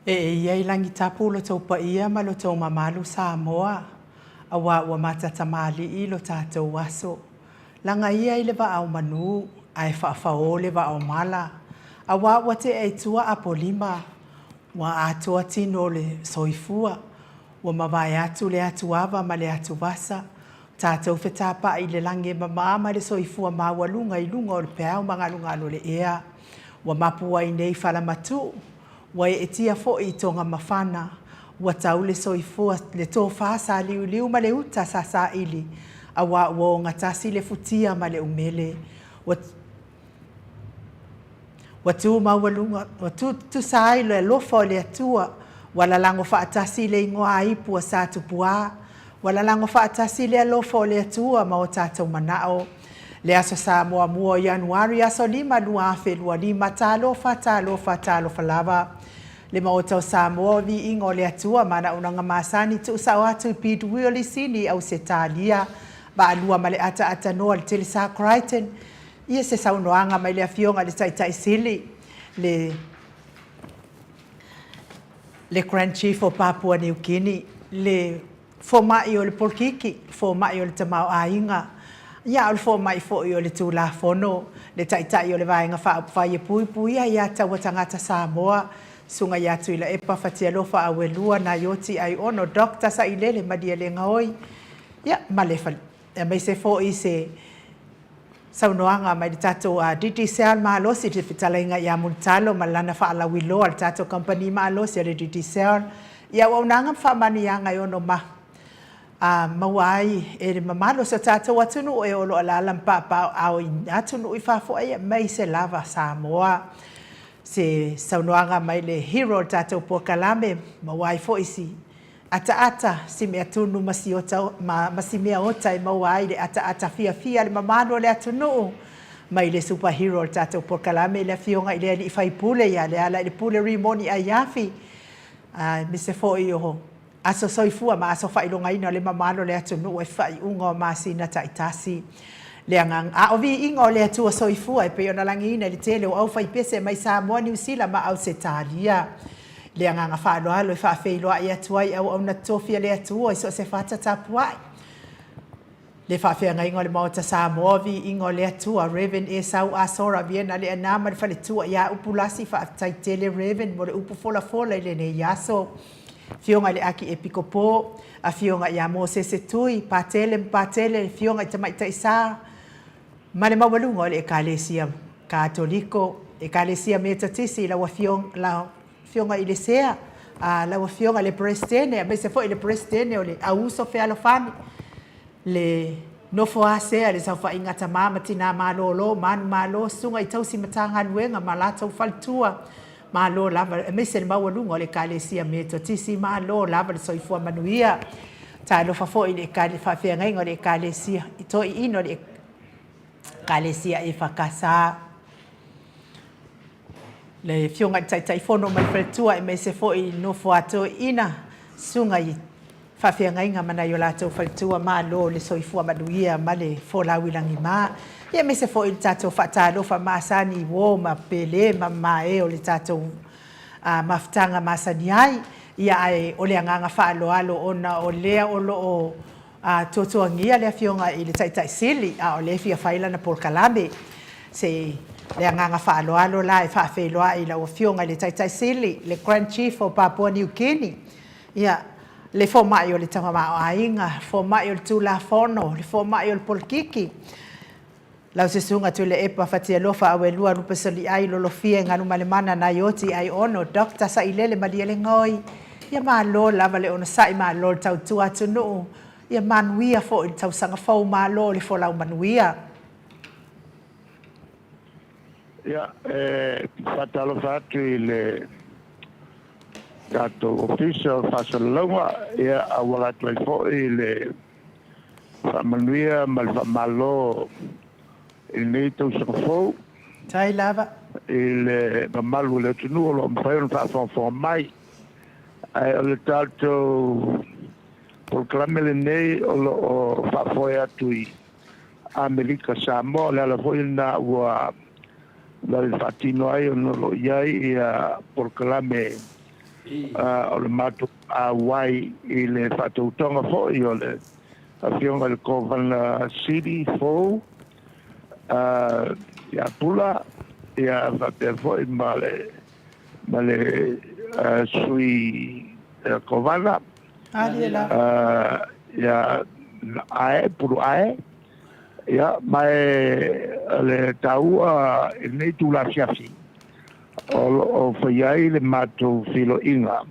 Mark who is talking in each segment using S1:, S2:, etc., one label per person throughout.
S1: Ee ia i lagi tapu lo tou paia ma lo tou mamalu Samoa, aua ua matatamalii lo tatou aso. Laga ia i le vaa o manu, ae faafaō le vaa o mala, aua ua tea i tua Apolima, ua atoa tino o le soifua, ua mavae atu le atuava ma le atuvasa, tatou fetapa'i i le lagi e mamā ma le soifua maualuga i luga o le peau magalugalu o le ea, ua mapu ai nei falamatuu, ua eetia foi i toga mafana, ua tau le soifua, le tofa sāliuliu ma le uta sa saili, aua ua ogatasi le futia ma le umele, ua Ua tu maualuga, ua tu tutusa ai le alofa o le Atua, ua lalago faatasi le igoa aipu a Satupuā, ua lalago faatasi le alofa o le Atua ma o tatou manao. Le Aso Samoa mua o Ianuari aso 5 2025, talofa, talofa, talofa lava. Le Maota o Samoa, o viiga o le Atua ma ana auaunaga masani tuusao atu i Pidwheel i Sini, Ausetalia, Vaalua ma le ataatanoa le Telesa Crichton, Ia se saunoaga mai le Afioga i le Taitai Sili, le le Grand Chief o Papua New Guinea, le fomai o le polokiki, le fomai o le tamaoaiga, ia a o le fomai foi o le Tulafono, le Taitai o le Vaega Faaupufai e Puipuia Ia Taua Tagata Samoa, Susuga ia Tuilaepa Fatialofa Auelua Naioti Aiono Doctor Sailele Malielegaoi, ia ma le aemaise foi se saunoaga mai le tatou Digicel malosi le fetalaiga ia Mulitalo ma lana faalauiloa le tatou kamupani malosi a le Digicel i auaunaga ma faamanuiaga e ono ma maua ai e le mamalu o si o tatou atunuu e o lo o alaala ma paopaoaao i atunuu i fafo aemaise lava Samoa. Se saunoaga mai le hero o le tatou polokalame maua ai foi si Ataata, si mea tunu ma si ota, ma, ma si mea ota e maua ai le ataata fiafia le mamalu o le atunuu mai le super hero o le tatou polokalame le Afioga i le Alii Faipule ia Lealailepule Rimoni Aiafi, aemaise foi o aso soifua ma aso faailogaina o le mamalu o le atunuu e faaiuga o masina taitasi. Le agaga, a o viiga o le Atua soifua e pei ona lagiina i le tele o aufaipese mai Samoa, Niu Sila ma Ausetalia. Le agaga faaaloalo e faafeiloai atu ai auauna totofi a le Atua i so o se fata tapuai. Le faafeagaiga o le Maota Samoa, Viiga o le Atua, Rev. Esau Asora Viena Leana ma le faletua ia Upu Lasi, faafetai tele Rev. Mo le upu folafola i lenei aso. Afioga i le Akiepikopo, Afioga ia Mosese Tui, Patele ma Patele, Afioga i Tamaitai Sa, ma le maualuga o le Ekalesia Katoliko, Ekalesia Metotisi, lau Afioga, lau Afioga i le Sea, a lau Afioga i le Peresetene, aemaise foi le Peresetene o le Auuso Fealofani, le nofo a sea i le saofaiga a tama ma tina malolo, manumalo, susuga i tausi Matagaluega ma latou faletua, malo lava, aemaise le maualuga o le Ekalesia Metotisi, malo lava le soifua manuia. Talofa foi i le faafeagaiga o le Ekalesia i toeaiina o le Ekalesia EFKS. Le Afioga i le Taitaifono ma le faletua aemaise foi i nofo a toeaiina, susuga i faafeagaiga ma nai o latou faletua, malo le soifua manuia ma le folau i lagima. Ia aemaise foi le tatou faatalofa masani i uo ma pele ma mae o le tatou mafutaga masani ai. Ia ae o le agaga faaaloalo ona o lea o lo o tuatuagia le Afioga i le Taitai Sili a o lea e fia fai lana polokalame. Se le agaga faaaloalo la e faafeiloai i lau Afioga i le Taitai Sili, le Grand Chief o Papua New Guinea, ia, le fomai o le tamaoaiga, le fomai o le Tulafono, le fomai o le polokiki, lau Susuga Tuilaepa Fatialofa Auelua Lupesoliai Lolofia Galumalemana Naioti Aiono Doctor Sailele Malielegaoi, ia malo lava le onosai, malo le tautua atunuu, ia manuia foi le tausaga fou, malo le folau manuia.
S2: Ia, e faatalofa atu i le tatou Ofisa o Faasalalauga, ia, auala atu ai foi le faamanuia ma le faamalo i lenei tausaga fou.
S1: Tai lava.
S2: I le mamalu o le atunuu o lo o mafai ona faafogafoga mai. Ae o le tatou polokalame lenei o lo o faafoe atu i Amerika Samoa, o le ala foi lena ua vave faatino ai ona o lo o i ai ia polokalame. O le matou auai i le faatautoga foi o le afioga i le Kovana Sili fou ia Pula, ia faapea foi ma le sui Kovana. Ia ae pulu ae ia mai le taua i lenei tulafiafi o fai ai le matou filoiga.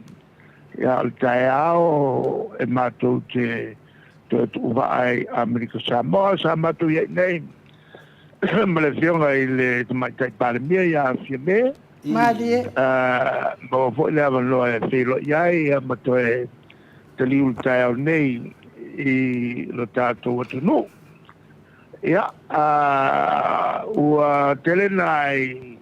S2: Ia o le taeao e matou te toe tuuvaa ai Amerika Samoa sa matou iai nei ma le afioga i le Tamaitai Palemia ia Fiame.
S1: Malie.
S2: Maua foi le avanoa e feiloi ai ma toe taliu le taeao nei i lo tatou atunuu. Ia, ua tele nai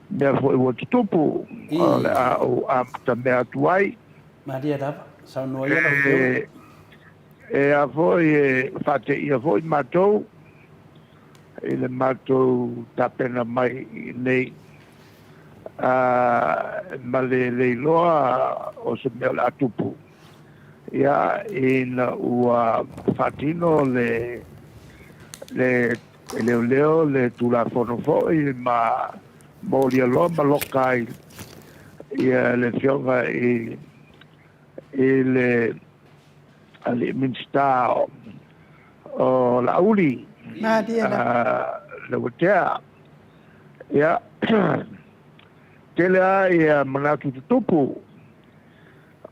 S2: mea foi ua tutupu o le a ou amatamea atu ai.
S3: Malie lava, saunoa ia lau afioga.
S2: E a foi e faateia foi matou i le matou tapena mai i nei ma le leiloa o se mea o le a tupu. Ia, ina ua faatino le leoleo le Tulafono foi ma molia loa ma loka ai ia le afioga i le alii Minisita o Laauli Leuatea. Ia, tele lava ia manatu tutupu,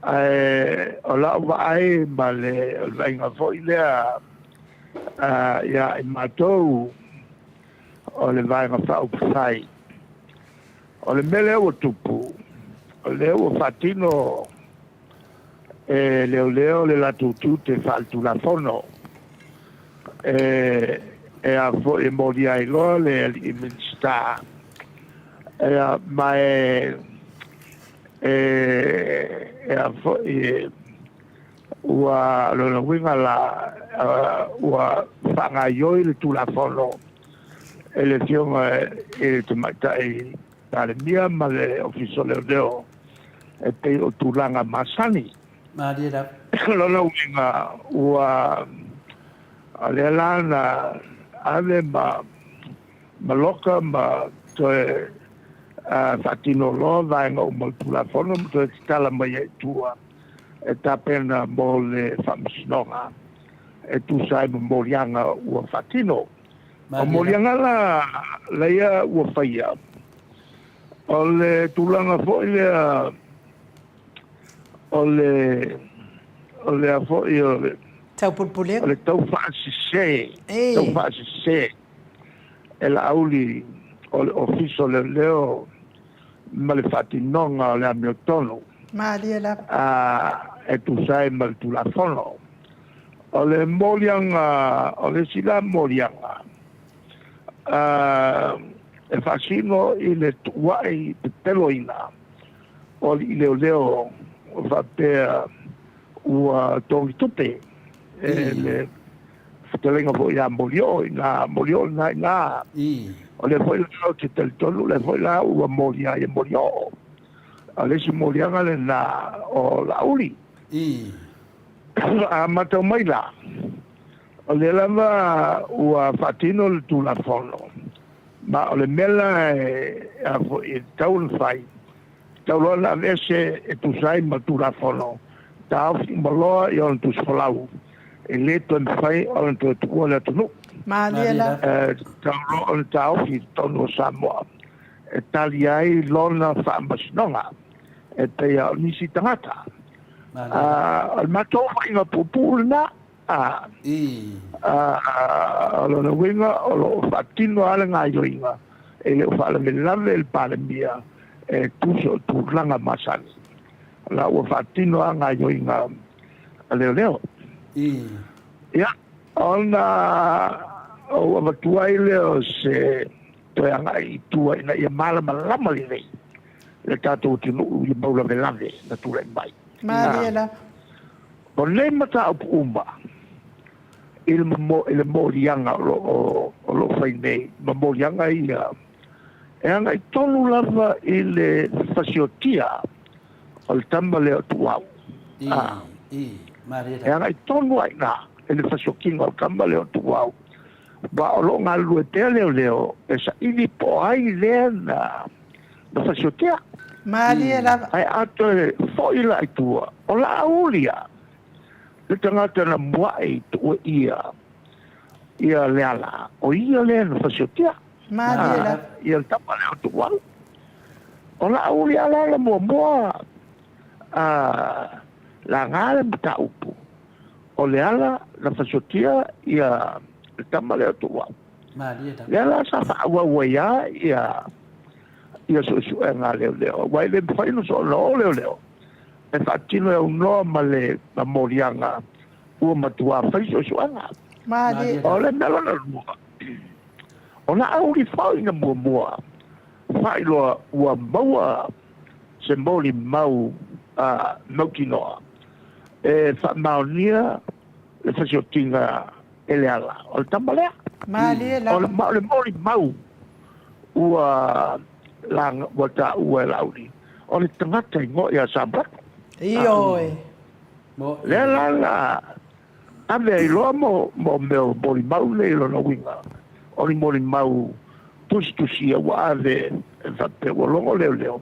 S2: ae o lau vaai ma le vaaiga foi lea ia i matou o le Vaega Faaupufai. O le mea lea ua tupu, o lea ua faatino e leoleo le latou tiute faaletulafono e a foi e molia ai loa le alii Minisita. Ma e a foi ua lona uiga la ua faagaioi le Tulafono e le afioga i le Tamaitai Palemia ma le Ofisa o Leoleo e pei o tulaga masani.
S3: Malie lava.
S2: Lona uiga ua lea la na ave ma loka ma toe faatino loa vaega uma o le Tulafono ma toe tatala mai ai i tua e tapena mo le faamasinoga e tusa ai ma moliaga ua faatino. O moliaga la laia ua faia, o le tulaga foi lea o le a foi o le
S1: taupulepulega,
S2: o le taufaasese, taufaasese e Laauli o le Ofisa o Leoleo ma le faatinoga o le amiotonu.
S1: Malie lava.
S2: E tusa ai ma le Tulafono. O le moliaga, o le isi la moliaga, e faasino i le tuuai pepeloina o alii leoleo faapea ua togitupe e le fetalaiga foi ia Molioo ina Molioo lena ina. O lea foi la ou te talitonu, lea foi la ua molia ai e Molioo. O le isi moliaga lena o Laauli. A matau mai la, o lea lava ua faatino le Tulafono, ma o le mea la e tatau ona fai, tatau loa ona aveese e tusa ai ma le Tulafono, taofi uma loa i ona tusifolau, e le toe mafai ona toe tuua le atunuu.
S1: Malie la.
S2: Tatau loa ona taofi i totonu o Samoa, e tali ai lona faamasinoga, e pei o nisi tagata. O le matou vaaiga puupuu lena, o lona uiga o lo o faatino lava le gaioiga e le o faalavelave le Palemia e tusa o tulaga masani. La ua faatino lava gaioiga a leoleo. Ia, ona ou avatua ai lea o se toe agai i tua ina ia malamalama lelei le tatou atunuu i le maulavelave na tulai mai.
S1: Malie lava.
S2: O nei mataupu uma i le moliaga o lo o fai nei, ma moliaga ia, e agai tonu lava i le fasiotia O le tama lea o Tuuau. A. E agai tonu lava i ina i le fasiokiga o le tama lea o Tuuau, aua o lo o galulue pea leoleo e saili po o ai lea na fasiokia.
S1: Malie lava.
S2: Ae a toe foi la i tua, o Laauli lava le tagata na mua'i tuuaia ia Leala, o ia lea na fasiokia.
S1: Malie lava.
S2: Ia le tama lea o Tuuau. O Laauli lava la na muamua a laga le mataupu, o Leala na fasiotia ia le tama lea o Tuuau. Lea la sa faaauau ai lava ia ia suesuega a leoleo, aua e le mafai ona soona o leoleo e faatino e aunoa ma le moliaga ua matua fai suesuega. O le mea lona lua, o Laauli foi na muamua faailoa ua maua se molimau mautinoa e faamaonia le fasiotiga e Leala, o le tama lea.
S1: Malie lava.
S2: Ma o le molimau ua ua taua e Laauli, o le tagata igoa ia Samuelu.
S1: Ioe.
S2: Lea la na ave ai loa mo mea o molimau nei i lona uiga, o ni molimau tusitusia ua ave e faapea ua logo leoleo.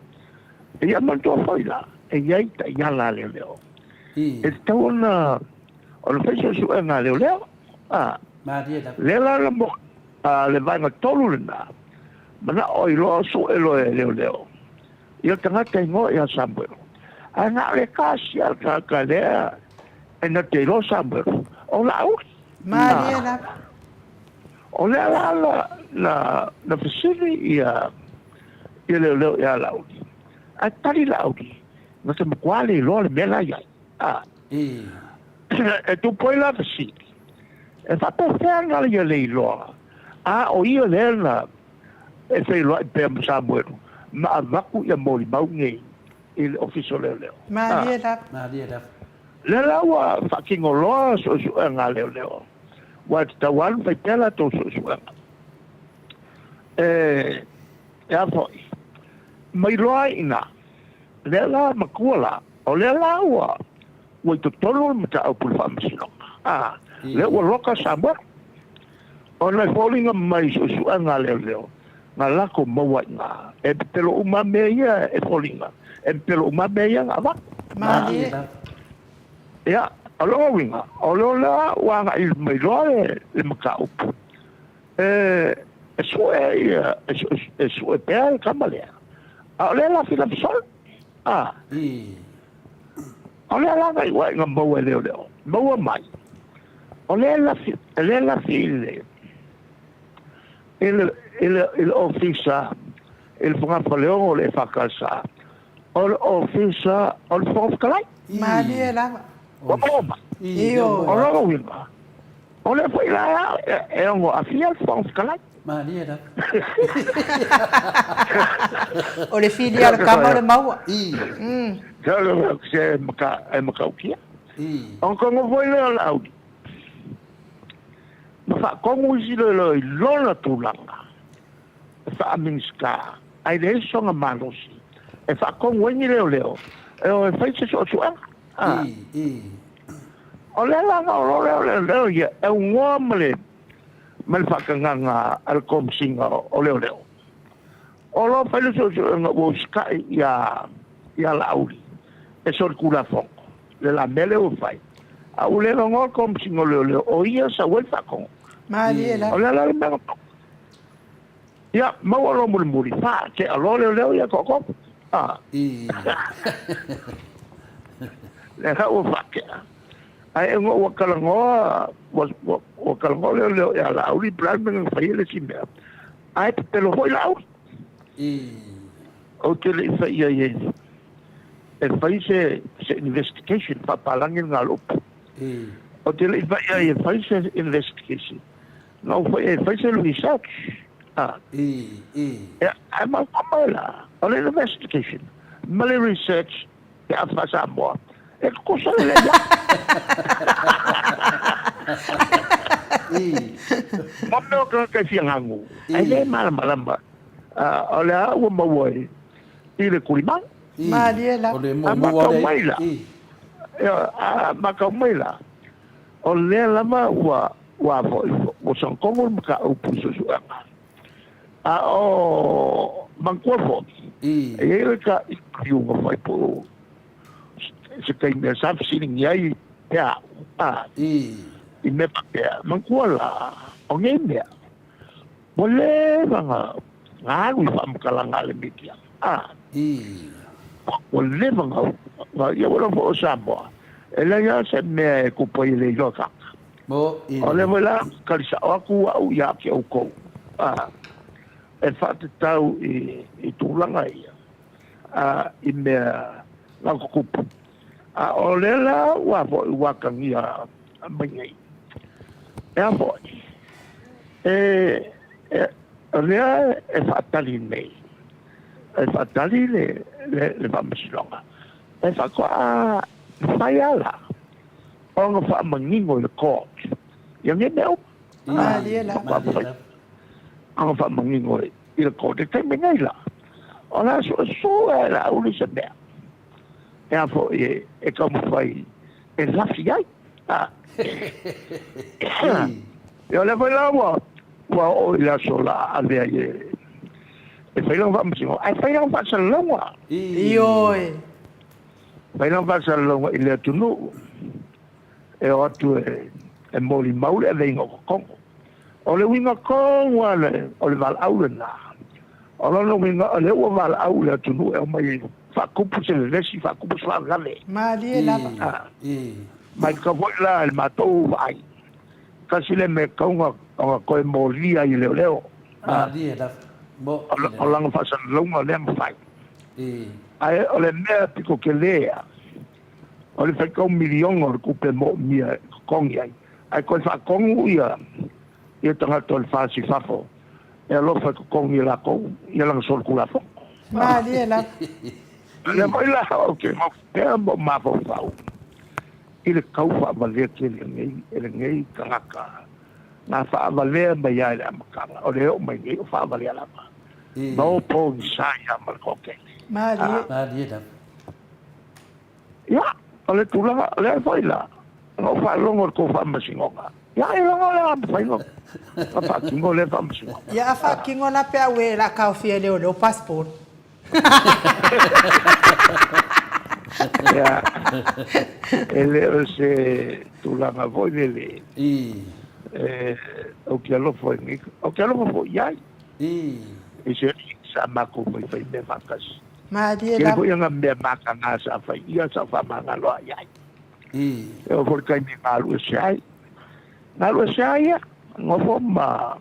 S2: Ia manatua foi la, e i ai taiala a leoleo. E tatau ona fai suesuega a leoleo. Lea la na mo le vaega tolu lena, manao ai loa sue loa e leoleo ia tagata igoa ia Samuelu. Ae na o le kasia le tagata lea e na te iloa Samuelu, o Laauli.
S1: Malie lava.
S2: O lea la na fesili ia leoleo ia Laauli. Ae tali Laauli, na te matua le iloa le mea la i ai. E tupu ai la fesili, e faapefea na ia le iloa, a o ia lea na e feiloai pea ma Samuelu ma avatu ia molimau nei i le Ofisa o Leoleo.
S1: Malie lava.
S3: Malie lava.
S2: Lea la ua faatino loa suesuega a leoleo, aua e tatau lava ona fai pea latou suesuega. E a foi, ma iloa ai i ina, lea la matua la, o lea la ua ua i totonu le mataupu i le faamasinoga. A, lea ua loka Samuelu. Ona e foliga mai i suesuega a leoleo, na lako maua i ina. E pepelo uma lava mea ia e foliga, e pepelo uma lava mea ia na avatu.
S1: Malie.
S2: Ia, o lona uiga, o lea la ua agai mai loa le mataupu, e sue ia, e sue pea le tama lea. A o lea la filafi solo. A. O lea la na iuaiga maua e leoleo, maua mai, o lea lafi, lea lafi i le, i le, i le, i le ofisa, i le fogafaleogo o le EFKS, o le ofisa o le Fofoga Fetalai.
S1: Malie lava.
S2: Ua maua mai.
S1: Ioe.
S2: O lona uiga, o lea foi la e ono aafia le Fofoga Fetalai.
S3: Malie lava.
S1: O le fili a le tama o le maua.
S2: Se e matautia. Ona toe nofo ai lea o Laauli ma faatonu isi loelo i lona tulaga e faa-Minisita, ae leai sona malosi e faatonu ai ni leoleo e o e fai se suesuega. O lea la na olo lea o leoleo ia e aunoa ma le ma le faatagaga a le Komesina o Leoleo. O lo o fai le suesuega ua usitai ia ia Laauli e solitulafono le la mea lea ua fai, a ua le logoa le Komesina o Leoleo o ia sau ai le faatonuga.
S1: Malie lava.
S2: O le ala le mea na tonu. Ia, maua loa mulimuli, faatea loa leoleo ia toatolu. A. Lea ua faatea. Ae ona ua talanoa, ua talanoa leoleo ia Laauli, po o le a le mea na fai ai le isi mea, ae pepelo foi Laauli. Ou te le i fai i ai e fai se investigation, faapalagi le galupu. Ou te le i fai i ai e fai se investigation, na ou fai i ai e fai se research. Ia, ae maua mai la, o le investigation ma le research pe a faa-Samoa, e tutusa lelei lava. Mo mea o tagata e fia gagu, ae le malamalama, o lea ua maua i le tulimanu.
S1: Malie
S3: lava. O le
S2: A
S3: muamua
S2: matau
S3: lea
S2: mai la,
S3: i.
S2: Ioe, a matau mai la, o lea lava ua, ua foi, ua sogotogo le mataupu i suesuega. A o manatua foi, e i ai le ta interview na fai po o se taimi sa fesiligia ai e au, a, i mea faapea. Manatua la, o nei mea, ua leva na alu i faamatalaga a le media, a, ua leva na, ia ua iloa foi o Samoa, e leai lava se mea e tupu ai e le iloa tagata. O lea foi la, tali sao atu au ia te outou, a, e faatatau i tulaga ia, a, i mea na tutupu. A o lea la ua foi ua atagia mai nei, e a foi, e, e, o lea e faatali nei, e faatali le, le, le faamasinoga, e faatoa fai ala ona faamanino i le court ia nei mea uma.
S1: Malie lava.
S3: Malie lava.
S2: Ona faamanino i le court. I le taimi nei la, o le a suesue e Laauli se mea e a foi e taumafai e lafi ai. Ia o lea foi la ua ua oo i le aso o le a ave ai e fai lana faamasinoga, ae fai lana faasalalauga.
S1: Ioe.
S2: Fai lana faasalalauga i le atunuu e o atu e molimau le aveiga o kokogo. O le uiga tonu lava o le valaau lena, o lona uiga o lea ua valaau le atunuu e omai e faatupu se vevesi, faatupu se faalavelave.
S1: Malie lava.
S2: Matau foi la i le matou vaai, tasi lea mea e tatau ona toe molia ai e leoleo.
S3: Malie lava.
S2: O lana faasalalauga lea na fai. Ae o le mea pito tele lava, o le faitau miliona o le tupe e moomia e totogi ai, ae toe faatonu ia ia tagata o le FAST i fafo e alofa e totogi e latou ia lana solitulafono.
S1: Malie lava.
S2: O lea foi la ou te mafaufau ma ou mafaufau i le tau faavalea tele e lenei tagata na faavalea mai lava i le amataga, o lea e oo mai nei o faavalea lava. Ma o pogisa ia ma le toatele.
S1: Malie.
S3: Malie lava.
S2: Ia, o le tulaga lea foi la, na ou faalogo i le tou faamasinoga. Ia, ailoga o le a mafai ona faatino lea faamasinoga.
S1: Ia, a faatino la pe a ue o le a taofia e leoleo passport.
S2: Ia, e le o se tulaga foi lele ou te alofa i nei, ou te alofa foi i ai i se alii sa matou faifai mea faatasi.
S1: Malie
S2: Tele
S1: lava.
S2: foi ana mea mataga sa fai ia sa ou faamagalo ai ai. E oo foi i le taimi e galuese ai. Galuese ai ia, nofo ma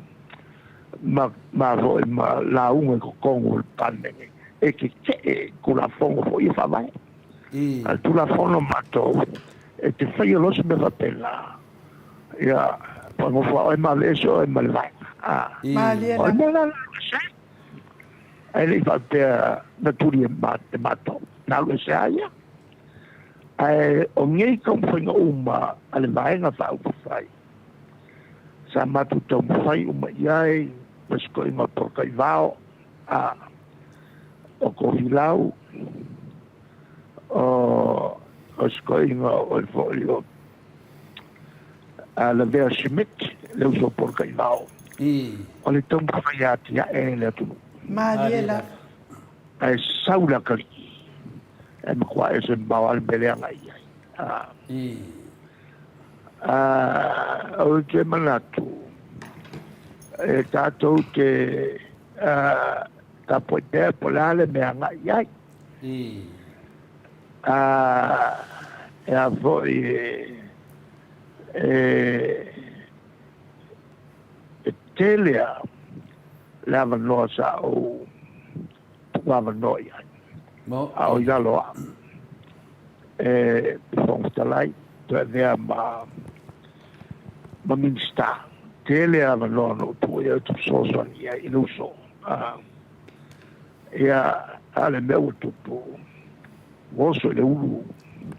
S2: ma ma foi ma lauga i totonu o le Palemene e tetee i Tulafono foi ia Faavae. A o le Tulafono matou e te faia loa se mea faapena, ia, ua nofo lava oe ma aveese oe ma le vaega.
S1: Malie
S2: O le
S1: lava.
S2: mea la galuese ai. Ae le i faapea na tuli e matou, na alu ese lava ia. Ae o nei taumafaiga uma a le Vaega Faaupufai, sa matou taumafai uma i ai ma si toeaina o Polataivao, a o Tofilau, o si toeaina o oe foi o Lavea Schmidt, le uso o Polataivao, o le taumafai e atiae le atunuu.
S1: Malie lava.
S2: Ae sau le atalii, e matua ese mamao lava le mea lea na i ai. Ou te manatu, e tatou te tapuai pea po o le a le mea agai i ai. E a foi e tele lava le avanoa sa ou tuuavanoa i ai, a o i lalo au e Fofoga Fetalai, toe avea ma Minisita. Tele avanoa na ou tuua i ai ou te fesoasoani i ai i le uso. Ia, a o le mea ua tupu, ua oso i le ulu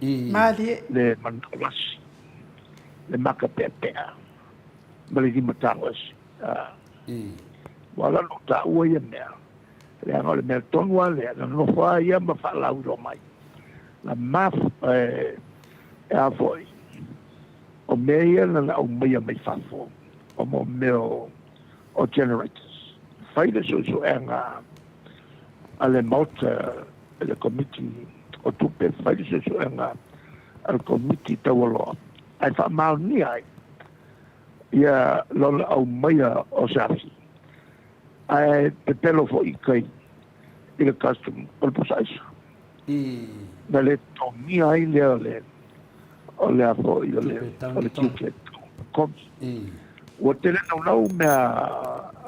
S2: le manao lasi, le maka peapea ma le lima tago ese. Ua ala ona ou taua ia mea. Leaga o le mea tonu lava lea, na nofo lava ia ma faalauiloa mai. Na mafu, e, e a foi, o mea ia na na aumaia mai fafo, o mo mea o, o generators. Fai le suesuega a le Maota, le Komiti o Tupe, fai le suesuega a le Komiti Taualoa, ae faamaonia ai ia lona aumaia o se afi. Ae pepelo foi i kai i le custom o le pusa aisa. Na le totogia ai lea o le o le a foi o le o le tiute kogi. Ua tele naunau mea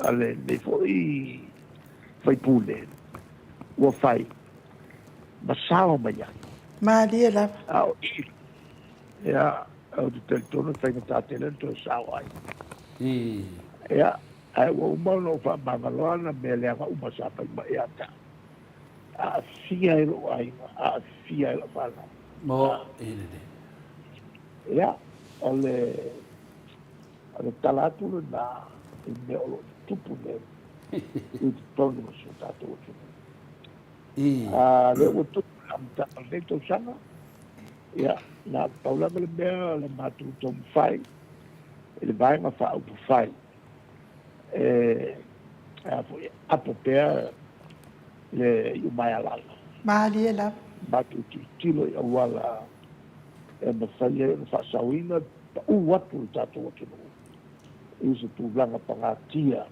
S2: a lenei foi faipule ua fai ma sao mai ai.
S1: Malie lava.
S2: A o i, ia, ou te talitonu e faigata tele ona toe sao ai. Ia, ae ua uma ona ou faamagaloa na mea leaga uma sa fai mai ia te au. Aafia ai lou aiga, aafia ai lau fanau.
S3: Mo, e lelei.
S2: Ia, o le, o le tala atu lena i mea o lo o tutupu nei i totonu o si o tatou atunuu. A lea ua tupu i le amataga o lenei tausaga, ia, na pau lava le mea o le matou taumafai i le Vaega Faaupufai e a foi, apo pea le iumaea lalo.
S1: Malie lava.
S2: Matou tilotilo i auala e mafai ai ona faasaoina pau atu le tatou atunuu i se tulaga pagatia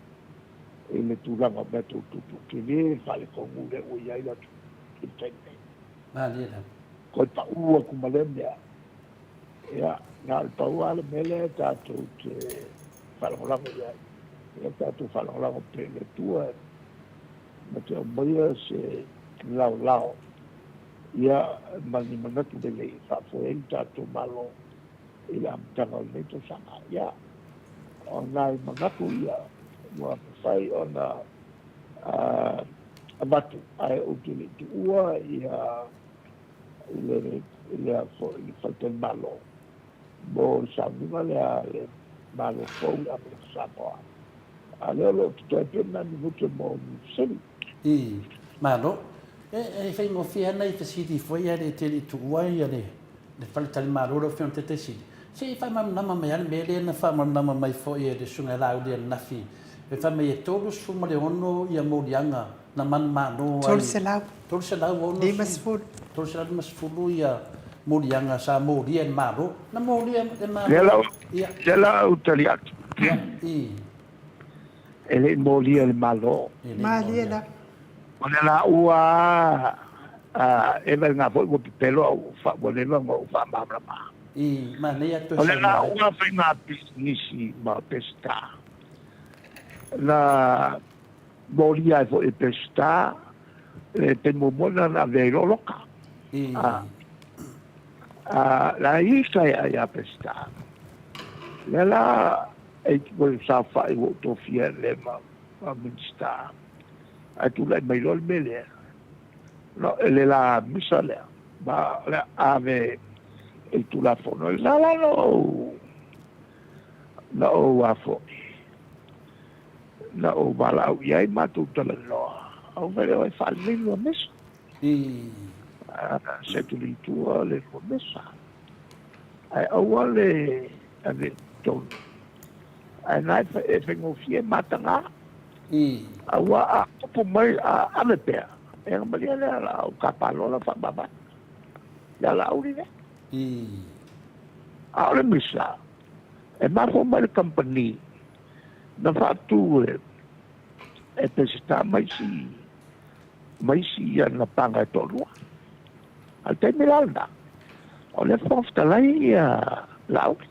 S2: i le tulaga o mea tau tupu tele le faaletonu lea ua i ai le atunuu i le taimi nei.
S3: Malie lava.
S2: Toe pau atu ma lea mea. Ia, na o le pau lava le mea lea tatou te faalagolago i ai. Ia tatou faalagolago pea i le Atua ma te aumaia se laolao ia ma ni manatu lelei e faafoe ai le tatou Malo i le amataga o lenei tausaga. Ia, o nai manatu ia ua mafai ona avatu, ae ou te le i tuua ia le le foi le faletalimalo mo le sauniga lea a le Malo fou i Amerika Samoa. A lea o lo o totoe pea nai minute mo ni fesili.
S3: I, Malo. E, e faigofie lava nai fesili foi ae le tele i tuua ia le, le faletalimalo lau Afioga i le Taitaisili. Se i faamalamalama mai lava le mea lea na faamalamalama mai foi e le Susuga ia Laauli ananafi, e fai mai e 36 ia moliaga na manumalo ai.
S1: 300.
S3: 360. 350 ia moliaga sa molia e le Malo. Na molia e le Malo.
S2: Lea la,
S3: Ia.
S2: lea la ou tali atu.
S3: Ia, i.
S2: E le i molia e le Malo.
S3: E le i
S1: Malie
S3: molia.
S1: lava.
S2: O le laua a e vaega foi ua pepelo a ua leva ona ou faamalamalama.
S3: I, manaia toe
S2: O le
S3: saunoa ai.
S2: laua faiga pisinisi ma Peseta na molia ai foi e Peseta le taimi muamua lena na avea ai loa Loka.
S3: I.
S2: A, a, la i ka ia ia Peseta. Lea la e ua saofai ua ou tofia e le ma, ma Minista. Ae tulai mai loa le mea lea. No, e le la misa lea. Ma o le ave i le Tulafono. La la na ou, na ou a foi. Na ou valaau i ai matou talanoa. Au fai lea, e faalelei lua mesa. Se tuli i tua le lua mesa. Ae aua le ave i totonu. Ae na e faigofie mataga. Aua a tupu mai a ave pea, e malia lea la au kapalo la faamavae. Lea la auli lea. A o le misa, e mafua mai le kamupani na faatu e e Peseta ma isi ma isi ana paga e toalua. A le taimi la lena, o le Fofoga Fetalai ia Laauli.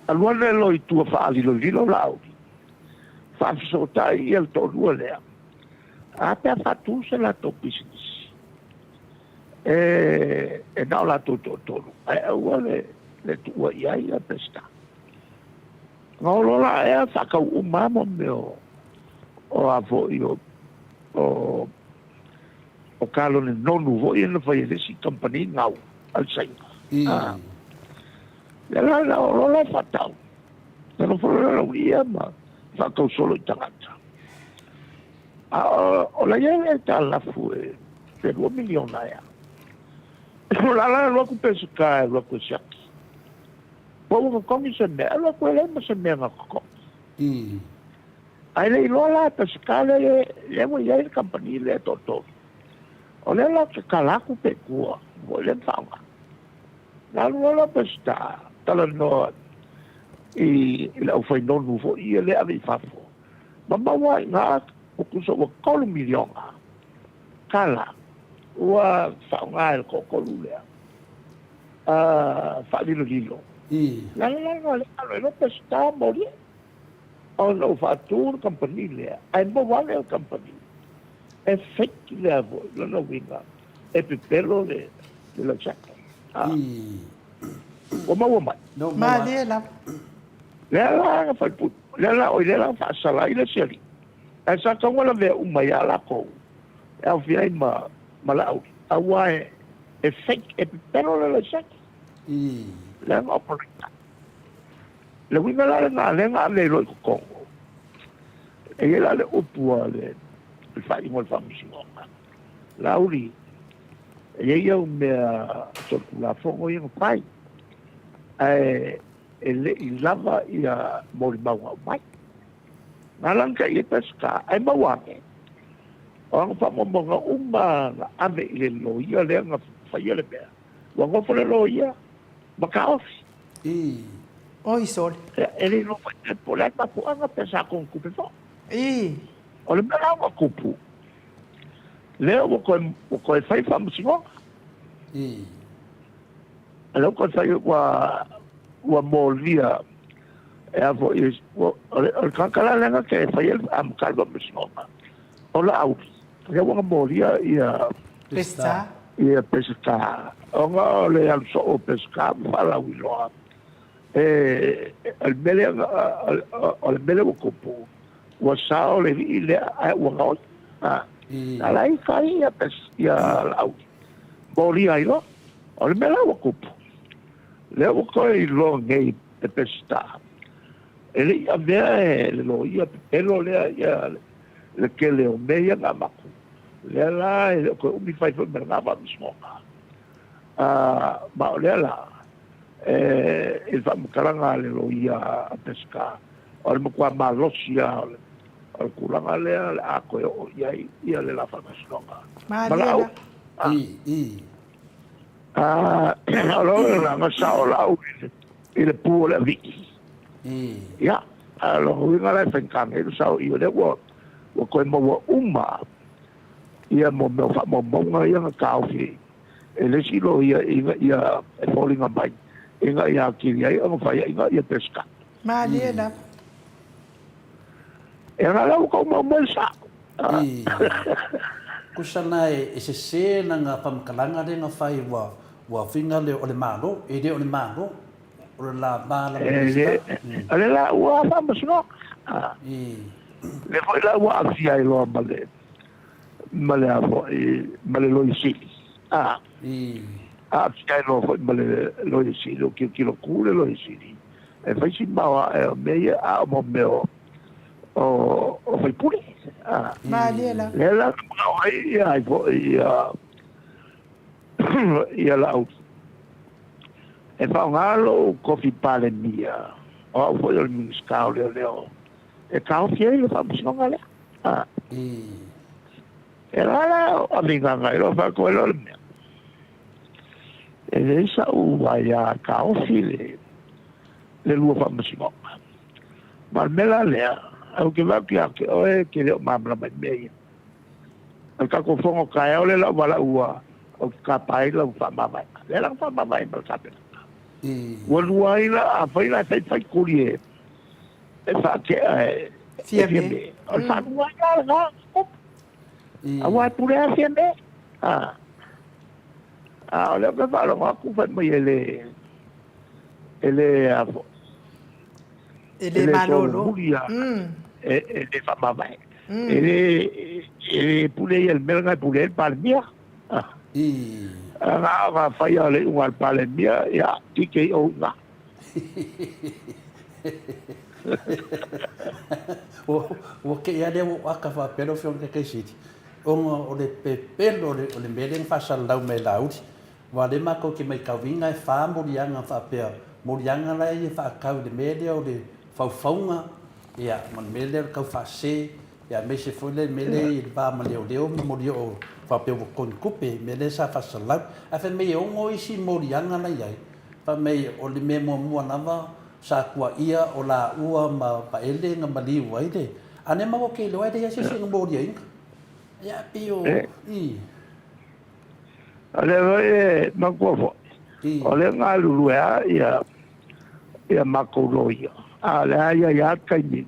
S2: Alu ane loa i tua faalilolilo Laauli, faafesootai ia le toalua lea, a pe a faatu se latou pisinisi e, e na o latou toatolu, ae aua le, le tuua i ai ia Peseta. Na o loa la ea faatau uma lava mo mea o, o a foi o, o, o kalone nonu foi ia na fai e le isi kamupani gau a le Saina. A, lea la na o loa la faatau. Na nofo loa lau ia ma faatau solo i tagata. A o la i ai le aitalafu e pe $2 miliona ea. O la la alu atu Peseta e alu atu e siaki. Po ua totogi se mea, alu atu e leai ma se mea na totogi. Ae le iloa la e Peseta lea, lea ua i ai le kamupani lea e toatolu. O lea la ou te tala atu pe tua, foi lea na faaaoga. Na alu loa la Peseta talanoa i le aufainonu foi ia lea e ave i fafo. Ma maua ai i ina ua tusa ua $3 miliona ua faaaoga e le toatolu lea faalilolilo. O le ala la lena o lea na alu ai loa Peseta molia ona ua faatu le kamupani lea, ae maua ane le kamupani e fake lea foi, lona uiga e pepelo le laisene. Ua maua mai.
S1: Malie lava.
S2: Lea la na faipui, lea la, oi lea la na faasala ai le isi alii. Ae sa tatau ona lavea uma ia latou e aofia ai ma, ma Laauli, aua e, e fake, e pepelo le laisene. Lea na operate ai. Le uiga la lena, lea na ave ai loa i totonu. E i ai la le upu a le, le faaiuga o le Faamasinoga, Laauli, e i ai au mea solitulafono ia na fai, ae e le i lava ia molimau na aumai. Na ala ona i ai Peseta, ae maua ane, o ana faamaumauga uma na ave i le loia lea na faia le mea, ua nofo le loia ma taofi.
S1: Oi sole.
S2: E le iloa foi po o le a le mafuaaga pe sa konetupe foi. O le mea la ua tupu, lea ua toe, ua toe fai faamasinoga. O lea ua toe fai, ua, ua molia e a foi, o le tagata la lea na te faia le amata le faamasinoga, o Laauli, lea ua na molia ia
S1: Peseta.
S2: Ia Peseta, ona o le alu soo o Peseta ma faalauiloa, e, o le mea lea, o le mea lea ua tupu, ua sao le alii lea ae ua gaoi. Na ala ai fai ia, ia Laauli, molia ai loa. O le mea la ua tupu, lea ua toe iloa nei e Peseta, e le i avea e le loia pepelo lea ia le tele o mea ia na avatu. Lea la e le o toe umi fai foi ma lena faamasinoga. Ma o lea la, e, i le faamatalaga a le loia a Peseta, o le matua malosi lava o le, o le tulaga lea o le a toe oo i ai ia le la faamasinoga.
S1: Ma lau.
S2: O lona sao lau i le pu o le alii. Ia, a o lona uiga la e faigata nei le sao i o lea ua ua toe maua uma ia mo mea o faamaumauga ia na taofi e le isi loia ina ia e foliga mai ina ia atili ai ona faiaina ia Peseta.
S1: Malie lava.
S2: E ana la ua tau mau mai le sao.
S3: Tusa na e sese na nga faamatalaga lea na fai ua ua uiga lea o le Malo, e le o le Malo, o le la va la Minisita.
S2: O le la ua faamasinoga. Lea foi la ua aafia ai loa ma le ma le a foi ma le Loia Sili. Aafia ai loa foi ma le Loia Sili, o tilotilo tu le Loia Sili e fai si mao ae o mea ia, a o mo mea o o faipule.
S1: Malie lava.
S2: Lea la na manao ai ia ai foi ia ia Laauli e faaaoga lou tofi Palemia, o au foi o le Minisita o Leoleo, e taofi ai le faamasinoga lea. E la la o avegaga ai loa fai atu ai loa le mea. E leai sa'u aia taofi le le lua faamasinoga. Ma o le mea la lea, ou te vaai atu ia te oe e te le o malamalama i mea ia. O le tatou fono taeao lea la ua valaau ua ou te tapa ai lau faamavaega. Lea la na faamavae ma le Kapeneta. Ua lua ai la, afai la e fai fai tuli e e faatea e Fiame. O le faalua ai la lena upu. Aua e pule lava Fiame. A o lea ou te faalogo atu fai mai e le e le a foi.
S1: E le malolo.
S2: E le faamavae. E le e le pule ia i le mea lena e pule ai le Palemia. Na ona fai lava o le iuga a le Palemia, ia, TKO i ina.
S3: Ua te i lava lea ua ou ata faapea lau Afioga i le Taitaiseili, ona o le pepelo o le mea lea na faasalalau mai e Laauli. Aua o lea matou te matauina e fa moliaga faapea, moliaga la ia e faatatau i le mea lea o le faufauga, ia, ma le mea lea o le taufaasese, ia aemaise foi le mea lea i le va ma leoleo ma molioo faapea ua totogi tupe, mea lea sa faasalalau. Ae fai mai e ono isi moliaga la e i ai, fai mai o le mea muamua lava sa tuaia o laua ma Vaele na maliu ai le, a o lea matou te iloa e leai lava se isi na moliaina. Ia, pei o, i.
S2: O lea foi e manatua foi, o lea e galulue lava ia, ia matou loia, a o lea e i ai lava taimi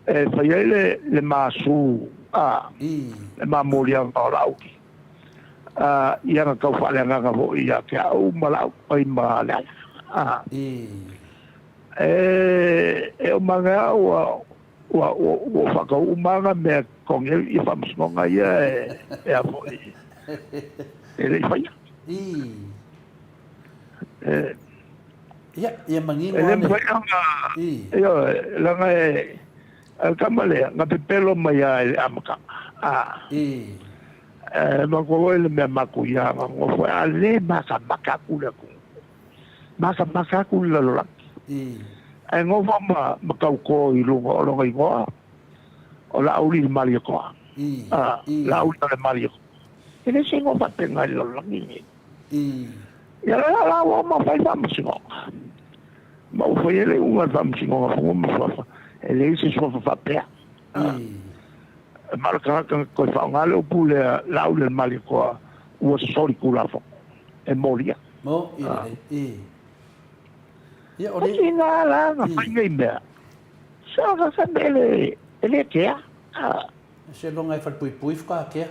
S2: e fai ai le, le masu, a, le mamoliaga o Laauli, a, i ana tau faaleagaga foi ia te au ma Laauli, ai ma Leala, a. E, e uma ane lava ua, ua, ua, ua faataunuu uma ana mea e totogi ai ia faamasinoga ia e, e a foi, e le i faia. E,
S3: Ia, ia manino
S2: e le
S3: lava le.
S2: mafai ona, ioe, leaga e, o le tama lea, na pepelo mai lava i le amataga, a, e manatua foi le mea matuia na nofo ai, a le matamata atu le atunuu, matamata atu le lalolagi. Ae nofo ma, ma tauto i luga o lona igoa, o Laauli le Malietoa. A, Laauli o le Malietoa. E le se igoa faapena i le lalolagi lenei. Ia la la ua uma fai faamasinoga. Ma ua fai ai le iuga o le faamasinoga fanua ma suafa. E leai se suafa faapea. Ma o le tagata na toe faaaoga le upu lea, Laauli o le Malietoa, ua soli Tulafono. E molia.
S3: Mo i lelei. I. Ia, o
S2: le. O tina la na fai nei mea. Se o se mea le, e le kea.
S3: Se loga e falepuipui faatoa kea.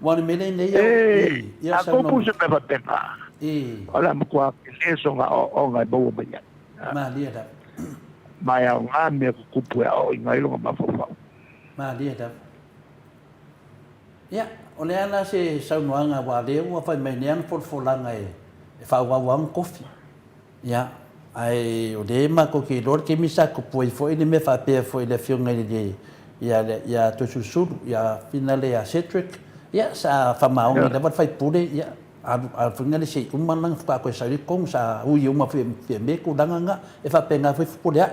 S3: Ua o le mea lenei au,
S2: i, ia sau A tupu se mea faapena, o le a matua tele sona aoaoga e maua mai ai.
S3: Malie lava.
S2: Ma e aoga mea tutupu e aoaoina ai lona mafaufau.
S3: Malie lava. Ia, o le a la se saunoaga aua o lea ua fai mai nei ana folafolaga e faaauau lava ona tofi. Ia, ae o lea matou te iloa le taimi sa tupu ai foi le mea faapea foi i le afioga i le ia ia Toesulusulu, ia Finale ia Cedric, ia sa faamaoni lava le faipule, ia alu alu foi lea se i uma lana faatoa toe sau i totonu, sa ui uma Fiame tulaga na, e faapena foi Fepuleai.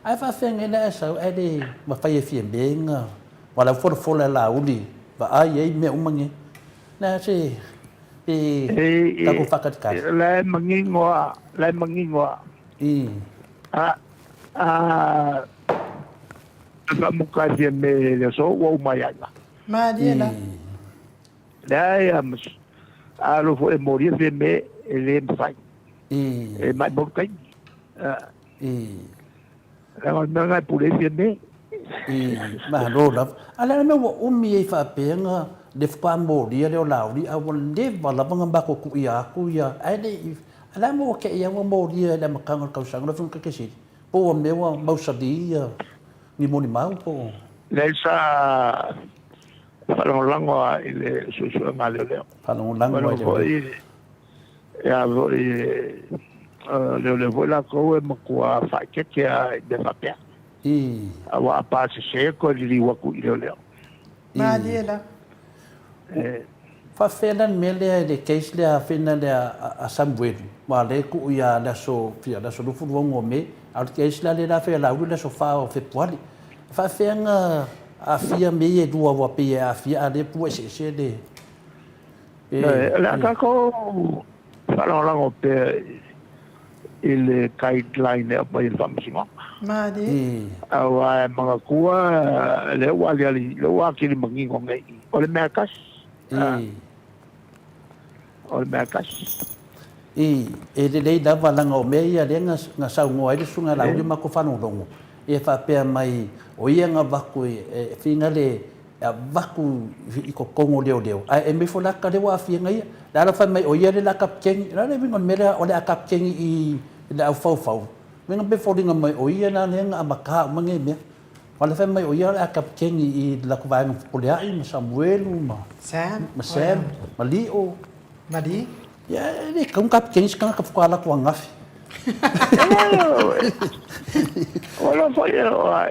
S3: Ae faafefea nei la e sau ae le mafai e Fiame ona aua o la e folafola e Laauli vaai ai mea uma nei. Na se pe tatou faatalitali.
S2: La e manino lava, la e manino lava. A, a, faamuta e Fiame i le aso ua uma ai la.
S1: Malie la.
S2: Leai a, a alu foi e molia Fiame e le mafai. E maimau le taimi. Leaga o le mea lena e pule ai Fiame.
S3: Malo lava. A o le a le mea ua umi ai faapea na le faatoa molia lea o Laauli a ua leva lava ona matou tuuia atu ia ae le i a o le a le mea ua te i ai ua molia i le amataga o le tausaga lau Afioga i le Taitaiseili? Po ua mea ua mausali ia ni molimau po o.
S2: Leai sa faalagolago lava i le suesuega a leoleo.
S3: Faalagolago lava i leoleo.
S2: Ia foi, leoleo foi latou e matua faaeteete lava i mea faapea. Aua a pasese toe liliu atu i leoleo.
S1: Malie la.
S3: Faafefea la le mea lea i le case lea afena lea a Samuelu, aua o lea e tuu ia le aso fia, le aso 26 o Me, a o le case la lea la fai a Laauli le aso 4 o Fepuari. E faafefea ona aafia mea ia e lua aua pei e aafia a o lea e pua eseese le
S2: O le a tatou faalagolago pea i le guideline e aumai e le Faamasinoga.
S1: Malie.
S2: Aua e manatua lea ua aliali, lea ua atili manino nei, o le mea e tasi. O le mea e tasi.
S3: E lelei lava leaga o mea ia lea na saunoa ai le Susuga ia Laauli ma matou faalogologo, ia faapea mai o ia na avatu e fina le e avatu i totonu o leoleo, ae aumai foi la lea ua aafia ia. Le ala fai mai o ia lea o le a kapikeni, o le a le uiga o le mea lea o le a kapikeni i le au faufau? Uiga pe foliga mai o ia la lea na amata uma nei mea. A o le fai mai o ia o le a kapikeni i le latou vaega o Fepuleai ma Samuelu ma
S1: Sam,
S3: ma Sam, ma Lio.
S1: Ma Li.
S3: Ia, e le tatau ona kapeteni se tagata faatoa alu atu ananafi.
S2: Ua iloa foi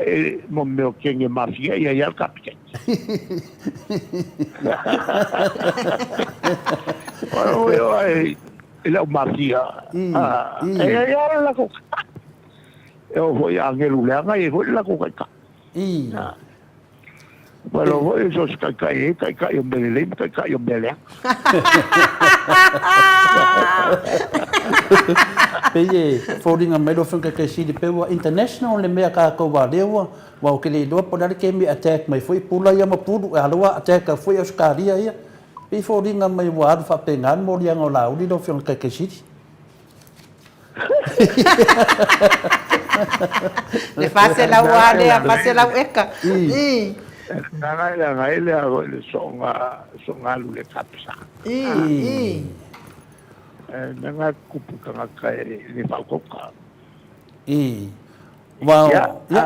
S2: e mo mea o kenge mafia ia ia le kapeteni. Ua iloa i lau mafia, e i ai lava le latou taitai. E oo foi i agelu leaga e i ai foi le latou taitai. Ua iloa foi so o se taitai e i ai taitai o mea lelei ma taitai o mea leaga.
S3: Pei e foliga mai lau Afioga i le Taitai Sili pei ua international le mea a tatou aua o lea ua aua ou te le iloa po o le a le taimi e attack mai foi Pula ia ma Pulu a o lea ua attack atu foi Ausetalia ia. Pei e foliga mai ua alu faapena le moliaga o Laauli lau Afioga i le Taitai Sili.
S1: Le 400 lava lea, 400 eka.
S2: I. Leaga leaga ai lea foi le soonga soonga alu le kapsa.
S1: I, i.
S2: E mea kupu tagata e le faaokaoka.
S3: I. Aua o, ia,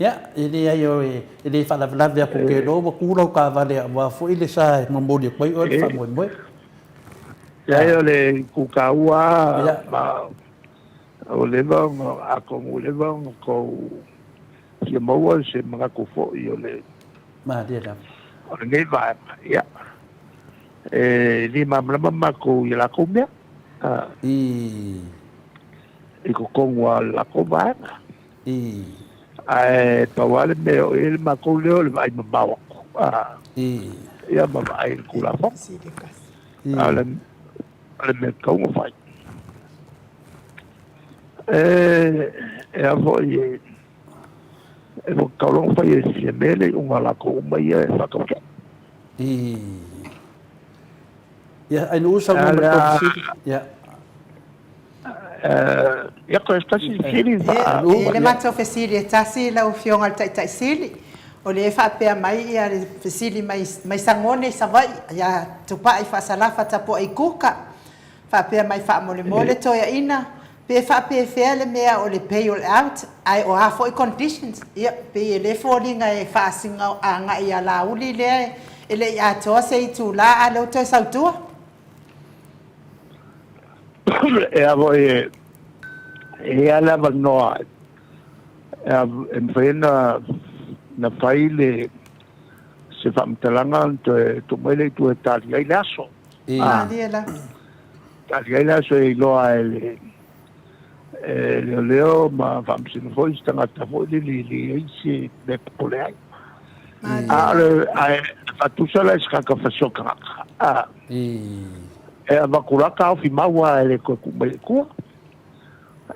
S3: ia, e leai o, e le faalavelave atu ou te iloa ua tu lau taavale aua foi le sa e momoli atu ai oe le faamoemoe.
S2: Leai o le itu taua ma ua leva ona, atonu ua leva ona tou fia maua se manatu foi o le
S3: Malie lava.
S2: O lenei vaega, ia, e le malamalama matou i a latou mea.
S3: I.
S2: I totonu lava o le latou vaega.
S3: I.
S2: Ae pau lava le mea o i ai le matou leo o le vaai mamao atu.
S3: I.
S2: Ia ma vaai i le Tulafono. A o le, o le mea tatau ona fai. E, e a foi e, e ua tatau loa ona fai e Fiame le iuga a latou uma ia e faatautee.
S3: I. Ia, ai na saunoa mai le Komesina. Ia.
S2: Ia, toe tasi le fesili.
S1: E le matou fesili e tasi lau Afioga i le Taitai Sili. O lea e faapea mai ia le fesili mai mai Sagone i Savaii ia Tupai Faasalafa Tapuai Kuka. Faapea mai faamolemole toeaina pe faapefea le mea o le bail out ae o a foi conditions. Ia pei e le foliga e faasiga agai ia Laauli lea e le i atoa se itula a lea ua toe sau tua.
S2: E a foi e i ai le avanoa e mafai ai ona fai le se faamatalaga ona toe tuu mai lea i tua e tali ai le aso.
S1: Malie lava.
S2: Tali ai le aso e iloa e le leoleo ma faamasino foi se tagata foi lele e leai se mea e popole ai. A o le ae faatusa la i se tagata fasioti tagata. E avatu la taofi mau lava e le toe tuu mai i tua.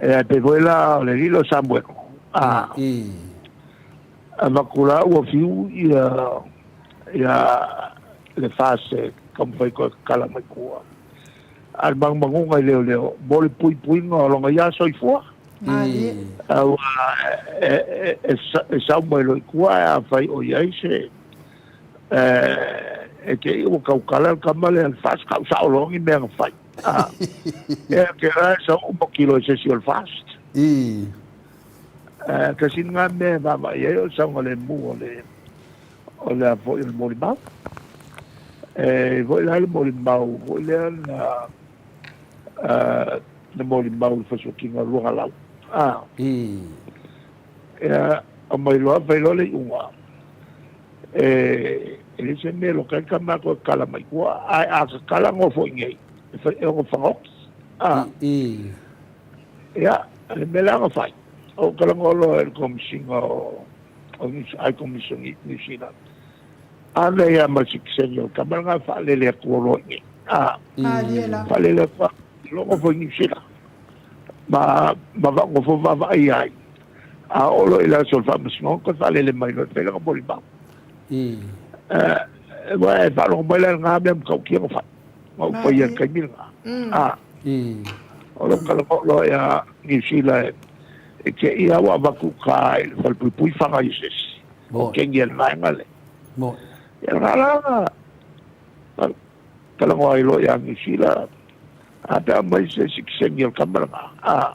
S2: E pei foi la o le alii lea o Samuelu. Avatu la ua fiu ia ia le FAST e taumafai toe tatala mai tua. A o le manumanuga i leoleo mo le puipuiga o lona ia soifua. Aua e sau mai loa i tua ae afai o i ai se e te i ua tautala le tama lea le FAST tau sao loa ni mea na fai. Ea ke la e sau uma kilo e se isi o le FAST. Tasi lena mea e vaavaai ai o le saogalemu o le o le a foi o le molimau. E foi la le molimau foi lea na na molimau i le fasioti luagalau. Ia aumai loa fai loa le iuga. E le se mea loka ai le tama toe tatala mai tua, ae a tatala nofo i inei, e fai e ono fagaoti. Ia, le mea la na fai, ou talanoa loa i le Komesina o High Commission i Niu Sila, ave ia ma le sitiseni o le tama lena faalele atu loa i inei. Faalele atu loa nofo i Niu Sila. Ma ma nofo vaavaai ai. A oo loa i le aso o le faamasinoga, toe faalele mai loa e fai lana molimau. Aua e faalogo mai la i lena mea matautia na fai, na ou faia i le taimi lena. O lou talanoa loa ia Niu Sila e te i lava ua avatu uta i le falepuipui faga i se isi, o kegi a le vaega lea. Ia lena la na talanoa ai loa ia Niu Sila, a pe a aumai se sitiseni o le tama lena, a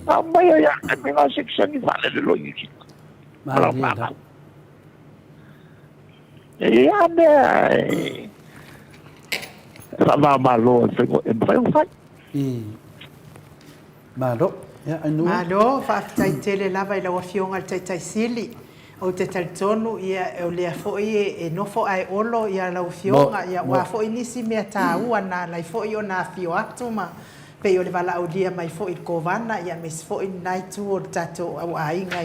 S2: aumai ai lava i le taimi lena sitiseni faalele loa i Niu Sila. Ma lau fanau. E i ai lava mea e... Faava-o-Malo e mafai ona fai.
S3: Malo. Ia, Ainuu.
S1: Malo, faafetai tele lava i lau Afioga i le Taitai Sili. Ou te talitonu, ia, o lea foi e nofo ae olo ia lau Afioga, ia, aua foi nisi mea taua na ala ai foi ona afio atu ma pei o le valaaulia mai foi i le Kovana, ia, aemaise foi lena itu o le tatou auaiga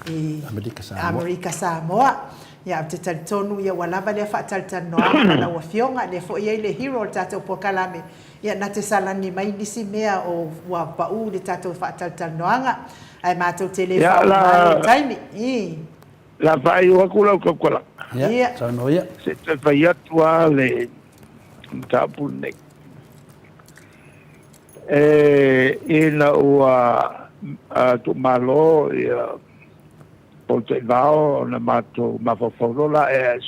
S1: i Amerika Samoa. Ia, ou te talitonu, ia, ua lava lea faatalatalanoaga ma lau Afioga, lea foi e i ai le hero o le tatou polokalame, Ia, na te salani mai nisi mea o ua pau le tatou faatalatalanoaga, ae matou te le
S2: Ia,
S1: faauma ai le taimi. I.
S2: La faaiu atu lau tautalaga.
S3: Ia,
S1: Ia.
S3: saunoa ia.
S2: Se i toe fai atu lava le mataupu lenei. E, ina ua tuumalo ia Paul Taivao ona matou mafaufau loa la ea i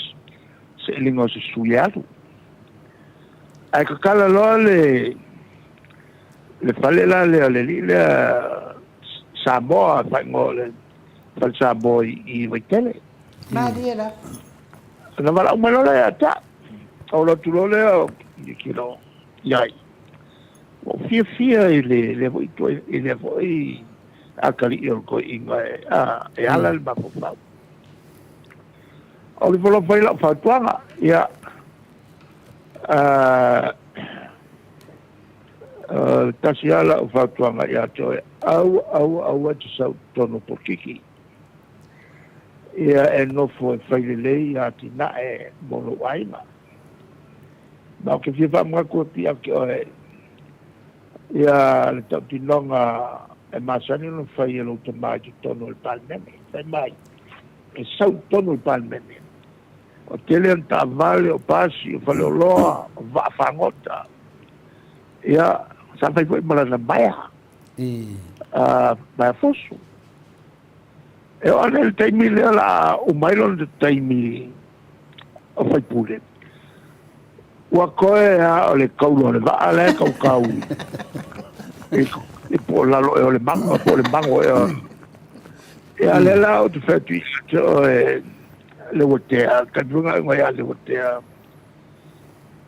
S2: sailiga o se sui e alu. Ae tatala loa le le fale la lea o le alii lea Samoa, faaigoa o le Fale Samoa i Vaitele.
S1: Malie la.
S2: Ona valaau mai loa lea ia te au. Ou alu atu loa lea i kilo i ai. Ua ou fiafia i le lea foi i lea foi atalii o le toeaina e ala le mafaufau. O le folofa i lau fautuaga, ia, uh, tasi lava lau fautuaga ia te oe, aua, aua, aua e te sau i totonu o polokiki. Ia e nofo e fai lelei atinae mo lou aiga. Ma ou te fia faamanatu atu ia te oe, ia le tautinoga e masani ona fai e lou tama i totonu o le Palemene. Fai mai, e sau i totonu o le Palemene, ua tele ona taavale, o pasi, o faleoloa, o vaa fagota. Ia, sa fai foi ma lana maea, maea fusu. E oo ane i le taimi lea o le a uma ai lona taimi o faipule, ua toe lava o le taula o le vaa la e tautau i po o lalo ea o le mago, po o le mago ea. Ia, lea la ou te fai atu ia te oe, Leuatea, talifuga ia Leuatea,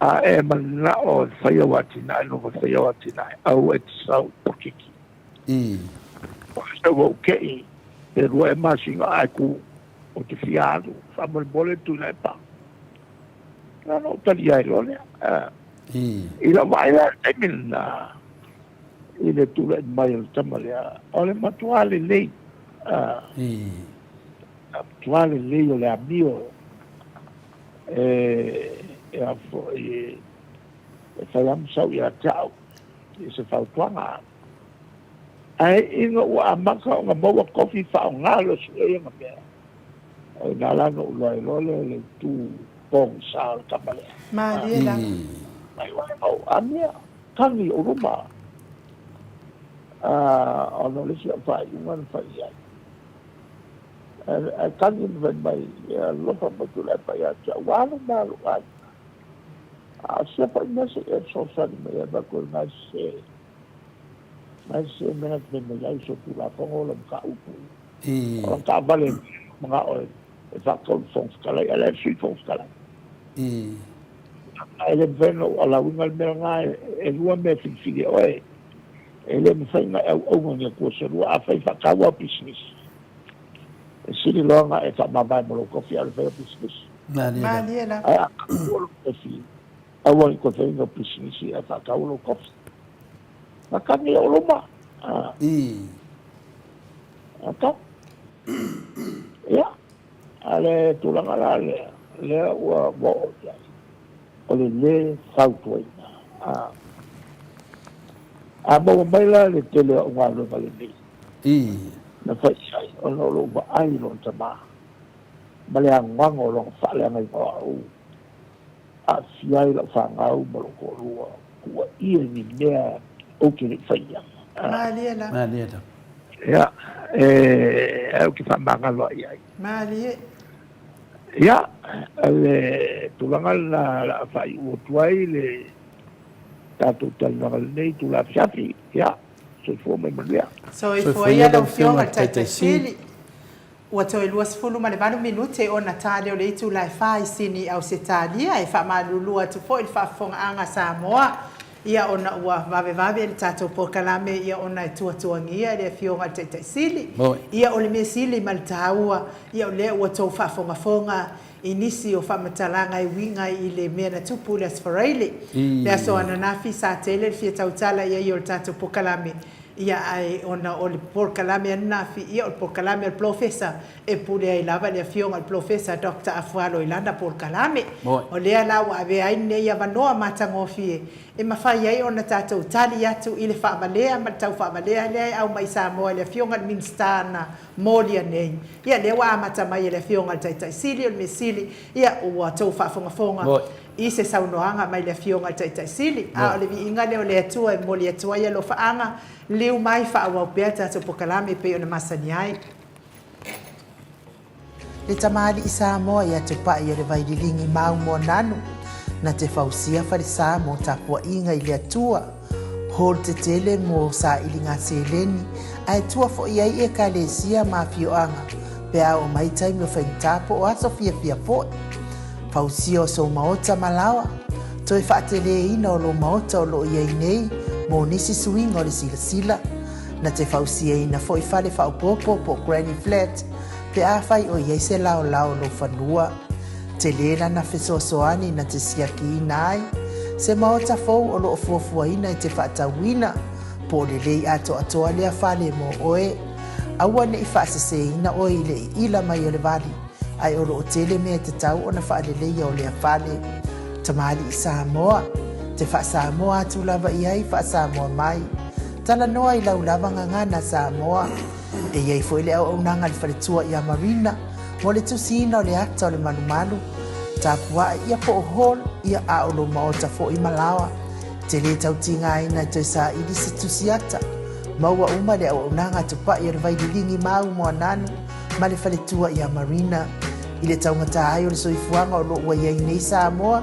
S2: a e manao e fai au atinae, nofo e fai au atinae, aua e te sau i polokiki. Sau ou kei, pe 2 ea masina ae ku, ou te fia alu, faamolemole Tuilaepa. Na ona ou talia ai loa lea. I lau vaai la i le taimi lena, i le tulai mai o le tama lea, o le matua lelei, matua lelei o le amio e a foi e fai lava ma sau ia te au i se fautuaga. Ae ina ua amata ona maua kofi faaaoga loa sui ai ana mea, o i ina la na ou iloa ai loa lea le itu pogisa o le tama lea.
S1: Malie lava.
S2: Mai oe na ou amia, tagi i ou luma, ona o le isi au faaiuga na fai i ai. Ae tagi ma fai mai, e alofa mai Tuilaepa ia te au, ua alu ma lou aiga. A o sia foi mea se i e fesoasoani mai ai, fai atu ai, na e sese mea na te fai mai ai i so Tulafono o lau mataupu. O lau taavale manao e faatau i le Fofoga Fetalai, a o la e sui Fofoga Fetalai. Ae le mafai ona ou alauina le mea lena, e lua mea e filifili e oe. E le mafai ona e auauna i ni atua se lua, afai e faatau au pisinisi, e sili loa ona e faamavae ma lou tofi ae o le fai o pisinisi.
S1: Malie lava.
S2: Ae a taua lou tofi, aua ne i toe faia ni au pisinisi ae faatau lou tofi. Na tagi ou luma. Na tagi. Ia, a le tulaga la lea, lea ua oo i ai, o le lē fautuaina. A maua mai la le tele o au galuega lelei, na fai i ai ona o lou vaai i lona tama ma le anoano o lona faaleagaina o au, aafia ai lau fanau ma lou toalua, tuuaia i ni mea ou te le i faia.
S1: Malie lava.
S3: Malie lava.
S2: Ia, e, ae ou te faamagalo ai i ai.
S1: Malie.
S2: Ia, le tulaga lena o le a faaiu atu ai le tatou talanoaga i lenei itula afiafi. Ia, soifua ma ia manuia.
S1: Soifua ia lau Afioga i le Taitaisili. Ua toe 28 minute ona ta lea o le itula e fa i Sini, Ausetalia. E faamalulu atu foi i le faafofogaaga a Samoa, ia ona ua vavevave le tatou polokalame, ia ona e tuatuagia le Afioga i le Taitai Sili. Ia o le mea sili ma le taua, ia o lea ua outou faafogafoga i nisi o faamatalaga e uiga i le mea na tupu i le Aso Faraile. Le aso ananafi sa tele le fia tautala i ai o le tatou polokalame, ia ae ona o le polokalame ananafi, ia o le polokalame a le Polofesa, e pule ai lava le Afioga i le Polofesa Doctor Afualo i lana polokalame. O lea la ua avea ai lenei avanoa matagofie e mafai ai ona tatou tali atu i le faavalea ma le tau faavalea lea e aumai i Samoa e le Afioga i le Minisita na molia nei. Ia lea ua amata mai e le Afioga i le Taitai Sili, o le mea sili, ia ua outou faafogafoga i se saunoaga mai le Afioga i le Taitai Sili. A o le viiga lea o le Atua e momoli atu ai alofaaga, liu mai faaauau pea le tatou polokalame e pei ona masani ai. Le tamalii Samoa ia Tupai o le Vaililigi mau Moananu, na te fausia falesa mo tapuaiga i le Atua, hall tetele mo sailiga seleni, ae tua foi ai Ekalesia ma afioaga pe a oo mai taimi o faigata po o aso fiafia foi. Fausia o sou maota ma laoa, toe faateleina o lou maota o lo o i ai nei mo nisi suiga o le silasila. Na te fausiaina foi fale faaopoopo po o granny flat pe afai o i ai se laolao o lou fanua. Tele lana fesoasoani na te siakiina ai se maota fou o lo o fuafuaina e te faatauina, po o lelei atoatoa lea fale mo oe. Aua ne i faaseseina oe i le iila mai o le vali, ae o lo o tele mea e tatau ona faaleleia o lea fale. Tamalii Samoa, te faa-Samoa atu lava i ai, faa-Samoa mai. Talanoa i lau lava gagana Samoa. E i ai foi le auaunaga a le faletua ia Marina mo le tusiina o le ata o le malumalu, tapua'i ia po o hall ia a o lou maota foi ma laoa. E te lē tau tigaina e toe saili se tusi ata. Maua uma le auaunaga a Tupa'i o le Vaililigi Mau Moananu ma le faletua ia Marina. I le taugata ai o le soifuaga o lo o ua i ai nei Samoa,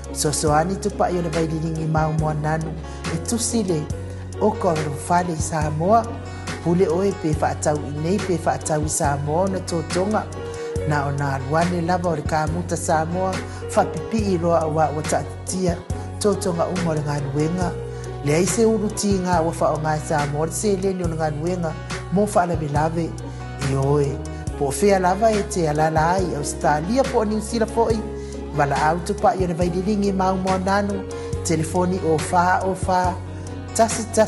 S1: fesoasoani Tupa'i o le Vaililigi Mau Moananu e tusi le oka o lou fale i Samoa. Pule oe pe faatau i nei pe faatau i Samoa ona totoga. Na ona alu ane lava o le kamuta Samoa faapipii loa auā ua taatitia totoga uma o le galuega. Leai se ulu tiga ua faaaoga e Samoa le seleni o le galuega mo faalavelave. Ioe, po o fea lava e te alaala ai i Ausetalia po o Niu Sila foi, valaau Tupai o le Vaililigi Mau Moananu, telefoni o 4 o 4 1 1 8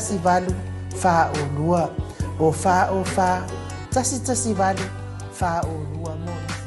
S1: 4 o 2, o 4 o 4 1 1 8 4 o 2 mo nisi.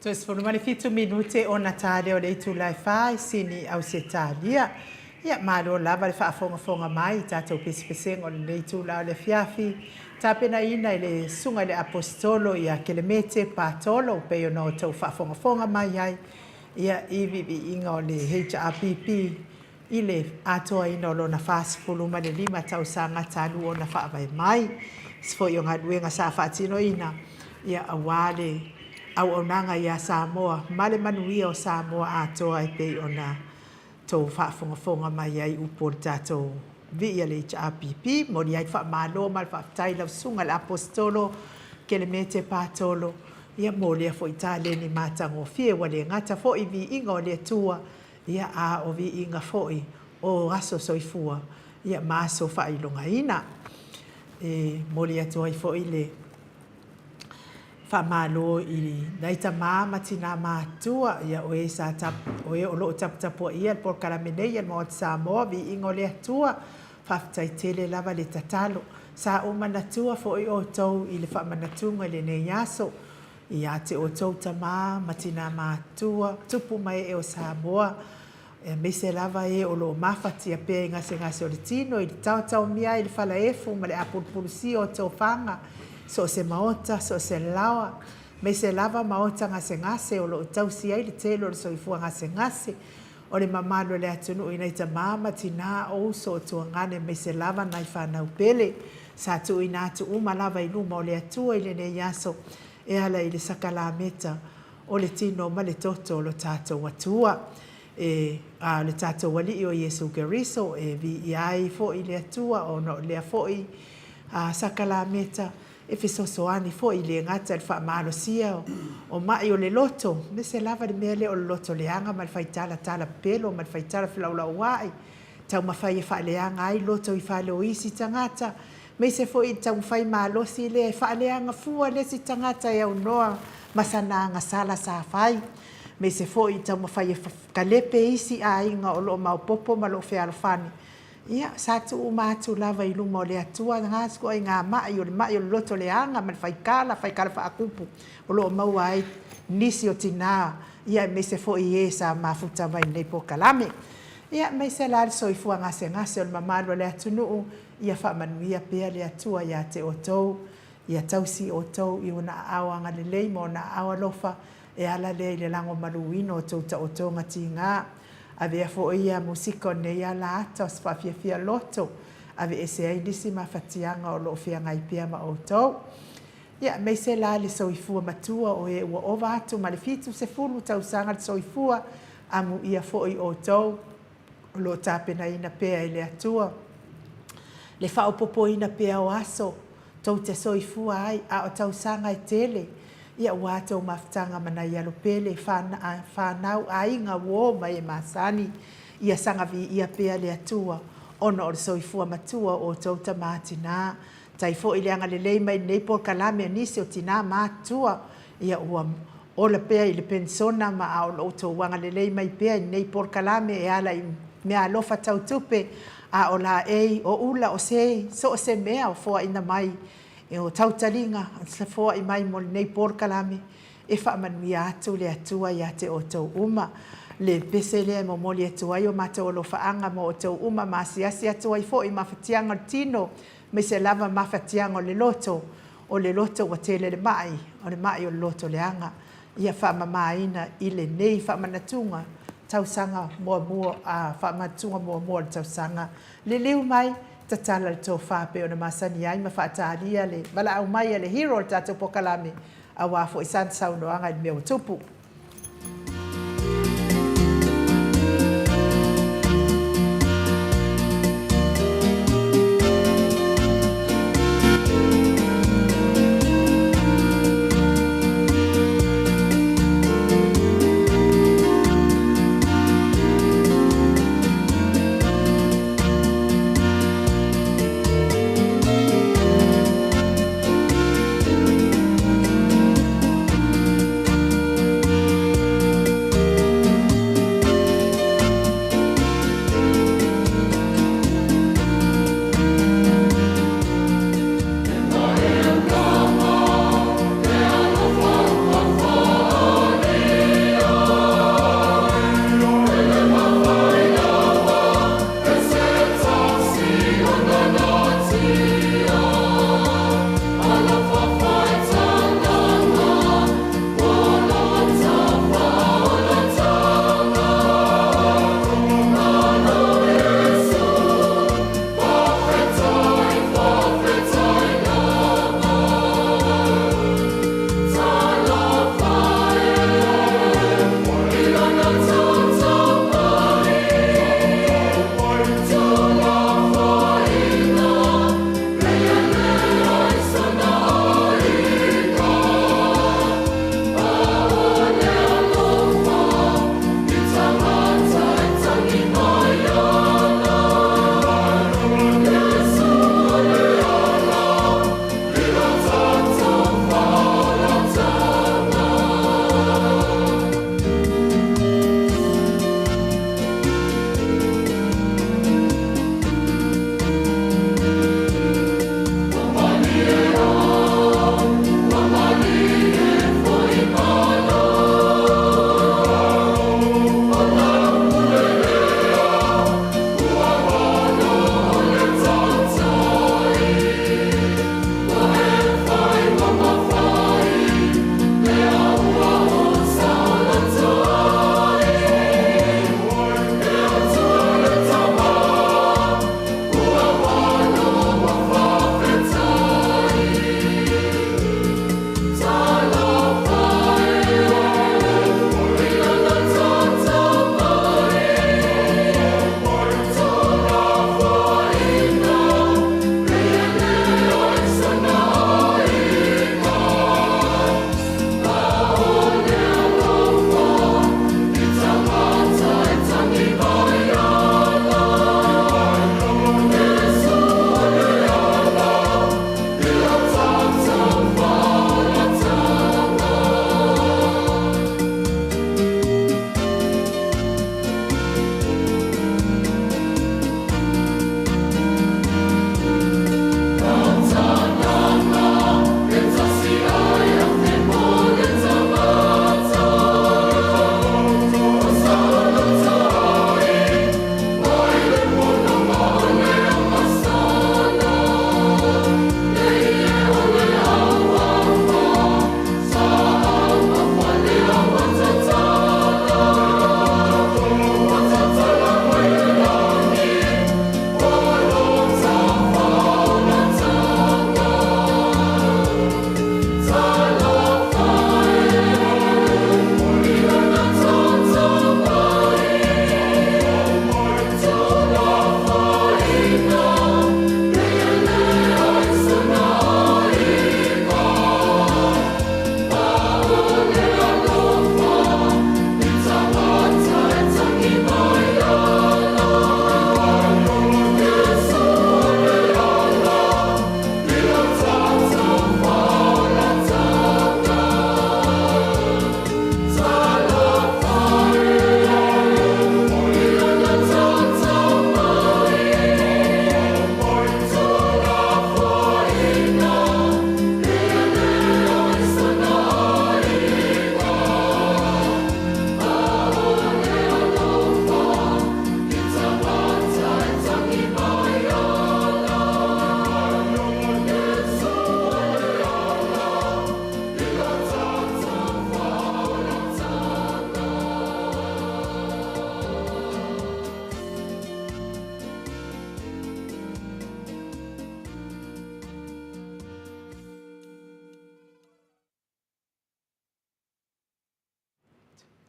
S1: Toe 17 minute ona ta lea o le itula e 4 i Sini, Ausetalia. Ia, malo lava le faafogafoga mai i tatou pesepesega o lenei itula o le afiafi, tapenaina e le Susuga i le Aposetolo ia Kelemete Patolo, e pei ona outou faafogafoga mai ai, ia, i viiviiga o le HRPP i le atoaina o lona 45 tausaga talu ona faavae mai. Nisi foi o galuega sa faatinoina, ia, aua le auaunaga ia Samoa ma le manuia o Samoa atoa e pei ona tou faafogafoga mai ai upu o le tatou vii a le HRPP. Momoli ai le faamalo ma le faafetai i lau Susuga i le Aposetolo Kelemete Patolo, ia, mo lea foi taleni matagofie, ua le gata foi i viiga o le Atua, ia, a o viiga foi o aso soifua, ia, ma aso faailogaina. E momoli atu ai foi le faamalo i nai tamā ma tinā matutua, ia, o e sa tap, o e o lo o taputapuaia le polokalame nei a le Maota Samoa, viiga o le Atua. Faafetai tele lava le tatalo. Sa ou manatua foi outou i le faamanatuga i lenei aso, ia te outou tamā ma tinā matutua, tupu ma ee o Samoa, aemaise lava e o lo o mafatia pea i gasegase o le tino, i le taotaomia ai i le falaefu ma le apulupulusia o tofaga, so o se maota, so o se laoa, aemaise lava maota gasegase o lo o tausi ai le tele o le soifua gasegase o le mamalu o le atunuu i nai tamā ma tinā, o uso o tuagane, aemaise lava nai fanau pele sa tuuina atu uma lava i luma o le Atua i lenei aso e ala i le sakalameta o le tino ma le toto o lo tatou Atua e a le tatou Alii o Iesu Keriso, e viia ai foi le Atua ona o lea foi sakalameta e fesoasoani foi i le gata i le faamalosia o mai o le loto, aemaise lava le mea lea o le loto leaga ma le faitalatala pepelo ma le faitala felaulauai, taumafai e faaleaga ai loto i fale o isi tagata, aemaise foi i le taumafai malosi lea e faaleaga fua le isi tagata e aunoa ma sana agasala sa fai, aemaise foi i le taumafai e kalepe isi aiga o lo o maopoopo ma lo o fealofani. Ia, sa tuu uma atu lava i luma o le Atua na ituaiga mai o le mai o le loto leaga ma le faikala, faikala faakupu o lo o maua ai nisi o tinā, ia aemaise foi e sa mafuta mai i lenei polokalame. Ia, aemaise la le soifua gasegase o le mamalu o le atunuu, ia faamanuia pea le Atua ia te outou, ia tausi outou i ona aao agalelei ma ona aao alofa, e ala lea i le lagomaluina o tou taotoga tiga. Avea foi ia musika o lenei ala ata o se faafiafia loto, aveese ai nisi mafatiaga o lo o feagai pea ma outou. Ia, aemaise la le soifua matua o e ua ova atu ma le 70 tausaga le soifua, amuia foi outou o lo o tapenaina pea e le Atua le faaopoopoina pea o aso tou te soifua ai, a o tausaga e tele, ia ua tou mafutaga ma nai alo pele, fanau, aiga, uo ma e masani, ia saga viia pea le Atua ona o le soifua matua o outou tamā tinā. Tai foi le agalelei mai lenei polokalame o nisi o tinā matutua, ia ua ola pea i le penisona ma a o lo outou agalelei mai pea i lenei polokalame e ala i meaalofa tau tupe, a o laei, o ula, o sei, so o se mea o foaina mai, o tautaliga foai mai mo lenei polokalame, e faamanuia atu le Atua ia te outou uma. Le pese lea e momoli atu ai o matou alofaaga mo outou uma ma asiasi atu ai foi i mafatiaga o le tino, aemaise lava mafatiaga o le loto, o le loto ua tele le mai, o le mai o le loto leaga. Ia faamamaina i lenei faamanatuga tausaga muamua, a faamanatuga muamua o le tausaga. Liliu mai, tatala le tofa pei ona masani ai ma faatalia le valaau mai a le hero o le tatou polokalame, aua foi sana saunoaga i le mea ua tupu.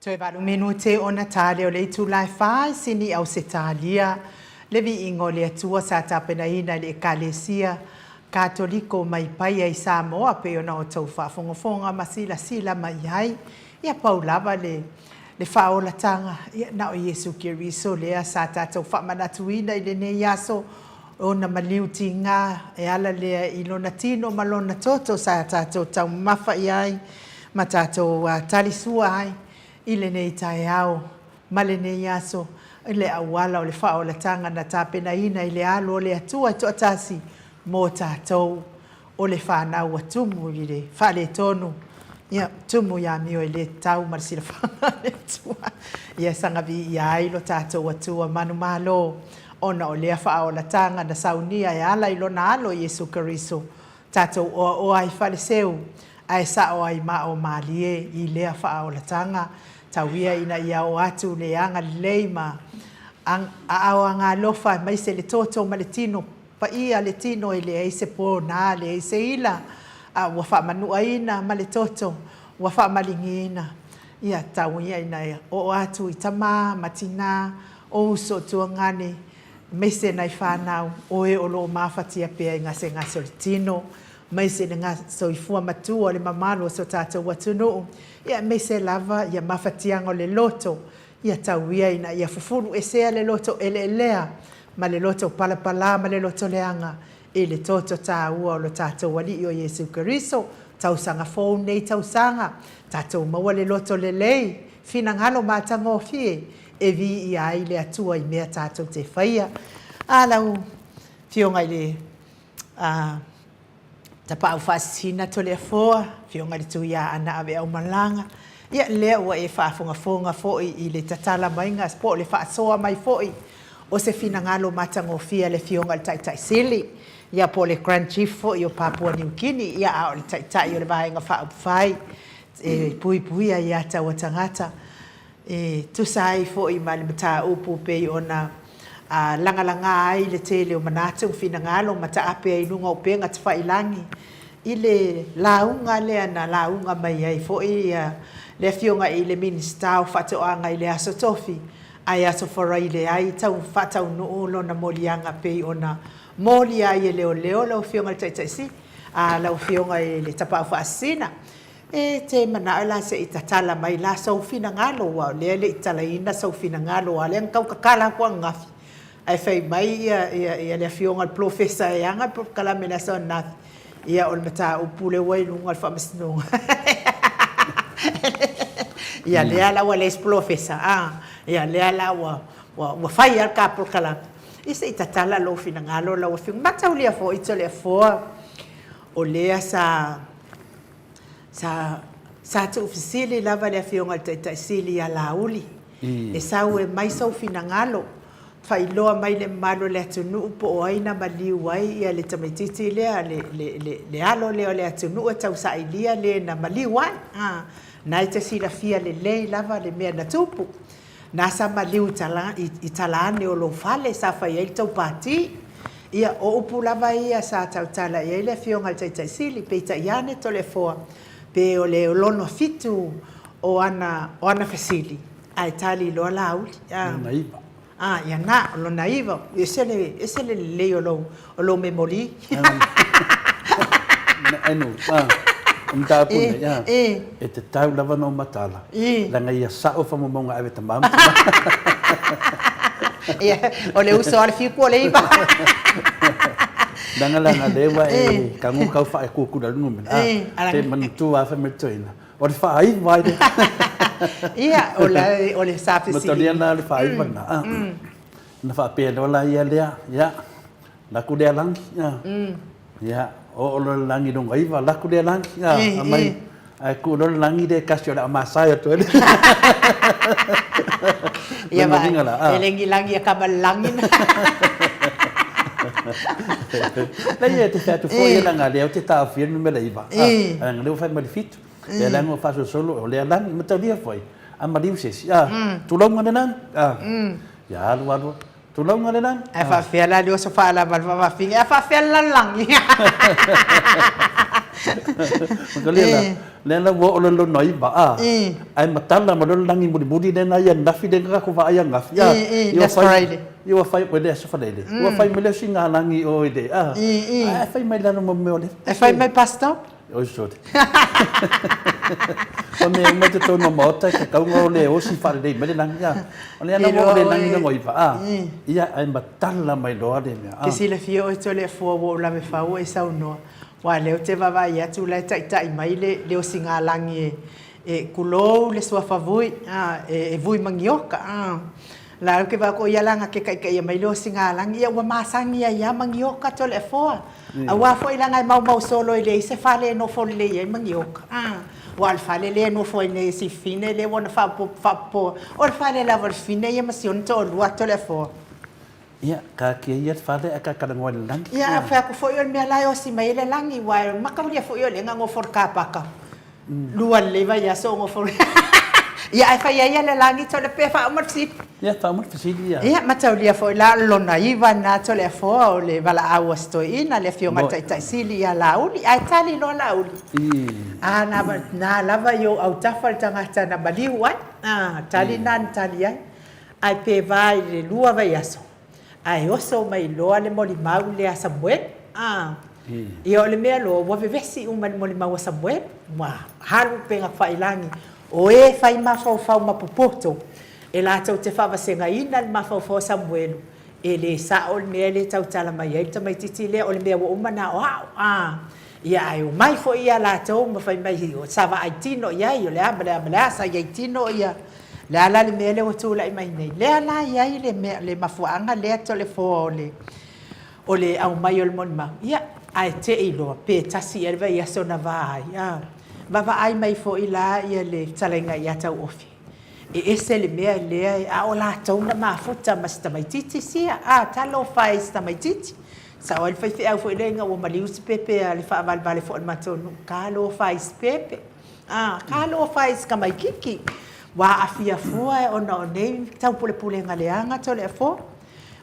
S1: Toe valu minute ona ta lea o le itula e fa i Sini Ausetalia, le viiga o le Atua sa tapenaina e le Ekalesia Katoliko mai Paia i Samoa pei ona outou faafogafoga ma silasila mai ai. Ia pau lava le le faaolataga, ia na o Iesu Keriso lea sa tatou faamanatuina i lenei aso, ona maliu tiga e ala lea i lona tino ma lona toto sa tatou taumamafa i ai ma tatou talisua ai i lenei taeao ma lenei aso i le auala o le faaolataga na tapenaina i le alo o le Atua e toatasi mo tatou o le fanau ua tumu i le faaletonu, ia, tumu i amio e le tatau ma le silafaga a le Atua. Ia saga viia ai lo tatou Atua manumalo, ona o lea faaolataga na saunia e ala i Lona Alo Iesu Keriso, tatou oaoa ai faleseu, ae sao ai ma o malie i lea faaolataga. Tau ia ina ia oo atu le agalelei ma aao agalofa aemaise le toto ma le tino Paia le tino e leai se pona, leai se ila, a ua faamanuaina ma le toto, ua faamaligiina. Ia tau ia ina oo atu i tama ma tina, o uso tuagane, aemaise nai fanau, o e o lo o mafatia pea i gasegase o le tino, aemaise le soifua matua o le mamalu o so tatou atunuu, ia aemaise lava ia mafatiaga o le loto, Ia tau ia ina ia fufulu esea le loto eleelea ma le loto palapala ma le loto leaga i le toto taua o lo tatou Alii o Iesu Keriso, tausaga fou nei tausaga, tatou maua le loto lelei, finagalo matagofie e viia ai le Atua i mea tatou te faia. A lau Afioga i le Tapaau Faasisina Toleafoa, Afioga i le Tuiaana Aveaumalaga, ia lea ua e faafogafoga foi i le tatala maiga po o le faasoa mai foi o se finagalo matagofie a le Afioga i le Taitai Sili, ia po o le Grand Chief foi o Papua Niu Kini, ia a o le Taitai o le Vaega Faaupufai e puipuia ia taua tagata. E tusa ai foi ma le mataupu pei ona lagalaga ai le tele o manatu ma finagalo ma taape ai i luga o upega tafailagi i le lauga lea na lauga mai ai foi le Afioga i le Minisita o Faatoaga i le Aso Tofi ae Aso Faraile ai tau faataunuu lona moliaga pei ona molia ai e leoleo lau Afioga i le Taitai Sili, lau Afioga i le Tapaau Faasisina. E te manao la se i tatala mai la sou finagalo, aua o lea e le i tatalaina sou finagalo, aua o lea na tau tatala atu ananafi, ae fai mai ia le afioga i le polofesa e ana le polokalame i le aso ananafi, ia o le mataupu lea ua i luga o le faamasinoga. Ia lea la ua leai se polofesa, a, ia lea la ua fai lava le ta polokalame. Ia se i tatala lou finagalo lau afioga. Mataulia foi Toleafoa, o lea sa Sa, sa tuufesili lava le Afioga i le Taitai Sili ia Laauli, e sau e mai sou finagalo, faailoa mai le mamalu o le atunuu po o ai na maliu ai ia le tamaitiiti lea, le, le, le, le alo lea o le atunuu e tausailia le na maliu ai. A, na e te silafia lelei lava le mea na tupu. Na sa maliu i tala, i, i tala ane o lou fale sa fai ai le tou pati. Ia, o upu lava ia sa tautala i ai le Afioga i le Taitai Sili, peitai ane Toleafoa, pe o le lona fitu o ana, o ana fesili, ae tali loa Laauli. A.
S3: Lona iva.
S1: A, ia na, o lona iva. E ese le, ese le lelei o lou, o lou memoli.
S3: Enu, a, o mataupu nei, a, e tatau lava ona ou mataala, leaga ia sao faamaumauga ave tama ma tina.
S1: Ia, o le uso a le fiku o le iva.
S3: Leaga leaga lea ua e tago kau faekukula i le numera, a, pe manatua lava fai mai le toeaina, o le faaiva ai lea.
S1: Ia, o le, o le sa fesili.
S3: Matalia la le faaiva lena, a. Ona faapea loa la ia lea, ia, laku lea lagi, a. Ia, oo loa le lagi lona iva, laku lea lagi, a, aumai, ae tuu loa le lagi lea e tasi o le a masae atu ai le.
S1: Ia ma, e le ni lagi a kama le lagi na.
S3: Leai, e te fai atu foi ia leaga o lea ou te taofia le numera iva, a, leaga o lea ua fai mai le fitu. Lea la ua faasolosolo, o lea lagi, mataulia foi, a maliu se isi, a, tulauga le lagi, a, ia alu alu, tulauga le lagi.
S1: Ae faapefea la le oso faalava le faafafine, ae faapefea le lalolagi.
S3: Mataulia la, Lea la ua oo loa i le lona iva, a, ae matala mai loa le lagi mulimuli lea na ai ananafi lea na tatou vaai ananafi, a,
S1: Ia ua fai,
S3: ia ua fai, le Aso Faraile, ua fai mai le osigalagi i o i le, a, ae fai mai i lalo ma mea o le...
S1: E fai mai bus stop?
S3: Oi sole. O mea uma i totonu o Maota e tatau ona le osi faalelei mai le lagi, a. O lea la ua oo le lagi lona iva, a, ia, ae matala mai loa le mea, a.
S1: Ke silafia oe Toleafoa ua ou lave fau e saunoa Aua o lea ou te vaavaai atu o la e taitai mai le osigalagi e, e, tulou le suafa Vui, a, e, e Vui Magioka, a. O la ou te vaai atu o ia la na te taitaia mai le osigalagi, ia ua masani ai lava Magioka Toleafoa. Aua foi leaga e maumau solo e leai se fale e nofo lelei ai Magioka, a. Aua o le fale lea e nofo ai nei si fafine lea ua ona faapopoa, o le fale lava o le fafine ia ma si ona toalua a Toleafoa.
S3: Ia, taatia ia le fale ae ta talanoa i le lagi.
S1: Ia, a fai atu foi o le mea la e osi mai ai le lagi, aua e mataulia foi o lea na nofo i le kapaka lua lelei vaiaso o nofo Ia, ae fai ai ia le lagi tole pe faauma le fesili.
S3: Ia, faauma le fesili ia.
S1: Ia, mataulia foi la o le lona iva lena Toleafoa o le valaau a si toeaina, le afioga i le Taitai Sili ia Laauli, ae tali loa Laauli. A, na lava i ou autafa le tagata na maliu ai. A, tali lena na tali ai. Ae pe va i le lua vaiaso, ae oso mai loa le molimau lea a Samuele. A, ia o le mea loa, ua vevesi uma i le molimau a Samuele, ua alu upega tafailagi, o e fai mafaufau ma popoto, e latou te faavasegaina le mafaufau a Samuele, e le sao le mea lea e tautala mai ai le tamaitiiti lea, o le mea ua uma ona aoao. A, ia ae omai foi ia latou ma fai mai, sa vaai tino i ai, o le a ma le a ma le a, sa i ai tino ia. Le a la le mea lea ua tulai mai nei? Lea la e i ai le mea, le mafuaaga lea Toleafoa o le, o le aumai o le molimau. Ia, ae te i loa pe tasi ea le vaiaso na va ai, a. Vaavaai mai foi la ia le fetalaiga ia Tauofi. E ese le mea lea, a o latou na mafuta ma si tamaitiiti sia, a, talofa e i si tamaitiiti. Sao ai le faifeau foi lea ina ua maliu si pepe a le faavalevale foi a le matou nuu, talofa e i si pepe. A, talofa e i si tamaitiiti, ua aafia fua ona o nei taupulepulega leaga Toleafoa.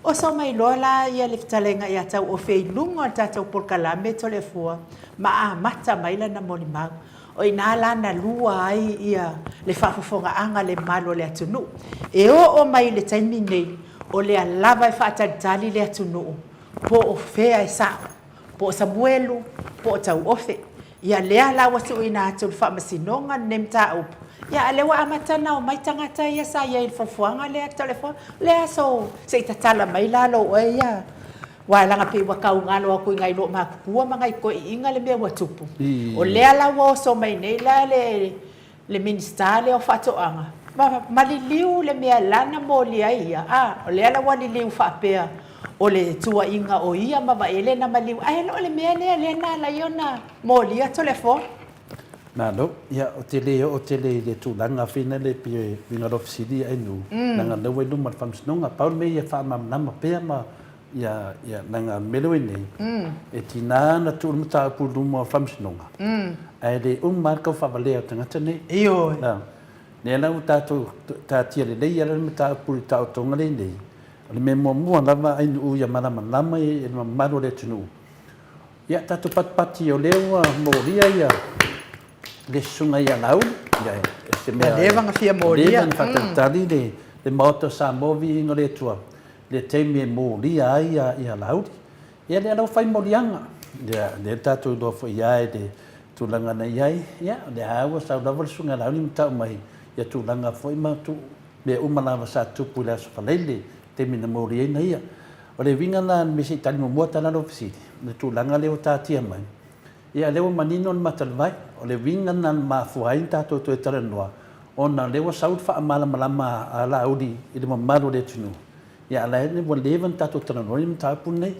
S1: Oso mai loa la ia le fetalaiga ia Tauofe i luga o le tatou polokalame Toleafoa ma amata mai lana molimau. O i ina la na lua ai ia le faafofogaaga a le mamalu o le atunuu. E oo mai i le taimi nei, o lea lava e faatalitali le atunuu po o fea e sao. po o Samuelu, po o Tauofe. Ia lea la ua tuuina atu i le Faamasinoga lenei mataupu, ia a o lea ua amata ona omai tagata ia sa i ai i le fuafuaga lea Toleafoa, o le aso se i tatala mai la lou oe ia, aua leaga pei ua tau galo atu i nai loomatutua ma nai toeaiina le mea ua tupu. O lea la ua oso mai nei la le le Minisita lea o Faatoaga, ma, ma liliu le mea la na molia ai ia, a, o lea la ua liliu faapea o le tuuaiga o ia ma Vaele na maliu, ae le o le mea lea lea na ala ai ona molia Toleafoa.
S3: Malo, ia, ou te le oo tele i le tulaga fina lea pei e uiga loa fesili ia Enu, leaga o lea ua i luma o le Faamasinoga. Pau le mea ia faamalamalama pea ma Ia, ia, leaga o le mea lea ua i nei, e tiga ona tuu le mataupu i luma o le Faamasinoga, ae le uma lava le tau faavalea o tagata nei.
S1: Ioe.
S3: A, lea la ua tatou taatia lelei lava le mataupu i le taotoga lea i nei, o le mea muamua lava ainuu ia malamalama i le mamalu o le atunuu, ia tatou patipati o lea ua molia ia le susuga ia Laauli, ia e se mea...
S1: Ua leva ona fia molia.
S3: Ua leva ona faatalitali le Maota o Samoa, viiga o le Atua, le taimi e molia ai ia Laauli. Ia lea la ua fai moliaga, ia lea tatou iloa foi ia i le tulaga na i ai, ia o lea lava ua sau lava le susuga ia Laauli ma tau mai ia tulaga foi ma mea uma lava sa tupu i le Aso Faraile, taimi na moliaina ia. O le uiga la o le mea se i tali muamua tala lau fesili, le tulaga lea ua taatia mai, ia lea ua manino le mata o le vai. O le uiga lena na mafua ai ona tatou toe talanoa, ona o lea ua sau le faamalamalama a Laauli i le mamalu o le atunuu, ia a o la e ua leva ona tatou talanoa i le mataupu lenei.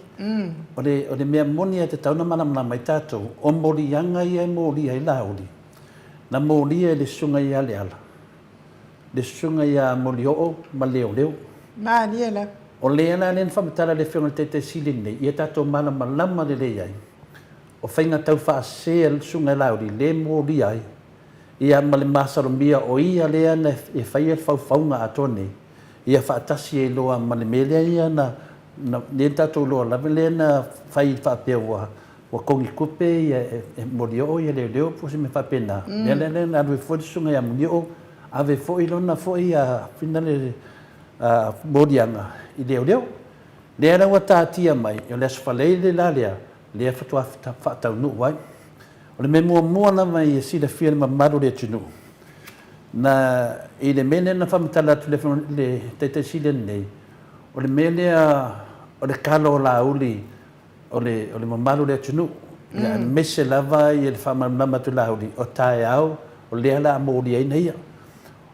S3: O le, o le mea moni lava e tatau ona malamalama ai tatou, o moliaga ia e molia ai Laauli, na molia e le Susuga ia Leala, le Susuga ia Molioo ma Leoleo.
S1: Malie lava.
S3: O lea la lea na faamatala e le Afioga i le Taitai Sili lenei, ia tatou malamalama lelei ai, o faiga taufaasese a le Susuga ia Laauli lea e molia ai, ia ma le masalomia o ia lea na e faia le faufauga atoa nei, ia faatasi ai loa ma le mea lea ia na, lea na tatou iloa lava lea na fai faapea ua ua kogitupe ia e Molioo ia leoleo po o se mea faapena. Lea la lea na alu ai foi le susuga ia Molioo ave foi lona foi finale moliaga i leoleo. Lea la ua taatia mai, o le Aso Faraile la lea, lea faatoa faataunuu ai. O le mea muamua lava ia silafia e le mamalu o le atunuu, na i le mea lea na faamatala atu e le Taitai Sili ananei, o le mea lea o le kalo o Laauli o le, o le mamalu o le atunuu, ia aemaise lava ia le faamalamalama atu e Laauli, o taeao o lea o le a moliaina ia.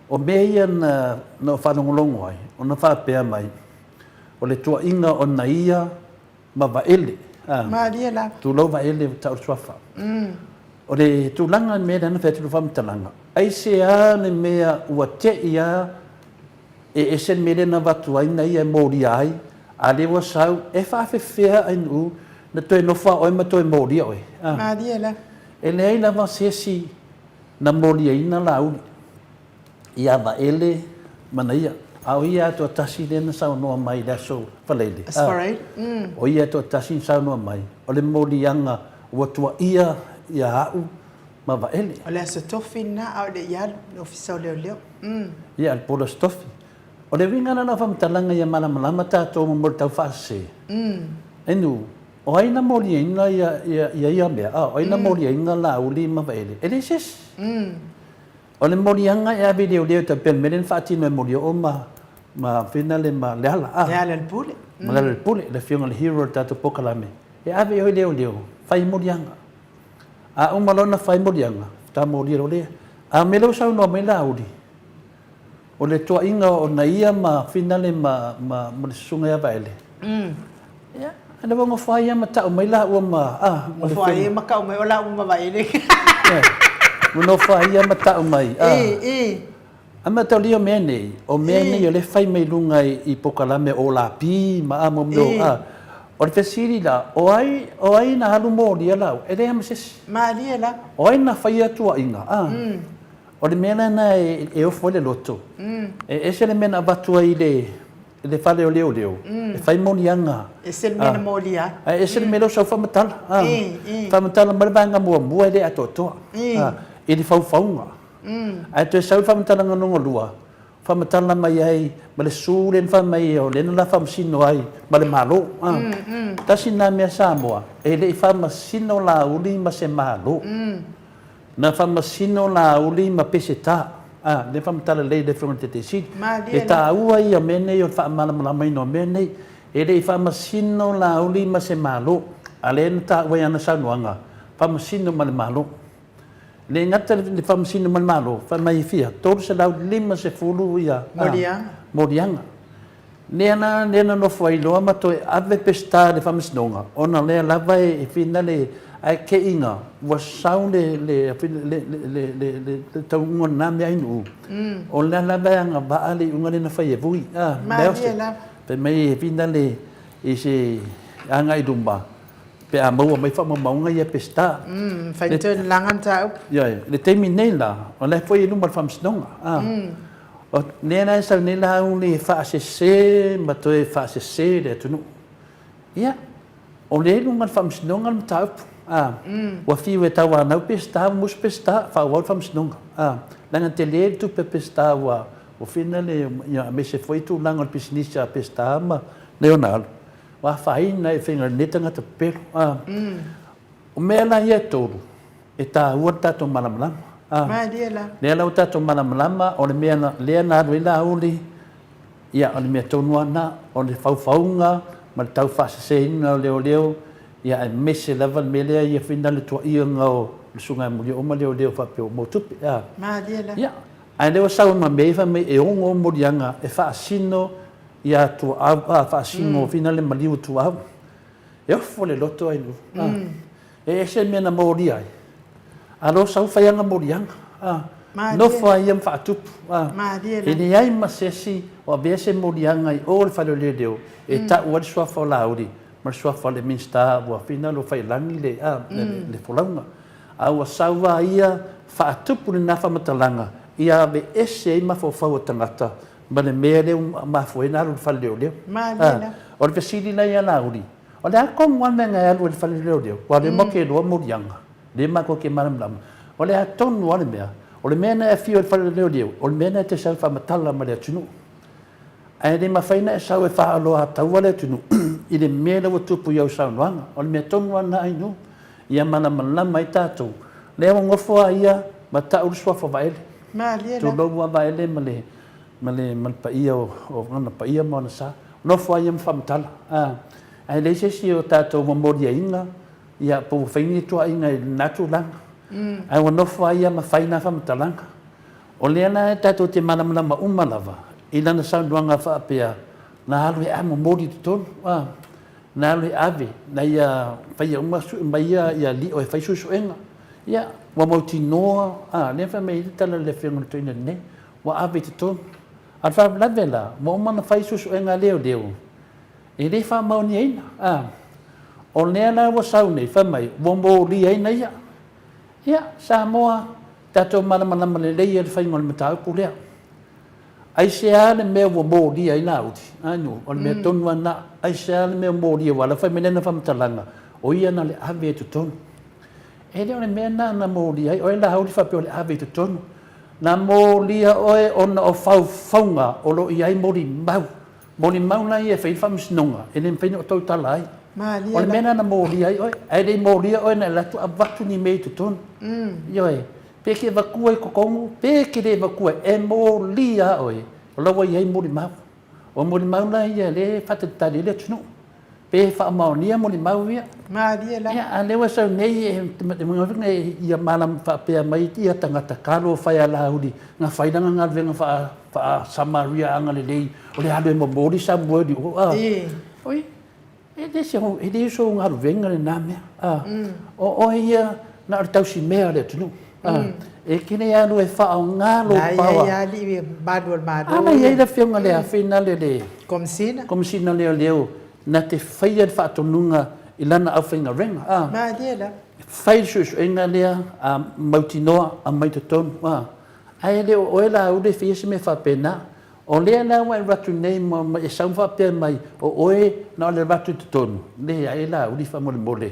S3: O mea ia na, na ou faalogologo ai, ona faapea mai, o le tuuaiga ona ia ma Vaele.
S1: Malie lava.
S3: Tulou Vaele ua tau le suafa. O le tulaga i le mea lea na fai atu le faamatalaga, aisea le mea ua te i a e ese le mea lea na avatu ai na ia e molia ai, a lea ua sau, e faafefea ainuu na toe nofo a oe ma toe molia oe.
S1: Malie lava.
S3: E leai lava se isi na moliaina Laauli. ia Vaele ma na ia. A o ia lava toatasi lea na saunoa mai i le Aso Faraile.
S1: Aso Faraile, mm.
S3: O ia toatasi na saunoa mai, o le moliaga ua tuaia ia au ma Vaele.
S1: O le Aso Tofi lena a o le i alu i le Ofisa o Leoleo. Mm.
S3: Ia, o le po o le Aso Tofi. O le uiga lena o faamatalaga ia malamalama tatou ma mo le taufaasese.
S1: Mm.
S3: Inu, o ai na moliaina ia, ia, ia, ia mea? A, o ai na moliaina Laauli ma Vaele? E leai se isi.
S1: Mm.
S3: O le moliaga e ave i leoleo e tau pea le mea lea na faatino e Molioo ma ma Finale ma Leala a.
S1: Lealailepule.
S3: Ma Lealailepule, le afioga i le hero o le tatou polokalame, e ave i o i leoleo, fai moliaga. A uma loa ona fai moliaga, faatoa molia loa lea. A o le mea lea ua saunoa mai Laauli, o le tuuaiga ona ia ma Finale ma ma ma le susuga ia Vaele, Ia, a lea ua nofo ai ia ma tau mai laua ma, a,
S1: ma le Nofo ai ia ma tau mai o laua ma Vaele.
S3: Ua nofo ai ia ma tau mai, a.
S1: I, i.
S3: A mataulia o mea nei, o mea nei o lea e fai mai luga i polokalame o Lāpī ma a mo mea o, a. O le fesili la, o ai, o ai na alu molia laua? E leai lava ma se isi.
S1: Malie la.
S3: O ai na faia tuuaiga, a? O le mea lena e ofo ai le loto. E ese le mea na avatu ai i le, i le fale o leoleo, e fai moliaga.
S1: Ese le mea na molia
S3: ai. Ae ese le mea lea o sau faamatala. Faamatala mai le vaega muamua e le atoatoa i le faufauga. Ae toe sau le faamatalaga lona lua, faamatala mai ai ma le su lea na fai mai o lea na la faamasino ai ma le Malo. Tasi lena mea Samoa, e le i faamasino Laauli ma se Malo. Na faamasino Laauli ma Peseta. A, lea faamatala lelei e le Afioga i le Taitaisili.
S1: Malie
S3: E taua ia mea nei o le faamalamalamaina o mea nei. E le i faamasino Laauli ma se Malo, a lea na taua i ana saunoaga, faamasino ma le Malo. E le gata i le faamasino ma le Malo, fai mai e fia? 350 ia, a,
S1: Moliaga.
S3: moliaga. Lea la lea na nofo ai loa ma toe ave Peseta i le faamasinoga, ona lea lava e finale ae keiga ua sau le le le le le le taunuuga o lena mea ainuu. O lea lava e agavaa le iuga lea na fai e Vui. A,
S1: Malie lava.
S3: Fai mai e finale i se agai i luma pe a maua mai faamaumauga ia Peseta.
S1: Fai le toe lalaga mataupu.
S3: Ioe, le taimi nei la, o la e foi i luma o le faamasinoga. A. O lea la e sau nei Laauli e faasese ma toe faasese le atunuu. Ia, o lea i luga o le faamasinoga le mataupu. A, ua fiu e tauanau Peseta, ua musu Peseta, faaauau le faamasinoga. A, leaga tele le tupe a Peseta ua fina le, ia, aemaise foi tulaga o le pisinisi a Peseta ma nai ona alo, ua afaina ai i faiga o lenei tagata pepelo. A, o mea la ia e tolu, E taua le tatou malamalama.
S1: A. Malie la.
S3: Lea la ua tatou malamalama, o le mea na, lea na alu ai Laauli, ia, o le mea tonu lava lena, o le faufauga ma le taufaaseseina o leoleo, ia, aemaise lava le mea lea ia fina le tuuaiga o le Susuga ia Mulioo ma leoleo faapea ua maua tupe. A.
S1: Malie la.
S3: Ia, ae lea ua sau ma mea ia fai mai e ono moliaga e faasino ia Tuaau, a, faasino fina le maliu o Tuaau. E ofo le loto ai a. E ese le mea na molia ai. A lo sau fai ana moliaga, a. Nofo ai ia ma faatupu, a. E leai ma se isi o avea se moliaga i o le fale o leoleo e tau ai le suafa o Laauli ma le suafa o le Minisita ua finau fai lagi le, a, le folauga. A ua sau a ia faatupu lena faamatalaga ia aveese ai mafaufau o tagata ma le mea lea ua mafua ai ona alu i le fale leoleo. A. O le fesili la ia Laauli, O le a tonu lava le mea na e alu ai i le fale leoleo, aua o lea matou te iloa moliaga, lea matou te malamalama. O le a tonu lava le mea, o le mea na e afio ai i le fale leoleo, o le mea lena e te sau e faamatala ma le atunuu. Ae le mafai ona e sau e faaoloataua le atunuu i le mea lea ua tupu i au saunoaga. O le mea tonu lava lena Ainuu, ia malamalama ai tatou. Lea ua nofo lava ia ma tau le suafa o Vaele.
S1: Malie lava.
S3: Tulou lava Vaele ma le, ma le, ma le paia o, o lona paia ma ona sa. Nofo lava ia ma faamatala. Ae leai se isi o tatou ua moliaina, ia, po ua fai ni tuuaiga i lena tulaga. Ae ua nofo lava ia ma fai na faamatalaga. O lea la tatou te malamalama uma lava i lana saunoaga faapea, na alu e amomoli i totonu, a, na alu e ave, na ia faia uma, sue mai ia lio e fai suesuega. Ia, ua mautinoa, a, lea fai mai ai le tala a le Afioga i le Toeaina nei, ua ave i totonu. A o le faalavelave la, ua uma ona fai suesuega a leoleo, e le faamaoniaina, a. O lea la ua sau nei, fai mai, ua moliaina ia. Ia, Samoa, tatou malamalama lelei i le faiga o le mataupu lea. Aisea le mea ua molia ai Laauli? Anu, o le mea tonu lava lena. Aisea le mea ua molia aua o la e fai mai lana faamatalaga, o ia na o le ave i totonu. E le o le mea lena na molia ai oe Laauli faapea o le ave i totonu. Na molia oe ona o faufauga o lo o i ai molimau. Molimau la ia e fai ai le faamasinoga, e le mafai ona outou tala ai.
S1: Malie
S3: O le mea lena na molia ai oe, ae le i molia oe na e alu atu avatu ni mea i totonu. Ioe, pe e te avatua i totonu, pe e te le avatua, e molia lava oe, o la ua i ai molimau. O molimau la ia lea e faatalitali ai le atunuu. Pe faamaonia molimau ia.
S1: Malie la.
S3: Ia, a o lea ua sau nei e ia malama faapea mai ia tagata talofa e a Laauli na fai lana galuega faa faa Samaria agalelei o le alu e momoli Samueli o a. Oi, e le se e le sou galuega lena mea. A o oe ia na o le tausimea o le atunuu. E te le alu e faaaoga lou
S1: paoa. Na i ai alii malu o le Malo.
S3: A na i ai le afioga le afina le le
S1: Komesina.
S3: Komesina leoleo na te faia le faatonuga i lana aufaigaluega. A.
S1: Malie la.
S3: Fai le suesuega lea a mautinoa aumai totonu. A. Ae le o oe Laauli e faia se mea faapena. O lea la ua e alu atu nei ma e sau ma faapea mai o oe na o le alu atu i totonu. Leai Laauli faamolemole.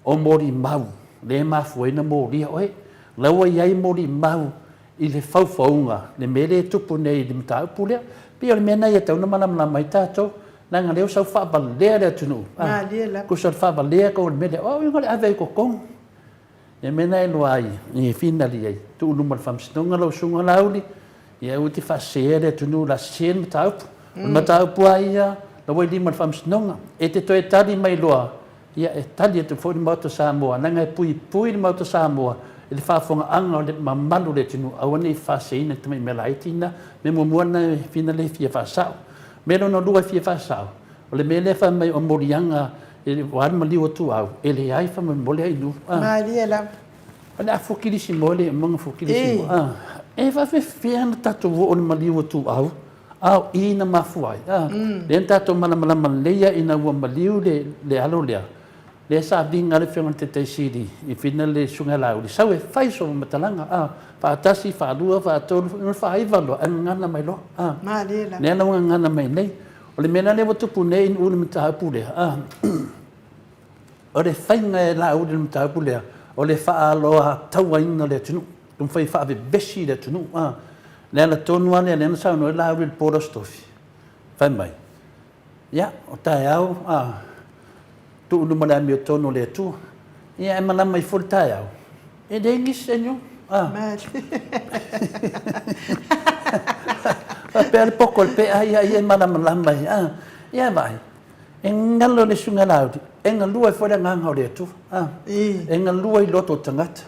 S3: O molimau lea e mafua ai ona molia oe. La ua i ai molimau i le faufauga, le mea lea e tupu nei i le mataupu lea. Pei o le mea lena ia tatau ona malamalama ai tatou, leaga o lea ua sau faavalea le atunuu.
S1: Malie lava.
S3: Tusa o le faavalea tou i le mea lea, o au ia na o le ave ai i totonu. Le mea lena e iloa ai, e finali ai, tuu i luma o le Faamasinoga lau Susuga Laauli, ia aua e te faaseseina le atunuu o le a sese le mataupu. O le mataupu lava ia, la ua i lima o le Faamasinoga. E te toe tali mai loa, Ia, e tali atu foi le Maota Samoa, leaga e puipui le Maota Samoa i le faafofogaaga o le mamalu o le atunuu, aua ne i faaseseina i tamai mea laiti na. Mea muamua lena e fina le fia faasao. Mea lona lua e fia faasao, o le mea lea fai mai o moliaga aua le maliu o Tuau, e leai faamolemole Ainuu.
S1: Malie lava.
S3: O le a fukilisimoa le uma ona fukilisimoa. E faafefea ona tatou oo i le maliu o Tuau? A o i na mafua ai, a, lea na tatou malamalama lelei lava ina ua maliu le, le alo lea, lea sa viga le Afioga i le Taitai Sili i fina le Susuga ia Laauli, sau e fai sona matalaga, a, faatasi, faalua, faatolu, ona faaiva loa, ae gagana mai loa, a.
S1: Malie lava.
S3: Lea la ua gagana mai nei. O le mea la lea ua tupu nei i le mataupu lea, a, o le faiga e Laauli i le mataupu lea, o le faaaloatauaina o le atunuu. Taumafai e faavevesi le atunuu. A, le ala tonu lava lea, lea na saunoa ai Laauli i le po o le Aso Tofi, fai mai, ia, o taeao, a, tuu i luma o le amiotonu o le Atua. Ia, ae malama ifo le taeao, e leai nisi e a. Faapea le poko o le pea, ia, ia e malamalama ai, a. Ia vaai, e galo le Susuga Laauli, e galue ai foi le agaga o le Atua, a. E galue i loto o tagata.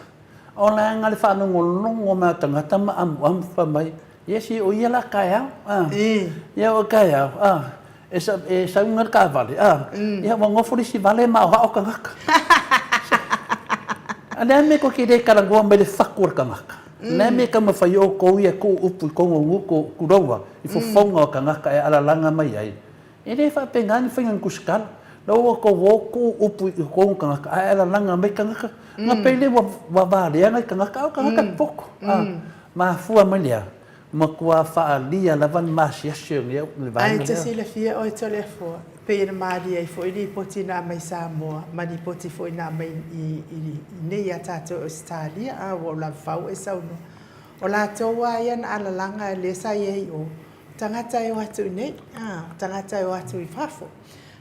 S3: O leaga le faalogologo mai o tagata ma amuamu fai mai, ia se o ia la taeao, a. Ia o taeao, a, e sa, e sauga le taavale, a, ia ua nofo le isi vale ma aoao tagata. A le a mea tou te le talanoa mai le fatu o le tagata? Le a mea e taumafai ai outou ia e tuu upu i totonu o nuu tuloua i fofoga o tagata e alalaga mai ai? E le faapena ni faiga ni tusitala. La ua tou o tuu upu i totonu tagata ae alalaga mai tagata. Na pei lea ua valea nai tagata, a o tagata e popoto. Mafua mai lea. Matua faaalia lava le masiasi o le vaega
S1: Ae
S3: lea.
S1: te silafia oe Toleafoa, e pei ona malie ai foi lipoti na aumai Samoa ma lipoti foi na aumai i inei ia tatou i Ausetalia, a ua ou lavafau e saunoa. O latou lava ia na alalaga lea sa i ai i o, o tagata e o atu i inei, o tagata e o atu i fafo.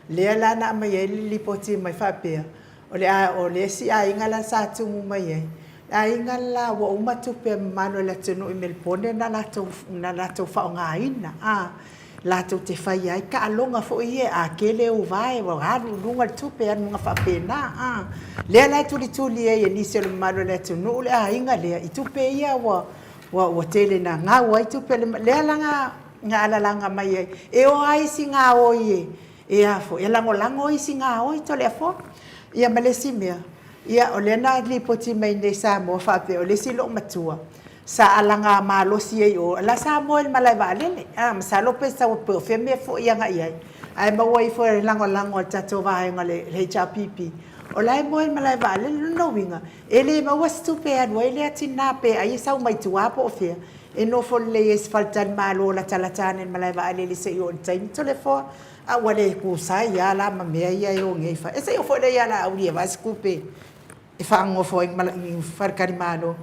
S1: Lea la na aumai ai le lipoti mai faapea, O le a, o le isi aiga la sa tumu mai ai, le aiga le la ua uma tupe a le mamalu o le atunuu i Melepone na latou, na latou faaaogaina, a, latou te faia ai taaloga foi ia, a tele ou vae ua alu i luga le tupe, aluga faapena, a. Lea la e tulituli ai e nisi o le mamalu o le atunuu le aiga lea i tupe ia ua, ua tele ina gau ai tupe a le, lea la na alalaga mai ai, e o lava isi gaoi e, E a foi, e lagolago isi gaoi Toleafoa. Ia ma le isi mea, ia o lea na lipoti mai nei i Samoa faapea o le isi loomatua sa alaga malosi ai i o, la e sa moe i le malae vaalele. A, masalo pe sau po o fea mea e foi agai i ai, ae maua ifo e le lagolago a le tatou vaega o le HRPP, o la e moe i le malae vaalele. O lona uiga, e le maua se tupe e alu ai lea tina pe ai e sau mai tua po o fea, e nofo lelei ai i se faletalimalo latalata ane i le malae vaalele se i oo i le taimi Toleafoa. A ua le kusai lava la ma mea ia e o nei fai. E se i oo foi lea ia Laauli e vaai se tupe e faanonofo ai i faletalimalo.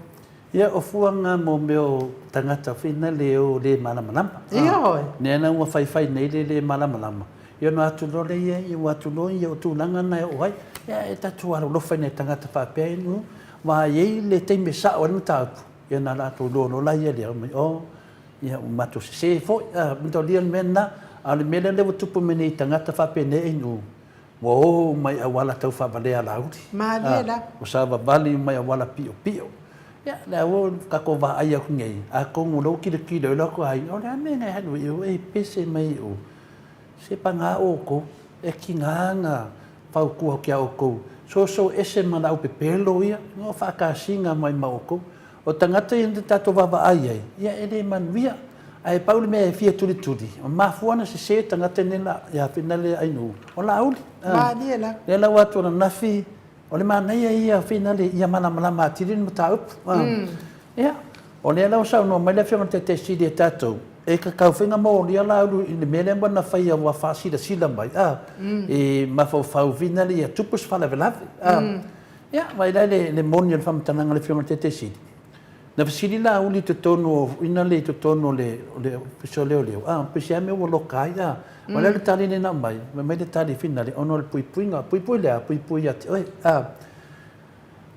S3: Ia, o fuaga mo mea o tagata foi na le o le malamalama.
S1: Ioe.
S3: Lea la ua faifai nei le le malamalama, ia ona atu loa lea ia, ua atu loa ia o tulaga na e oo ai. Ia e tatou alolofa i nai tagata faapea i nuu, aua e i ai le taimi e sao ai le mataupu, ia ona latou iloa loa laia lea, fai mai, oh, Ia, ua matou sese foi, a, mataulia le mea lena. A o le mea lea lea ua tupu mai nei i tagata faapenei i nuu, ua o uma i auala tau faavalea alauli.
S1: Malie la.
S3: Ua savavali uma i auala piopio. Ia, lea ua tatou vaai atu nei, atonu o lea ua tilotilo ai lo latou aiga, o le a le mea na e alu ai i o e pese mai i o? Se paga outou, e tiga na fautua atu ia outou, soso ese ma le aupepelo ia, no faatasiga mai ma outou. O tagata ia na tatou vaavaai ai, ia e le manuia. Ae pau le mea e fia tulituli, e mafua ona sese tagata nei la, ia finale Ainuu, o Laauli.
S1: Malie la.
S3: Lea la ua atu ananafi, o le manaia ia finale ia malamalama atili le mataupu. Ia, o lea la ua saunoa mai le Afioga i le Taitaisili e tatou, e tatau foi ona molia Laauli i le mea lea na faia ua faasilasila mai, a, i mafaufau finale ia tupu se faalavelave. Ia, vaai la i le moni o le faamatalaga a le Afioga i le Taitaisili. Na fesili Laauli i totonu o, ina le i totonu o le, o le Ofisa o Leoleo, a, pe se a mea ua loka ai, a. O le a le tali lea na aumai? Fai mai le tali finale, ona o le puipuiga. Puipui le a? Puipui ia te oe, a.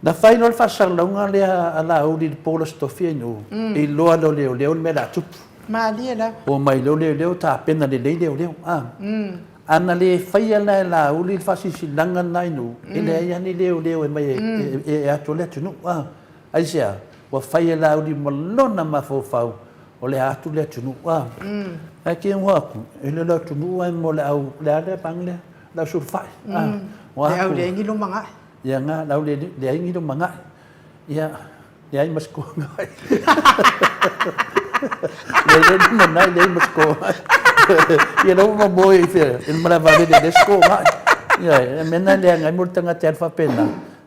S3: Na fai loa le faasalalauga lea a Laauli i le po o le Aso Tofi ai nuu, iloa loa e leoleo le mea o le a tupu.
S1: Malie lava.
S3: Omai loa leoleo tapena lelei leoleo, a. A na le faia la e Laauli le faasilasilaga lena i nuu, e leai lava ni leoleo e mai e atu ai le atunuu. A, aisea? Ua fai e Laauli ma lona mafaufau, o le a atu le atunuu. A, ae te igoa atu, e le o le atunuu ae mo le au, le a lea paga lea? Le au sulufai.
S1: A, ua atu. Le au leai ni lumanai.
S3: Ia nga, le au leai ni lumanai. Ia, leai ma se koangai. Leai lumanai, leai ma se koangai. Ia lea ua mamoe i fea, i le malae vaalele leai se koangai. Ia, e mea na leaga ai mo le tagata e alu faapena.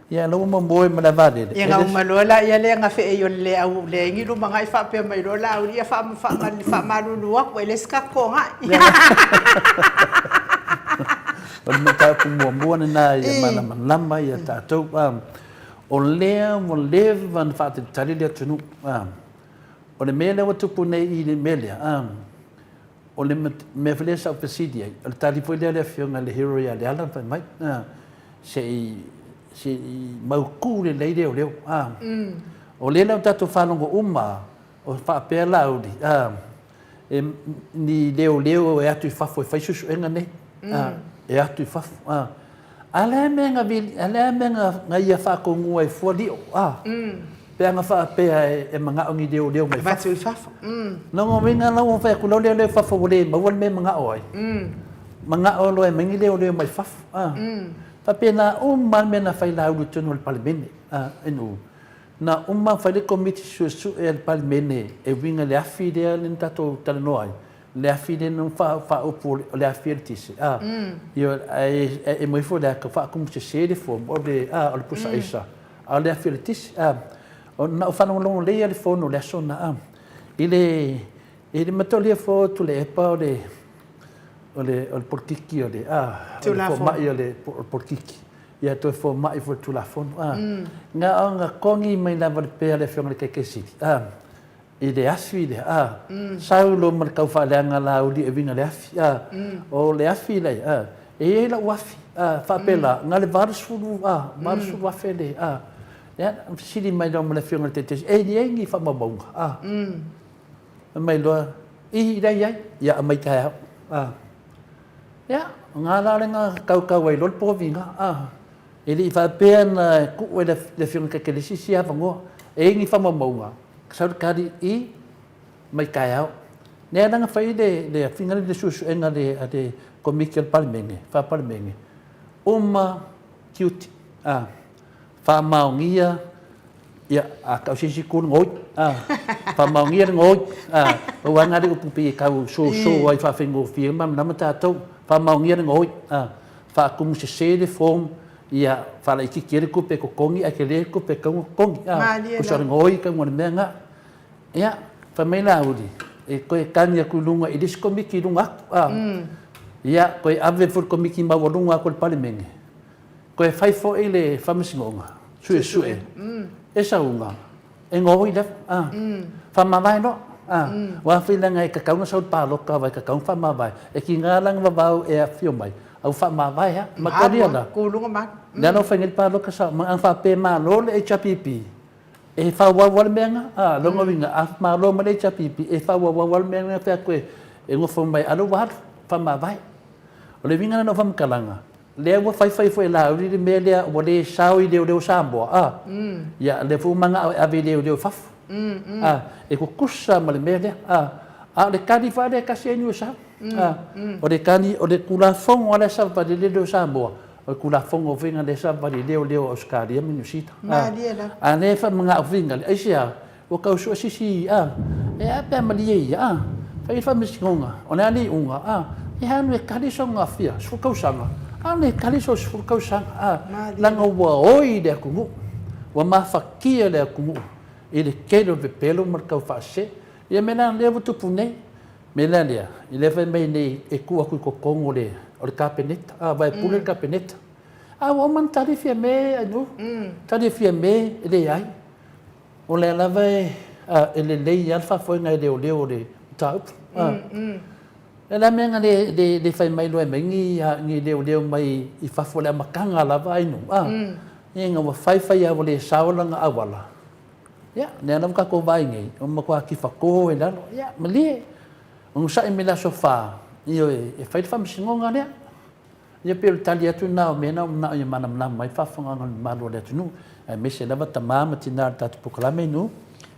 S3: Ia lea ua mamoe i le malae vaalele.
S1: Ia na uma loa laia lea na feei o le au leai ni lumanai faapea mai loa Laauli, ia faamalulu atu e leai se tatou koangai.
S3: O le mataupu muamua lena ia malamalama ia tatou. O lea ua leva ona faatalitali le atunuu. O le mea lea ua tupu nei i le mea lea, o le mea foi lea sa ou fesili ai, o le tali foi lea a le Afioga i le hero ia Leala na fai mai, se i mautu lelei leoleo. O lea la ua tatou faalogo uma o faapea Laauli, e, ni leoleo e atu i fafo e fai suesuega nei, e atu i fafo. A le a mea na vili, a le a mea na ia faatonuina ai fua lio, pe ana faapea e manao ni leoleo mai fafo.
S1: Avatu i fafo.
S3: Lona uiga la ua fai atu loa leoleo i fafo ua le maua le mea e manao ai, manao loa e aumai ni leoleo mai fafo. Faapena uma lava le mea na fai Laauli i totonu o le Palemene, e nuu. Na uma ona fai le Komiti Suesue a le Palemene e uiga i le afi lea na tatou talanoa ai, le afi lea na faaupu o le afi eletise, a, ioe, ae e aumai foi le ata faatumusese le form o le, a, o le pusa aisa, a o le afi eletise, a. Na ou faalogologo lelei lava i le fono i le aso lena, a, i le. I le matolia fo Tuilaepa o le o le o le polokiki o le a o le fomai o le polokiki ia toe fomai foi le Tulafono a na ona kogi mai lava le pea le Afioga i le Taitaisili a i le afi lea a sau loa ma le taufaaleaga Laauli e uiga i le afi a o le afi lea a e i ai lau afi a faapela na o le 80 a 80 afe le a ia fesili mai loa ma le Afioga i le Taitaisili e i ai ni faamaumauga a Fai mai loa, Ih, lea e i ai, ia aumai taeao. A. Ia, o na la le na tautau ai loa le povi na. A. E le i faapea na tuu e le Afioga i le Taitai isi avanoa. E i ai ni faamaumauga, sau le tali, i, mai taeao. Lea la na fai le, le afiga lea i le suesuega a le, a le Komiti a le Palemene, Faa-Palemene, uma tiute, a, faamaonia Ia, a tau se isi itu le gaoi, a, faamaonia le gaoi, a, pau lava lena le upu pei e tau soso ai faafaigofie ai ma malamalama tatou, faamaonia le gaoi, a, faatumu sese le form, ia faalaitiiti ai le tupe e totogi ae tele le tupe e tatau ona totogi, a, tusa o le gaoi e tatau ona le mea lena. Ia, fai mai Laauli, e toe tagi atu i luga i le isi Komiti i luga atu, a, ia, toe ave foi i le Komiti maualuga atu a le Palemene, Toe fai foi le faamasinoga, suesue, e sauga, e gaoi lava, a. Faamavae loa, a. Aua foi leaga e tatau ona sau i le palota aua e tatau ona faamavae. E tiga la ona vavau e afifio mai, a ua faamavae lava. Mataulia la, lea la ua fai nei le palota sao mai, ana faapea e malo le HRPP, e faaauau lava le mea lena, a. Lona uiga, a malo mai le HRPP, e faaauau lava le mea lena e fai atu e nofo mai, a o lea ua alu, faamavae. O le uiga lena o faamatalaga, Lea ua fai fai foi e Laauli le mea lea ua le sao i leoleo Samoa, a? Ia, lea foi ua manao e ave i leoleo i fafo. A, e tutusa ma le mea lea, a. A o le kali foi lea e tasi ai Niusa, a. O le kali, o le Tulafono lava lea e savavali ai leoleo Samoa, o le Tulafono foi lea e savavali ai leoleo Ausetalia ma Niu Sila, a. A o lea e faamanao foi le, aisea? Ua tau sue se isi, a, e a pe a malie ia, a, fai le faamasinoga, o le a le iuga, a, e alu e kali sona fia, sefulu tausaga, alu e kali sona sefulu tausaga, a, leaga ua oi le atunuu, ua mafatia le atunuu i le tele o le pepelo ma le tau faasese. Ia mea la lea ua tupu nei, mea la lea, i lea fai mai nei e tuu atu i totonu o le, o le Kapeneta, a, aua e pule le Kapeneta. A ua uma ona tali Fiame, Ainuu, tali Fiame, e leai. O lea lava e lelei lava le faafoega e leoleo o le mataupu. O le a le mea na le fai mai loa e aumai ni leoleo mai i fafo i le amataga lava Ainuu, ina ua fai fai lava ua le sao lana auala, ia, lea lava ua tatou vaai nei, ua matua tifato ai i lalo. Ia, malie, onosai mai le aso 4, ioe, e fai le faamasinoga lea. Ia pei o le tali atu lena o mea na ua manao ia malamalama ai le faafofogaaga a le mamalu o le atunuu, aemaise lava tama ma tina o le tatou polokalame i nuu.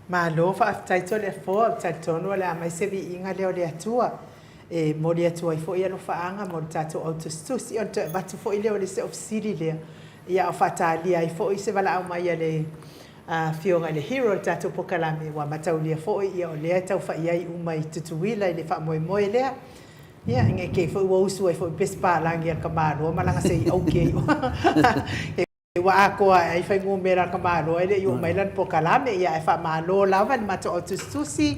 S1: Malo faafetai Toleafoa, ou te talitonu o le a aumai se viiga lea o le Atua e momoli atu ai foi alofaaga mo le tatou au tusitusi. Ona toe avatu foi lea o le isi au fesili lea, ia a o faatalia ai foi se valaau mai a le Afioga i le hero o le tatou polokalame, ua mataulia foi ia o lea e tau fai ai uma i Tutuila i le faamoemoe lea. Ia, ne i te i foi ua usu ai foi pesepalagi a le tamaloa ma lana sei auki ai ua atoa ae ai fuainumera a le tamaloa e le i oo mai lana polokalame. Ia, ae faamalo lava i le matou au tusitusi.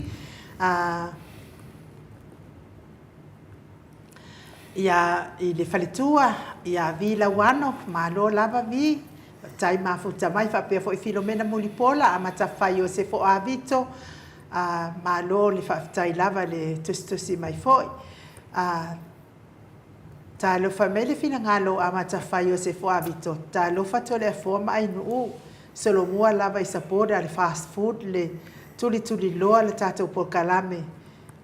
S1: Ia, i le faletua, ia Vi Lauano, malo lava Vi, faafetai mafuta mai, faapea foi Filomena Mulipola, Amata Fai Iosefo Avito, A, malo le faafetai lava le tusitusi mai foi. A, Talofa mai le finagalo o Amatafai Iosefo Avito, talofa Toleafoa ma Ainuu, solomua lava i sapoda le fast food le tulituliloa le tatou polokalame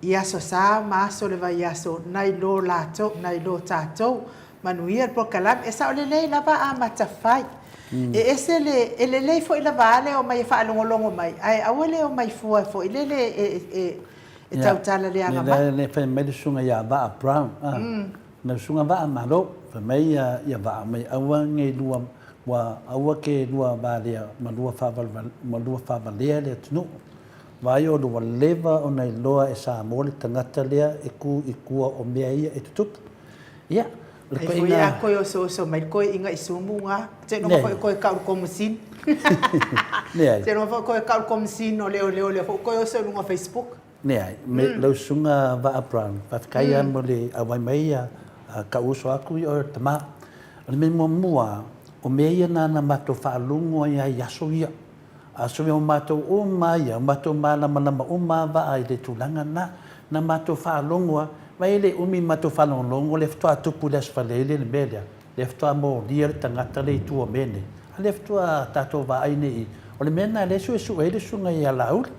S1: i aso sa ma aso o le vaiaso nai lo latou nai lo tatou Manuia le polokalame. E sao lelei lava Amatafai. E ese le, e lelei foi lava le omai e faalogologo mai, ae aua le omai fua foi lele e, e tautala leaga mai. Lea
S3: lea fai mai le susuga ia Vaa Brown, a, lau susuga Vaa malo, fai mai ia Vaa mai aua nei lua, ua aua ke lua valea ma lua faavalevalea, ma lua faavalea le atunuu. Vaai o ua leva ona iloa e Samoa le tagata lea e tu i tua o mea ia e tutupu. Ia,
S1: o le Ai foi a koe osooso mai le koe inga i sumu nga. Seiloga foi koe kau le komusini.
S3: Leai.
S1: Seiloga foi koe kau le komusini o leoleo lea foi koe oso i luga o Facebook.
S3: Leai, me lau susuga Vaa Brown, faafetai lava mo le auai mai a kau uso aku i oe o le tama. O le mea muamua lava, o mea ia na na matou faalogo ai lava i aso ia. Aso ia o matou uma lava ia, o matou malamalama uma lava Vaa i le tulaga lena. Na matou faalogo lava, ma e le umi matou faalogologo, lea faatoa tupu i le Aso Faraile le mea lea. Lea faatoa molia le tagata lea i tua o mea nei, a lea faatoa tatou vaai nei i, o le mea lena lea e suesue ai le susuga ia Laauli.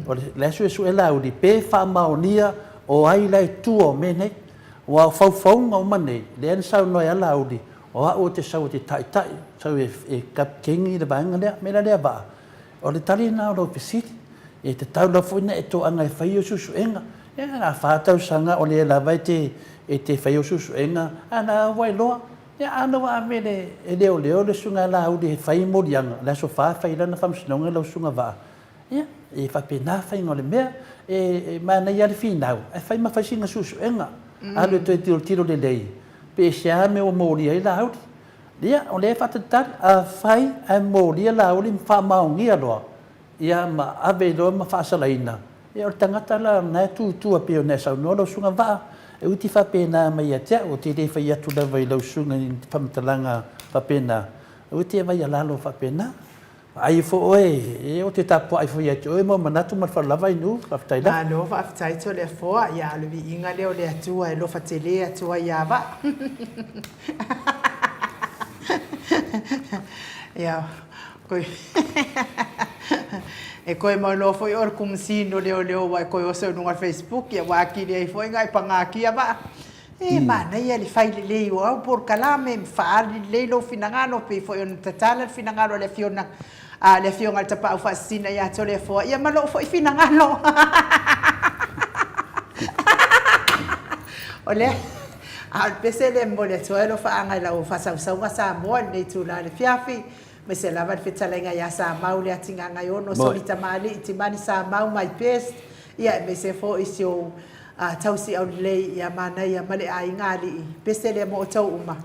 S3: O lea e suesue Laauli pe faamaonia o ai la e i tua o mea nei. Aua o faufauga uma nei, lea na saunoa ai lava Laauli, o au ou te sau ou te taitai, sau e kapeteni le vaega lea. O le mea la lea Vaa, o le tali lena o lau fesili. E tatau lava foi ona e toaga e fai au suesuega. Ia na fa tausaga o lea lava e te e te fai au suesuega, a na ua iloa. Ia a na ua ave e leoleo le susuga ia Laauli e fai moliaga, o le aso fa e fai ai lana faamasinoga lau susuga Vaa. Ia, e faapena faiga o le mea. E manaia lava le finau, ae fai ma fai sina suesuega. Alu e toe tilotilo lelei, pe sea mea ua molia ai Laauli. Ia, o lea e faatalitali, afai ae molia Laauli ma faamaonia loa, ia ma ave loa ma faasalaina, ia o le tagata la lena e tutu pei ona e saunoa lau Susuga Vaa, e ui te faapena mai ia te au, ou te le fai atu lava i lau Susuga i ni faamatalaga faapena, aua te vaialalo faapena. Vaai ifo oe, e ou te tapuai foi ia te oe ma ou manatu ma le faaaloalo lava Inu, faafetai lava.
S1: Malo faafetai Toleafoa, ia o le viiga lea o le Atua e alofa tele atu ai ia Vaa. Ia, E koe mau loa foi oe le kumusino leoleo ua e koe oso i luga o le Facebook ia ua atili ai foi na e pagatia vaa. E manaia le fai lelei o au polokalame ma faaali lelei lou finagalo pei foi ona tatala le finagalo a le afioga a le afioga i le Tapaau Faasisina ia Toleafoa ia ma lou foi finagalo. O lea a o le pese lea e momoli atu ai alofaaga i lau faasausauga Samoa i lenei itula i le afiafi. Aemaise lava le fetalaiga ia Samau Leatigaagaiono, Soli Tamalii, Timani Samau, my best, ia aemaise foi si ou tausi aulelei ia Manaia ma le aiga alii. Pese lea mo outou uma.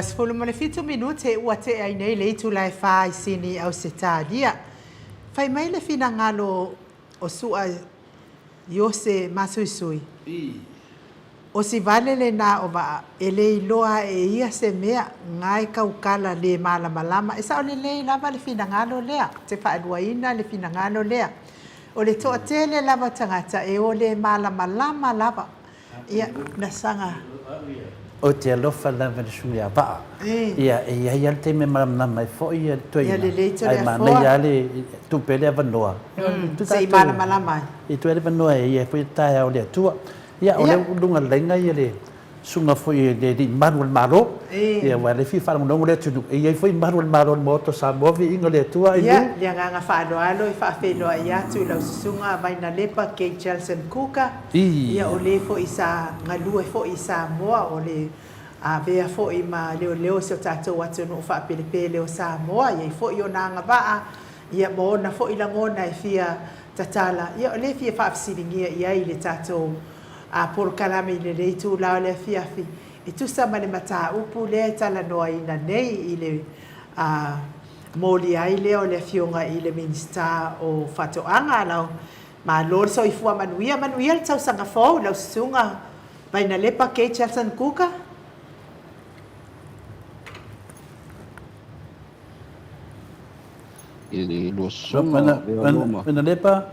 S1: 27 minute ua tea ai nei le itula e fa i Sini, Ausetalia. Fai mai le finagalo o Su'a Iose Masuisui, O si vale lenā o Vaa, e le iloa ae e ia se mea, ngae kaukala le malamalama. E sao lelei lava le finagalo lea, te faaluaina le finagalo lea. O le toatele lava o tagata e o le malamalama lava. Ia, na saga.
S3: Ou te alofa lava i le sui a Vaa. Ia, e i ai lava le taimi e malamalama ai foi le toeaina, ae manaia lava le tuu pea le avanoa.
S1: Se i malamalama ai.
S3: E tuu ai le avanoa e i ai foi le taeao o le Atua. Ia, o lea ua luga laina le susuga foi i le alii malu o le Malo, ia, aua o lea e fia faalogologo le atunuu, e i ai foi malu o le Malo o le Maota o Samoa, viiga o le Atua,
S1: ai Ia, le agaga faaaloalo e faafeiloai atu i lau susuga Vainalepa Kate Jelson Kuka, ia, o le foi sa galue foi i Samoa, o le avea foi ma leoleo i si o tatou atunuu faapelepele o Samoa, e i ai foi ona agavaa, ia, ma ona foi lagona e fia tatala, ia, o lea e fia faafesiligia i ai le tatou polokalame i lenei itula o le afiafi, e tusa ma le mataupu lea e talanoaina nei i le molia ai lea o le Afioga i le Minisita o Faatoaga. Lau Malo le soifua manuia, manuia le tausaga fou i lau susuga Vainalepa Kate Chelton Kuka.
S4: I le lua susuga o Lea Roma.
S3: Vainalepa,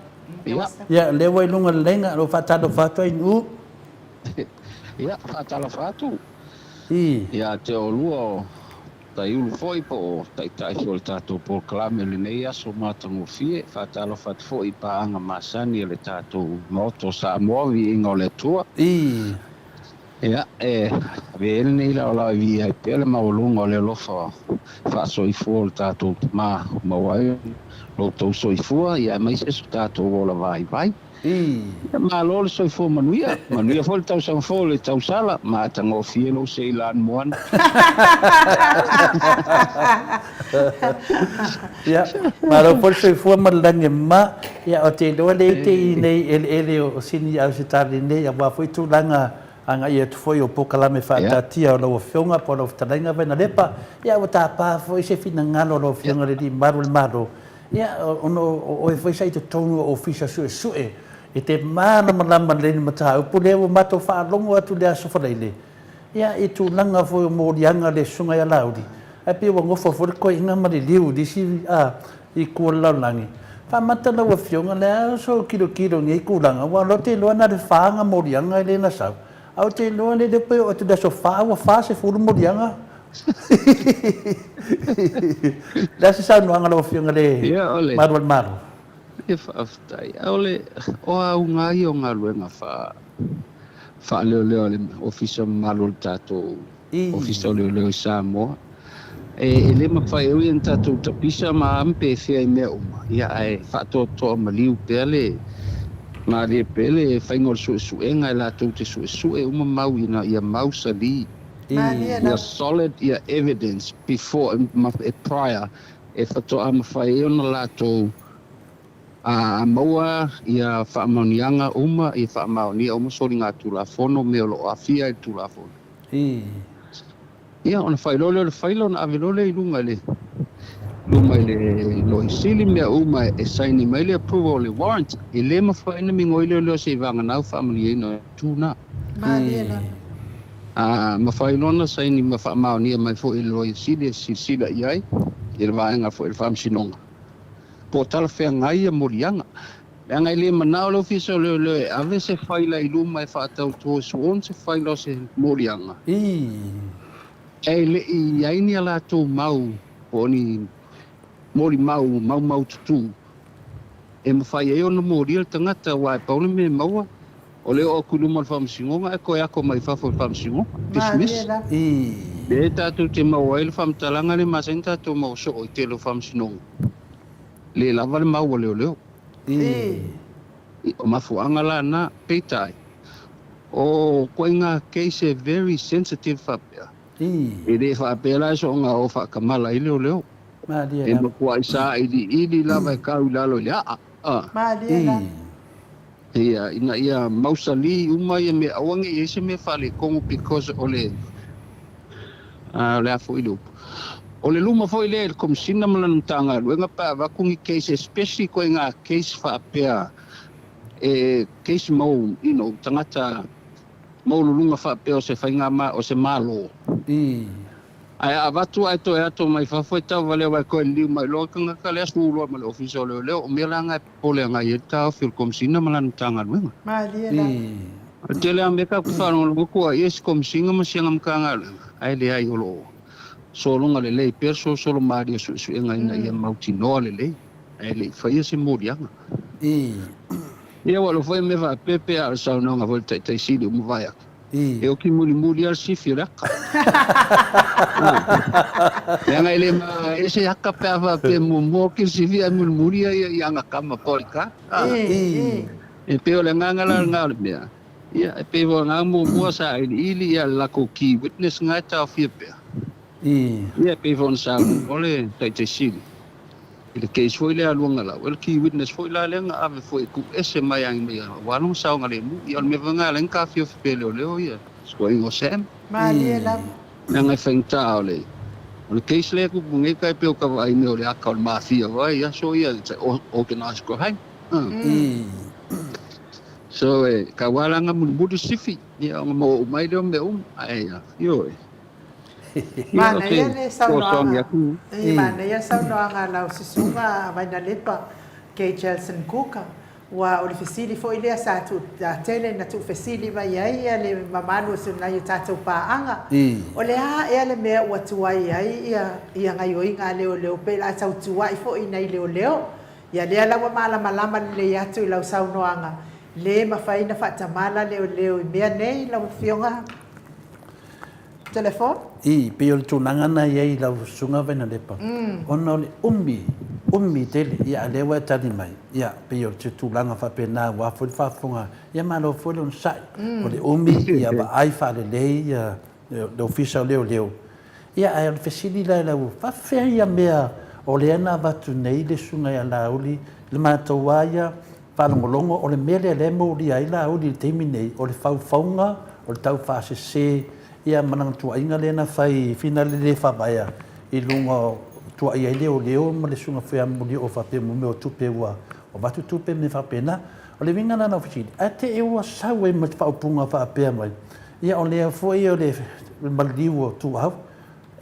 S3: ia, lea ua i luga o le laina, o lo o faatalofa atu ai Nu'u.
S4: Ia, faatalofa atu ia te oulua o Taiulu foi po o Taitai foi o le tatou polokalame i lenei aso matagofie. Faatalofa atu foi i paaga masani a le tatou Maota o Samoa, viiga o le Atua. Ia, e avea ai lenei laolao e viia ai pea le maualuga o le alofa faasoifua o le tatou Tama ua maua ai lo outou soifua, ia aemaise so tatou ola vaivai. Ia malo le soifua manuia, manuia foi le tausaga fou o le tausala, matagofie lou seilan moana.
S3: Ia, malo foi le soifua ma le lagi e mama. Ia, ou te iloa lea e te i nei eleele o Sini Ausetalia nei aua foi tulaga agai atu foi o polokalame faataatia o lau Afioga po o lau Fetalaiga Vainalepa. Ia, ua tapa foi se finagalo o lau Afioga i le Alii Malu o le Malo, ia, ona o oe foi sa i totonu o Ofisa Suesue e te malamalama lelei i le mataupu lea ua matou faalogo atu i le Aso Faraile. Ia, i tulaga foi o moliaga a le Susuga ia Laauli, ae pei ua nofo foi le toeaina ma le liu i le isi itu o le lalolagi. Faamata lau Afioga, o le a sou tilotilo i nei tulaga, aua o lea ou te iloa na o le fa ana moliaga lea na sau, ae ou te iloa le iloa pe oo atu i le aso fa ua 40 moliaga. O le a se saunoaga a lau Afioga i le Malu o le Malo?
S4: Ia faafetai. A o le o auga ia o galuega faa faaleoleo a le Ofisa mamalu o le tatou Ofisa o Leoleo i Samoa, e le mafai e ui ona tatou tapisa ma a pe fea i mea uma, ia ae faatoatoa maliu pea le malie pea le faiga o le suesuega e latou te suesue uma mau ina ia mausali, ia solid ia evidence before ma e prior e faatoa mafai ai ona latou a maua ia faamaoniaga uma, ia faamaonia uma soligatulafono, mea o lo o aafia i le Tulafono. Ia, ona fai loa lea o le faila ona ave loa lea i luga i le luma i le Loia Sili, mea uma e saini mai le approval o le warrant. E le mafai ona migoi leoleo seivaganau faamalieina o itu na. A mafai loa ona saini ma faamaonia mai foi e le Loia Sili e silasila i ai i le vaega foi o le Faamasinoga po o talafeagai ia moliaga. Leaga e le manao le Ofisa o Leoleo e ave se faila i luma e faatauto e suon se faila o se moliaga ae le i i ai ni a latou mau po o ni molimau maumaututu e mafai ai ona molia le tagata aua e pau le mea e maua o le oo atu i luma o le faamasinoga ae toe ato mai fafo i le faamasinoga, dismiss. Lea tatou te maua ai le faamatalaga lea e masani ona tatou maua soo i tele o faamasinoga, le lava le mau a leoleo. O mafuaaga la na, peitai, o ituaiga case e very sensitive faapea, e le faapea la e soona o faatamala ai leoleo. E matuai sailiili lava e tau i lalo i le aa. Ia, ina ia mausali uma ia mea, aua ne i i ai se mea faaletonu because o le A o le a foi le upu? O le luma foi lea i le Komesina ma lana Matagaluega pe a avatu ni case especially ituaiga case faapea e case mau you know tagata maualuluga faapea o se faiga o se Malo. Ae a avatu ae toe ato mai fafo e tauvalea aua e toe liliu mai loa le tagata lea su loa ma le Ofisa o Leoleo. O mea la na e popole agai ai le taofi o le Komesina ma lana Matagaluega.
S1: Malie la.
S4: O le tele lava o mea tatou te faalogologo atu ai i se Komesina ma siana Matagaluega, ae leai o lo o sologa lelei pea le solosolo malie o suesuega ina ia mautinoa lelei, ae le i faia se moliaga. Ia ua alofa ia mea faapea pe a o le saunoaga foi a le Taitai Sili ua mavae atu. E oki mulimuli lava le sifi o le aka. Leaga e le ese aka pe a faapea muamua oki le sifi ae mulimuli ia i ana tama Polycarp. E pei o le agaga la lena o le mea, ia e pei o lena muamua sa iliili ia le latou key witness lena e taofia pea. Ia e pei foi ona saunoa le Taitai Sili i le case foi lea a Luagalau, o le key witness foi la lea na ave foi e tuu ese mai ai mai aua lona saogalemu. Ia o le mea foi lena e ala ai ona taofiofi pea e leoleo ia suaiga o Sam.
S1: Malie lava.
S4: Leaga e faigata o le o le case lea e tupu nei tai pei o ka vaai mea o le aka o le mafia vai i aso ia, it's organized crime. So e tau lava la na mulimuli sifi ia ona maua uma ai lea o mea uma ae ioe.
S1: Manaia le saunoaga, manaia le saunoaga a lau susuga Vainalepa Kay Jelson Kuka. Ua o le fesili foi lea sa tuu tele na tuufesili mai ai le mamalu o si nai o tatou paaga. O le a ea le mea ua tuai ai ia gaioiga a leoleo pe la tau tuai foi nai leoleo. Ia lea la ua malamalama lelei atu i lau saunoaga, le mafai na faatamala leoleo i mea nei lau Afioga. Telefon?
S3: I, pei o le tulaga na i ai i lau Susuga Vainalepa, ona o le umi, umi tele, ia a lea ua e tali mai, ia, pei o se tulaga faapena aua foi le faafofoga, ia malo foi le onosai. O le umi, ia vaai faalelei ia le Ofisa o Leoleo, ia ae o le fesili la i lau, faafefea ia mea o lea na avatu nei le Susuga ia Laauli, le matou lava ia faalogologo, o le mea lea o lea e molia ai Laauli i le taimi nei, o le faufauga, o le taufaasese, ia ma lana tuuaiga lea na fai i finale le faavaea i luga o tuuaia ai leoleo ma le susuga foi ia Molioo faapea mo mea o tupe ua avatu tupe ma mea faapena. O le uiga la o lau fesili, ae te i ua sau ai ma le faaupuga faapea mai, ia o lea foi o le maliu o Tuuau,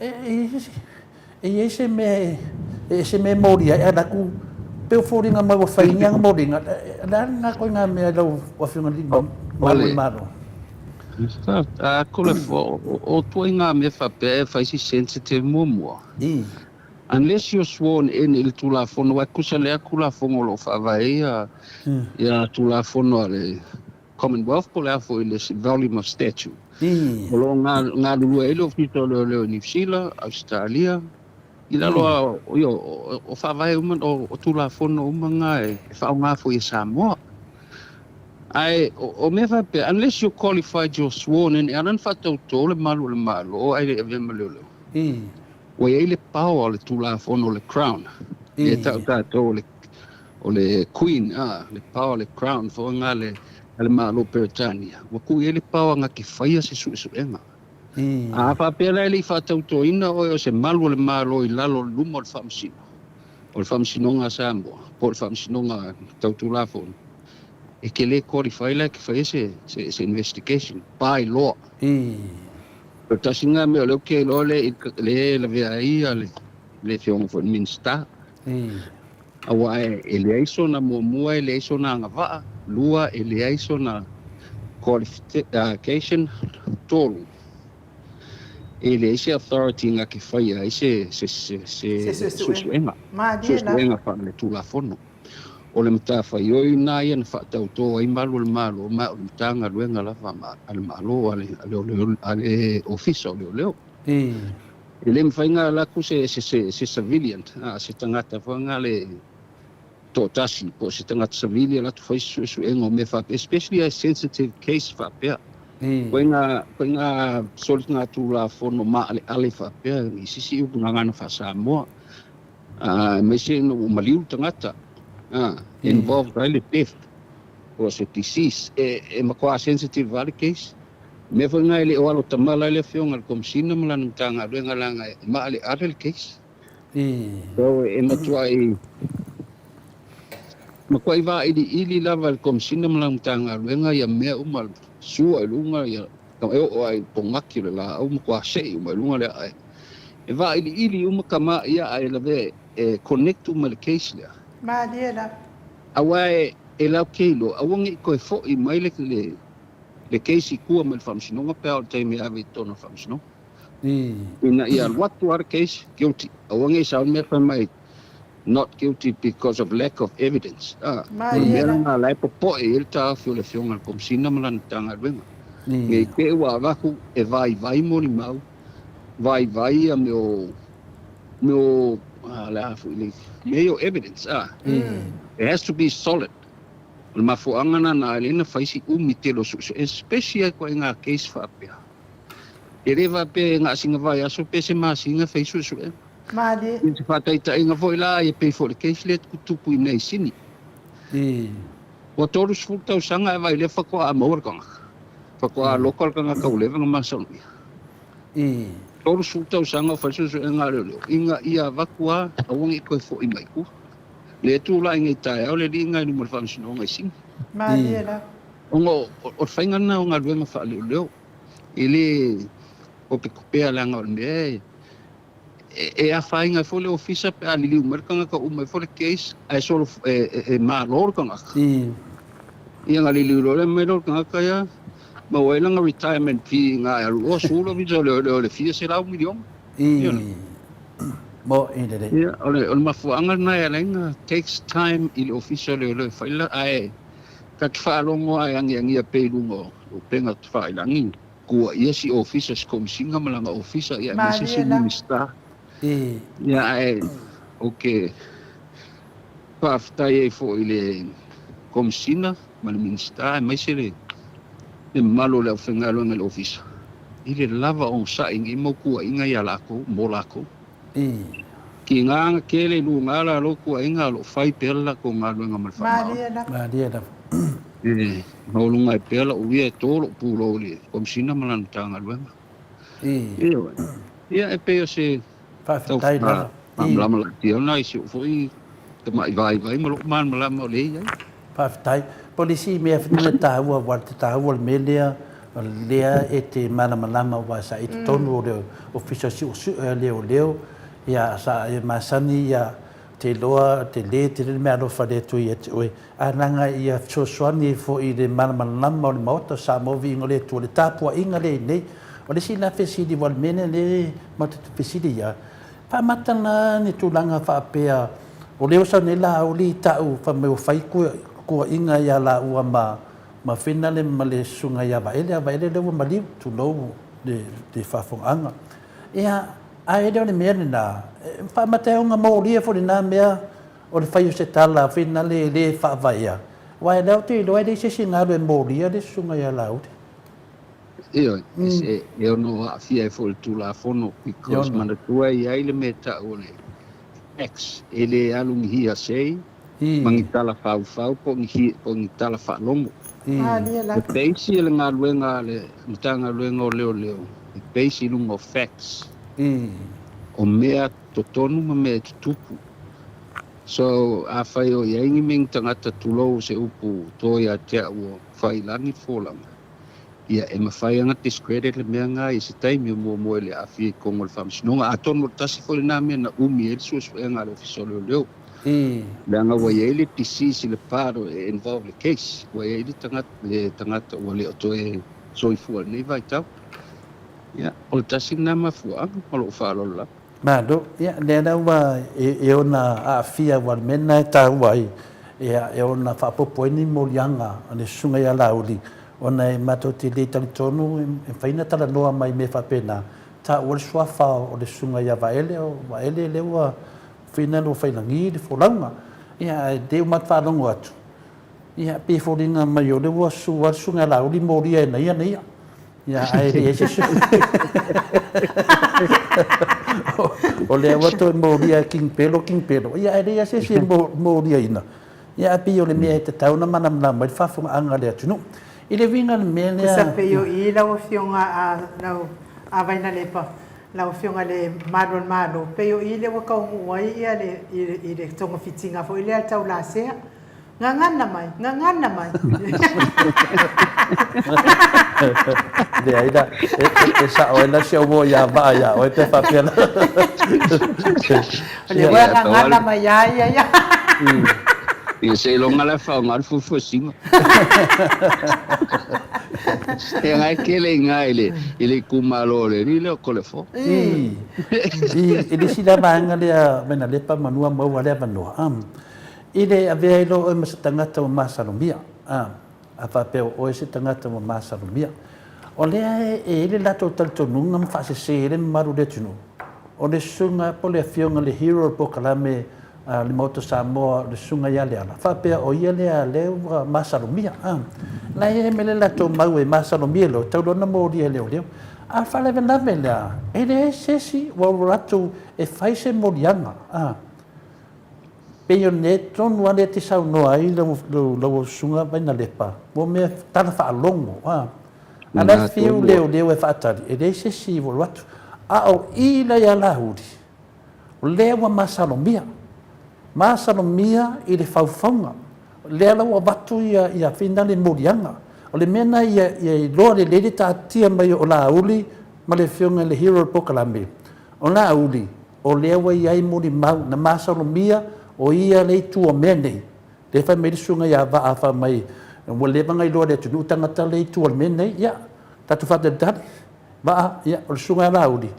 S3: E i ai se mea e se mea e molia ai, ae laku pei o foliga mai ua fai ni ana moliga. O le a lena ituaiga mea i lau Afioga i le Malu o le Malo?
S4: O ituaiga mea faapea e fai si sensitive muamua. Unless you're sworn in i le Tulafono, aua e tusa lea Tulafono o lo o faavae ai ia Tulafono a le Commonwealth po o le a foi le volume of statute. O lo o galulue ai le Ofisa o Leoleo i Niu Sila, Ausetalia, i lalo lava o faavae uma, o Tulafono uma na e faaaoga foi e Samoa. Ae o mea faapea, unless you're qualified, you're sworn in, e ala ona faatauto le malu o le Malo ae le i avea ma leoleo. Ua i ai le power o le Tulafono o le Crown, lea e tau tatou o le O le Queen, a, le power, le Crown foi nga le, a le Malo Peretania, ua tuu i ai le power na te faia se suesuega. A faapea la e le i faatautoina oe o se malu o le Malo i lalo o le luma o le Faamasino, o le Faamasinoga a Samoa, po o le Faamasinoga Tau Tulafono, e te le qualify la e te faia se, se, se investigation, by law. O le tasi lena mea o lea ou te iloa le, le lavea ai le, le Afioga foi i le Minisita. Aua e leai sona muamua, e leai sona agavaa, lua, e leai sona qualification, 3, e leai se authority na te faia ai se suesuega, suesuega faale-tulafono. O le matafaioi lena ia na faatauto ai malu o le Malo, ma o le Matagaluega lava a le Malo, a le Ofisa o Leoleo. E le mafai ona alu atu se civilian, se tagata foi na le toatasi po o se tagata savili e alu atu fai se suesuega o mea faapea, especially a sensitive case faapea. Koe ngā soligatulafono maaleale faapea i sisi upu gagana faa-Samoa, aemaise ina ua maliu le tagata, involved ai le death po o se decease, e matua sensitive lava le case. Mea foi lena e le o alo tamala ai le Afioga i le Komesina ma lana Matagaluega leaga e maaleale le case. So e matuai matuai vailiili lava e le Komesina ma lana Matagaluega ia mea uma, sua i luga ia e oo lava i le pogaki o le laau matua sei uma i luga le ae. E vailiili uma tama ia ae lavea e connect uma i le case lea.
S1: Malie lava.
S4: Aua e latou iloa aua ne i toe foi mai le le case i tua mai le Faamasinoga pe a oo i le taimi e ave i totonu o le Faamasinoga. Ina ia alu atu lava le case, guilty. Aua ne i sau le mea fai mai not guilty because of lack of evidence. A, o le mea lena o la e popoe i ai le taofi o le Afioga i le Komesina ma lana Matagaluega. Ne i te i ua avatu e vaivai molimau, vaivai ia mea o, mea o, a, le a foi le, mea ia o evidence, a. It has to be solid. O le mafuaaga lena na ala ai ona fai si umi tele o suesuega, especially lava ituaiga case faapea. E le faapea e gasina vaiaso pe se masina fai suesuega.
S1: Malie.
S4: I se faataitaiga foi la, e pei foi o le case lea tupu i inei i Sini. Ua 30 tausaga ae vailea faatoa maua le tagata. Faatoa loka le tagata ua leva ona masalomia. 30 tausaga o fai suesuega a leoleo ina ia avatu lava aua ne i toe foi mai i tua. Lea e tulai nei taeao le alii i luma o le Faamasinoga i Sini.
S1: Malie lava.
S4: Ona o le faiga lena o galuega faaleoleo, e le kopekopea leaga o le mea e afaina ai foi le ofisa pe a liliu mai le tagata uma ai foi le case ae solo e malo le tagata. Ia ona liliu loa lea mai lea o le tagata ia maua ai lana retirement fee i ina e alu loa sue le ofisa o leoleo i le fia selau miliona.
S3: Mo'i lelei.
S4: Ia, o le mafuaaga lena e ala ai ona takes time i le Ofisa o Leoleo e fai la, ae ta te faalogo lava e agiagia pea i luga o upega tafailagi, tuuaia si Ofisa, si Komesina ma lana Ofisa, ia aemaise si Minisita. Ia, ae ou te faafetai ai foi i le Komesina ma le Minisita aemaise le mamalu o le aufaigaluega i le Ofisa i le lava onosai i nei mau tuuaiga ia latou, mo latou. Tiga na tele i luga lalo tuuaiga o lo o fai pea le latou galuega ma le faamaoni.
S3: Malie lava.
S4: E maualuga ai pea lou ia e to lou pulou i le Komesina ma lana Matagaluega. Ioe. Ia e pei o se tau
S3: Faafetai lava.
S4: faamalamalama laitiiti ona i si ou foi tamai vaivai ma lou malamalama o lea e i ai.
S3: Faafetai. Po o le isi mea foi lea taua aua o le taua o le mea lea, o lea e te malamalama aua sa i totonu o le Ofisa Suesue a Leoleo, ia sa e masani ia te iloa tele tele le meaalofa a le Atua ia te oe, ae leaga ia fesoasoani foi i le malamalama o le Maota o Samoa, viiga o le Atua, le tapuaiga lea i inei. O le isi la fesili aua o le mea lea lea matou te fesili ai, Faamata la ni tulaga faapea, o lea ua sau nei Laauli i ta'u fai mai ua fai tuuaiga ia laua ma ma Finale ma le susuga ia Vaele, a Vaele lea ua maliu, tulou le le faafofogaaga. Ia, ae le o le mea lena, faamata ai ona molia foi lena mea o le fai o se tala a Finale e le faavaea, aua o lea ou te iloa e leai se isi na alu e molia le susuga ia Laauli.
S4: Ioe, e ono aafia ai foi i le Tulafono because manatua e i ai le mea e tau o le tax, e le alu ni hearsay ma ni tala faufau po o ni tala faalogo. E base le galuega a le Matagaluega o Leoleo, e base i luga o facts, o mea totonu ma mea e tutupu. So, afai o i ai ni mea ni tagata tulou o se upu to ia te au ua fai lagi folanga, Ia, e mafai ona discredit le mea lena i se taimi o muamua i le aafia i totonu o le Faamasinoga. Atonu o le tasi foi lena mea na umi ai le suesuega a le Ofisa o Leoleo, leaga ua i ai le disease i le part e involve le case, ua i ai le tagata, le tagata ua le o toe soifua i lenei vaitau. Ia, o le tasi lena mafuaaga ma lou faaaloalo lava.
S3: Malo. Ia, lea la ua e ona aafia aua o le mea lena e taua ai, ia, e ona faaopoopo ai ni moliaga a le Susuga ia Laauli, ona e matou te le talitonu e mafai ona talanoa mai i mea faapena, taua le suafa o le Susuga ia Vaele, o Vaele lea ua fina ua failagi le folauga. Ia, ae lea ua matou faalogo atu, ia, pei e foliga mai o lea ua sua le Susuga ia Laauli molia e na ia na ia. Ia, ae leai se isi. O lea ua toe molia e King Pelo, King Pelo. Ia, ae leai se isi e moliaina. Ia, ae pei o le mea e tatau ona malamalama ai le faafofogaaga a le atunuu. I le uiga o le mea lea.
S1: Tusa pei o i lau Afioga a lau a Vainalepa, lau Afioga i le Malu o le Malo, pei o i lea ua taunuu ai ia le i le togafitiga foi lea a le taulasea. Gagana mai, gagana mai.
S3: Leai la, e sao ai la si au uo ia Vaa ia oe pe faapea la.
S1: O lea ua gagana mai ia ia ia.
S4: Ia seiloga la e faaaoga le fuafuasiga. E agai tele i ina i le i le itumalo o le alii lea o Toleafoa.
S3: I, i le isi la vaega lea Vainalepa manua maua le avanoa. I le avea ai loa oe ma se tagata ua masalomia, a, a faapea o oe se tagata ua masalomia, o lea e i ai le latou talitonuga ma faasese ai le mamalu o le atunuu, o le susuga po o le afioga i le hero o le polokalame a le Maota Samoa, le susuga ia Leala, faapea o ia lea lea ua masalomia, a. La e i ai ma le latou mau e masalomia loa, e tau loa ona molia e leoleo. A o le faalavelave lea, e leai se isi ua alu atu e fai se moliaga, a. Pei o le tonu lava lea e te saunoa ai lau Susuga Vainalepa, mo mea tala faalogo, a. A la e fiu leoleo e faatali, e leai se isi ua alu atu. A o i la ia Laauli, o lea ua masalomia, masalomia i le faufauga. O lea la ua avatu ia finale moliaga. O le mea lena ia iloa lelei le taatia mai o Laauli ma le Afioga i le hero o le polokalame. O Laauli, O lea ua i ai molimau na masalomia o ia le itu o mea nei. Lea fai mai le susuga ia Vaa fai mai ua leva ona iloa e le atunuu tagata le itu o le mea nei. Ia, tatou faatalitali. Vaa, ia, o le susuga ia Laauli,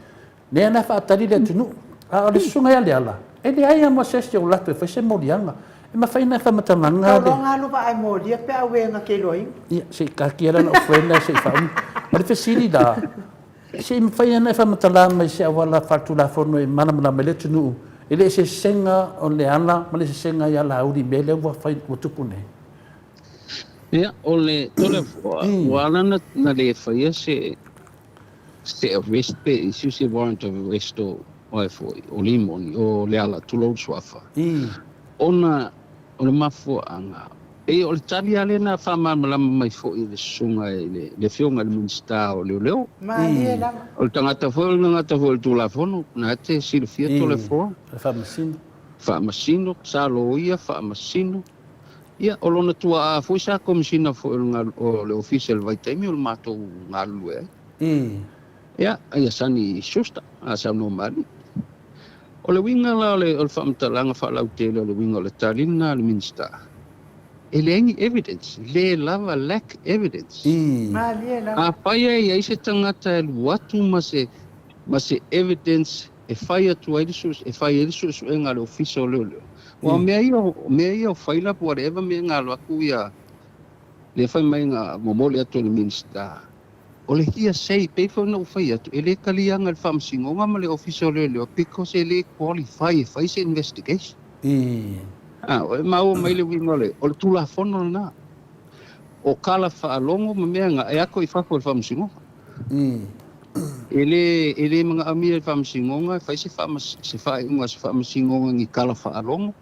S3: lea na faatali le atunuu. A o le susuga ia Leala, e leai lava ma se isi o latou e fai se moliaga. E mafai ona e faamatalaga le...
S1: Tau loa galu vaa e molia pe a uega ke iloaina.
S3: Ia, se i taatia la lau friend se i faauma. O le fesili la, Se i mafai ona e faamatala mai se auala faaletulafono e malamalama ai le atunuu i le eseesega o Leala ma le eseesega ia Laauli i mea lea ua fai ua tupu nei?
S4: Ia, o le Toleafoa, ua ala ona le faia se se arrest pe issue se warrant of arrest o oe foi, o Limoni, o Leala, tulou le suafa, ona O le mafuaaga, pei o le tali lava lea na faamalamalama mai foi e le susuga i le, le Afioga i le Minisita o Leoleo.
S1: Malie lava.
S4: O le tagata foi, o le tagata foi o le Tulafono, na te silafia Toleafoa.
S3: Le Faamasino.
S4: Faamasino, sa loia, faamasino. Ia, o lona tuaa foi sa Komesina foi o le, o le Ofisa i le vaitaimi o le matou galulue ai. Ia, ia Sonny Schuster, a saunoa malie. O le uiga la o le o le faamatalaga faalautele o le uiga o le tali lena a le Minisita, e leai ni evidence, le lava, lack evidence.
S1: Malie lava.
S4: Afai e i ai se tagata e alu atu ma se ma se evidence e fai atu ai le sue e fai ai le suesuega a le Ofisa o Leoleo, aua o mea ia o mea ia o faila po whatever mea e galo atu ia lea fai mai na momoli atu e le Minisita, O le hearsay, pei foi ona ou fai atu, e le taliaga e le Faamasinoga ma le Ofisa o Leoleo because e le qualify e fai se investigation. A, e maua mai le uiga o le, o le Tulafono lena. O tala faalogo ma mea na, e ato i fafo e le Faamasinoga. E le, e le manaomia e le Faamasinoga e fai se faamas, se faaiuga a se Faamasinoga ni tala faalogo,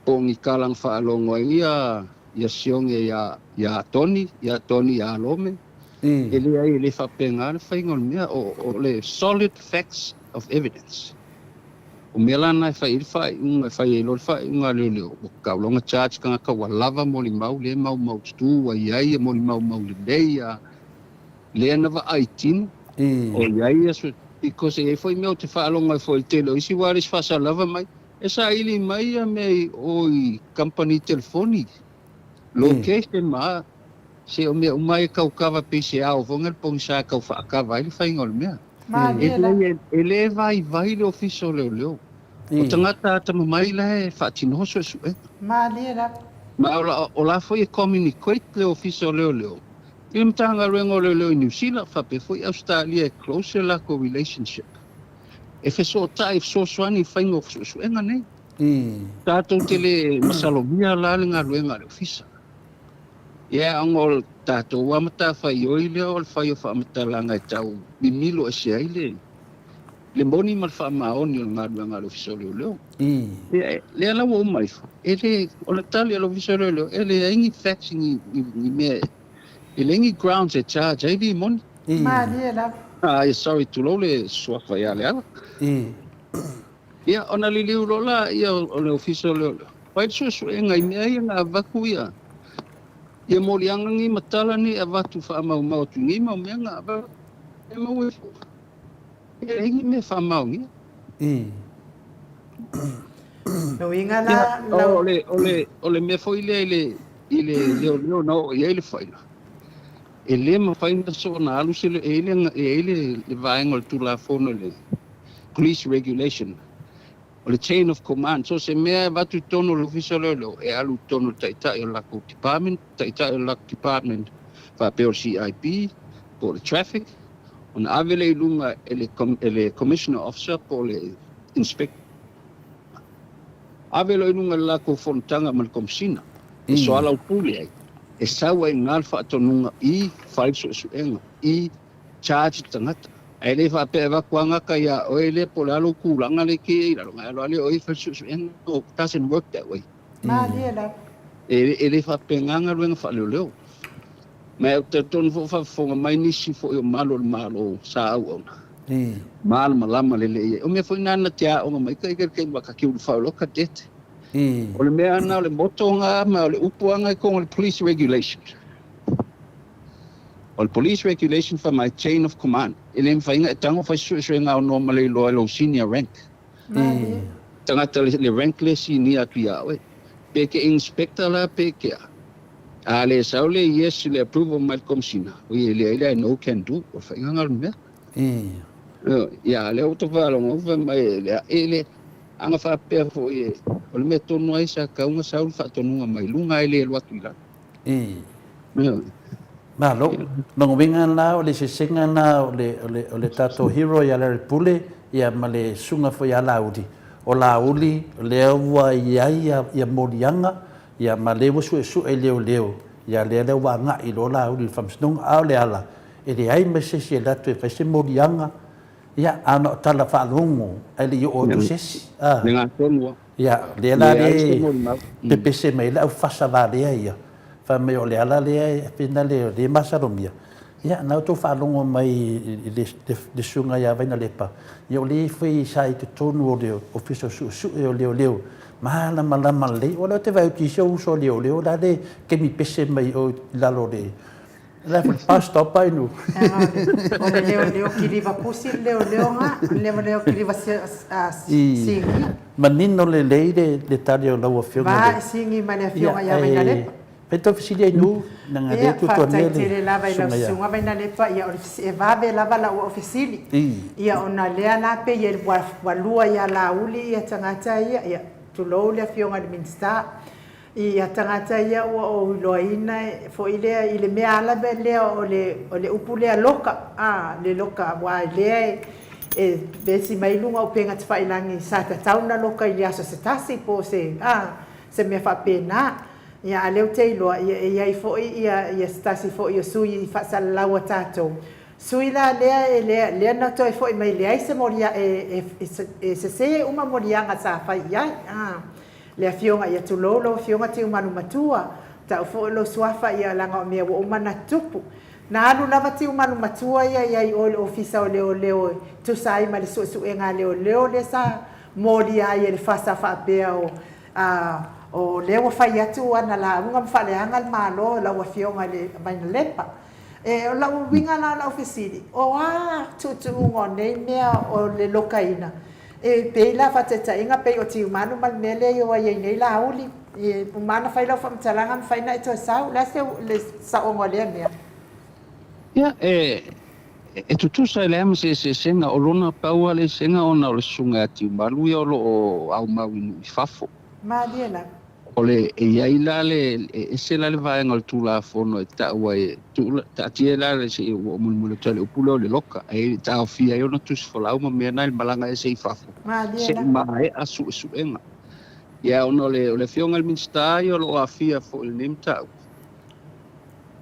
S4: po o ni tala na faalogo ai ia ia Sione ia, ia Toni, ia Toni ia Lome. E leai, e le faapena le faiga o le mea, o, o le solid facts of evidence. O mea la na e fai ai le faaiuga, e fai ai loa le faaiuga a leoleo, ua tatau loa ona charge tagata ua lava molimau, lea e maumaututu, ua i ai ia molimau mau lelei, a lea na vaai tino, o i ai ia, because e i ai foi mea ou te faalogo ai foi i le tele o isi, aua le isi faasalava mai, E saili mai ia mea i o i kamupani telefoni, location ma se o mea uma e tau kava pei se ao foi le pogisa e tau faakava ai le faiga o le mea.
S1: Malie la.
S4: E le vaivai le ofisa o leoleo. O tagata atamamai la e faatinoa suesuega.
S1: Malie la.
S4: Ma o la foi e communicate le ofisa o leoleo i le Matagaluega o Leoleo i Niu Sila faapea foi Ausetalia e close le latou relationship. E fesootai, e fesoasoani i faiga o suesuega nei. Tatou te le masalomia la le galuega a le Ofisa. Ia, ona o le tatou lava matafaioi lea o le fai o faamatalaga e tau mimilo ese ai le le moni ma le faamaoni o le galuega a le Ofisa o Leoleo. Ia, lea la ua uma ifo, e le, o le tali a le Ofisa o Leoleo, e leai ni facts ni, ni, ni mea E leai ni grounds e charge ai limoni.
S1: Malie lava.
S4: Ai sorry tulou le suafa ia Leala. Ia ona liliu loa laia o le Ofisa o Leoleo, fai le suesuega i mea ia na avatu ia ia moliaga nei ma tala nei e avatu faamaumau atu i nei mau mea na avatu e maua ai foi. E leai ni mea faamaonia.
S1: Uiga la
S4: lau. O le mea foi lea i le leoleo na oo i ai le faila, e le mafai ona soona alu se e i ai le vaega o le Tulafono i le Police Regulation, o le chain of command. So se mea e avatu i totonu o le Ofisa o Leoleo, e alu i totonu o le taitai o le latou department, taitai o le latou department faapea o le CIB po o le Traffic, ona ave lea i luga e le Commissioner Officer po o le Inspector. Ave loa i luga i le latou fonotaga ma le Komesina e soalaupule ai, e sau ai i ina le faatonuga i fai le suesuega, i charge le tagata. Ae le faapea e avatu lava gata ia oe lea po o le a lou tulaga lea e te i ai i lalo, ona e alu lava lea o oe e fai le suesuega. No, it doesn't work that way.
S1: Malie lava.
S4: E le faapena galuega faaleoleo. Ma ou te talitonu foi o faafofoga mai nisi foi o malu o le Malo sa auauna. Malamalama lelei ai. O mea foi na na te aoga mai ka i le taimi ka ki ulufau loa cadet. O le mea na o le motto nga ma o le upu lava na i totonu o le Police Regulation. O le Police Regulation fai mai chain of command. E le mafai ona e tago fai se suesuega aunoa ma le iloa e lou senior rank. Tagata le rank le sinia atu ia oe. Pe ke inspector la pe ke a. A le sau le yes le approval mai le Komesina, oi e leai le no can do, o le faiga lena o le mea. Ia, lea ua tou faalogo fai mai e le e le aga faapea foi e o le mea tonu ai sa tatau ona sau le faatonuga mai luga ae le alu atu i lalo.
S3: Malo. Lona uiga la o le sesega lena o le, o le, o le tatou hero ia Larry Pule ia ma le susuga foi ia Laauli. O Laauli lea ua i ai ia moliaga ia ma lea ua suesue i leoleo ia lea lea ua agai loa Laauli i le Faamasinoga. A o le ala, e leai ma se isi e alu atu e fai se moliaga ia a na o tala faalogo ae le i oo atu se isi. A.
S4: Le gatonu lava.
S3: Ia, lea la le pepese mai ai le aufasa valea ia, fai mai o le ala lea e pena le le masalomia. Ia, na outou faalogo mai i le susuga ia Vainalepa, ia o le foi sa i totonu o le Ofisa o Suesue o Leoleo, malamalama lelei. O lea ou te vaai atu i si ou uso leoleo la le kemi pese mai o i lalo o le La foi le bus stop ai nu.
S1: O le leoleo kiliva pusi le leoleo nga, le leoleo kiliva singi.
S3: Manino lelei le tali o lau afioga.
S1: Va singi ma le afioga ia Vainalepa.
S3: Fai tau fesili ai nu, leaga lea tu tua
S1: mea le tele lava i lau susuga Vainalepa, ia o le e vave lava lau oo fesili. Ia ona lea la pei e ua lua ia Laauli ia tagata ia, ia tulou le afioga i le Minisita. Ia tagata ia ua ou iloaina foi lea i le mea ala lea o le o le upu lea loka, a, le loka aua lea e vesi mai luga o upega tafailagi sa tatau ona loka i le aso se tasi po o se, a, se mea faapena. Ia a lea ou te iloa ia e i ai foi ia ia se tasi foi o sui faasalalau a tatou, sui la lea e lea lea na toe foi mai leai se molia e e e sese uma moliaga sa fai i ai, a. Le afioga ia tulou lau afioga Tiumalu Matua, tau foi lou suafa ia leaga o mea ua uma na tutupu. Na alu lava Tiumalu Matua ia i ai o i le ofisa o leoleo e tusa ai ma le suesuega a leoleo lea sa molia ai e le fasa faapea o a o lea ua fai atu ana lauga ma faaleaga le Malo lau afioga i le Vainalepa. E o lau uiga la o lau fesili, o a tuutuuga o nei mea o le lokaina? E pei la faataitaiga pei o Tiumalu ma le mea lea i o ai ai nei Laauli, e uma ona fai lau faamatalaga mafai ona e toe sau. O le a se le saoga o lea mea?
S4: Ia, e, e tutusa e leai ma se eseesega, o lona pau lava le eseesega ona o le susuga ia Tiumalu ia o lo o aumau i nuu i fafo.
S1: Malie lava.
S4: O le, e i ai la le, e ese la le vaega o le Tulafono e tau ai, e tuu, taatia ai la le, se i ua ou mulimuli atu ai le upu lea o le loka, e taofia ai ona tusi folau ma mea na i le malaga ese i fafo, se i maea suesuega. Ia, ona o le, o le Afioga i le Minisita ia o lo o aafia foi i lenei mataupu,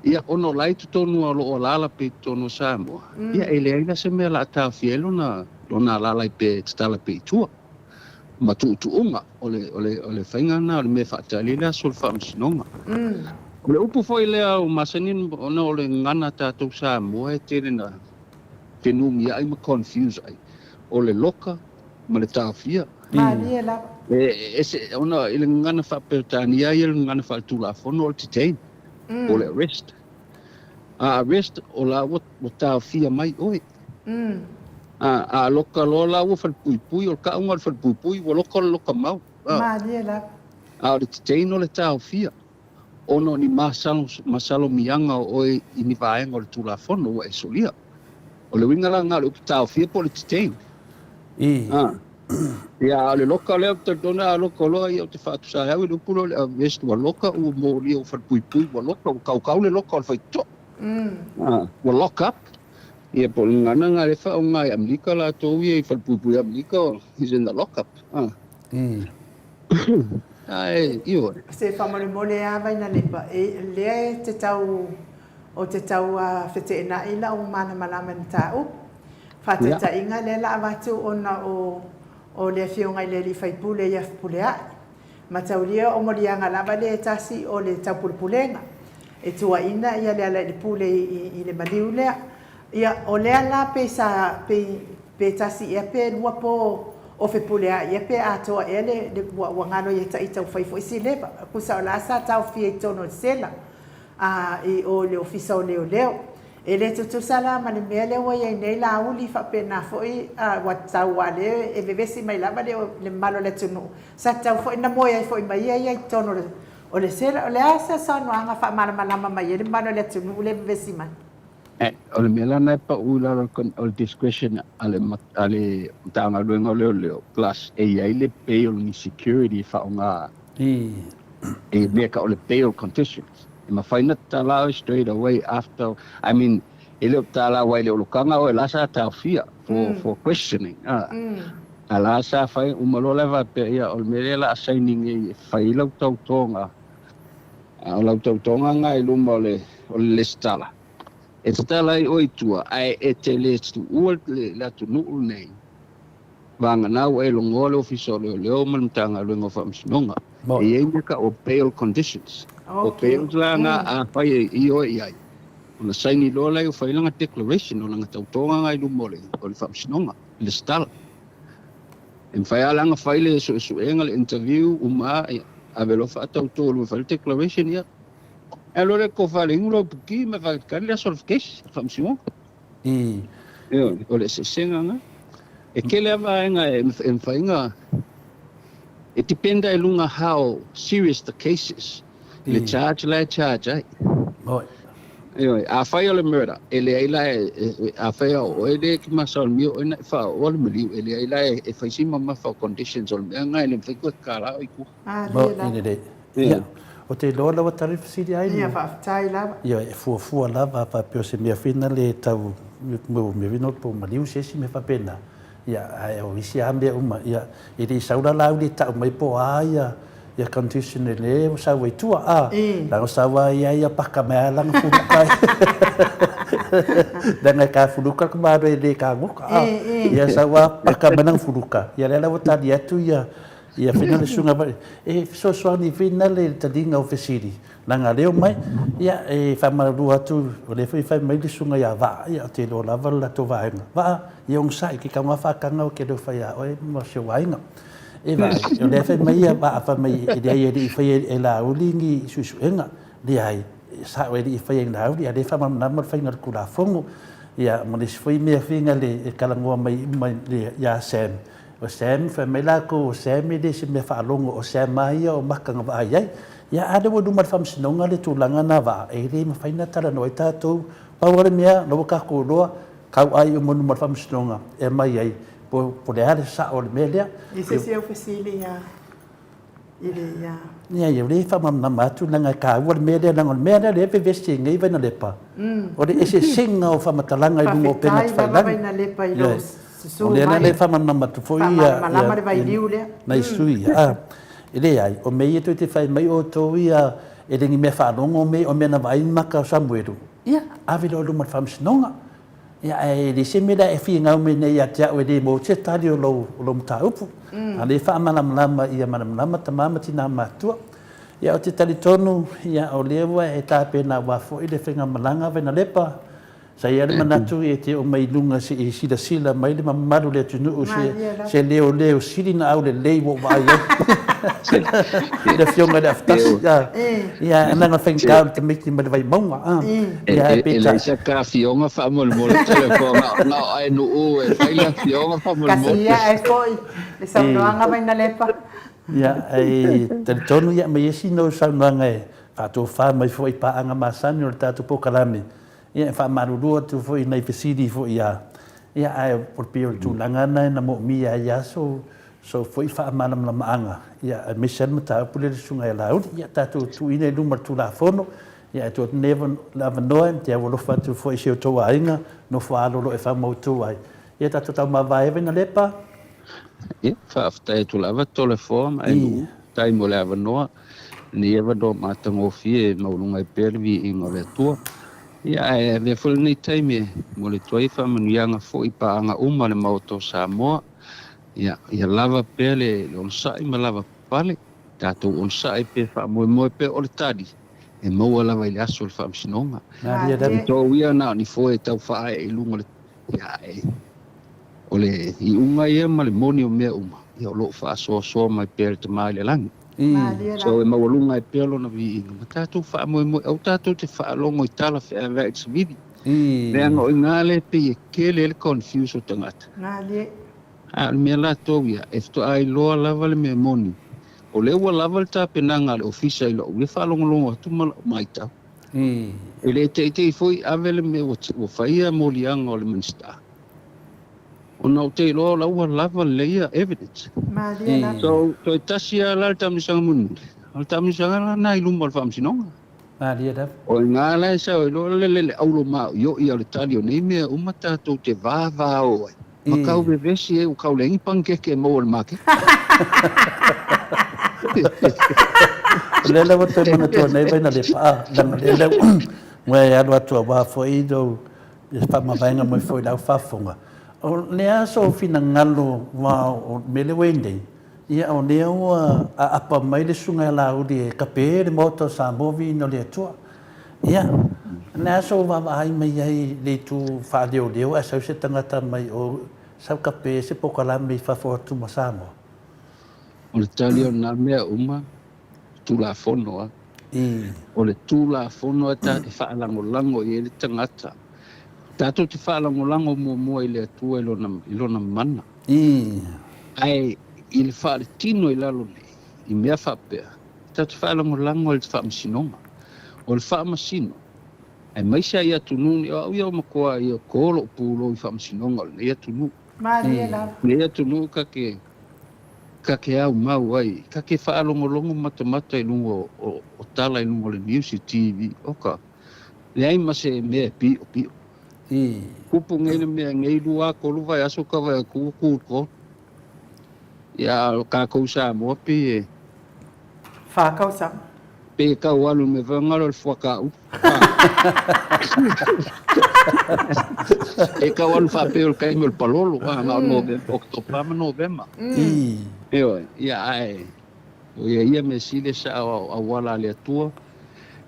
S4: ia, ona o la e i totonu o lo o alaala pea i totonu o Samoa, ia, e leai la se mea o le a taofia ai lona, lona alaala ai pea e tatala pea i tua. Ma tuutuuga o le, o le, o le faiga lena o le mea e faatali ai le aso o le faamasinoga. O le upu foi lea ua masani ona o le gagana a tatou Samoa e tele na fenumiai ma confuse ai, o le loka ma le taofia.
S1: Malie lava.
S4: E ese ona i le gagana faa-Peretania ia le gagana faaletulafono o le detain, po o le arrest. A arrest o la ua taofia mai oe. A loka loa la ua falepuipui, o le tauga o le falepuipui ua loka o le loka mau.
S1: Malie lava.
S4: A o le detain o le taofia ona o ni masalomiaga o oe i ni vaega o le Tulafono ua e solia. O le uiga la lena o le upu taofia po o le detain. Ia, a o le loka lea ou te talitonu a loka loa ia ou te faatusa ai au i le upu lea o le arrest ua loka ua molia ua falepuipui ua loka ua kaukau le loka o le faitotoa. Ua lock up. Ia po o le gagana lena lea e faaaoga e Amerika latou ia i falepuipui Amerika is in the lock up. Ae, ioe.
S1: Se faamolemole a Vainalepa, e lea e te tau, o te tau feteenai lau malamalama i le mataupu. Faataitaiga lea la avatu ona o o le afioga i le alii faipule ia Fepuleai. Mataulia o moliaga lava lea e tasi o le taupulepulega e tuuaina ia Lealailepule i le maliu lea. Ia o lea la pe sa pe pe tasi ea pe lua po o Fepuleai ea pe atoa ea le le ua ua galo ia ita ua fai foi si leva. Tusa o la sa taofia i totonu o le sela a i o i le ofisa o leoleo. E le tutusa la ma le mea lea ua i ai nei Laauli faapena foi ua tatau aua lea e vevesi mai lava le le mamalu o le atunuu sa tatau foi ona moe ai foi ma ia ia i totonu o le sela. O le a se saunoaga faamalamalama mai ai le mamalu o le atunuu lea e vevesi mai?
S4: O le mea la lena e pau i lalo o le discretion a le a le Matagaluega o Leoleo plus e i ai le bail ni security e faaaoga i mea tau o le bail conditions. E mafai ona tatala oe straight away after, I mean, e le o tatala aua e le o lokaga oe la sa taofia for, for questioning. A, a la sa fai uma loa le faapea, ia o le mea lea la a saini nei e fai ai lau tautoga, a o lau tautoga lena i luma o le, o le lesitala. E tatala ai oe i tua, ae e te le tuua le, le atunuu lenei Vagana ua e logoa le Ofisa o Leoleo ma le Matagaluega o Faamasinoga. E i ai mea tau o bail conditions. O bails la na afai e ioe i ai, ona saini loa lea ua fai lana declaration o lana tautoga na i luma o le o le Faamasinoga, i le lesitala. E mafai lava la ona fai le suesuega, le interview uma lava, ia, ave loa faatauto i luma e fai le declaration, ia, alu loa lea e tofa i le inu lau piki ma faatali le aso o le case i le Faamasinoga. Ioe, o le eseesega lena. E tele lava vaega e mafai ona, e depend i luga how serious the case is, le charge la e charge ai. Ioe, afai o le murder, e leai la e, afai o oe lea e te masalomia o oe na e faaooa le maliu, e leai la e fai si mamafa o conditions o le mea lena, e le mafai toe tatala oe i tua.
S3: Ia, ou te iloa la ua tali le fesili ai.
S1: Ia, faafetai lava.
S3: Ia, e fuafua lava faapea o se mea foi lena e tau mea foi lena po o maliu se isi mea faapena. Ia, ae o isi lava mea uma, ia, e le i sau la Laauli e tau mai po o a ia ia condition e le ua sau ai tua, a, leaga sau lava ia ia paka mai lava lana fuluka. Leaga e ka fuluka le tamāloa e le kagoka, a, ia sau lava paka mai lana fuluka, ia lea la ua tali atu ia Ia whina le sunga vai. E fesoasoani whina le taliga o fesili. Langa leo mai, ia e whamalalua atu, o lea foi whai mai le sunga ia Vaa, ia o te iloa lava le latou vaega. Vaa, ia onosai, ke kau ngā whakanga o ke reo whai a oe ma si o aiga. E vaai, o lea whai mai ia Vaa whai mai e leai e lii whai e Laauli ni suesuega. Leai, sao e lii whai e Laauli, a lea whamalamalama le whainga le Kulafono. Ia, ma le isi foi mea whina le e kalangoa mai, mai le, ia Sam. O Sam, fai mai lakou o Sam e le se mea faalogo, o Sam lava ia o maka na vaai ai. Ia a lea ua i luma o le faamasinoga le tulaga na vaa, e le mafai ona talanoa ai tatou. Pau lava le mea, la ua tatou iloa, tauai uma i luma o le faamasinoga e aumai ai po o le a le sao o le mea lea.
S1: I se isi au fesili ia i le ia.
S3: Ia, ia, o lea e faamalamalama atu leaga e taua le mea lea, leaga o le mea lea lea e vevesi ai nei Vainalepa, o le eseesega o faamatalaga i luga o upega
S1: Faafetai lava
S3: tafailagi.
S1: Vainalepa i lou susu
S3: O lea la
S1: mai.
S3: e faamalamalama atu foi ia,
S1: Faamalamalama le vailiu lea.
S3: nai sui ia. A, e leai, o mea ia toe te fai mai outou ia, e le ni mea faalogo mea, o mea na vaai maka o Samuelu, ia, ave loa i luma o le faamasinoga. Ia, ae le se mea lea e finau mai nei ia te au e le maua se tali o lou, o lou mataupu. A lea e faamalamalama ia malamalama tama ma tina matutua. Ia, ou te talitonu, ia, o lea ua e tapena aua foi le faigamalaga Vainalepa. Sa i ai le manatu e te oo mai i luga se i silasila mai le mamalu o le atunuu se, se leoleo sili na aulelei ua ou vaai ai. Le afioga i le Afutasi. Ia, leaga faigata o le tamaiti mai le Vaimauga. Ia,
S4: ae peitai. E leai se ka afioga faamolemole Toleafoa, na o Aenuu e fai le afioga faamolemole.
S1: Kasi ia ae foi le saunoaga Vainalepa.
S3: Ia, ae talitonu ia aumai ai sina ou saunoaga e faatofa mai foi i paaga masani o le tatou polokalame. Ia, e faamalulu atu foi i nai fesili foi ia, ia ae o le pei o le tulaga lena na moomia ai lava sou, sou foi faamalamalamaga, ia, aemaise lava le mataupu lea i le Susuga ia Laauli. Ia, tatou tuuina i luma o le Tulafono, ia, ae tuu atu nei le avanoa e te aualofa atu foi i si o outou aiga, nofo alo lo e faamautu ai. Ia, tatou taumavae Vainalepa.
S4: Ia, faafetai atu lava Toleafoa ma Aenuu, faafetai mo le avanoa, lenei avanoa matagofie e maualuga ai pea le viiga o le Atua. Ia, ae avea foi lenei taimi e momoli atu ai faamanuiaga foi i paaga uma a le Maota o Samoa. Ia, ia lava pea le onosai ma lava pale, tatou onosai pea faamoemoe pea o le tali e maua lava i le aso o le faamasinoga.
S3: Malie.
S4: Tou ia na o ni foe e tau faaee i luga o le Ia, ae o le iuga ia ma le moni o mea uma, ia o lo o faasoasoa mai pea e le Tama i le lagi. So e maualuga ai pea lona viiga ma tatou faamoemoe, aua tatou te faalogo i tala feaveai i le savili. Leaga o i ina lea e pei e tele ai le confuse o tagata. A o le mea latou ia, e faatoa iloa lava le mea moni, o lea ua lava le tapenaga a le Ofisa i lou ia faalogologo atu ma lau matau. E le teitei foi ave le mea ua faia moliaga o le Minisita, ona ou te iloa o la ua lava lelei ia evidence. So, toe tasi lava la le taamilosaga mulimuli, o le taamilosaga la lena i luma o le Faamasinoga. O i ina la e sau ai loa le lele aulo maoioi o le tali o nei mea uma tatou te vavao ai ma tau vevesi ai ua tau leai ni panikeke e maua i le maketi.
S3: O lea la ua toe manatua nei Vainalepa, leaga o lea ua e alu atu aua foi lou faamavaega mai foi i lau faafofoga. O le a sou finagalo aua o le mea lea ua i ai nei, ia o lea ua aapa mai le Susuga ia Laauli e kape le Maota o Samoa viiga o le Atua. Ia, o le a sou vaavaai mai ai i le itu faaleoleo ae sau se tagata mai o sau kape se polokalame i fafo atu ma Samoa?
S4: O le tali o na mea uma, Tulafono a. O le Tulafono a e faalagolago i ai le tagata. Tatou te faalagolago muamua i le Atua i lona, i lona mana. Ae i le faaletino i lalo nei, i mea faapea, tatou te faalagolago i le Faamasinoga. O le Faamasino, aemaise lava i atunuu nei, o au ia ua matua ia to lou pulou i Faamasinoga o lenei atunuu.
S1: Malie lava.
S4: Lenei atunuu ta te, ta te aumau ai, ta te faalogologo matamata i luga o tala i luga o le news i TV, oka, leai ma se mea e piopio. Tupu nei le mea nei lua tolu vaiaso ka vaai atu ua tu i le tolu. Ia a o tatou Samoa pei e.
S1: Fa tausaga.
S4: Pei e tau alu i le mea foi lena o le fuata ulu. E tau alu faapea o le taimi o le palolo, a na o Novema, Oketopa ma Novema. Ioe, ia ae o ia ia mea sili e sao auala a le Atua,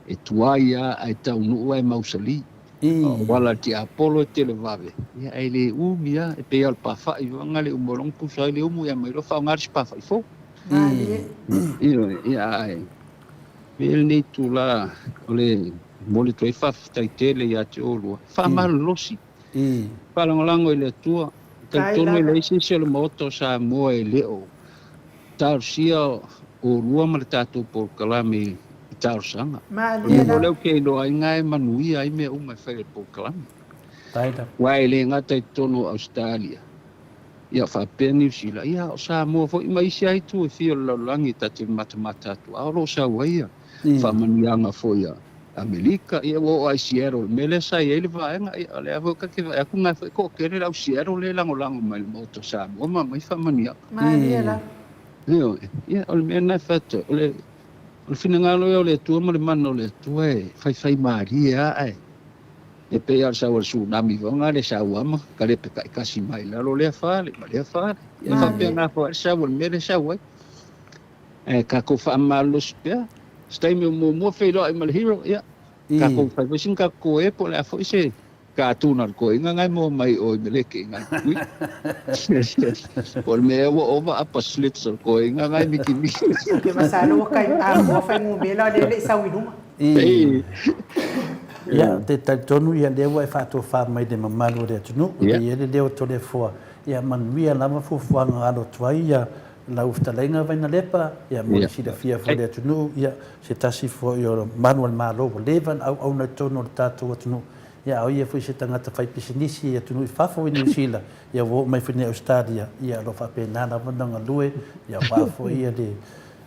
S4: e tuai lava ae taunuu ae mausali. Auala a le tiapolo e televave, ia ae le umi lava, e pei lava o le pafa'i vaega le uma o lona pusa ai le umu ia mai loa faaaoga le isi pafa'i fou. Ioe, ia ae pei lenei itula o le momoli atu ai faafetai tele ia te oulua, faamalolosi, faalagolago i le Atua, talitonu e leai se isi o le Maota o Samoa e le o talosia oulua ma le tatou polokalame i talosaga. O le mea lea ou te iloa ai na e manuia ai mea uma e fai e le polokalame. Aua e le gata i totonu o Ausetalia, ia faapea Niu Sila, ia o Samoa foi ma isi lava itu e fia o le lalolagi ta te matamata atu, a o lo o sau ai ia faamanuiaga foi a Amerika, ia ua oo lava i Seattle, le mea lea sa i ai le vaega, ia o lea foi ta te vaai atu na foi e toatele le au Seattle lea e lagolago mai i le Maota o Samoa ma aumai faamanuiaga. Ioe, ia o le mea lena e fai atu ai, o le o le finagalo ia o le Atua ma le mana o le Atua e faifaimalie lava ae e pei lava o le sau a le tsunami foi lena le sau lava ma kalepe taitasi mai lalo lea fale ma lea fale. Ia e faapena foi lava le sau o le mea lea e sau ai. Ae tatou faamalolosi pea. Se taimi o muamua feiloai ma le Hero, ia, tatou fai foi sina tatou koe po o le a foi se katuna o le koeina na e maua mai i o i Meleke i nai pui. Po o le mea ea ua ova upper slits o le koeina na e mikimiki.
S1: Ou te masalo ua kai atoa fuainumera lea e le i sau i luga.
S3: Ia, ou te talitonu ia lea ua e faatofa mai i le mamalu o le atunuu, e i ai le leo o Toleafoa, ia manuia lava fuafuaga alo atu ai ia lau fetalaiga Vainalepa, ia mo le silafia foi e le atunuu, ia se tasi foi o malu o le Malo ua leva ona auauna i totonu o le tatou atunuu, ia a o ia foi se tagata faipisinisi i atunuu i fafo i Niu Sila, ia ua oo mai foi nei i Ausetalia, ia o lo o faapena lava ona galue, ia aua foi ia le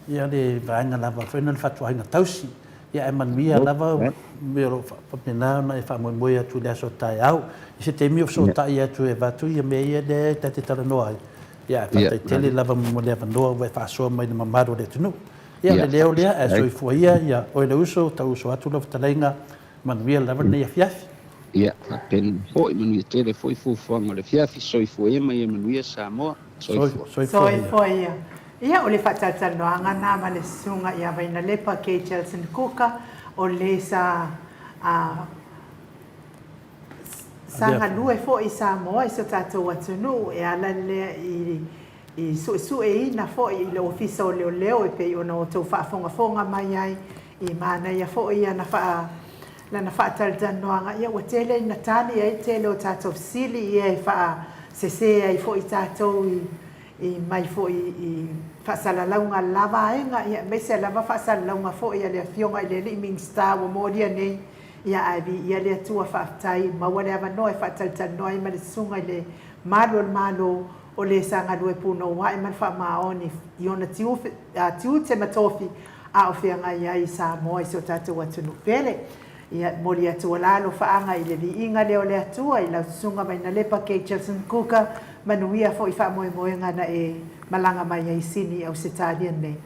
S3: ia le vaega lava foi lena o le fatuaiga tausi. Ia ae manuia lava mea o lo o faapena ona e faamoemoe atu i le aso a taeao. I se taimi o fesootai atu e avatu ia mea ia lea ta te talanoa ai. Ia ae faafetai tele lava mo le avanoa ua e faasoa mai i le mamalu o le atunuu. Ia o le leo lea, ae soifua ia, ia oe le uso, tau uso atu lau fetalaiga, manuia lava lenei afiafi.
S4: Ia, faapena foi, manuia tele foi fuafuaga o le afiafi, soifua ia ma ia manuia Samoa. Soifua.
S1: Soifua ia. Ia, o le faatalatalanoaga lena ma le Susuga ia Vainalepa K. Chelton Kuka, o le sa Sa galue foi i Samoa i so tatou atunuu e ala lea i i suesueina foi i le Ofisa o Leoleo e pei ona outou faafogafoga mai ai i manaia foi ana faa lana faatalatalanoaga ia ua tele ina tali ai tele o tatou fesili ia e faasese ai foi tatou i i mai foi i faasalalauga a le la vaega ia aemaise lava faasalalauga foi a le Afioga i le Alii Minisita ua molia nei Ia ae viia le Atua faafetai maua le avanoa e faatalitalinoa ai ma le Susuga i le Malu o le Malo o le sa galue punoua'i ma le faamaoni i ona tiute ma tofi a o feagai ai i Samoa i si o tatou atunuu pele. Ia e momoli atu o la alofaaga i le viiga lea o le Atua i lau Susuga Vainalepa Kay Jelson Kuka, manuia foi faamoemoega na e malaga mai ai i Sini i Ausetalia nei.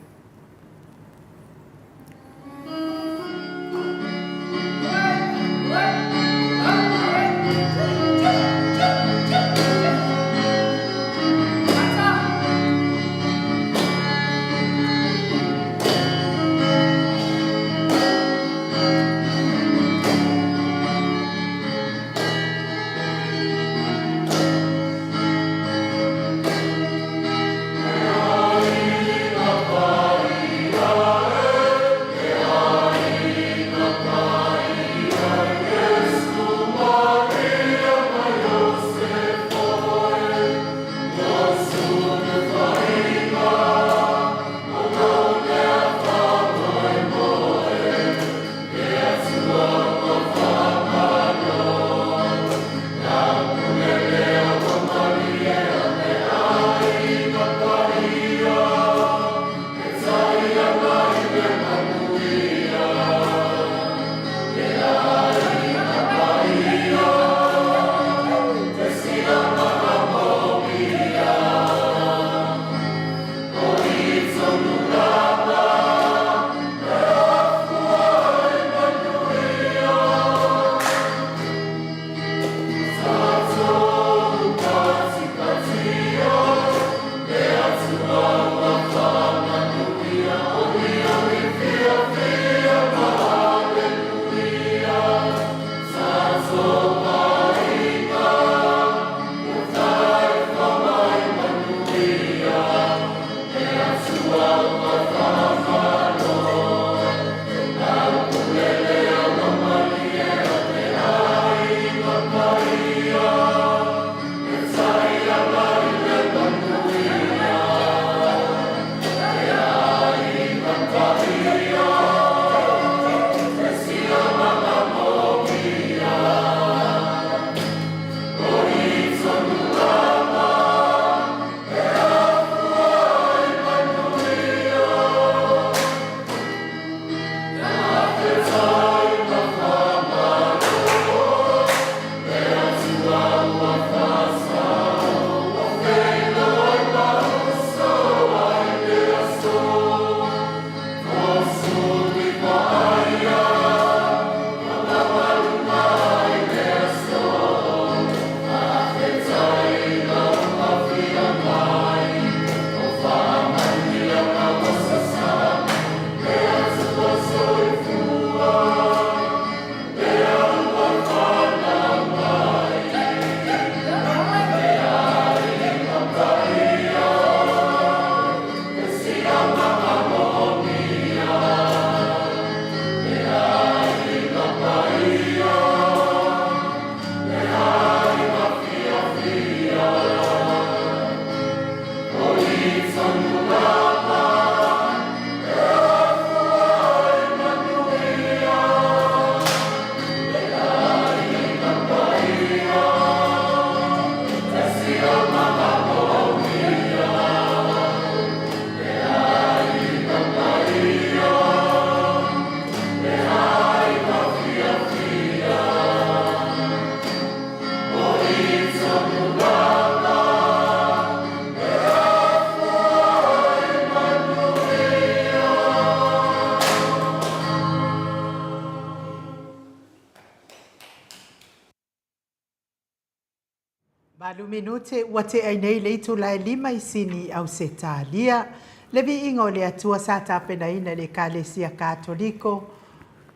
S1: Valu minute ua tea nei le itula e lima i Sini i Ausetalia. Le viiga o le Atua sa tapenaina e le Ekalesia Katoliko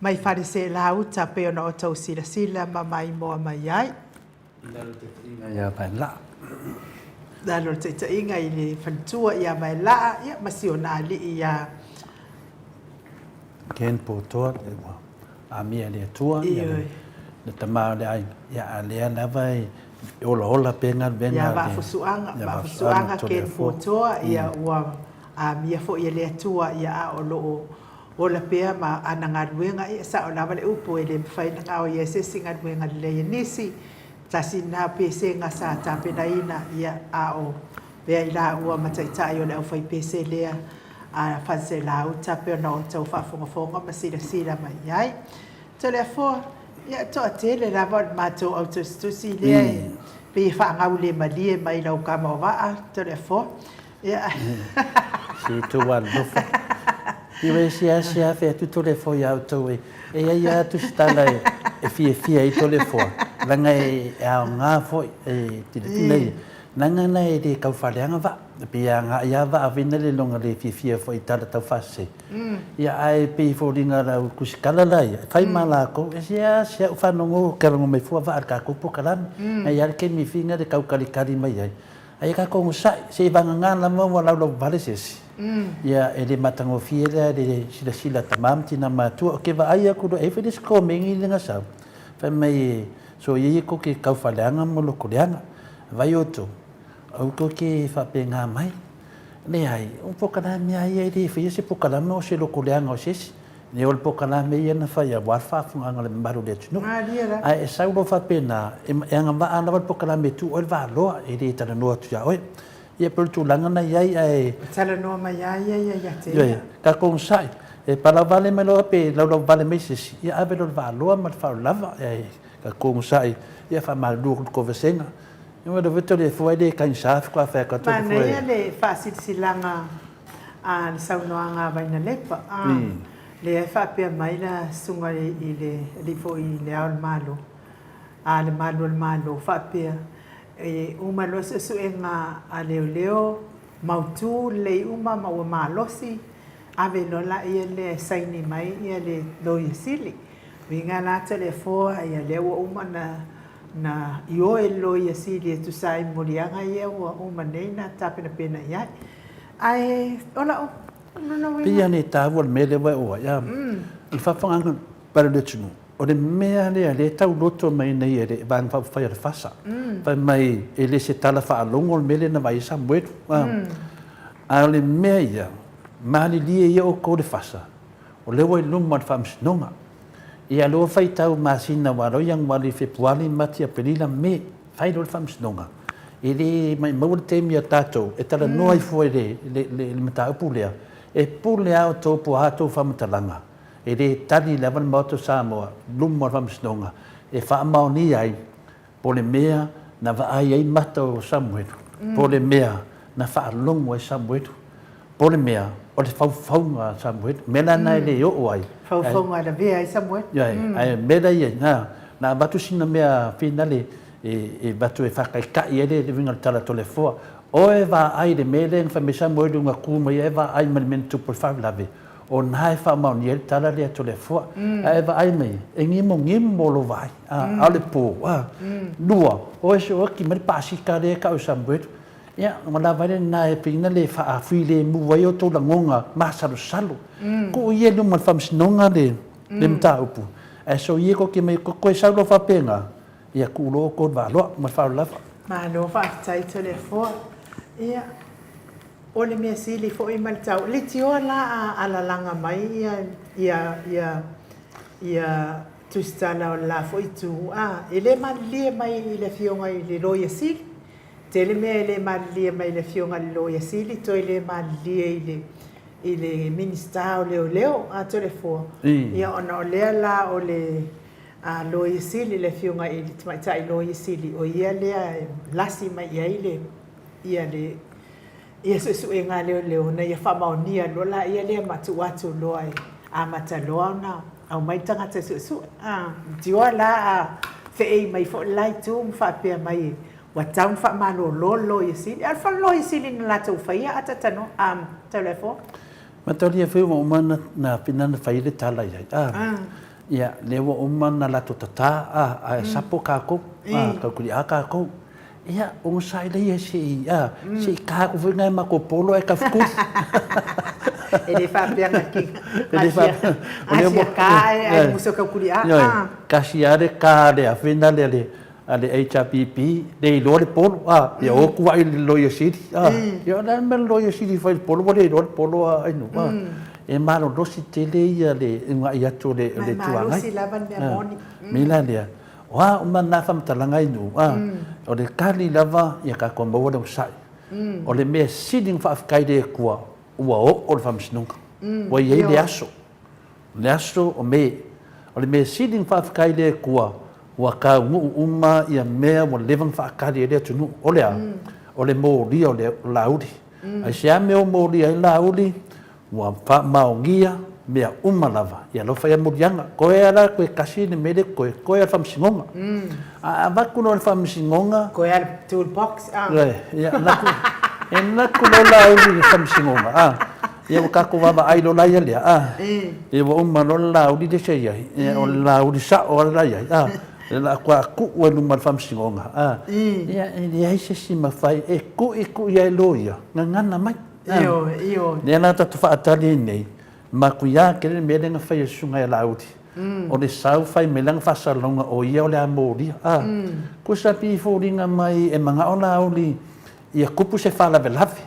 S1: mai Faleseelauta pei ona outou silasila ma maimoa mai ai.
S3: I lalo o le taitaiga ia Vaelaa.
S1: I lalo o le taitaiga i le faletua ia Vaelaa ia ma si ona alii ia
S3: Ken Potoa ua amia e le Atua ia le tama o le aiga, ia a lea lava e olaola pea galuega
S1: a le Vaafusuaga, Vaafusuaga Ken Potoa ia ua amia foi e le Atua ia a o lo o ola pea ma ana galuega, ia sao lava le upu e le mafai ona gaoia e se isi galuega lelei e nisi. Tasi lena pesega sa tapenaina, ia, a o pea i laua ma taitai o le aufaipese lea a Faleseelauta pei ona outou faafogafoga ma silasila mai i ai. Toleafoa, ia, toatele lava o le matou au tusitusi lea e pei e faagaulemalie mai lau kama o vaa, Toleafoa. Ia.
S3: Se tou alolofa. Iu e seasea afe atu Toleafoa ia outou e e iai lava tusitala e fiafia ai Toleafoa, leaga e aoga foi e tilotilo ia. Leaga la e le taufaaleaga vaa, e pei e agai lava vaa vena le loga le fiafia foi i tala taufaasese. Ia ae pei e foliga lau tusitala la ia, e fai ma latou, e seasea ou faanono ke logo mai fua vaa i le tatou polokalame. Ae i ai lava le taimi fina le tau kalikali mai ai. Ae tatou onosai, se i vagana lava ua laulauvale se isi, ia e le matagofie lea le silasila a tama ma tina matua. Ou te vaai atu loa, e i ai foi le isi komeni lea na sau, fai mai e soia ia tou te taufaleaga ma lotoleaga. Vaai outou, aua tou te faapena mai. Leai, o polokalame lava ia e le faia se polokalame o se lotoleaga o se isi. Ne o le polokalame ia na fai aua le faafofogaaga a le mamalu o le atunuu. Ae e sau loa faapena, e agavaa lava le polokalame e tuu ai le valoa, e le talanoa atu ia oe. Ia pei o le tulaga na i ai ae...
S1: E talanoa mai lava ia ia te ia. Ioe,
S3: tatou onosai, e palauvale mai loa pe laulauvale mai se isi, ia ave loa le valoa ma le faaaloalo lava. Ae tatou onosai, ia faamalulu atu i le tou vasega. Ia ma le tagisa faatoa fai atu
S1: atu le foe. Manaia le faasilasilaga a le saunoaga a Vainalepa, a, lea e faapea mai la susuga i le alii foi i Le Ao o le Malo, a le Malu o le Malo, faapea, e uma loa suesuega a leoleo, mautu lelei uma ma ua malosi, ave loa laia lea e saini mai le Loia Sili. Uiga la Toleafoa, ia lea ua uma ona na ioe le Loia Sili e tusa ai ma moliaga ia ua uma nei na tapenapena i ai. Ae o lau lona uiga.
S3: Pei lava ona e taua le mea lea ua e oo ai, o le faafofogaaga a le atunuu, o le mea lea lea e tauloto mai nei e le Vaega Faaupufai a le FASA, fai mai e le se tala faalogo le mea lea na vaai ai Samuelu. A o le mea ia, malilie ia outou le FASA, o lea ua i luma o le Faamasinoga. Ia lea ua faitau masina aua loa Ianuari, Fepuari, Mati, Aperila, Me, fai loa le Faamasinoga. E le maimaua le taimi a tatou e talanoa ai fua i le mataupu lea, e pule lava outou po o a outou faamatalaga, e le tali lava le Maota o Samoa i luma o le Faamasinoga e faamaonia ai po o le mea na vaai ai mata o Samuelu, po o le mea na faalogo ai Samuelu, po o le mea o le faufauga a Samuelu. O le mea la lena e le oo ai.
S1: Faufauga e lavea ai Samuelu.
S3: Ioe, ae o le mea la ia, na avatu sina mea finale e avatu e faataitai ai le uiga o le tala Toleafoa. Oe vaai i le mea lea na fai mai Samuelu na tu mai ai vaai ma le mea na tupu i le faalavelave. O na e faamaonia ai le tala lea a Toleafoa. Ae vaai mai, e gimogimo lou vaai, a o le po, a. Lua, o e sioti mai le pasika lea e tau e Samuelu. Ia, ua lava ai lena e pei ona le faafilemu ai outou lagona masalosalo. Tuu ia i luma o le faamasinoga le mataupu, ae soia koke mai, toe sau loa faapena, ia tuu loa outou i le vaaloa. Ma le faaaloalo lava.
S1: Malo faafetai Toleafoa. Ia, O le mea sili foi ma le tau leitioa la a alalaga mai ia ia ia ia tusitala o le la foi itu a e le malilie mai i le afioga i le Loia Sili. Tele mea e le malilie mai i le afioga i le Loia Sili toe le malilie i le i le Minisita o Leoleo a Toleafoa ia ona o lea la o le a Loia Sili le afioga i le Tamaitai Loia Sili o ia lea e lasi mai i ai le ia le ia suesuega a leoleo ina ia faamaonia loa laia lea ma tuu atu loa e amata loa ona aumai le tagata e suesue. A, tioa la a feei mai foi le la itu ma faapea mai e Ua tatau ona faamalolo le Loia Sili. A o le fale Loia Sili na latou faia atatanoa, a Taulaifoa.
S3: Mataulia foi ua uma ona na fai le tala i ai, a, ia, lea ua uma ona latou tata, a, ae sapo kakou, a, tautuli'a kakou. Ia, onosai laia se i, a, se i ka aku foi nai matou polo ae tafutuli.
S1: E le faapea na ki, na ka ae ae musu tautuli'a, a.
S3: Kasi lava le ka a le afe na le a le HRPP, le iloa le polo, a, ia o atu ai i le Loia Sili, a. Ia o le a le mea le Loia Sili e fai i le polo ua le iloa le polo a Ainu, a. E malolosi tele ia le uunai atu o le Itu Agai.
S1: Ma e malosi lava le mea moni.
S3: O le mea la lea, o a uma na faamatalaga Ainu, a, o le tali lava ia tatou maua le onosai. O le mea sili ona faafetai i le Atua, ua oo le Faamasinoga. Ua i ai le aso. Le aso o Me. O le mea sili ona faafetai i le Atua, ua taunuu uma ia mea ua leva ona faatali ai le atunuu. O le a? O le molia o le Laauli. Aisea mea ua molia ai le Laauli? Ua faamaonia mea uma lava. Ia alofa ia moliaga. Toe lava la toe tasi le mea lea totoe, toe lava le Faamasinoga. A avatu loa i le Faamasinoga.
S1: Toe lava le toolbox.
S3: Ia, e alu atu loa Laauli i le Faamasinoga. Ia ua tatou vaavaai loa la ia lea, a. Ia ua uma loa le Laauli lea sa i ai, ia o le Laauli sao lava la i ai, a. O le a toe tuu ai i luma o le Faamasinoga, a. Ia e leai se isi mafai e tuitui ai loia, gagana mai.
S1: Ioe, ioe.
S3: Lea la tatou faatali ai nei, matuia tele le mea lea na fai e le susuga ia Laauli. O le sau fai mai lana faasalalauga o ia o le a molia, a. Tusa pei e foliga mai e manao Laauli ia tupu se faalavelave,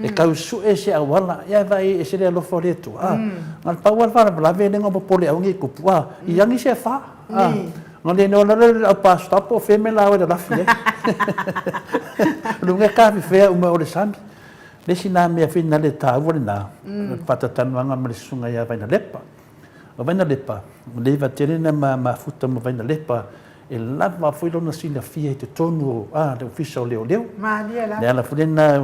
S3: e tau sue se auala, ia vaai e ese le alofa o le Atua. A, na o le pau lava le faalavelave lea na popole aua ne i tupu, a, i agi se afa, a, na le iloa lava e le au pastor po o fea le mea la o e lalafi ai. O luga e tafefea uma o le sami. Le isi na mea finale taua lena, o le faatatalanoaga ma le susuga ia Vainalepa. O Vainalepa, ua leva tele ona mafuta ma Vainalepa, e lava foi lona silafia i totonu o le Ofisa o Leoleo.
S1: Malie lava.
S3: Le ala foi lena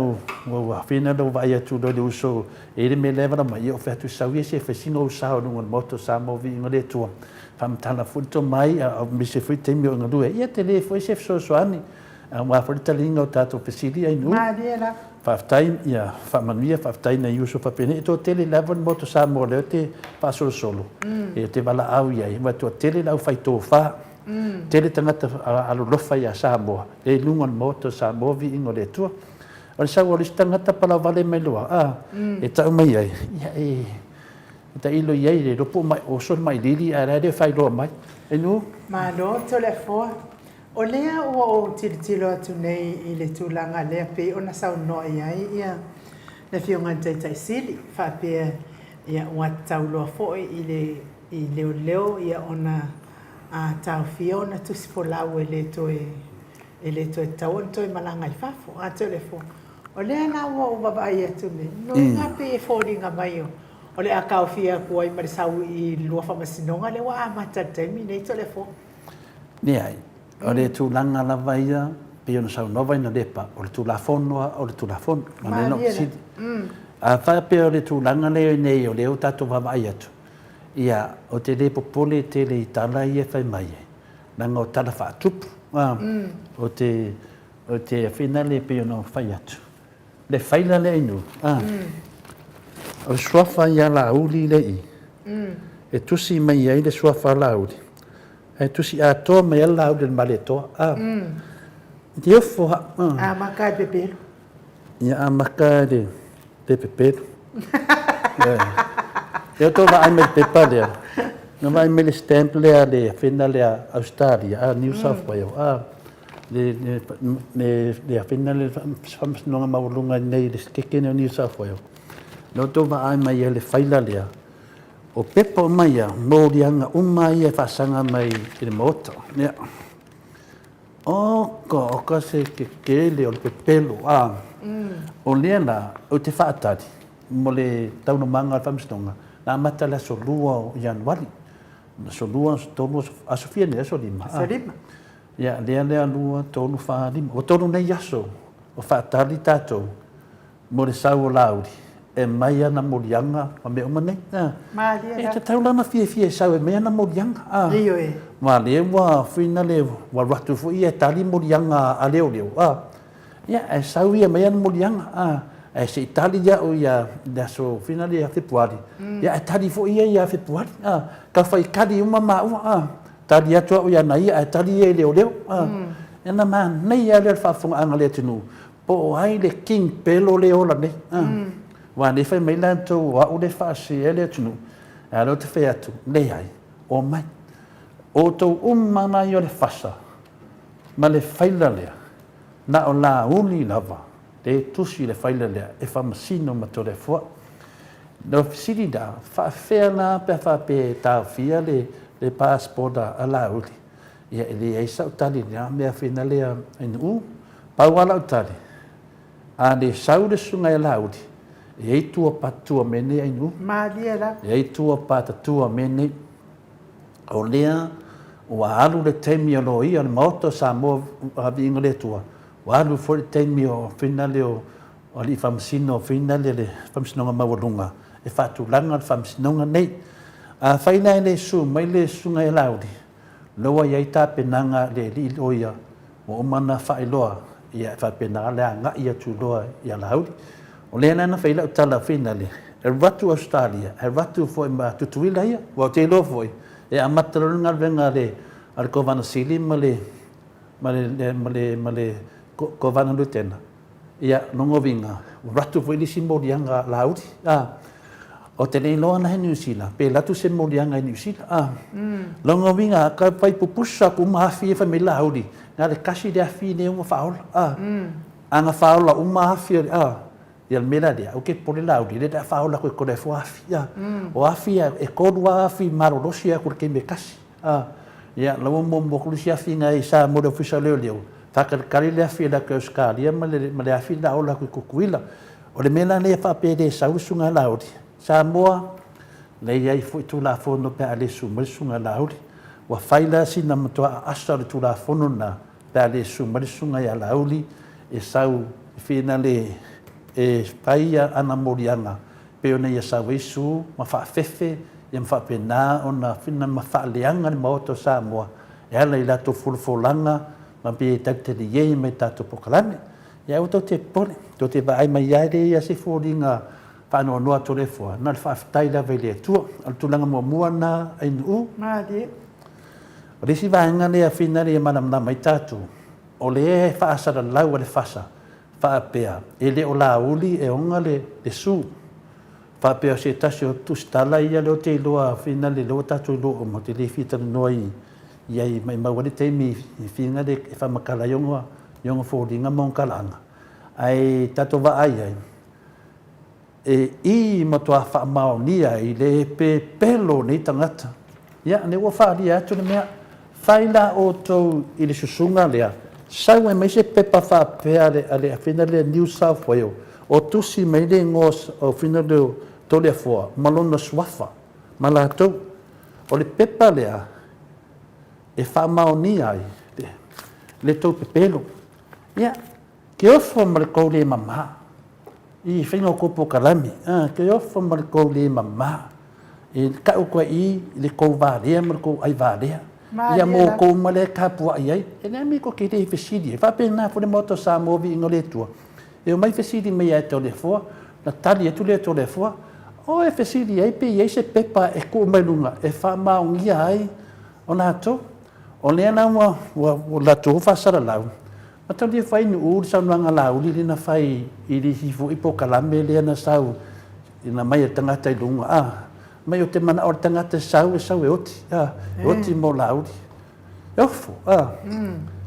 S3: ua afea lou vaai atu loa i le uso e i ai le mea lea e valaau mai, ia ou fai atu, sau ia se i fai sina ou sao i luga o le Maota o Samoa viiga le Atua. Faamatala foi le tomai, aemaise foi le taimi o e galue. Ia tele foi se fesoasoani aua foi le taliga o tatou fesili Ainuu.
S1: Malie lava.
S3: Faafetai, ia faamanuia, faafetai nai uso faapena. E toatele lava le Maota Samoa lea ou te faasolosolo, ou te valaau i ai, aua e toatele le aufai tofa, tele tagata alolofa ia Samoa, lea i luga o le Maota o Samoa, viiga o le Atua. O le sau o le isi tagata palauvale mai loa, a, e tau mai ai, ia e tailo i ai, le iloa po o mai oso le mailili, ae la e le faailoa mai. Inu?
S1: Malo Toleafoa. O lea ua ou tilotilo atu nei i le tulaga lea pei ona saunoa i ai ia le Afioga i le Taitai Sili, faapea ia ua tatau loa foi i le i leoleo ia ona taofia ona tusi folau e le toe e le toe tatau ona toe malaga i fafo. A Toleafoa, o lea la ua ou vaavaai atu nei, lona uiga pei e foliga mai o le a taofia atu ai ma le sau i le lua faamasinoga lea ua amata i le taimi nei Toleafoa.
S3: Leai, o le tulaga lava ia, pei ona saunoa Vainalepa, o le Tulafono lava o le Tulafono. O lea na ou fesili. A faapea o le tulaga lea nei o lea ua tatou vaavaai atu, ia, ou te le popole tele i tala ia e fai mai ai, leaga o tala faatupu. Ou te, ou te afina le pei ona ou fai atu, le faila lea i nuu, o le suafa ia Laauli lea i i, e tusi mai ai le suafa a Laauli, ae tusi atoa mai ai le Laauli o le Malietoa. E te ofo ha.
S1: Amata e pepelo.
S3: Ia amata e le pepelo. Lea tou vaai mai le pepa lea, na vaai mai le stamp lea le afena lea Australia, a New South Wales, a le afena lea faamasinoga maualuga i inei i le Sekeke o New South Wales. Lea tou vaai mai ai le faila lea, o pepa uma ia, moliaga uma ia e faasaga mai i le Maota. Ia. Oka, oka se kekele o le pepelo, a. O lea la, ou te faatali mo le taunumaga o le Faamasinoga, na amata i le aso 2 o Ianuari. Aso 2, aso 3, aso fia nei, aso 5.
S1: Aso 5.
S3: Ia, lea lea 2, 3, 4, 5. Ua tolu nei aso o faatali tatou mo le sau o Laauli. e aumai ana moliaga ma mea uma nei.
S1: Malie
S3: E
S1: la.
S3: tatau la ona fiafia e sau e aumai ana moliaga.
S1: Ioe.
S3: Aua lea ua finale ua alu atu foi ia e tali moliaga a leoleo. Ia, ae sau ia aumai ana moliaga, ae se i tali au ia le aso finale ia Fepuari, ia ae tali foi ia ia Fepuari. Tau fai tali uma maua. Tali atu au ia na ia ae tali ia i leoleo. Ia na manaia lea o le faafofogaaga a le atunuu, po o ai le king pelo lea e ola nei. Aua nei fai mai latou o au lea e faasee le atunuu, ae o lea ou te fai atu, leai, omai. Outou uma lava ia o le fasa ma le faila lea, na o Laauli lava lea e tusi i le faila lea e faamasino ma Toleafoa. Na fesili la, faafefea la pe a faapea e taofia le passport a Laauli? Ia e leai sau tali i lena mea finale a Ainuu. Pau lava lau tali, a le sau le susuga ia Laauli, e i ai tua patatua mea nei Ainuu.
S1: Malie la.
S3: E i ai tua patatua mea nei. O lea ua alu le taimi o loia o le Maota o Samoa a Viiga le Atua, ua alu foi le taimi o finale o Alii Faamasino, finale le Faamasinoga Maualuga e faatulaga le Faamasinoga nei. Afai la e le susu mai le Susuga ia Laauli, lea ua i ai tapenaga a le alii loia ua uma ona faailoa, ia e faapena le agai atu loa ia Laauli. O lea la na fai ai lau tala finale, e alu atu Ausetalia, ae alu atu foi ma Tutuila ia, aua ou te iloa foi, e amata loa le galuega a le a le Kovana Sili ma le ma le ma le ma le Kovana Lutena, ia, lona uiga, ua alu atu foi le isi moliaga a Laauli, a. Ou te le iloa la i Niu Sila, pe alu atu se moliaga i Niu Sila, a. Lona uiga, a tau fai pupusa atu uma afi ia fai mai Laauli, na o le tasi le afi lea ua faaola, a. A na faaola uma afi, a, ia le mea la lea, aua e te popole Laauli, o lea o le a faaola atu e Toleafoa afi, a. O afi ia, e tolu lava afi malolosi atu i le taimi e tasi. A, ia, la ua muamua atu le isi afi na i Samoa i le Ofisa o Leoleo, faatalitali le afi e alu atu i Ausetalia ma le, ma le afi le a ola atu i Tutuila. O le mea la lea e faapea e le sau le Susuga ia Laauli, Samoa, na i ai foi Tulafono pe a le susu mai le Susuga ia Laauli. Ua fai la sina matua aasa o le Tulafono lena pe a le susu mai le Susuga ia Laauli e sau e finale e fai ana moliaga pei ona ia sau ai su ma faafefe ia ma faapena ona fina ma faaleaga le Maota o Samoa e ala i latou folafolaga ma pei e talitali mai tatou polokalame. Ia aua tou te popole, tou te vaai mai lava e leai lava se foliga faanoanoa atu o le Atua, na o le faafetai lava i le Atua. O le tulaga muamua lena Ainuu.
S1: Malie.
S3: O le isi vaega lea fina lea e malamalama ai tatou, o lea e faasalalau e le FASA faapea, e le o Laauli e ona le su. Faapea o se tasi o tusitala ia lea ou te iloa finale lea ua tatou iloa uma, ou te le fia talanoa i ai maimau ai le taimi i finale e faamatala ai ona foliga ma ona talaaga. Ae tatou vaai ai, E i matua faamaonia i le pepelo o nei tagata. Ia, lea ua faaalia atu le mea. Fai la outou i le susuga lea, sau ai mai se pepa faapea a le, a le afina lea New South Wales, o tusi mai le igoa o afina lea o Toleafoa ma lona suafa ma latou. O le pepa lea e faamaonia ai le, le tou pepelo. Ia, ke ofo ma le tou le mama. I faiga o kou polokalame, a, ke ofo ma le kou le mama, e kau atu ai i i le kou valea ma le kou ai valea. Ia mo kou uma lea e tapuai ai, e leai mea tou te le fesili ai. Faapena foi le Maota o Samoa viiga o le Atua, e omai fesili mai ia Toleafoa, na tali atu lea e Toleafoa, o e fesili ai pe i ai se pepa e tuu mai luga e faamaonia ai o latou. O lea la ua, ua, ua latou faasalalau, Mataulia fai nuu le saunoaga Laauli lea na fai i le isi foi polokalame lea na sau na mai e le tagata i luga a mai ou te manao le tagata e sau e sau e oti a e oti mo Laauli e ofo a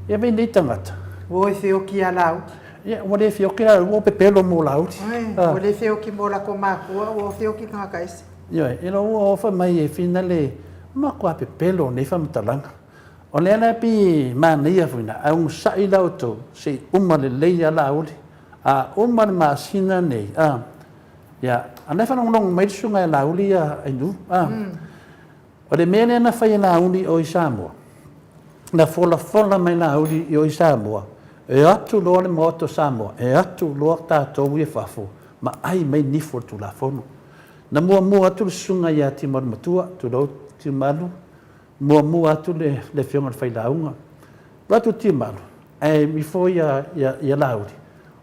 S3: e vei nei tagata.
S1: Ua e feoki ia Laauli.
S3: Ia ua le feoki la ua pepelo mo Laauli.
S1: Ua le feoki mo lako makua ua feoki tagata ese.
S3: Ioe, e ua ofa mai e finale matua pepelo nei faamatalaga. O lea la e pei e manaia foi na, ae onosai la outou se i uma lelei a Laauli. A uma le masina nei, a, ia, a la e faalogologo mai le susuga ia Laauli ia Ainuu, a. O le mea lea na fai e Laauli i o i Samoa, na folafola mai Laauli i o i Samoa, e o atu loa le Maota o Samoa, e atu loa tatou ia fafo. ma ai mai nifu o le Tulafono. Na muamua atu le susuga ia Tiumalu Matua, tulou Tiumalu, muamua atu le afioga i le Failauga. Alu atu Tiumalu, ae ifo ia Laauli.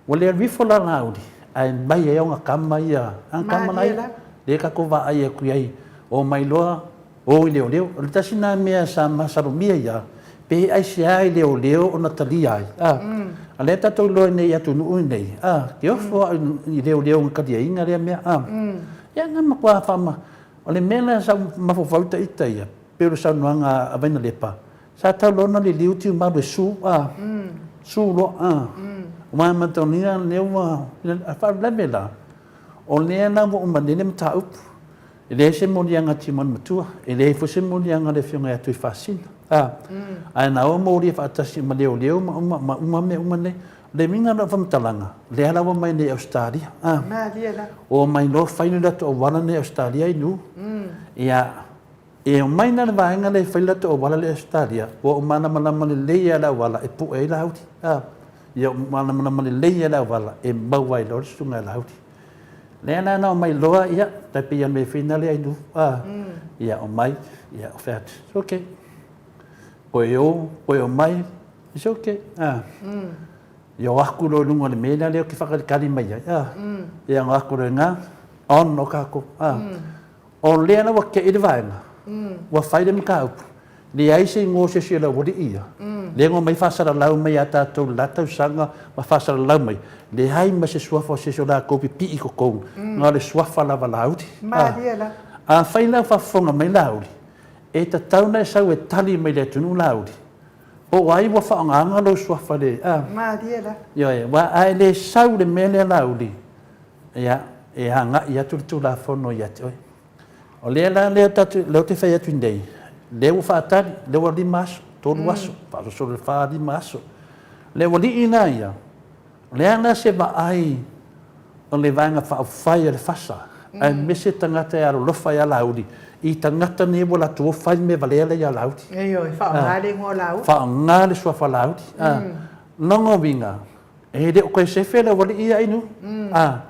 S3: Ua le alu ifo la Laauli, ae mai ai ona tama ia, ana tama la ia, lea tatou vaai atu i ai, omai loa o i leoleo. O le tasi lena mea sa masalomia ia, pe aisea i leoleo ona talia ai, a? A lea tatou iloa nei i atunuu nei, a, ke ofo au i leoleo na taliaina lea mea, a. Ia na matua faama, o le mea lea sa ou mafaufau ita ita ia, pei o le saunoaga a Vainalepa, sa tau loa ona liliu Tiumalu e su, a, su loa, a. Aua manatua lea ua, a faalavelave la, o lea la ua uma nei le mataupu. E leai se moliaga a Timoni Matua, e leai foi se moliaga a le Afioga ia Tuifasina. A, ae na o molia faatasi ma leoleo ma uma, ma uma mea uma nei. O le uiga o lau faamatalaga, lea la ua omai nei i Ausetalia. A,
S1: Malie la.
S3: omai loa fai le latou auala nei i Ausetalia i Nuu. Ia, e omai la le vaega lea e fai le latou auala lea i Ausetalia, ua ou malamalama lelei lava i le auala e pue ai Laauli. A, ia ou malamalama lelei lava i le auala e maua ai loa le susuga ia Laauli. Lea la na omai loa, ia, tai pei o le mea foi lea i Nuu, a, ia, omai, ia, ou fai atu, it's okay. Toe o, toe omai, it's okay, a. Ia o aku loa i luga o le mea lea ou te faakalikali mai ai, a. Ia ona o atu loa i ina, on o tatou, a. O lea la ua tei le vaega, ua fai le mataupu, leai se igoa o se isi o le aualii ia, lea na omai faasalalau mai ia tatou i le la tausaga ma faasalalau mai, leai ma se suafa o se isi o latou pipii i totonu, na o le suafa lava Laauli.
S1: Malie la.
S3: Afai la o faafofoga mai Laauli, e tatau ona e sau e tali mai i le atunuu Laauli, po o ai ua faaaogaina lou suafa le, a.
S1: Malie la.
S3: Ioe, aua a e le sau i le mea lea Laauli, Ia, e agai atu le Tulafono ia te oe. O lea la lea tatou, lea ou te fai atu nei, lea ua faatali, lea ua 5 aso, 3 aso, faasolosolo i le 4, 5 aso. Le aualii la ia, o le a la se vaai o le Vaega Faaupufai a le FASA, aemaise tagata e alolofa ia Laauli, i tagata nei ua latou o fai mea valea lea ia Laauli.
S1: Ioe, faaaoga le igoa o Laauli.
S3: Faaaoga le suafa Laauli. Lona uiga, E le o toe sefe le aualii ia Inu. A,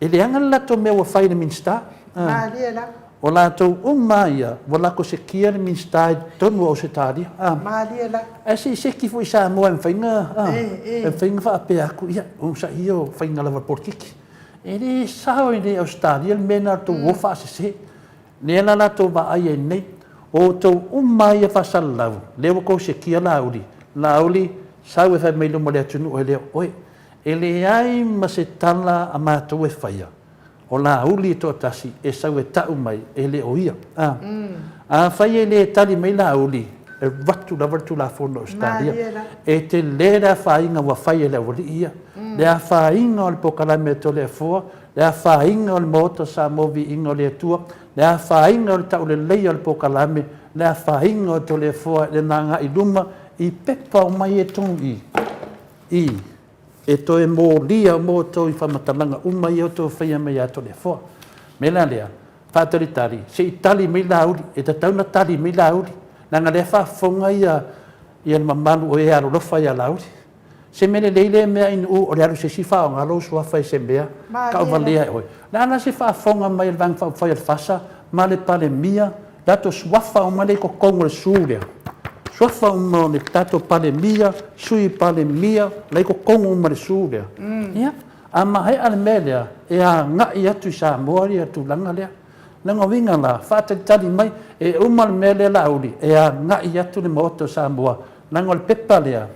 S3: e leaga le latou mea ua fai i le Minisita. A,
S1: Malie la.
S3: O latou uma lava ia, ua latou sekia le Minisita i totonu o Ausetalia. A,
S1: Malie la.
S3: Ae se i seki foi i Samoa e mafai ona, a, e mafai ona faapea atu, ia, onosai ia o faiga lava polokiki. E le sao i inei i Ausetalia le mea lena o le tou o faasese. Lea la latou vaai ai nei, o outou uma lava ia faasalalau, lea ua tou sekia Laauli, Laauli, sau e fai mai luma o le atunuu e le o oe. E leai ma se tala a matou e faia, o Laauli e toatasi e sau e tau mai e le o ia. A, afai e le tali mai Laauli, e alu atu lava le Tulafono a Ausetalia. E tele le afaina ua fai e le aualii ia, le afaina o le polokalame a Toleafoa, le afaina o le Maota o Samoa Viiga o le Atua, le afaina o le tauleleia o le polokalame, le afaina o Toleafoa i lana agai i luma i pepa omai e tonu i i e toe molia mo outou i faamatalaga uma ia outou faia mai ia Toleafoa. O le mea la lea, faatalitali, se i tali mai Laauli, e tatau ona tali mai Laauli, leaga o lea e faafofoga ia le mamalu o e alolofa ia Laauli. Se mea lelei lea mea i Nuu o le alu i se isi faaaoga lou suafa i se mea tauvalea e oe. Le a la se faafofoga mai a le Vaega Faaupufai a le FASA ma le Palemia, latou suafa uma lea i totonu o le su lea. Suafa uma o le tatou Palemia, Sui Palemia, la i totonu uma o le su lea. Ia, a maea le mea lea, e agai atu i Samoa ia tulaga lea. Lona uiga la, faatalitali mai, e uma le mea lea Laauli, e agai atu le Maota o Samoa, leaga o le pepa lea,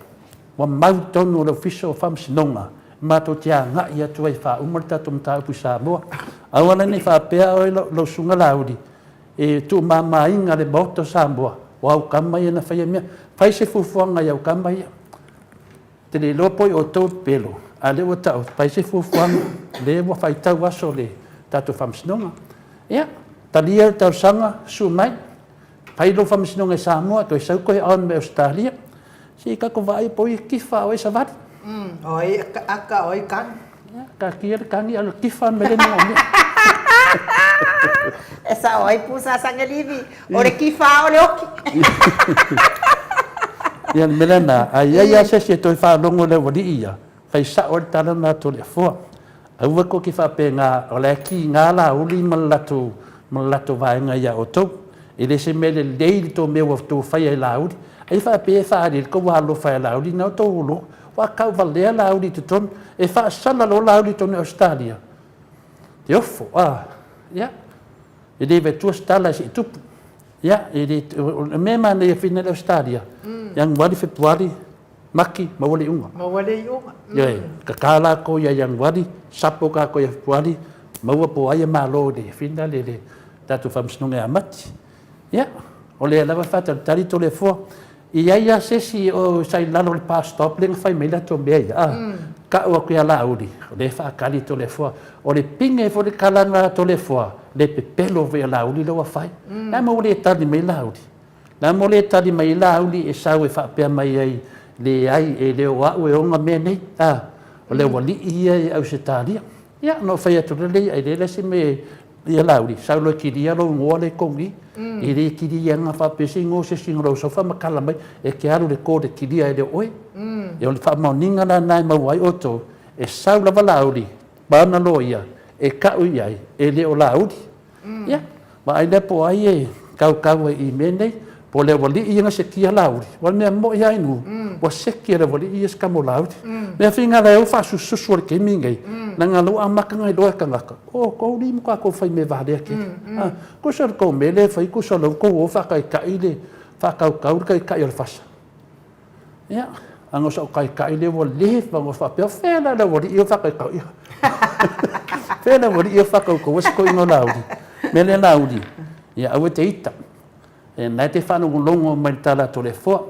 S3: Ua mau tonu le Ofisa o Faamasinoga matou te agai atu ai e faauma le tatou mataupu i Samoa. Aua la ne i faapea oe lau Susuga Laauli e tuumamaina le Maota o Samoa, o au tama ia na faia mea. Fai se fuafuaga i au tama ia. Ou te le iloa po o outou e pepelo, a o lea ua tau, fai se fuafuaga, lea ua faitau aso o le tatou Faamasinoga. Ia, talia le talosaga, susu mai, fai lou Faamasinoga i Samoa, toe sau toe on mai Ausetalia. Se i tatou vaai po o ai e tifa a o ai e savali.
S1: O ai aka o ai kani.
S3: Ia, taatia le kani a o le tifa me le manaomia.
S1: E sao ai pusa a Sagelivi, o le tifa a o le oki.
S3: Ia, le mea lena, a i ai lava se isi e toe faalogo i le aualii ia, fai sao ai le tala lena a Toleafoa. Aua tou te faapena o la e kiga Laauli ma le latou ma le latou vaega ia outou. E le se mea lelei le tou mea ua outou faia i Laauli. Ai faapea e faaali ai le tou alofa ia Laauli na outou olo ua tauvalea Laauli i totonu. E faasala loa Laauli i totonu o Ausetalia, te ofo, a, ia, e le avatua se tala se i tupu. Ia, e le, o le mea manaia foi le Ausetalia, Ianuari, Fepuari, Mati, maua le iuga.
S1: Maua le iuga.
S3: Ioe, tata latou ia Ianuari, sapo tatou ia Fepuari, maua po o ai e malo i le fina le, le tatou faamasinoga ia Mati. Ia, o lea lava e faatalitali Toleafoa. E i ai lava se isi o sa i lalo o le bus stop lea na fai mai latou mea ia, a, tau atu ia Laauli, o lea e faatali Toleafoa. O le pine foi le tala lena a Toleafoa, le pepelo foi a Laauli lea ua fai. Le a mea ua le tali mai ai Laauli? Le a mea ua le tali mai ai Laauli e sau e faapea mai ai, leai, e le o au e ona mea nei, a, o le aualii ia e Ausetalia. Ia, ona ou fai atu loa lea, e leai la se mea ia Laauli, sau loa e kilia lou igoa lea i totonu i i. E le kilia ina faapea se igoa o se isi i lou sofa ma tala mai, e te alu i le court e kilia e le o oe. Ia o le faamaoniga la lena e maua ai outou, e sau lava Laauli ma ana loia e tau i ai, e le o Laauli. Ia, vaai lea po o ai e kaukau ai i mea nei, po o le aualii ia na sekia Laauli. Aua o le mea moi lava inu, ua seki e le aualii ia se tama o Laauli. Mea faiga la e o faasusususu o le taimi lenei, leaga o lea ua amata ona iloa e tagata, o tou alii ma tatou fai mea valea tele. Tusa o le tou mea lea e fai, tusa o lea ua tou o faataitai le, faatautau le taitai o le fasa. Ia, ana o sau taitai lea ua leva ona faapea, o fea la le aualii ia o faatautau ia? Fea le aualii ia o faatautau se toeaina o Laauli? Mea lea Laauli, ia aua e te ita. E na e te faalogologo mai i le tala a Toleafoa.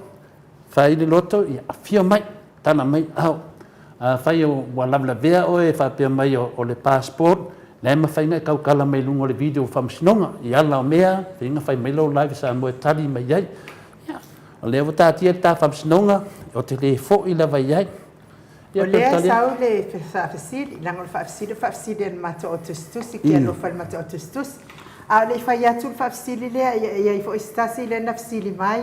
S3: Fai le loto, ia afio mai, tala mai ao. Afai ua lavelavea oe e faapea mai o le passport, la e mafai ona e tautala mai i luga o le video faamasinoga i ala o mea, fai ona fai mai lau live i Samoa e tali mai ai. Ia, o lea ua taatia le ta faamasinoga, ou te le foi lava i ai.
S1: Ia, o lea sau le faafesili, leaga o le faafesili, o le faafesili a le matou au tusitusi, ke alofa i le matou au tusitusi. A o le i fai atu le faafesili lea, e i ai foi se tasi lea na fesili mai,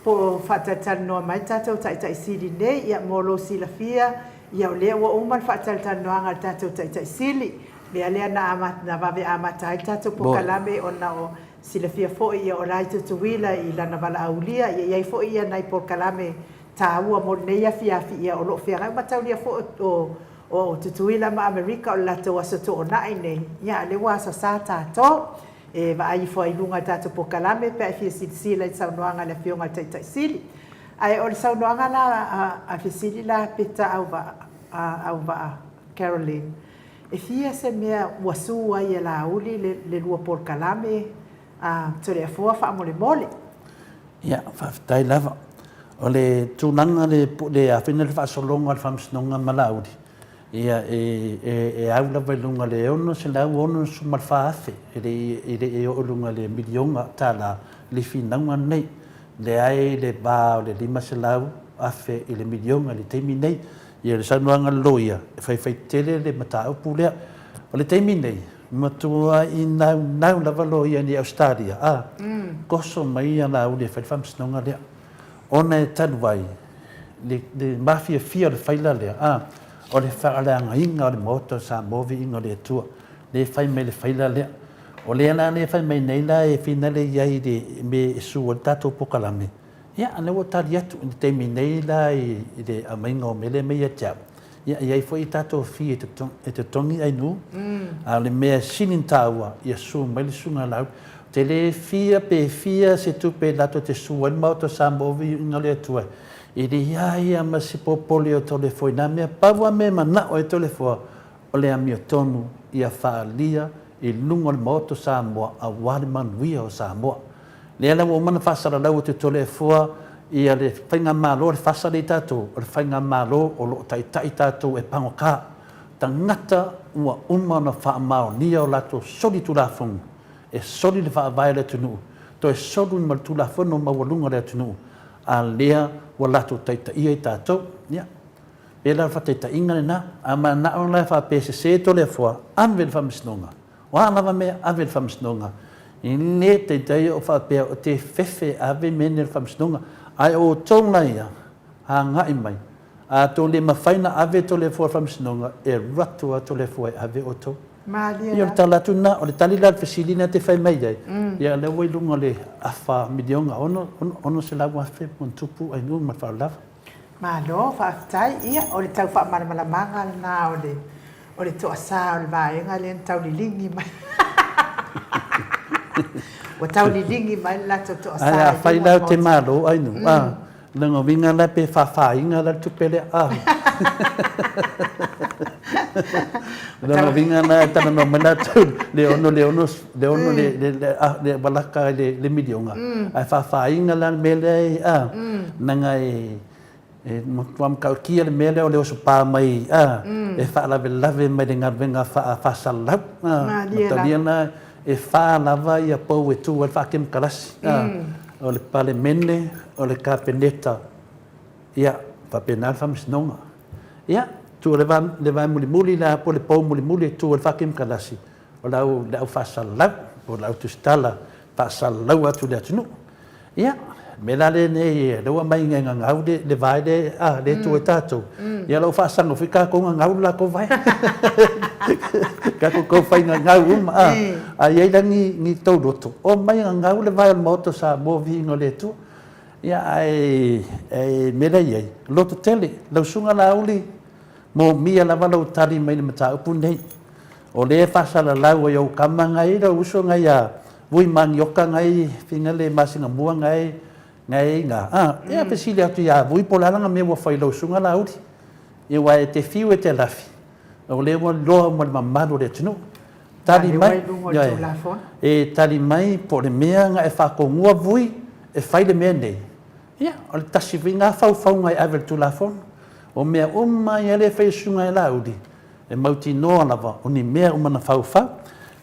S1: po o faatalatalanoa mai le tatou Taitai Sili nei. Ia, mo lou silafia, ia o lea ua uma le faatalatalanoaga a le tatou Taitai Sili, mea lea na amata, na vave amata ai le tatou polokalame ona o Silafia foi ia o la i Tutuila i lana valaaulia, ia i ai foi ia nai polokalame taua mo lenei afiafi ia o lo o feagai. Ua mataulia foi o o Tutuila ma Amerika o le latou aso toonai nei, ia a o lea ua asasa tatou. E vaai ifo ai i luga i le tatou polokalame pe a e fia silasila i le saunoaga a le Afioga i le Taitai Sili. Ae o le saunoaga la a fesili la Pita Auvaa, Auvaa Caroline, E fia se mea ua su ai e Laauli le lua polokalame a Toleafoa faamolemole?
S3: Ia, faafetai lava. O le tulaga le le afai le faasologa o le Faamasinoga ma Laauli, ia e e au lava i luga o le $664,000, e le i e le i oo i luga i le miliona tala le finauga lenei. Lea e i le va o le $500,000 i le miliona i le taimi lenei. Ia, le saunoaga a le loia, e faifai tele le mataupu lea. O le taimi nei, matuai naunau lava loia nei i Ausetalia, a, toso mai ia Laauli e fai le faamasinoga lea. Ona e talu ai le, le mafiafia o le faila lea, a, o le faaleagaina o le Maota o Samoa, viiga o le Atua, lea e fai mai le faila lea. O lea la lea e fai mai nei la e finale i ai i le mea e su ai le tatou polokalame, Ia, o lea ua tali atu i le taimi nei la i le aumaiga o mea lea mai ia te au, ia, e i ai foi tatou fee e totogi Ainuu, a o le mea sili ona taua, ia sue mai le susuga ia Laauli. Ou te le fia pe fia se tupe latou te sue ai le Maota o Samoa viiga o le Atua, e leai lava ma se popole o Toleafoa i na mea. Pau lava mea e manao ai Toleafoa, o le amiotonu ia faaalia i luga o le Maota o Samoa aua le manuia o Samoa. Lea la ua uma ona faasalalau atu e Toleafoa ia le Faigamalo a le FASA lea i tatou, o le Faigamalo o lo o taitai tatou e pagota. Tagata ua uma ona faamaonia o latou solitulafono e soli le faavae o le atunuu, toe soli ma le Tulafono maualuga o le atunuu, a lea ua latou taitaia i tatou. Ia, pei la o le faataitaiga lena. A manao la e faapea e sese Toleafoa, ave i le Faamasinoga. O a lava mea, ave i le Faamasinoga. E le taitai o faapea o te fefe e ave mea nei i le Faamasinoga. Ae o outou la ia, agai mai, A tou le mafai na ave Toleafoa i le Faamasinoga, e alu atu lava Toleafoa e ave outou.
S1: Malie
S3: Ia o le
S1: lava.
S3: tala atu lena, o le tali la o le fesili lena e te fai mai ai, ia o lea ua i luga o le afa miliona, 600,000 ma ona tupu Ainuu ma le faaaloalo lava.
S1: Malo, faafetai. Ia, o le tau faamalamalamaga lena o le o le toasa o le vaega lea na tauliligi mai. Ua tauliligi mai le latou toasa
S3: Ae
S1: i
S3: afai
S1: luma
S3: la
S1: o
S3: ou
S1: le
S3: te
S1: Maota.
S3: malo Ainuu, a, lona uiga la pe faafaina la le tupe lea, a. Lona uiga la e talanoa mai latou le ono le ono le ono le le le a le walaka i le le miliona, ae faafaina la le mea lea e a, leaga e E matua matautia le mea lea o le oso pa mai a, e faalavelave mai le galuega faasalalau. Mataulia la e fa lava ia pou e tu ai le faakemokarasi, o le Palemene, o le Kapeneta, ia faapena le Faamasinoga. Ia, tuu le vae mulimuli la po o le pou mulimuli e tu ai le faakemokarasi, o le au, le au faasalalau, po o le au tusitala faasalalau atu i le atunuu. Ia, o le mea la lenei, lea ua aumai e gagau le, le vae lea, a, lea e tu ai tatou. Ia, o lo o faasaga foi tatou gagau le latou vae. Tatou tau fai gagau uma, a. A i ai la ni, ni tou loto, omai gagau le vae o le Maota o Samoa, viiga o le Atua. Ia, ae, ae mea la e i ai, loto tele, lau Susuga Laauli, Moomia lava lou tali mai le mataupu lenei. O lea e faasalalau ai ou tama nai lou uso nai a Vui Manioka nai finga le masina mua nai nai ina a ia fesili atu ia Vui po o le a lana mea ua fai i lau susuga Laauli. Ia aua e te fiu e te lafi o lea ua iloa uma e le mamalu o le atunuu. Tali mai, e tali mai po o le mea na e faatonua Vui e fai le mea nei. Ia, o le tasi foi lena faufauga e ave i le Tulafono. O mea uma ia lea e fai e Susuga ia Laauli, e mautinoa lava o ni mea uma na faufau.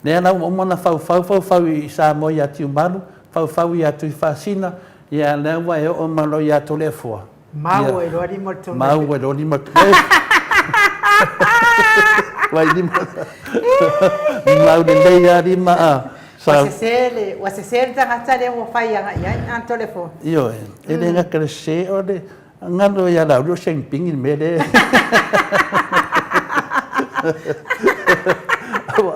S3: Lea la ua uma ona faufau, faufau i Samoa ia Tiumalu, faufau ia Tuifaasina, ia lea ua e oo mai loa ia Toleafoa.
S1: Mau ai loa lima o le tonu.
S3: Mau ai loa lima o le Wai lima. Mau lelei lava lima a.
S1: Ua sese le, ua sese le tagata lea ua fai agai i ai, a Toleafoa.
S3: Ioe, e le gata i le sese o le galo ia Laauli o Sengping i le mea lea.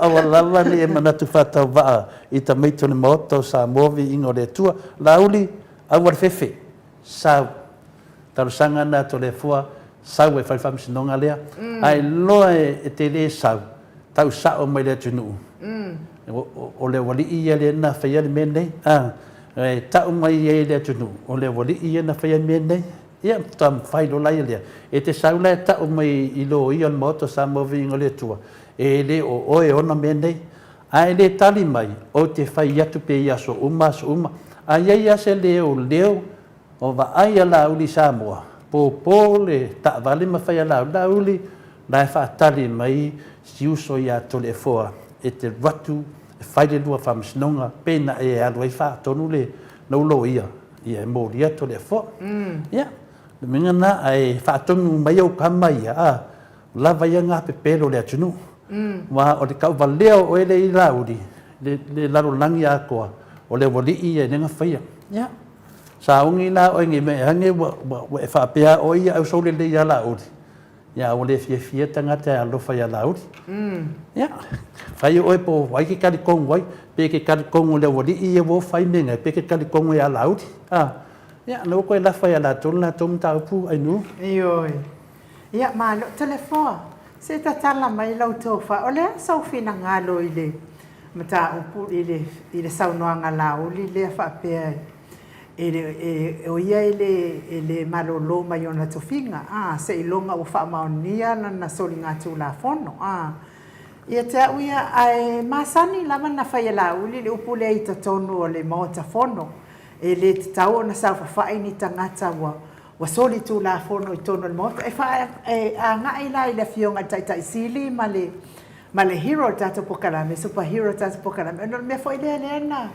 S3: Aua lava ne i e manatu faatauvaa i tamaiti o le Maota o Samoa viiga o le Atua. Laauli, aua le fefe, sau. Talosaga lena a Toleafoa, sau e fai le faamasinoga lea. Ae iloa e te le sau, tau sao mai le atunuu, o le aualii ia lea na faia le mea lenei. E tau mai ai le atunuu, o le aualii ia na faia le mea lenei. Ia, faatoa mafai loa la ia lea. E te sau la e tau mai i loia o le Maota o Samoa Viiga o le Atua, e le o oe e ona mea nei. Ae le tali mai, ou te fai atu pea i aso uma aso uma. A i ai lava se leoleo O vaai a Laauli Samoa, popo le taavale ma fai a Laauli, Laauli la e faatali mai si uso ia Toleafoa e te alu atu e fai le lua faamasinoga pe na e alu ai faatonu le lou loia ia e molia Toleafoa. Ia, o le uiga lena, ae faatonu mai ou tama ia, a, lava ia na pepelo o le atunuu. Aua o le tauvalea o oe lea i Laauli, le lalolagi atoa, o le aualii ia e le gafaia. Ia. Sauni la oe nei mea ane ua, ua, ua e faapea oe ia au sou lelei ia Laauli. Ia ua le fiafia tagata e alofa ia Laauli. Ia, fai oe po o ai ke talitonu ai, pe ke talitonu i le aualii ia ua fai mea nei, pe ke talitonu ia Laauli. A, ia, lea ua toe lafa ia latou le latou mataupu Ainuu.
S1: Ioe. Ia, malo. Toleafoa, se tatala mai lau tofa, o le a sou finagalo i le mataupu i le, i le saunoaga Laauli lea faapea e le, e, o ia e le, e le malolo mai ona tofiga, a, seiloga ua faamaonia lana soligatulafono, a. Ia te au ia, ae masani lava na fai e Laauli le upu lea i totonu o le Maota Fono, e le tatau ona saofafai ni tagata ua, ua soli tulafono i totonu o le Maota. E faa, e agai la i le Afioga i le Taitai Sili ma le, ma le hero o le tatou polokalame, super hero o le tatou polokalame, ona o le mea foi lea lea na,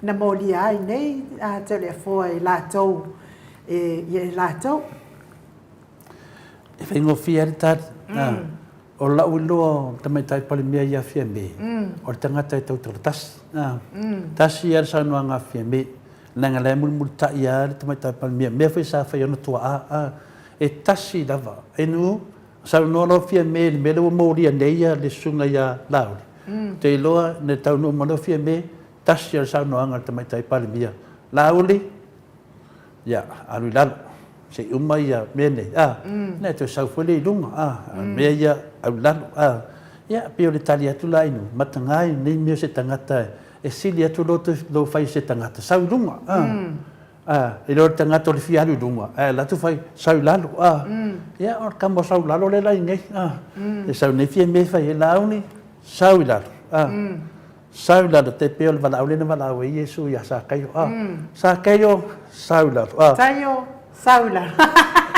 S1: na molia ai nei a Toleafoa e latou, e, ia e latou.
S3: E faigofie ai le tali. O lau iloa o le Tamaitai Palemia ia Fiame, o le tagata e tautala tasi. Tasi lava le saunoaga a Fiame, leaga la e mulimulitai lava le Tamaitai Palemia, mea foi sa fai e ona tuaa. E tasi lava. Inu, saunoa loa Fiame i le mea lea ua molia nei ia le susuga ia Laauli. Ou te iloa na taunuu mai loa Fiame, tasi lava le saunoaga a le Tamaitai Palemia, Laauli, ia, alu i lalo, se i uma ia mea nei, a, ona e toe sau foi lea i luga, a, a o mea ia, alu i lalo, a. Ia, pei o le tali atu la i luga, mataga i lenei mea o se tagata e sili atu lou fai i se tagata, sau i luga, a. A, e le o le tagata o le fia alu i luga, ae alu atu fai, sau i lalo, a. Ia, o le tama o sau i lalo lea la i nei, a. E sau nei Fiame e fai ai, Laauli, sau i lalo, a. Sau i lalo, te pei o le valaau lea na valaau ai Iesu iā Sakaio, a. Sakaio, sau i lalo, a.
S1: Taio, sau i lalo.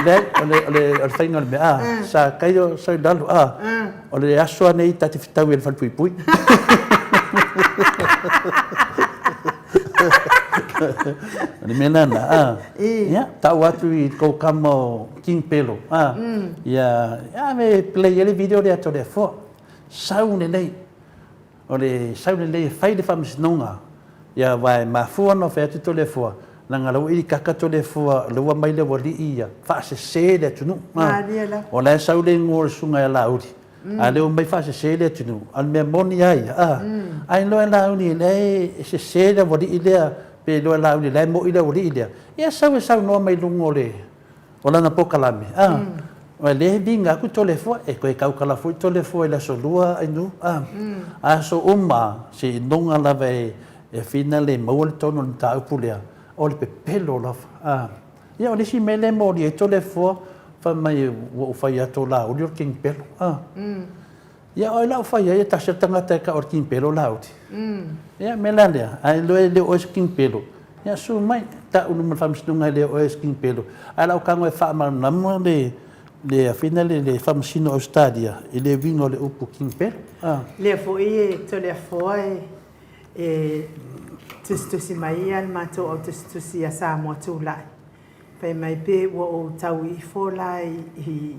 S3: Leai, o le, o le, o le faiga o le mea, a. Sakaio, sau i lalo, a. O le aso lava nei ta te fetau ai i le falepuipui. O le mea lena, a. Ia, tau atu i kou kama o King Pelo, a. Ia, ia me play ai le video lea Toleafoa. Sau lelei. O le sau lelei e fai le faamasinoga, ia aua e mafua ona fai atu Toleafoa, leaga la ua ilikaka Toleafoa, la ua aumai le aualii ia faasese le atunuu.
S1: Malie lava.
S3: O la e sau le igoa o le susuga ia Laauli, a o lea ua omai faasese le atunuu, a o le mea moni lava ia, a, a iloa e Laauli la e sese le aualii lea, pe iloa e Laauli la e moi le aualii lea, ia sau e saunoa mai luga o le O lana polokalame, a, o lea e viga atu Toleafoa, e toe tautala foi Toleafoa i le aso Lua Ainuu, a, aso uma se inoga lava e fina le maua le tonu o le mataupu lea, o le pepelo lava, a. Ia o le isi mea lea e molia ai Toleafoa, fai mai ua ou fai atu o Laauli o le kenipelo, a. Ia o ai la o fai ai e tasi le tagata e tau o le kinipelo Laauli. Ia mea la lea, a iloa e le o oe se kinipelo, ia susu mai, tau i luma o le faamasinoga e le o oe se kinipelo. Ae o lau tago e faamalamalama le le afina le le faamasino o Ausetalia i le uiga o le upu kinipelo.
S1: A. Lea foi e Toleafoa e e tusitusi mai ia le matou au tusitusi ia Samoa Tulai Fai mai pe ua ou tau ifo la i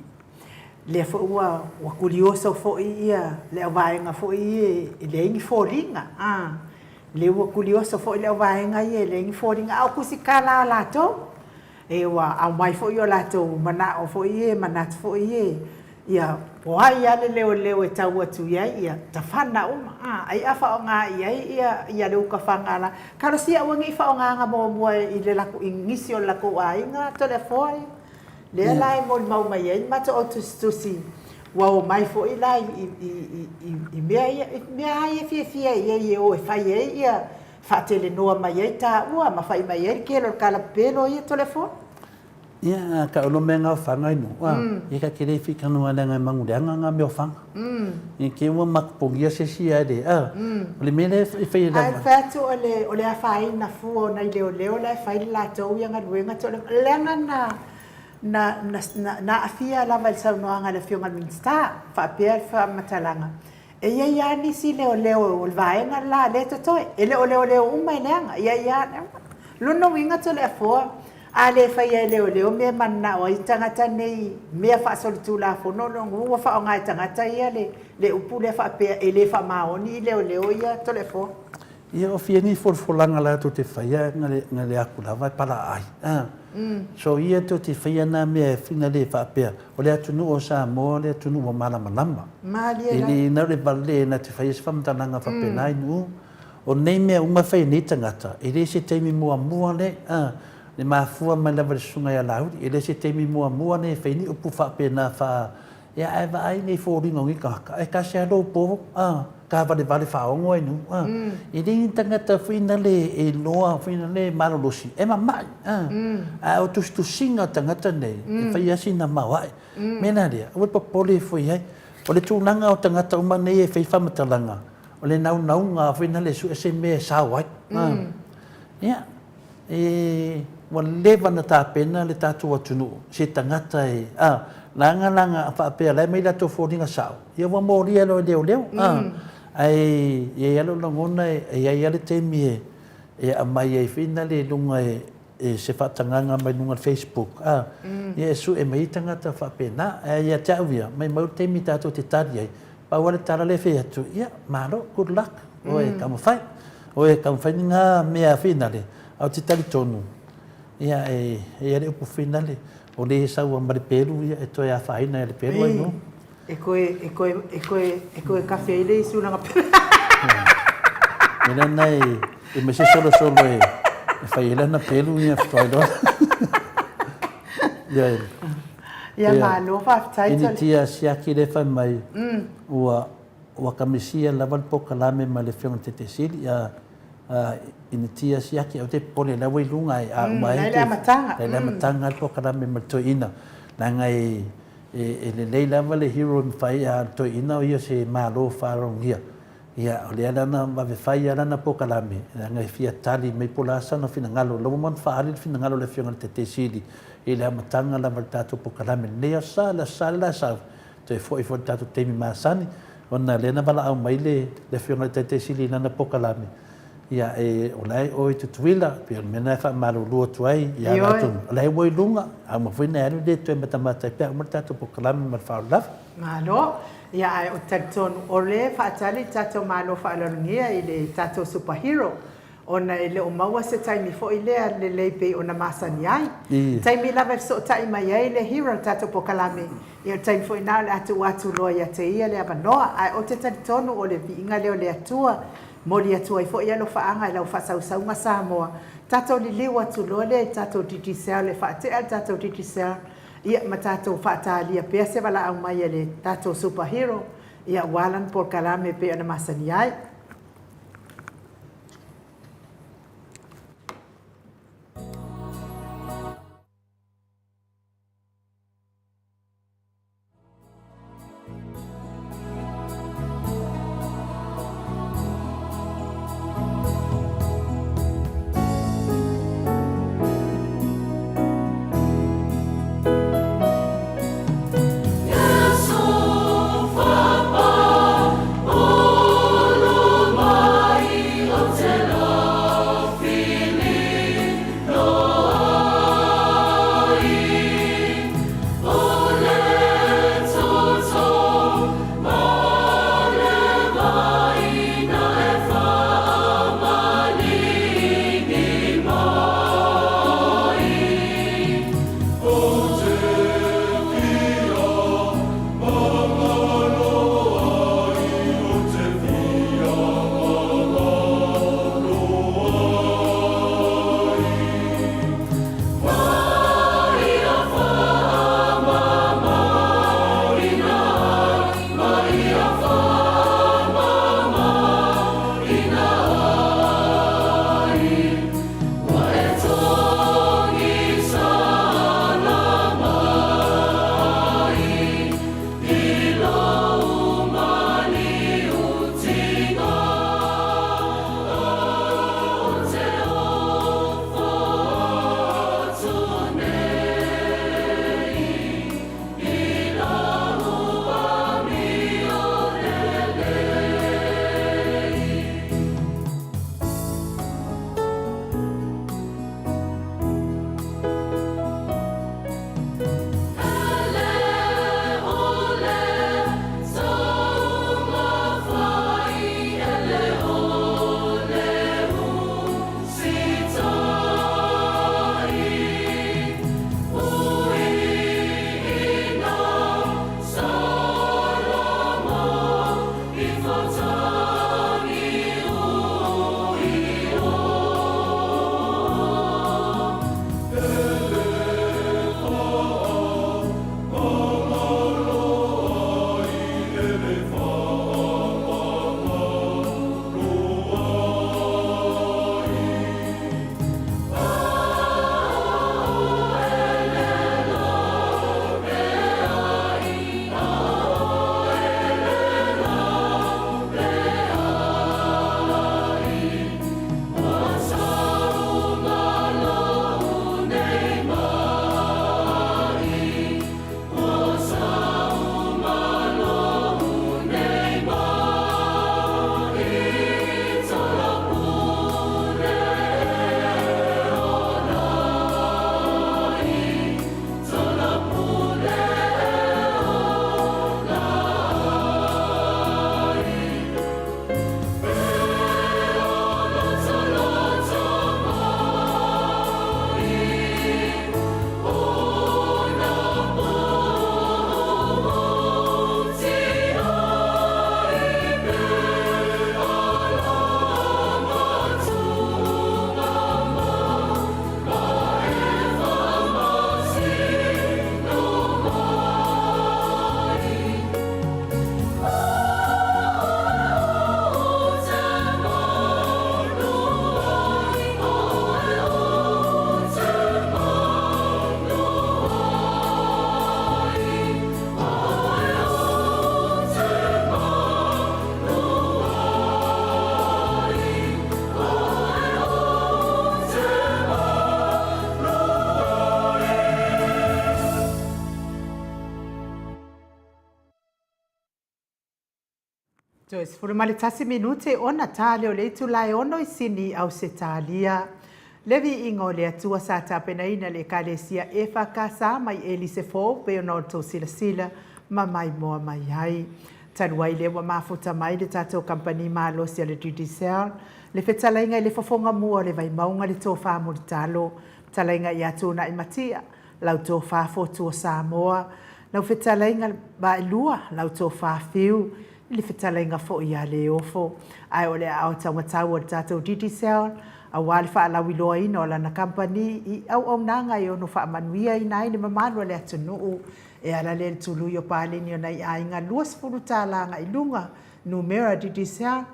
S1: lea foi ua ua kulioso foi ia le auvaega foi ia e leai ni foliga a lea ua kulioso foi le auvaega ia e leai ni foliga a o tusitala a latou e ua aumai foi o latou manao foi ia manatu foi ia Ia, o ai lava le leoleo e tau atu i ai, ia tafana uma, a, ai a faaaoga i ai ia, ia le ukafaga la. Talosia aua ne i faaaogaina muamua i le latou, i nisi o le latou aiga Toleafoa ia. Lea la e molimau mai ai le matou au tusitusi, ua omai foi la i, i, i, i mea ia, i mea lava ia e fiafia i ai e o e fai ai ia, faatelenoa mai ai taua ma fai mai ai le tele o le kalapelo ia Toleafoa.
S3: Ia, ka ulo mea nga ofaga i nuu, a, ia ka kele i fika nua leaga e maguleaga nga mea ofaga. Ia ke ua makupogia se isi ae le, a, o le mea lea e fai e
S1: Ae fai atu o le, o le afaina fua o nai leoleo la e fai le latou ia galuega to le, leaga na, na, na, na, na aafia lava i le saunoaga a le Afioga i le Minisita, faapea le faamatalaga, e i ai lava nisi leoleo o le vaega le la lea e totoe, e le o leoleo uma e leaga, e i ai lava, lona uiga Toleafoa, A le faia e leoleo mea e mananao ai tagata nei mea faasolitulafono lona ua faaaoga e tagata ia le le upu lea faapea e le faamaoni i leoleo ia Toleafoa.
S3: Ia o fia ni folafolaga latou te faia na le na le aku lava e palaai a. So ia tou te faia na mea e fina le faapea o le atunuu o Samoa o le atunuu ua malamalama.
S1: Malie
S3: E le na o le vale na te faia se faamatalaga faapena i nuu. O nei mea uma e fai e nei tagata, e le se taimi muamua le, a, le mafua mai lava i le susuga ia Laauli, e le se taimi muamua nei e fai ni upu faapena faa, ia ae vaai nei foliga o nei tagata, e tasi lava lou po, a, tavalevale faaogo ai nuu, a. E leai ni tagata foi nale e iloa foi nale malolosi, e mamai, a. Ae o tusitusiga o tagata nei, e fai lava sina maoae. Mea la lea, aua le popole ifo i ai. O le tulaga o tagata uma nei e fai faamatalaga, O le naunauga foi lena e sue se mea e sao ai. Ia, e, ua leva ona tapena le tatou atunuu, se tagata e, a, leaga la faapea la e aumai latou foliga sao, ia ua molia loa e leoleo, a, ae i ai lava lou lagona e i ai lava le taimi e, e aumai ai foi lena i luga e, e se faatagaga mai luga o le Facebook, a, ia e sue mai ai tagata faapena. Ae ia te au ia, maumau le taimi tatou te tali ai, Pau lava le tala lea e fai atu, ia, malo, good luck, oe e taumafai. Oe e taumafai ni ngā mea finale, a ou te talitonu, Ia, e i ai le upu finale, o le e sau ma le pelu, ia, e toe afaina e le pelu ai no.
S1: E koe, e koe, e koe, e koe kafe ai le isu langa pelu.
S3: Mea lena e, e mai se solosolo e, e fai ai lana pelu, ia, faatoa iloa. Ia, e.
S1: Ia, malo, faafetai.
S3: Initia siaki le fai mai, ua, ua kamisia lava le polokalame ma le Afioga i le Taitaisili, ia, Initia siaki au te popole la ua i luga e a uma ai
S1: le amataga
S3: le amataga le polokalame ma le toeaina leaga e e lelei lava le hero e mafai a le toeaina o ia se malo faalogia ia o lea la na vave fai a lana polokalame leaga e fia tali mai po o le a sana finagalo la ua uma ona faaali le finagalo o le afioga i le Taitaisili i le amataga lava o le tatou polokalame lenei aso sa le aso sa le la sau toe foi foi i le tatou taimi masani, ona lea na valaau mai le Afioga i le Taitaisili i lana polokalame, ia, e, o la e o i Tutuila, pei o le mea lena e faamalulu atu ai ia latou, o la e ua i luga, a uma foi ona e alu lea e toe matamata ai pe a uma le tatou polokalame ma le faaaloalo lava.
S1: Malo. Ia, ae ou te talitonu, o lea e faatali le tatou Malo faaaloalogia i le tatou Super Hero, ona e le o maua se taimi foi lea lelei pei ona masani ai. I taimi lava e fesootai mai ai le hero i le tatou polokalame, ia o le taimi foi lena o le a tuu atu loa ia te ia le avanoa. Ae ou te talitonu o le viiga lea o le Atua, moli atu ai foi alofaaga i lau faasausauga Samoa. Tatou liliu atu loa lea i le tatou Digicel e faatea le tatou Digicel, ia ma tatou faatalia pea se valaau mai a le tatou super hero, ia aua lana polokalame pei ona masani ai. Toe 11 minute ona ta lea o le itula e ono i Sini, Ausetalia. Le viiga o le Atua sa tapenaina le Ekalesia EFKS mai Elise Fou pei ona outou silasila ma maimoa mai ai. Talu ai lea ua mafuta mai le tatou kamupani malosi a le Digicel, le fetalaiga i le fofoga mua o le Vaimauga le Tofa Mulitalo, fetalaiga ia Tuunai Matia, lau Tofa Fotu o Samoa, lau fetalaiga Vaelua, lau Tofa Fiu, i le fetalaiga foi ia Leofo. Ae o le aao taumatau o le tatou Digicel, aua le faalauiloaina o lana kamupani i auaunaga e ono faamanuiaina ai le mamalu o le atunuu. E ala lea i le tului o paleni o nai aiga $20 agai luga, numera Digicel,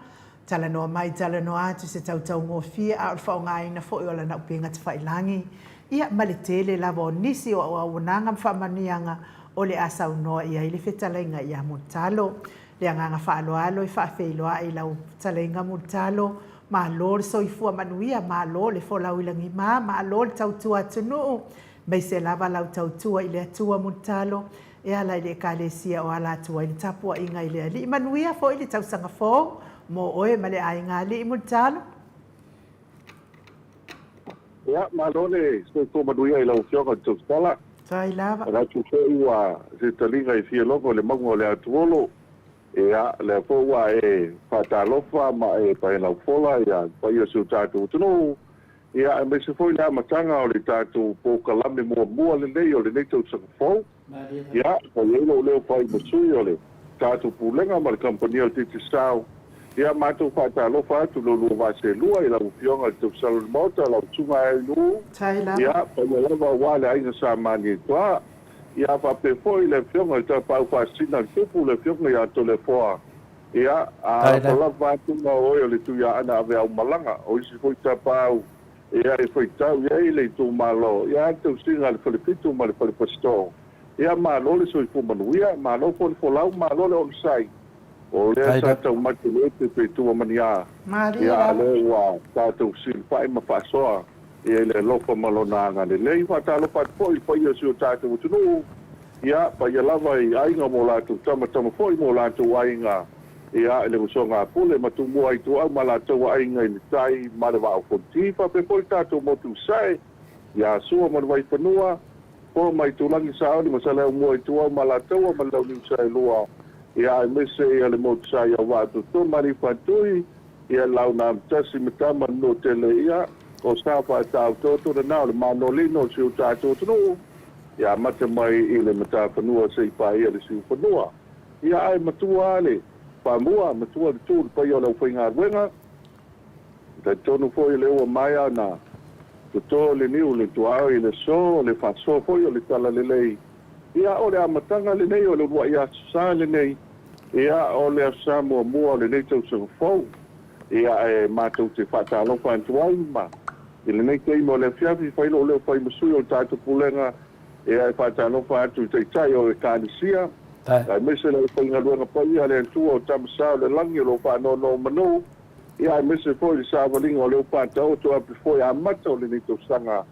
S1: Talanoa mai, talanoa atu se tautaugofie a o le faaaogaina foi o lana upega tafailagi, ia ma le tele lava o nisi o auaunaga ma faamanuiaga o le a saunoa i ai le fetalaiga ia Mulitalo. Le agaga faaaloalo e faafeiloai i lau fetalaiga Mulitalo, malo le soifua manuia, malo le folau i lagima, malo le tautua atunuu, aemaise lava lau tautua i le Atua Mulitalo, e ala i le Ekalesia o ala atu ai le tapuaiga i le Alii. Manuia foi le tausaga fou mo oe ma le aiga Alii Mulitalo.
S5: Ia, malo le soifua manuia i lau Afioga i le Tausala.
S1: Faafetai lava.
S5: Manatu foi ua se taliga e fia logo i le mauga o le Atuolo. Ia, lea foi ua e faatalofa ma e paelaufola ia le paia o si o tatou atunuu. Ia, aemaise foi le amataga o le tatou polokalame muamua lenei o lenei tausaga fou. Ia, ua i ai lou leo fai ma sui o le tatou Pulega ma le Kamupani o le Digicel. Ia, matou faatalofa atu lo lua vaa seelua i lau Afioga i le Tausala o le Maota, lau Susuga Aeluu. Ia, paia lava aua le aiga Sa Malietoa. Ia, faapea foi le Afioga i le Tapaau Faasisina a le Tupu, le Afioga ia Toleafoa. Ia, a lava atu ma oe o le Tuiaana Aveaumalaga, o isi foi tapaau Ia, e faitau i ai le itumalo, ia, le tausiga a le Falefitu ma le Fale Pastor. Ia, malo le soifua manuia, malo foi le folau, malo le onosai. O lea sa taumate le ete pe tua maniā. Ia, a lea ua tatou fesilafai ma faasoa ia i le alofa ma lona agalelei. Faatalofa atu foi i le paia o si o tatou atunuu, ia, paia lava i aiga ma o latou tama, tama foi ma o latou aiga. Ia, i le usoga a Pule ma Tumua Ituau ma latou aiga i le tai ma le Vaa o Fonoti, faapea foi le tatou motu i Sae, ia Sua ma le Vaifanua, Foa ma Itulagi, Saole ma Saleaaumua Ituau ma Alataua ma le Launiu Saelua, ia aemaise ia le motu sa i Auvaatoto ma Aliifaatui, ia Launaamatasi ma Tama le Nuatele, ia o sa faataotooto lena o le manolino o si o tatou atunuu, ia amata mai i le Matafanua seia paia le Siufanua. Ia ae matua lava le faamua, matua le tu i le paia o le aufaigaluega. E talitonu foi o lea ua maea ona toto le niu i le tuaoi i le aso, o le faasoa foi o le talalelei. Ia, o le amataga lenei o le uluai Aso Sa lenei, ia, o le Aso Sa muamua o lenei tausaga fou. Ia, ae matou te faatalofa atu ai ma i lenei taimi o le afiafi, fai lou leo fai ma sui o le tatou Pulega Ia, e faatalofa atu i Taitai o Ekalesia, aemaise le aufaigaluega paia a le Atua o Tama Sa o le Lagi o lo o faanonomanu, ia aemaise foi le savaliga o lea ua faataoto ape foi amata o lenei tausaga.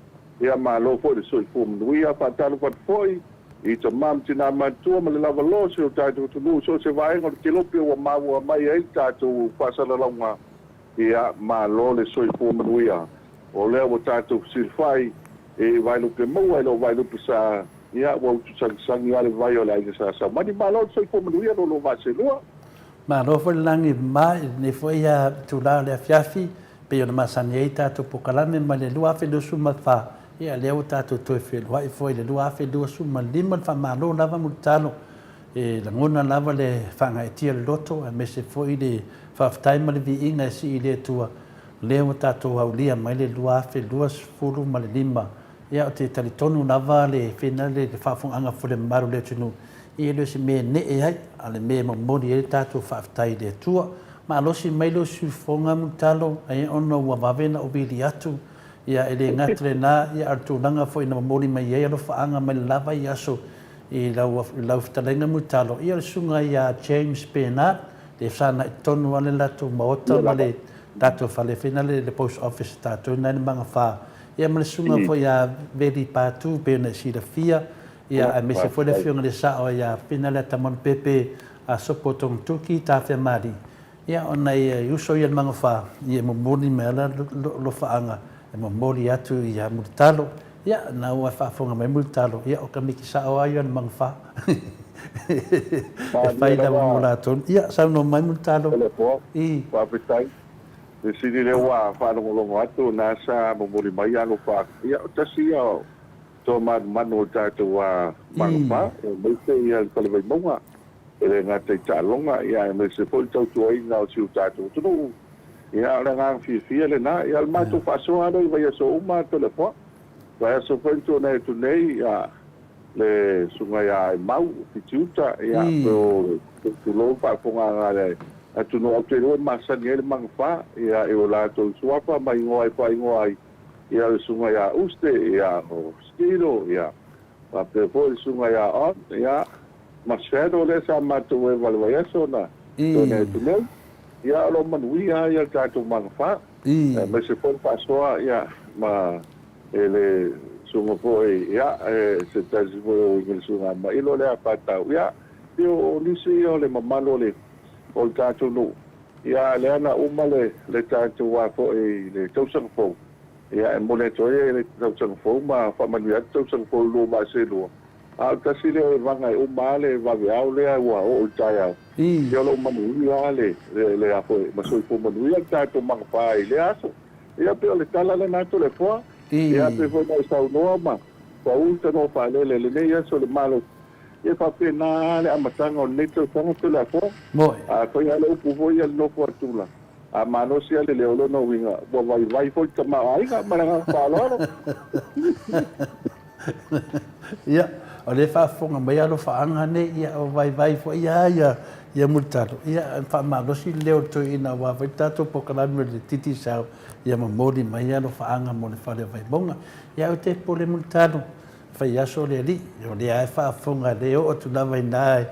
S5: Ia, malo foi le soifua manuia. Faatalofa atu foi i tama ma tina matutua ma le lava loa o si o tatou atunuu i so o se vaega o le kelope ua maua mai ai le tatou faasalalauga. Ia, malo le soifua manuia. O lea ua tatou fesilafai e Vaelupe maua e le o Vaelupe sa, ia, ua utusagisagi lava le vai o le aiga sa Saumani. Malo le soifua manuia lo lua vaa seelua.
S3: Malo foi le lagi ma i lenei foi itula o le afiafi, pei ona masani ai tatou polokalame mai le 2024, ia lea ua tatou toe feiloai foi i le 2025, le faamalo lava Mulitalo. E lagona lava le faagaeetia o le loto aemaise foi le faafetai ma le viiga e sii i le Atua, lea ua tatou aulia mai le 2025. Ia, ou te talitonu lava le fena le faafofogaaga foi a le mamalu o le atunuu, ia e le o se mea e nee ai, a o le mea e momoli ai le tatou faafetai i le Atua. Malosi mai lou siufofoga Mulitalo, ai ona ua vave ona ou vili atu, ia e le gata i lena, ia a o le tulaga foi na momoli mai ai alofaaga mai le la vaiaso i lau i lau fetalaiga Mulitalo, ia o le susuga ia James Bernard, le fesagai tonu lava le latou maota ma le tatou fale foi lea le post office a tatou i ina i le Magafa, ia ma le susuga foi ia Veli Patu pei ona e silafia, ia aemaise foi le afioga i le sao ia Fina Leatamanupepe Sopo Togituki Tafeamali. Ia, o nai uso ia i le Magafa, ia e momoli mai lava alofaaga e momoli atu ia Mulitalo. Ia, na ua faafofoga mai Mulitalo, ia o Kamiki sao lava ia o le Magafa. E
S5: Malie
S3: fai lava mo
S5: lava
S3: latou. Ia, saunoa mai Mulitalo.
S5: Toleafoa.
S3: I.
S5: Faafetai. Le sili lea ua faalogologo atu na sa momoli mai alofaaga. Ia, o tasi ia o toamanumanu o le tatou Magafa, aemaise ia le Fale Vaimauga. E le gata i taaloga, ia aemaise foi le tautuaina o si o tatou atunuu. Ia, o le agaga fiafia lena. Ia, o le matou faasoa lea i vaiaso uma, Toleafoa. Vaiaso foi na tuanai atu nei, ia, le susuga ia Aimau Fitiuta, ia, pe o tulou le faafofogaaga a le atunuu, ou te iloa e masani ai le Magafa, ia, i o latou suafa ma igoa e faaigoa ai, ia, le susuga ia Uste, ia, o Skilo, ia, faapea foi le susuga ia On, ia, ma Shadow lea sa matou eva i le vaiaso na tuanai atu nei. Ia, o lo o manuia lava le tatou Magafa, aemaise foi le faasoa, ia, ma e le susuga foi, ia, e se tasi foi o uiga i le susuga Mailo lea Patau, ia, pei o nisi ia o le mamalu o le o le tatou nuu, ia, lea na uma le le tatou a foi le tausaga fou, ia, e momoli atu ai le tausaga fou ma faamanuia atu tausaga fou i lua maaselua. A o le tasi lea o evaga e uma lava le vaveao lea ua oo i le taeao, ia o lo o manuia lava le, le, le a foi, ma soifua manuia le tatou magafa i lea aso. Ia pei o le tala lena Toleafoa, ia pei foi ona e saunoa ma pau tanoa faalele i lenei aso le malosi, ia e faapena lava le amataga o lenei tausaga Toleafoa. A fai lava le upu foi ia le nofo a tula, A malosi lava le leo, o lona uiga ua vaivai foi le tamaoaiga. Ma le agaga faaaloalo.
S3: Ia, o lea e faafofoga mai alofaaga nei, ia o vaivai foi lava ia, ia Mulitalo, ia faamalosi le leo o le toeaina aua foi le tatou polokalame o le Digicel, ia momoli mai alofaaga mo le Fale o Vaimauga. Ia ou te popole Mulitalo, fai aso le alii, o lea lava e faafofoga, o lea e oo atu lava i ina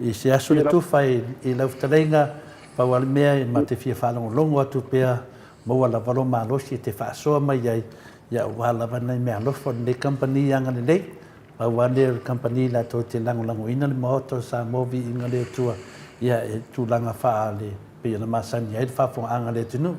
S3: i se aso le tufa i lau fetalaiga, Pau lava le mea e ma te fia faalogologo atu pea, maua lava lou malosi e te faasoa mai ai, ia aua lava nai meaalofa o lenei kamupani agalelei. Pau lava lea o le kamupani latou te lagolagoina le Maota o Samoa Viiga le Atua, ia e tulaga faale pei ona masani ai le faafofogaaga a le atunuu.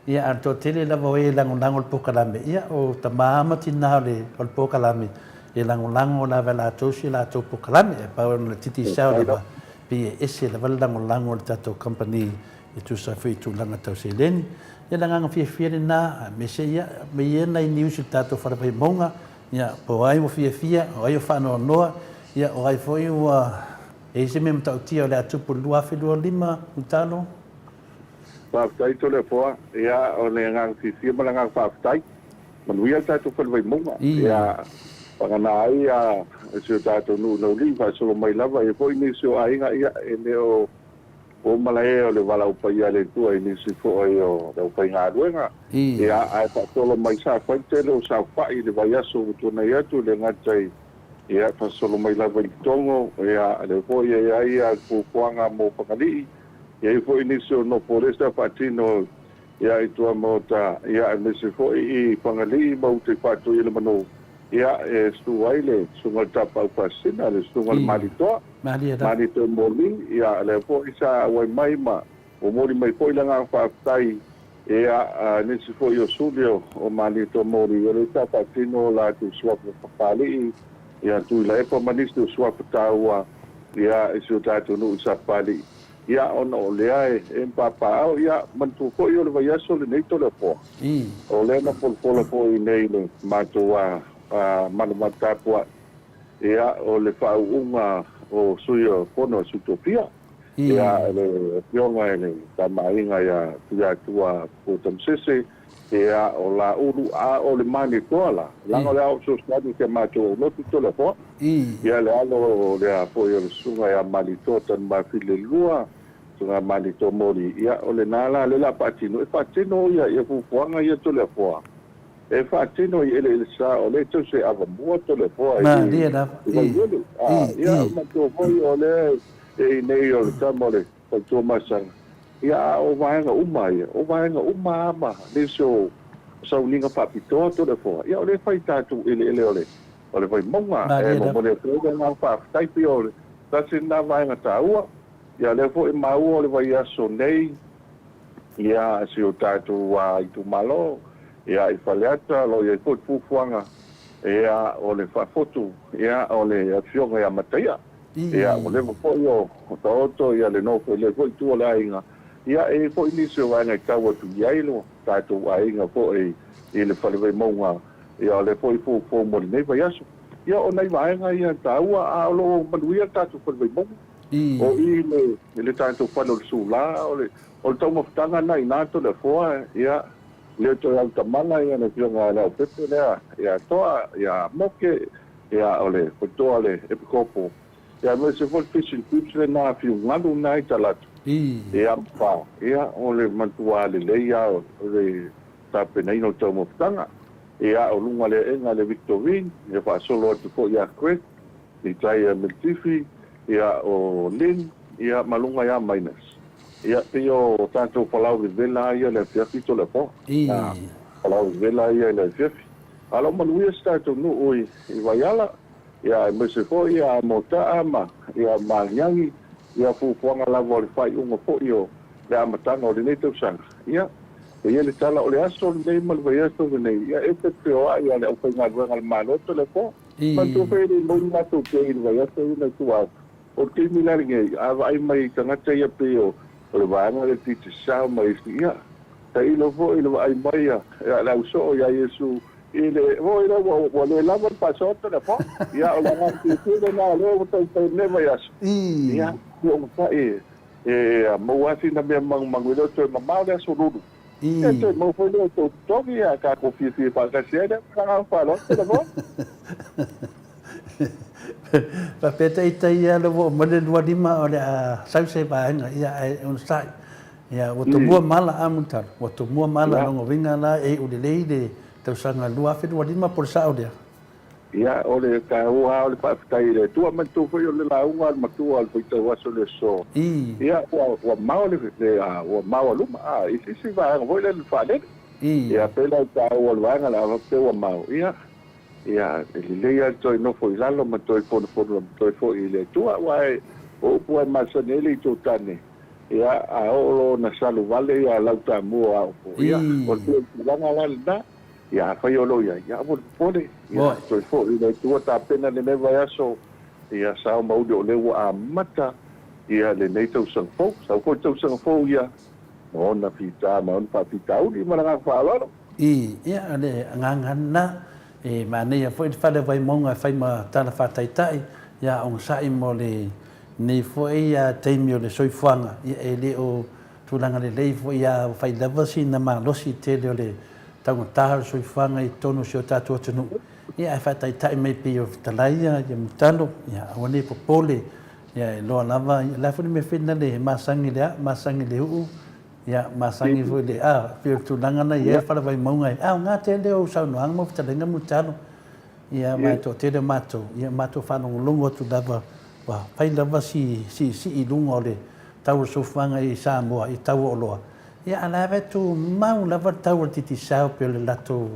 S3: Ia a o le toatele lava o e e lagolago le polokalame, ia o tama ma tina o le o le polokalame e lagolago lava e latou si a latou polokalame. E pau ona o le Digicel lava Pei e ese lava le lagolago a le tatou kamupani e tusa ai foi i tulaga tau seleni. Ia le agaga fiafia lena, aemaise ia, aumai ia nai news i le tatou fale faimauga, ia, po o ai ua fiafia, o ai ua faanoanoa, ia, o ai foi ua e i ai se mea matautia o le a tupu i le 2025, Mulitalo?
S5: Faafetai Toleafoa, ia o le agaga fiafia ma le agaga faafetai. Manuia le tatou fale Vaimauga. Ia vagana ai si o tatou nuu naulii faasolo mai lava e foi nisi o aiga ia e le o po malae o le valaau paia a le Atua i nisi foi o le aufaigaluega. Ia ae faasolo mai sa fai le tele o saofai i le vaiaso ua tuanai atu e le gata i ia faasolo mai lava i Letogo ia lea foi e i ai le fuafuaga mo Fagalii. E i ai foi nisi o nofo o lea sa faatino ia i Tuamaota, ia aemaise foi i Fagalii ma uta i Faatoialemanu, ia e susu ai le Susuga i le Tapaau Faasisina, le Susuga i le Malitoa, Malitoa Moli, ia lea foi sa auai mai ma momoli mai foi le agaga faafetai ia nisi foi o suli o Malitoa Moli, o lea sa faatino o latou suafa Papalii, ia Tuilaepa ma nisi o suafa taua ia i si o tatou nuu i Sapapalii. Ia, ona o lea e papaao, ia, manatua foi o le vaiaso lenei Toleafoa, o lea na folafola foi nei le matou manamanu tapuai, ia, o le faauuga o sui o Fono a Sui Tofia, ia, le Afioga i le Tama a Aiga ia Tuiatua Tamasese, ia, o Laulu, a o le Manetoa la, leaga o le a oo fesoasoani i si a matou aulotu Toleafoa. Ia le alo o lea foi o le susuga ia Malitoa Tanumafili Lua, susuga Malitoa Moli, ia o lena la lea o le a faatino, e faatino ia ia fuafuaga ia Toleafoa, e faatino i eleelesa o lea e tau se avamua Toleafoa i Vaiuele. Ia matua foi o lea e i nei o le tama o le faletua Masaga, ia a o vaega uma ia, o vaega uma lava ma nisi o sauniga faapitoa Toleafoa, ia o lea e fai i tatou eleele o le O le Vaimauga e momoli atu ai le agaga faafetai pei o le tasi lena vaega taua. Ia lea foi e maua o le vaiaso nei Ia, si o tatou itumalo, ia, i Faleata, o lo o i ai foi le fuafuaga, ia, o le faafotu, ia, o le Afioga ia Mataia. Ia, ua leva foi o taoto ia le nofo i lea foi itu o le aiga. Ia, e i ai foi nisi o vaega e tau atu i ai lo tatou aiga foi i le Fale Vaimauga, ia, o lea foi e fuafua mo lenei vaiaso. Ia, o nai vaega ia taua, a o lo o manuia le tatou Fale Vaimauga. O i i le tatou fale o le Sula, o le O le taumafataga lena i ina Toleafoa, ia, le toe autamala ia le Afioga ia Leaupepe lea, ia Toa, ia Moke, ia o le Toa le Epikopo, ia aemaise foi le Fish and Chips lena a Fiugalu lena i Talatu, ia ma, ia o le matua lelei lava o le tapenaina o le taumafataga. Ia o luga le aega le Victorine, ia faasolo atu foi ia Craig, i tai a Militifi, ia o Lynn, ia ma luga ia Minus. Ia pei o tatou palau vevela ia i le afiafi Toleafoa. Palau vevela ia i le afiafi. A lo manuia si tatou nuu i Vaiala, ia aemaise foi ia Motaa ma ia Magiagi, ia fuafuaga lava o le faaiuga foi o le amataga o lenei tausaga. Ia, e i ai le tala o le aso lenei ma le vaiaso lenei, ia e te feoai a le aufaigaluega a le Malo Toleafoa. Manatua foi e le mau ni matou pei i le vaiaso ia na tua atu. O le taimi la lenei, a vaai mai i tagata ia pei o le vaega lea Digicel ma isi, ia, tailo foi i le vaai mai a le ausoo ia Iesu i le foi lea ua le lava le faasoa telefoni. Ia, o le agaga fiafia lena o lea ua taumafai i lenei vaiaso. Ia, ia onosai e maua lava sina mea manumanu e le o toe mamao le aso lulu. Ia, toe maua foi lea o tou totogi a tatou fiafia faatasi ai lea. Ma le agaga faaaloalo, telefoni.
S3: Faapea ita ia le ua oo mai le 25 o le a sau se vaega, ia ae onosai. Ia ua tomua mala a Mulitalo, ua tomua mala lona uiga la e iu lelei le tausaga 2025 po o le sao lea.
S5: Ia, o le taua lava o le faafetai i le Atua, manatua foi o le lauga a le matua o le faitau aso i le aso. Ia, ua mao le, ua mao a luma, a, i se isi vaega foi lea i le faalele. Ia, pei la o le taua o le vaega lea, a faapea ua mao, ia, Ia, e lelei lava le toe nofo i lalo ma toe fonofono ma toe foi i le Atua, aua o upu lava e masani ai le itu tane, ia, a oo loa ona salu vale ia lau tamua o Aopo, ia, o le tulaga la lena, ia, afai o lo o i ai, ia, aua le popole, ia, toe foi i le Atua, tapena lenei vaiaso, ia, sao ma uli o lea ua amata, ia, lenei tausaga fou, sau foi le tausaga fou, ia, ma ona fita ma ona faafitauli ma le agaga faaaloalo.
S3: I, ia, o le agaga lena, e manaia foi le fale o Vaimauga e fai ma tala faataitai, ia onosai mo lenei foi taimi o le soifuaga, ia e le o tulaga lelei foi a ua fai lava sina malosi i le tele o le taugata o le soifuaga i totonu o si o tatou atunuu, ia ae faataitai mai pei o fetalai ia Mulitalo, ia aua ne i popole, ia e loa lava, ia o le a foi le mea foi lena e masani i le a, masani i le uu, Ia, masani foi le, a, pei o le tulaga na i ai le fale Vaimauga e aoga tele ou saunoaga ma ou fetalaiga Mulitalo. Ia, ma e toatele o matou, ia matou faalogologo atu lava, ua fai lava si siisii i luga o le tau o le soifuaga i Samoa i tau o oloa. Ia, a o la e tumau lava le tau o le Digicel pei o le latou,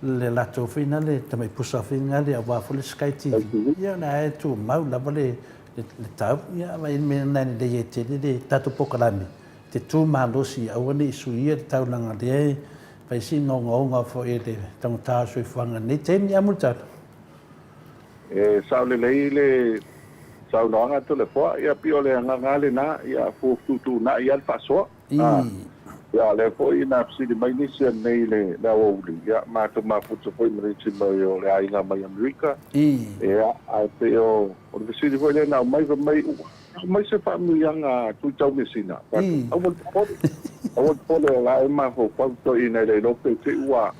S3: le latou foi lena le tamai pusa foi lena aua foi le Sky TV. Ia, o la e tumau lava le le tau, ia vaai i le mea lena e lelei ai tele le tatou polokalame, te tū malosi aua ne i suia le taulaga lea e fai si gaogaoga foi e le taugata o le soifuaga i lenei taimi. A Mulitalo.
S5: E sao lelei le saunoaga a Toleafoa, ia pei o le agaga lava lena, ia fuafetuutuunai lava le faasoa. Ia, lea foi na fesili mai nisi anei i le aoauli, ia, matou mafuta foi ma nisi mai o le aiga mai Amerika. Ia, ae pei o le fesili foi lea na aumai, fai mai, ua aumai se faamanuiaga a Tuitau Mesina? Fai atu, aua le popole, aua le popole, o la e mafaufau toeaiina e le iloa pe te i ua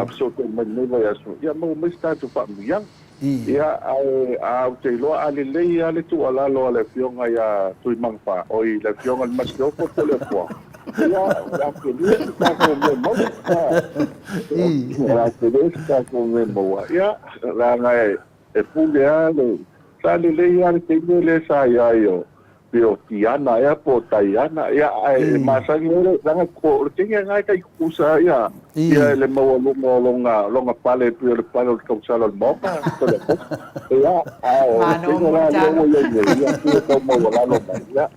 S5: fesootai mai lenei vaiaso, ia maua mai se tatou faamanuiaga. Ia, ae a ou te iloa a lelei lava le tuualalo a le Afioga ia Tuimagapa, oi, le Afioga i le Masiofo po o le Atua, ia, o le a tele se tatou mea maua. O le a tele se tatou mea maua. Ia, leaga e pule lava le... Sa lelei lava le taimi lea sa i ai o pe o Tiana ea po o Taiana, ia, ae e masani ai le, leaga o le taimi lena e tai tutusa ai ia, ia le maualuga o lona, lona pale pei o le pale o le tausala o le Maota, ia, ae o le taimi la lea ua i ai nei, ia, pei e tau maualalo mai, ia,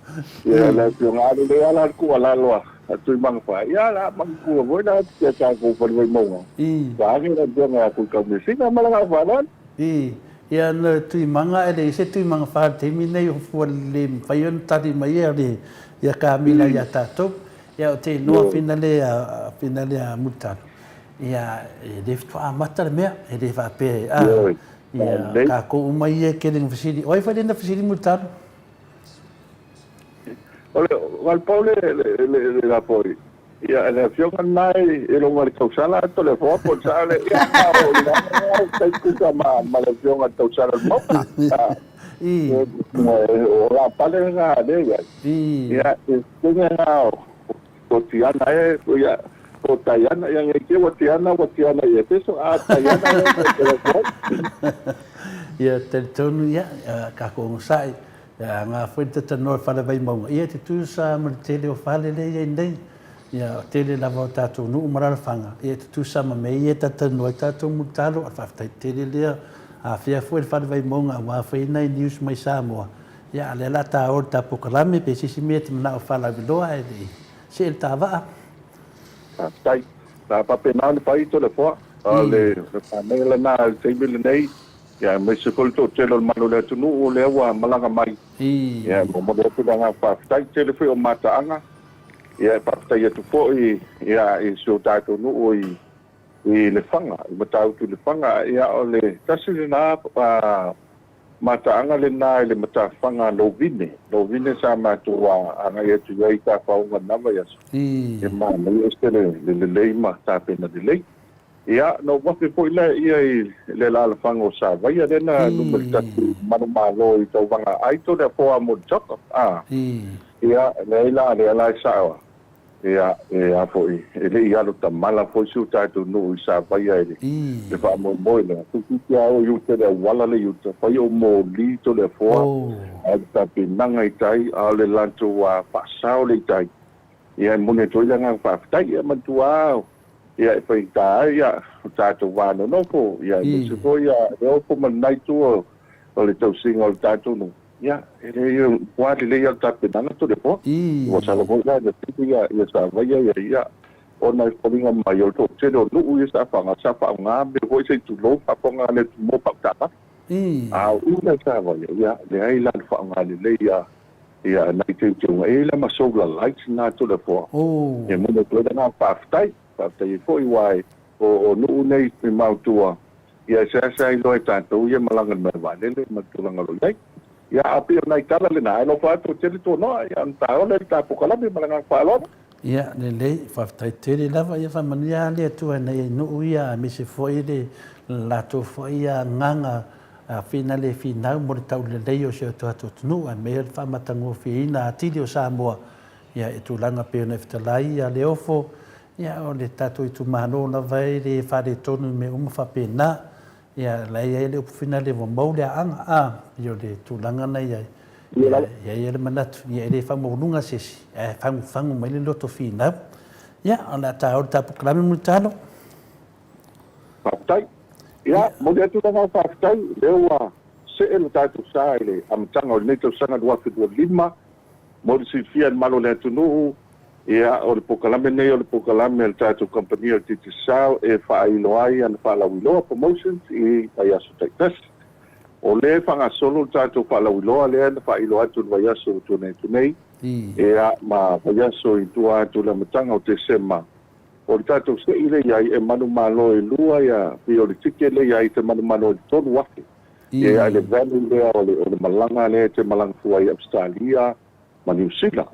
S5: ia le Afioga, a lelei lava la le tuualalo a. A Tuimagafa, ia la mangua foi la te tatou fale Vaimauga. Vaeane le afioga ia Tuikaumesina ma le agaga faaaloalo.
S3: Ia na Tuimaga e leai se Tuimagafa i le taimi lenei o fua le mafai ona tali mai ia le ia Kamila ia tatou. Ia o te iloa fina le fina le a Mulitalo. Ia e le faatoa amata le mea, e le faapea a ia tatou uma ia e tele ina fesili. O ai foi lea na fesili Mulitalo?
S5: O le pau le le la foi ia le afioga lena i luga o le tausala atu le foa po o le sao le ia a o le au tai tusa ma ma le afioga i le tausala o le Maota. O la pale lena lea i ai. Ia e tele na o Tiana e ia o Taiana ia nei te ua Tiana ua Tiana i Efeso a Taiana e te
S3: Ia talitonu ia tatou onosai Ia nga foi le tatanoa i fale Vaimauga, ia e tutusa ma le tele o fale lea e i ai nei. Ia tele lava o tatou nuu ma alalafaga, ia e tutusa ma mea ia e tatanoa ai tatou mulitalo, a o le faafetai tele lea. Afea foi le fale Vaimauga aua foi nai news mai Samoa, ia a o lea o le a ta o i le ta polokalame pe se isi mea e te manao e faalauiloa ae le i see le ta vaa.
S5: Faafetai. Sa faapena ona fai Toleafoa. O le mea lena i le taimi lenei, Ia aemaise foi le toatele o le malu o le atunuu o lea ua malaga mai. Ia e momoli atu le agaga faafetai tele foi o mataaga. Ia e faafetai atu foi ia i si o tatou nuu i i Lefaga, i Matautu i Lefaga. Ia o le tasi lena mataaga lena i le matafaga a Lovine. Lovine sa matou agai atu i ai i tafaoga i lena vaiaso. E manaia ese le lelei ma tapena lelei. Ia, na ou afe foi lea ia i le alaalafaga o Savaia lea na numera tasi manumalo i tauvaga aito lea po a Mulitoka. A. Ia, leai la, lea la e sao a. Ia, e a foi, e le i alu tamala foi si o tatou nuu i Savaia i le faamoemoe lea. Toeitiiti a o i uta i le auala le i uta, fai o moli Toleafoa, a o le tapenaga i tai, a o le latou faasao le i tai. Ia, e momoli atu ai le agaga faafetai. Ia, manatua a, ia e faigata ai ia o tatou va nonofo, ia aemaise foi ia le ofo ma lenai itu o le tausiga o le tatou nuu, ia e le ua lelei lava le tapenaga Toleafoa. Ua sala foi la ina tupu ia ia Savaia ia ia ona e foliga mai o le toatele o nuu ia sa faaaoga sa faaaoga mea foi se i tulou faafofoga le mo pautaavale. A o i la Savaia ia leai la le faaaoga lelei ia Ia, nai teuteuga e la ma solar lights na Toleafoa. E momoli atu ai le agaga faafetai, faafetai ai foi aua o, o nuu nei i Mautua, ia e seasea iloa e tatou ia malaga i le malae vaalele ma le tulaga o lo o i ai. Ia, a pei o nai tala lena, ae alofa atu e tele tuanoa, ia ona taola i le ta polokalame ma le agaga faaaloalo.
S3: Ia, lelei, faafetai tele lava, ia faamanuia le Atua i nai nuu ia aemaise foi le latou foi agaga Finale le finau mo le taulelei o si o tatou atunuu aemaise le faamatagofieina atili o Samoa ia i tulaga pei ona e fetalai ia Leofo ia o le tatou itumalo lava e le faaletonu i mea uma faapena ia la e i ai le upu finale ua mou le aaga a ia o le tulaga na i ai ia i ai le manatu ia e le faamaualuga se isi ae fagufagu mai le loto finau ia o le a taua le tatou polokalame Mulitalo.
S5: Faafetai. Ia, momoli atu le agaga faafetai, o lea ua see le tatou sa i le amataga o lenei tausaga 2025. Mo le silafia e le mamalu o le atunuu, ia, o le polokalame lenei o le polokalame a le tatou kamupani o le Digicel e faailoa ai ana faalauiloa, promotions, i vaiaso taitasi. O lea e faagasolo le tatou faalauiloa lea na faailoa atu i le vaiaso ua tuanai atu nei, ia, ma vaiaso i tua atu i le amataga o Tesema. O le tatou sei lea i ai e manumalo e lua ia pei o le ticket lea i ai e te manumalo i le 3000 ia le value lea o le o le malaga lea e te malaga fua ai i Ausetalia ma Niu Sila.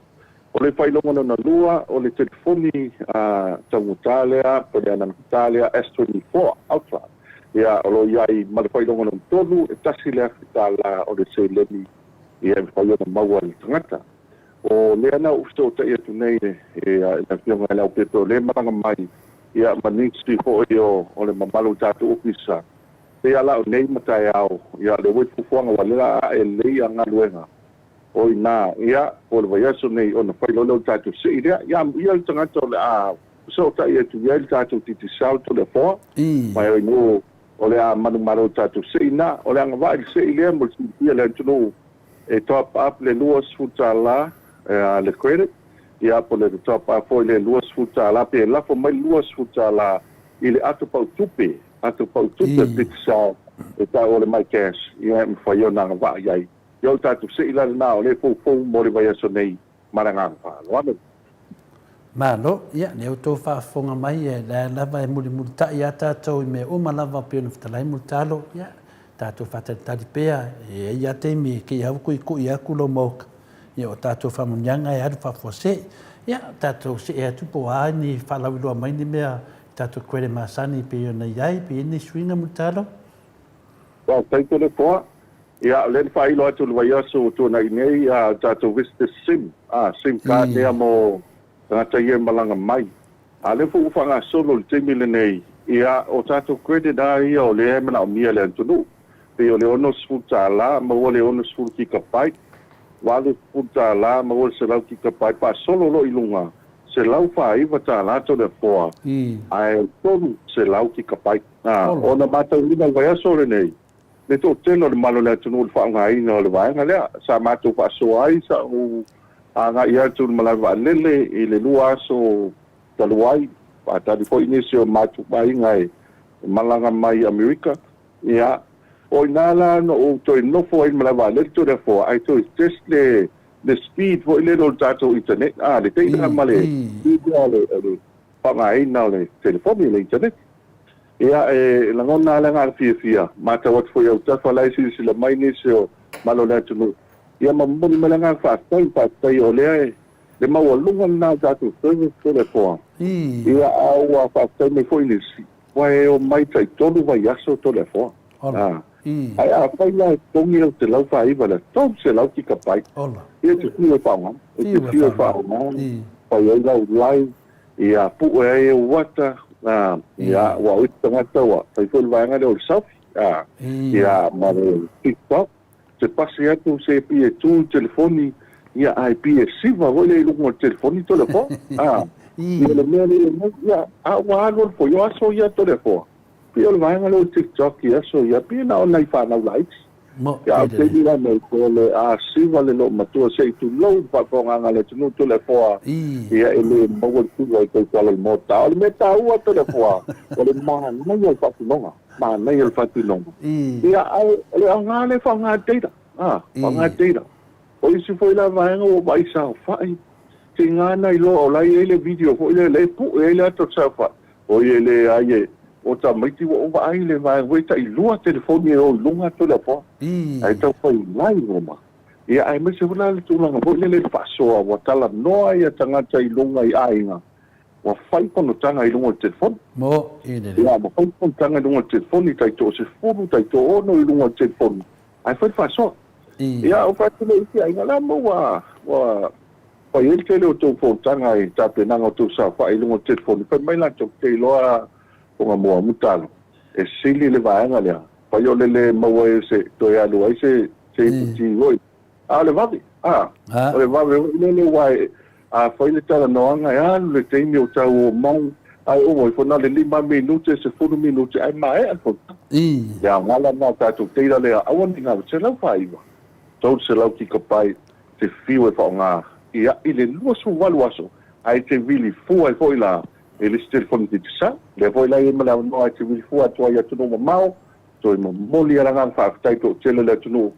S5: O le faailoga lona lua o le telefoni taugata lea po o le anagata lea S24 Ultra ia o lo o i ai ma le faailoga lona tolu e $1,000 o le seleni ia e mafai ona maua e le tagata. O lea na ou fesootai atu nei i le Afioga ia Leaupepe o lea e malaga mai ia ma nisi foi o le mamalu o tatou Ofisa, pei lava la o nei ma taeao, ia o lea ua i fuafuaga aua o lea o le a ae lelei ia galuega o i ina, ia po o le vaiaso nei ona fai loa lea o le tatou sei lea. Ia amuia le tagata o le a fesootai atu i ai le tatou Digicel Toleafoa, ma e o le a manumalo i le tatou sei lena. O le agavaa i le sei lea mo le silafia e le atunuu, E top up le $20 le credit, Ia, po o le top up foi lea $20 pe lafo mai le $20 i le ato pautupe, ato pautupe Digicel e tau o le MyCash, ia e mafai ona agavaa i ai. Ia o le tatou se'i la lena o lea e foufou mo le vaiaso nei ma le agaga faaaloalo.
S3: Malo, ia, lea ua outou faafofoga mai, o lea lava e mulimulitai lava tatou i mea uma lava pei ona fetalai Mulitalo, ia, tatou faatalitali pea, e i ai lava taimi e kei lava kuikui atu lou maoka, ia o tatou faamanuiaga e alu faafuasei. Ia, tatou see atu po o a ni faalauiloa mai ni mea i tatou credit masani pei ona i ai, pe i ai ni suiga Mulitalo.
S5: Faafetai Toleafoa. Ia, o lea na faailo atu i le vaiaso ua tuanai nei a tatou visitor sim, a sim card lea mo tagata ia e malaga mai. A o lea foi ua faagasolo i le taimi lenei, ia, o tatou credit lava ia o lea e manaomia e le atunuu. Pei o le $60 maua le 60 gigabyte, $80 maua le 100 gigabyte, faasolo loa i luga, $149 Toleafoa, ae 300 gigabyte. Ona matauina i le vaiaso lenei, le toatele o le mamalu o le atunuu i le faaaogaina o le vaega lea. Sa matou faasoa ai sa ou agai atu i le malae vaalele i le 2 aso talu ai, faatali foi nisi o matou aiga e malaga mai i Amerika. Ia, o i ina la na ou toe nofo ai i le malae vaalele Toleafoa ae toe test le le speed foi lele o le tatou internet, le data ma le speed lea o le faaaogaina o le telefoni, le internet. Ia, e lagona lava le agaga fiafia, matau atu foi i autafa la e silasila mai nisi o malo o le atunuu, ia ma momoli mai le agaga faafetai, faafetai o lea e le maualuga lena o tatou service Toleafoa. Ia, a ua faafetai mai foi nisi, ua e omai taitolu vaiaso Toleafoa. Ae afai la e totogi lau 149 lea, 300 gigabyte, ia e te fiu e faaaoga, e te fiu e faaaoga, fai ai lau live, ia pue ai e uata, ia, aua o isi tagata ua fai foi le vaega lea o le selfie, ia, ma le TikTok, te pasi atu se pei e tu le telefoni, ia, ae pei e siva foi lea i luga o le telefoni Toleafoa, ia le mea lea, ia, a ua alu alu foi o aso ia Toleafoa, Pei o le vaega lea o le TikTok i aso ia, pei na o nai fanau laiti.
S3: Mo,
S5: Ia, a o le taimi la nei, o le a siva le loomatua se i tulou le faafofogaaga a le atunuu Toleafoa, ia e le maua le tula i tautala i le Maota. A o le mea taua Toleafoa, o le manaia o le faatinoga, manaia o le faatinoga. Ia, ae o le aoga lea e faaaoga le data, a, faaaoga le data. O isi foi la vaega ua vaai saofai, tiga na iloa o la e i ai le video foi lea e pue ai le ata o le saofai. Oi e leai e, o tamaiti ua ou vaai i le vaega foi tailua telefoni e o i luga atu o le apoa. Ae tau fai live uma. Ia aemaise foi la le tulaga foi lele i le faasoa ua talanoa ia tagata i luga i aiga ua fai fonotaga i luga o le telefoni.
S3: Mo, i lele.
S5: Ia ua fai fonotaga i luga o le telefoni tai toasefulu, taitoaono i luga o le telefoni ae fai le faasoa. Ia ou fai atu lea i isi aiga, la ma ua ua fai ai le tele o tou fonotaga i tapenaga o tou saofai i luga o le telefoni, fai mai latou, te iloa Togamua Mutalo, e sili le vaega lea, fai o le le maua ai o se toe alu ai se se iputi foi. A o le vave, a, o le vave foi lele aua e, a fai le talanoaga e alu le taimi o tau o mai, ae oo ifo na o le 5 minute, 10 minute ae maea le fonotaga. Le aoga la lena o tatou teila lea, aua ne i galo, 149, 300 gigabyte te fiu e faaaoga ia i le 28 aso, ae te vili fua ai foi la e le isi telefoni Digicel. Lea foi la e i ai ma le avanoa e te vili fua atu ai i atunuu mamao, toe momoli lava le agaga faafetai toatele o le atunuu,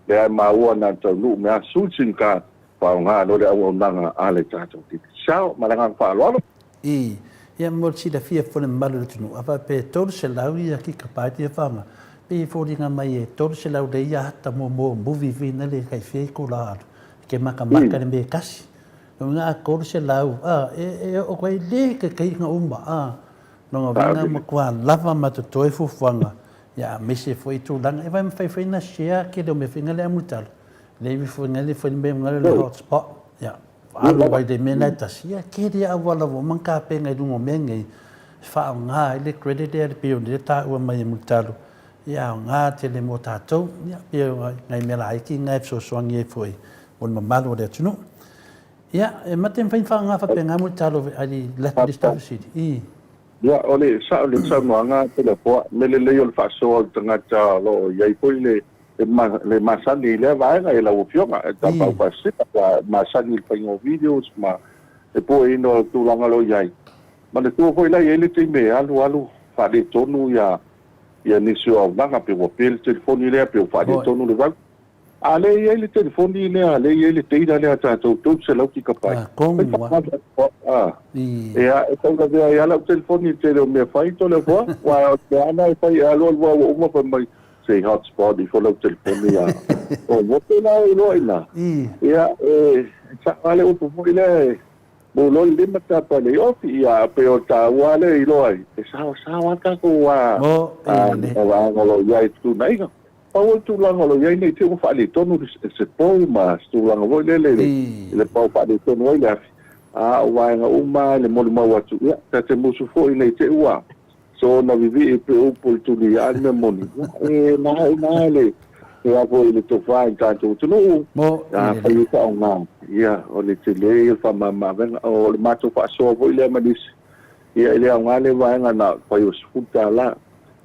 S5: lea e maua na taunuu mea sui sim card faaaoga loa le auaunaga a le tatou Digicel. Ma le agaga faaaloalo.
S3: Ii, Ia mo le silafia foi le mamalu o le atunuu, a faapea e 300 ia gigabyte ia faaaoga, pei e foliga mai e 300 lea ia ata muamua o movie foi na le kai fia ikola alu, ke makamaka le mea e tasi. Lona uiga a 300, a, e, e oo ai le kaikaiga uma, a. Lona uiga matua lava ma totoe fuafuaga, ia aemaise foi tulaga, e vai mafai foi na share tele o mea foi na le amutala, le iwi foi na le foi mea na le hotspot, ia. Alu ai le mea lena e tasi, ia tele auala ua uma ona tapena i luga o mea nei e faaaoga ai le credit lea pei ona taua mai e Mulitalo, ia aoga tele mo tatou. Ia pei o nai mea laiti na e fesoasoani ai foi mo le mamalu o le atunuu. Ia, e mate mafai ona faaaoga faapena Mulitalo i le atu le isi faafesili. I.
S5: Ia, o le sao le saunoaga Toleafoa, mea lelei o le faasoa o le tagata o lo o i ai foi le le masani i lea vaega i lau Afioga, e tapaau faasisina, ua masani i le faiga o videos ma Le pueina o le tulaga o lo o i ai. Manatua foi la e i ai le taimi e alu alu faaletonu ia ia nisi o auaunaga pe ua pe le telefoni lea pe ua faaletonu le vau. A lea e i ai le telefoni lea, lea e i ai le data lea a tatou 300 kikapaita.
S3: Tonu
S5: lava. Ia, e tau lavea ai lava lau telefoni i le tele o mea fai Toleafoa, aua o le mea lava lena e fai e alu alu lava ua uma fai mai se i hotspot ifo lau telefoni a o motu la e iloa i ina. Ia, e sao lava le upu foi lea e mulo le lima tapa i le iofi, ia pei o le taua lava lea e iloa ai, e saoasao lava le tatou vaega o lo o i ai i fetuunaiga. Pau o le tulaga o lo o i ai nei te i ua faaletonu se pou ma se tulaga foi lele i le pau faaletonu ai le afi, a o vaega uma lava i le molimau atu, ia, ta te musu foi nei te i ua soona vivii pei o upu o le tuli, a o le mea moni, e na i ina le a foi le tofa i le tatou atunuu, afai e faaaoga, ia, o le tele ia o le faamama-avega. O le matou faasoa foi lea ma nisi, ia, e le aoga lea vaega na o le fai o le $10,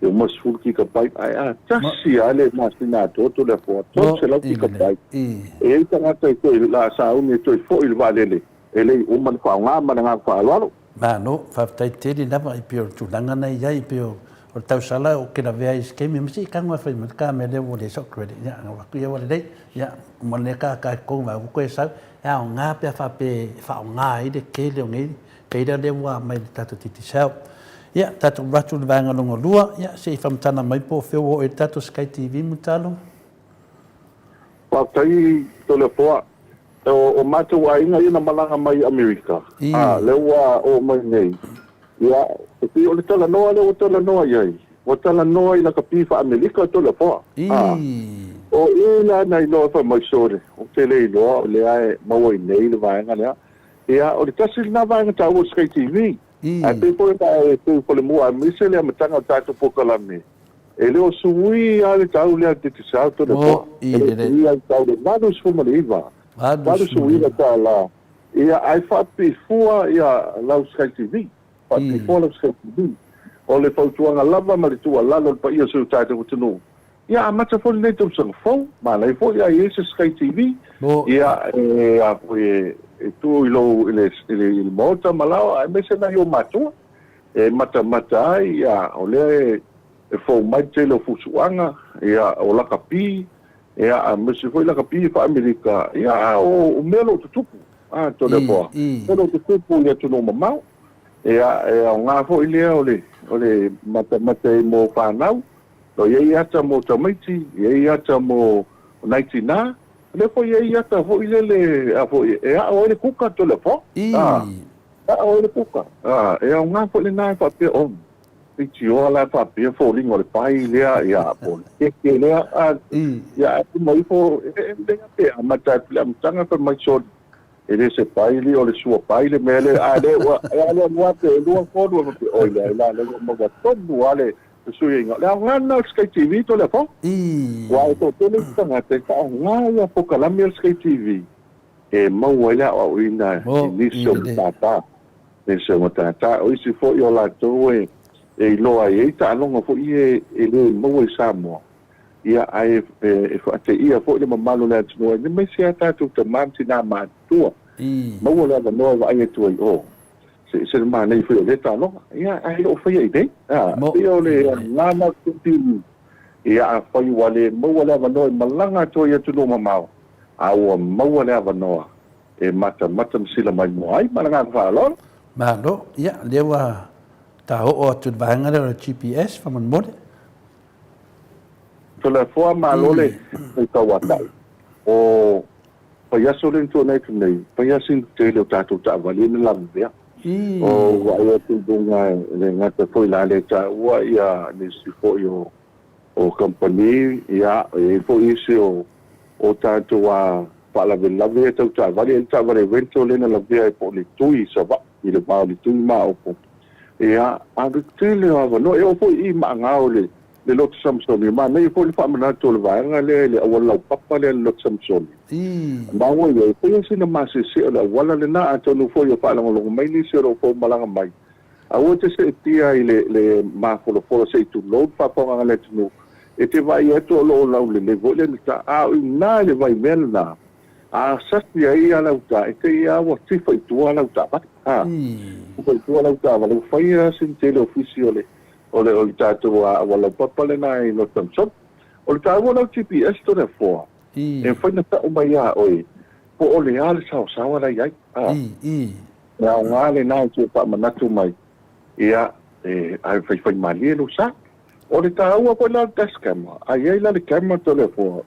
S5: e uma le 10 kikapaita, ae a tasi lava le masina atoa Toleafoa, 300 kikapaita, e i ai tagata e toe la sauni e toe foi i le vaalele, e le i uma le faaaoga ma le agaga faaaloalo.
S3: Malo, faafetai tele lava i pei o le tulaga na i ai, pei o le tausala ou te lavea ai i se taimi, ma se i tago e fai mai le ta mea lea ua leai sau credit, ia, ona ou atu ia ua lelei, ia, uma lea ta ta i totonu vaeatu toe sau, e aoga pe a faapea e faaaoga ai le tele o nei data lea ua aumai i le tatou Digicel. Ia, tatou alu atu i le vaega lona lua, ia, se i faamatala mai po o fea ua oo i ai le tatou Sky TV, Mulitalo.
S5: Faafetai Toleafoa. O matou aiga ia na malaga mai Amerika, a, lea ua oo mai nei. Ia, e pei o le talanoa lea ua talanoa i ai, ua talanoa i lakapi faa-Amerika Toleafoa. A, o i la na iloa fai mai sole, ou te le iloa o lea e maua i nei le vaega lea. Ia, o le tasi lena vaega taua o le Sky TV. Ae pei foi ona e tu folemua aemaise le amataga o le tatou polokalame, e le o sui lava le tau lea a le Digicel Toleafoa. E le o sui lava le tau i le $89, $89, ia, ae faapipifua lau Sky TV, faapipifua lau Sky TV. O le fautuaga lava ma le tuualalo i le paia o si o tatou atunuu, ia amata foi lenei tausaga fou, manaia foi a i ai se Sky TV, ia e a foi e tuu i lou i le i le maota ma lao aemaise nai ou matua e matamata ai, ia o lea e fou mai le tele o fusuaga, ia o lakapi, ia aemaise foi lakapi faa-Amerika, ia a o mea o lo o tutupu, a Toleafoa, mea o lo o tutupu i atunuu mamao. Ia e aoga foi lea o le o le matamata ai mo fanau. O i ai ata mo tamaiti, i ai ata mo nai tinā, o lea foi i ai ata foi lele a foi e aʻo ai le kuka Toleafoa. A, e aʻo ai le kuka. A, e aoga foi lena e faapea, oh, leitioa la e faapea foliga o le pai lea, ia, po o le keke lea, a, ia, ae uma ifo, e lelei lava pe amata atu i le amataga fai mai soli, E le se pai li o le sua pai le mea lea, a le ua e alu alu atu e lua tolu e faapea, oi leai la lea ua maua tonu lava le fesuiaiga. O le aoga lena o le Sky TV Toleafoa. Aua e toatele isi tagata e faaaoga ia polokalame a le Sky TV e maua ai le aoaoina i nisi o matata, nisi o matata. O isi foi o latou e iloa ai ai taaloga foi ia e le maua i Samoa. Ia, ae e faateia foi le mamalu o le atunuu, aemaise lava tatou tama ma tina matutua, maua le avanoa e vaai atu ai, oh, se ese le manaia foi o lea taaloga. Ia, ae le o faia i nei. A, pei o le aoga lena o le TV. Ia, afai ua le maua le avanoa e malaga atu ai i atunuu mamao, a ua maua le avanoa e matamata ma silamaimoa ai. Ma le agaga faaaloalo.
S3: Malo. Ia, lea ua ta oo atu i le vaega lea o le GPS, faamolemole.
S5: Toleafoa malo le tauatai o vaiaso lea na tuanai atu nei, vaiaso i le tele o tatou taavale ia na lavevea. O vaai atu i luga e le gata foi la le taua ia nisi foi o o kamupani ia e i ai foi isi o o tatou a faalavelave ia tau taavale, e i ai le taavale rental lea na lavea ai po o le tui i Savaii i le va o le tui ma Aopo. Ia, a o le tele o avanoa, e oo foi i i Maagao i le Lotu Samusoni, manaia foi le faamanatu o le vaega lea i le auala laupapa lea i le Lotu Samusoni. Maua i ai, pei sina masese o le auala lena, atonu foi o faalogologo mai nisi o lo o fou malaga mai, aua e te seetia i le, le mafolafolo se i tulou le faafofogaaga a le atunuu, e te vaai atu o lo o laulelei foi le ta, a o i ina i le vaimea lena, A sasi ai ia lau ta, e te i a ua tifa i tua lau taavale. A, tifa i tua lau taavale, ua fai a sina tele ofisi o le, o le, o le tatou auala laupapa lena i Northampton. O le taua o lau GPS Toleafoa, e mafai ona tau mai ia oe po o le a le saosaoa la i ai. A, e aoga lena e toe faamanatu mai, ia, e, ae faifaimalie lou sa. O le taua foi la o le dash camera, a i ai la le camera Toleafoa,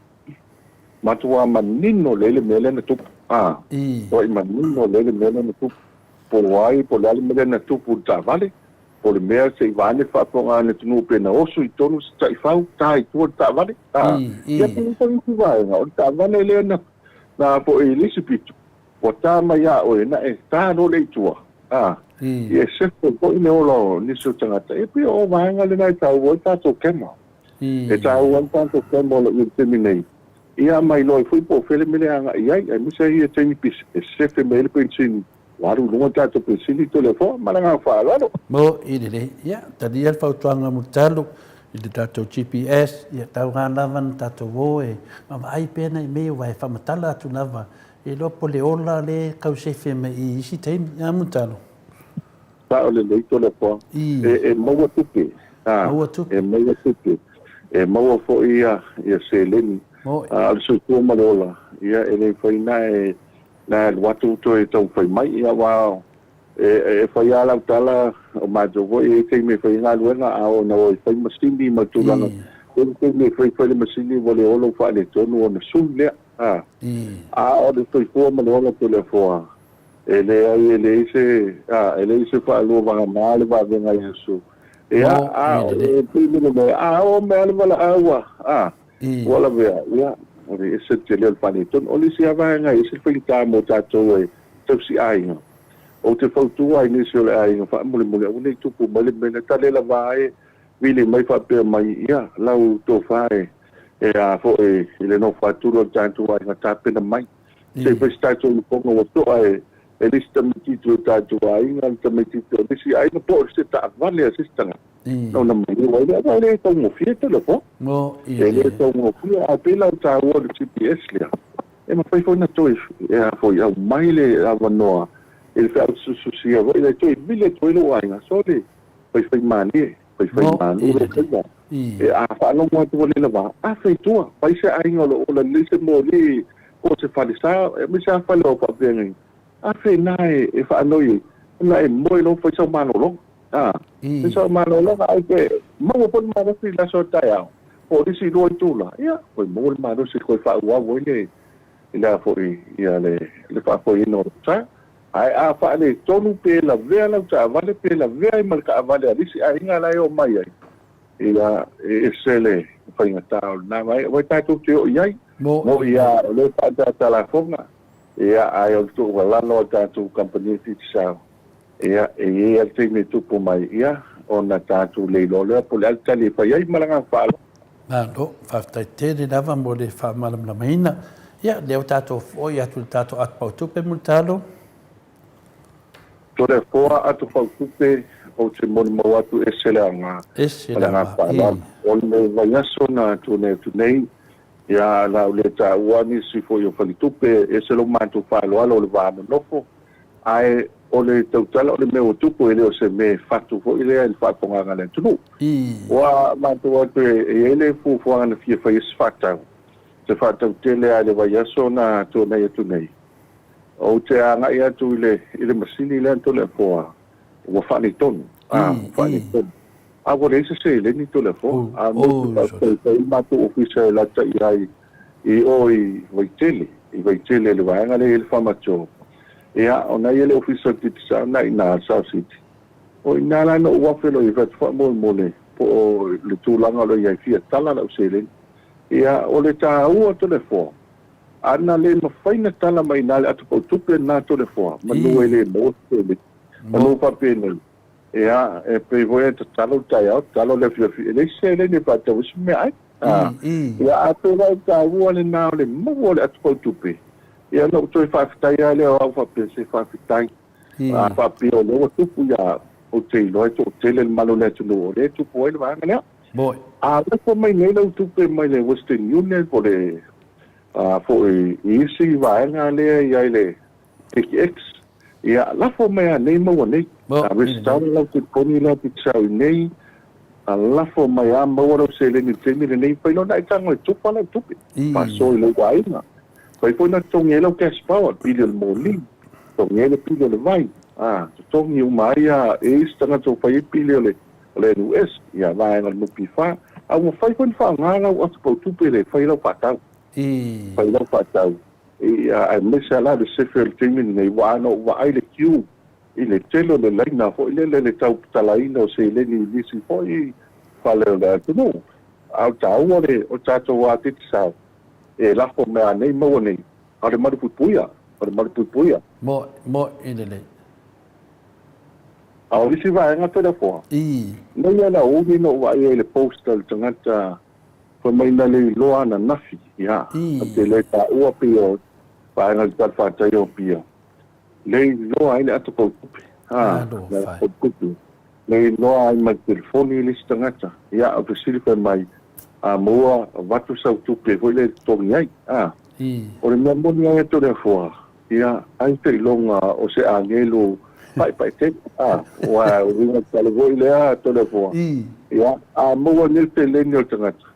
S5: Matua manino lelei le mea lea na tupu. A, matuai manino lelei le mea lea na tupu. Po o ai, po o le a le mea lea na tupu i le taavale, po o le mea se i vaeane le faafofoga a le atunuu pe na oso i totonu se taifau, ta i tua le taavale. A, ia pe i ai foi isi vaega, o le taavale lea na, na foi i le isi pito, ua ta mai ia oe, na e ta loa lea i tua. A, ia e sefe foi le ola o nisi o tagata. Ia pei o vaega lena e taua ai tatou camera. E taua ai tatou camera o lo o i ai i le taimi nei, ia ma iloa ai foi po o fea le mea e agai i ai, aemaise ai ia taimi pisi e sefe mai ai le penisini, ua alu i luga le tatou penisini Toleafoa. Ma le agaga faaaloalo.
S3: Mo i lelei. Ia, talia le fautuaga mulitalu i le tatou GPS, ia tauga lava na tatou o e vaavaai pea nai mea aua e faamatala atu lava, e iloa po o le ola lea e tau sefe mai i isi taimi. A mulitalu?
S5: Sao lelei Toleafoa. E maua tupe. E maua tupe. E maua foi ia seleni. A o le soifua ma le ola, ia e le mafai na e alu atu toe taumafai mai. Ia aua e fai lava lau tala, o matou foi e i ai taimi e fai ai galuega, a oo ina o e fai masini ma tulaga, e i ai taimi e fai fai le masini ua le ola ua faaletonu ona sui lea. A o le soifua ma le ola Toleafoa, E leai, e leai se, a, e leai se faalua vagana le vavega a Iesu. Ia, a, e pei le mea, a oo mai lava le valaau a, a, ua lavea, ia, o le ese le tele o le faaletonu. O le isi lava vaega e ese le faigata mo tatou e tausi aiga. Ou te fautua ai i nisi o le aiga faamolemole aua ne i tupu mai le mea lea, tale lava e vili mai faapea mai, ia, lau tofa e, e a foi i le nofoatulu o le tatou aiga, tapena mai. Se i fai se tatou ifoga ua to'a e e le isi tamaitiiti o le tatou aiga, le tamaitiiti o le isi aiga, po o se taavale a se isi tagata, ona maliu ai lea. Aua e le taugofie telefoni. E le taugofie, ae pei la o le taua o le GPS lea, e mafai foi ona toe e a foi, aumai le avanoa i le feausususia foi lea e toe vili atu ai lou aiga, sole, faifaimalie, faifaimalu lou faiva. E a faalogo atu ua le lava, afe i tua, fai se aiga o lo o ola lelei se moli po o se falesa, aemaise lava fale o faafeagaiga, afe i ina e faanoi ai, ona e moe loa fai sau malologa. A, fai sau malologa ae toe maua foi le malosi i le aso a taeao, po o le isi 2 itula, ia, toe maua le malosi e toe faaauau ai le, i le a foi, ia le, le faafoeina o lou sa. Ae a faaletonu pe lavea lau taavale pe lavea ai ma le taavale a le isi aiga la e omai ai, ia, e ese le faigata o lena vaega. Aua tatou te oo i ai, moni lava o lea e faaataata lafoga, ia, ae o le tuualalo a tatou kamupani Digicel, ia, e i ai lava le taimi e tupu mai, ia, ona tatou le iloa lea po o le a le tali e fai ai. Ma le agaga faaaloalo.
S3: Malo, faafetai tele lava mo le faamalamalamaina. Ia, lea ua tatou foi atu i le tatou atu pautupe Mulitalo.
S5: Toleafoa atu pautupe, ou te molimau atu ese le aoga.
S3: Ese le aoga, ii.
S5: O le vaiaso na tuanai atu nei, ia, o le a ou le taua nisi foi o faletupe, ese lo matou faaaloalo o le va nonofo, Ae o le tautala o le mea ua tupu e le o se mea e fatu foi lea i le faafofogaga a le atunuu. Ua matou atu e i ai le fuafuaga na fia fai ai se faatau, se faatau tele lava i le vaiaso na tuanai atu nei. Ou te agai atu i le i le masini lea na Toleafoa, ua faaletonu, a, ua faaletonu. A ua leai se seleni Toleafoa, a mea ou te faafetai ai i le matou ofisa e lata i ai i o i Vaitele, i Vaitele i le vaega lea e i ai le Farmatodo. Ia, ona e i ai le ofisa o le Digicel na i ina i South City. O i ina la na ou afe loa i ai faamolemole po o le tulaga o lo o i ai fia tala lau seleni. Ia, o le taua Toleafoa, ana le mafai na tala mai i ina le ato pautupe lena Toleafoa, manu e le maua se seleni. Manu faapenei, Ia, e pei foi e tatalo le taeao, tatalo le afiafi, e leai se seleni e faatau ai se meaai. Ia, a pei la o le taua lena o le maua o le atu pautupe, ia ona ou toe faafetai lava lea o au faapea, se faafetai. A faapea o lea ua tupu, ia, ou te iloa e toatele le mamalu o le atunuu o lea e tupu ai le vaega lea. A lafo mai nei lau tupe mai le Western Union po o le. Foi i isi vaega lea e i ai le KTX, ia lafo mai lava nei maua nei. A resitala lau telefoni la te sau i nei, a lafo mai lava maua lau seleni i le taimi lenei, fai loa ona e tago e tupa lau tupe, faasoa i lou aiga. Fai foi ona totogi ai lau cash power, le pili o le moli, totogi ai le pili o le vai, a totogi uma ai lava e isi tagata ua fai ai pili o le NUS, ia vaega o le NPF, a ua mafai foi ona faaaoga lau ato pautupe e fai ai lau faatau. Fai lau faatau, ia, aemaise lava la le sefe o le taimi lenei, aua ana ou vaai le queue i le tele o le laina foi lele i le tau tatalaina o seleni i nisi foi fale o le atunuu. A o le taua o le tatou atiti sao e lafo mea nei maua nei, a o le malupuipuia, o le malupuipuia.
S3: Moe lelei.
S5: A o isi vaega Toleafoa, nei ala uli na ou vaai ai i le post a le tagata fai mai na le iloa ananafi, ia, ou te le taua pei o vaega i le talafatai o Apia, le iloa ai le ato pautupe, a, le ato pautupe, le iloa ai ma le telefoni le isi tagata, ia, ou fesili fai mai, a maua avatu sau tupe foi lea e totogi ai, a. O le mea moni ai a Toleafoa, Ia, ai seiloga o se agelu paepae tele, a, ua uiga tala foi lea Toleafoa. Ia, a maua nei le seleni o le tagata,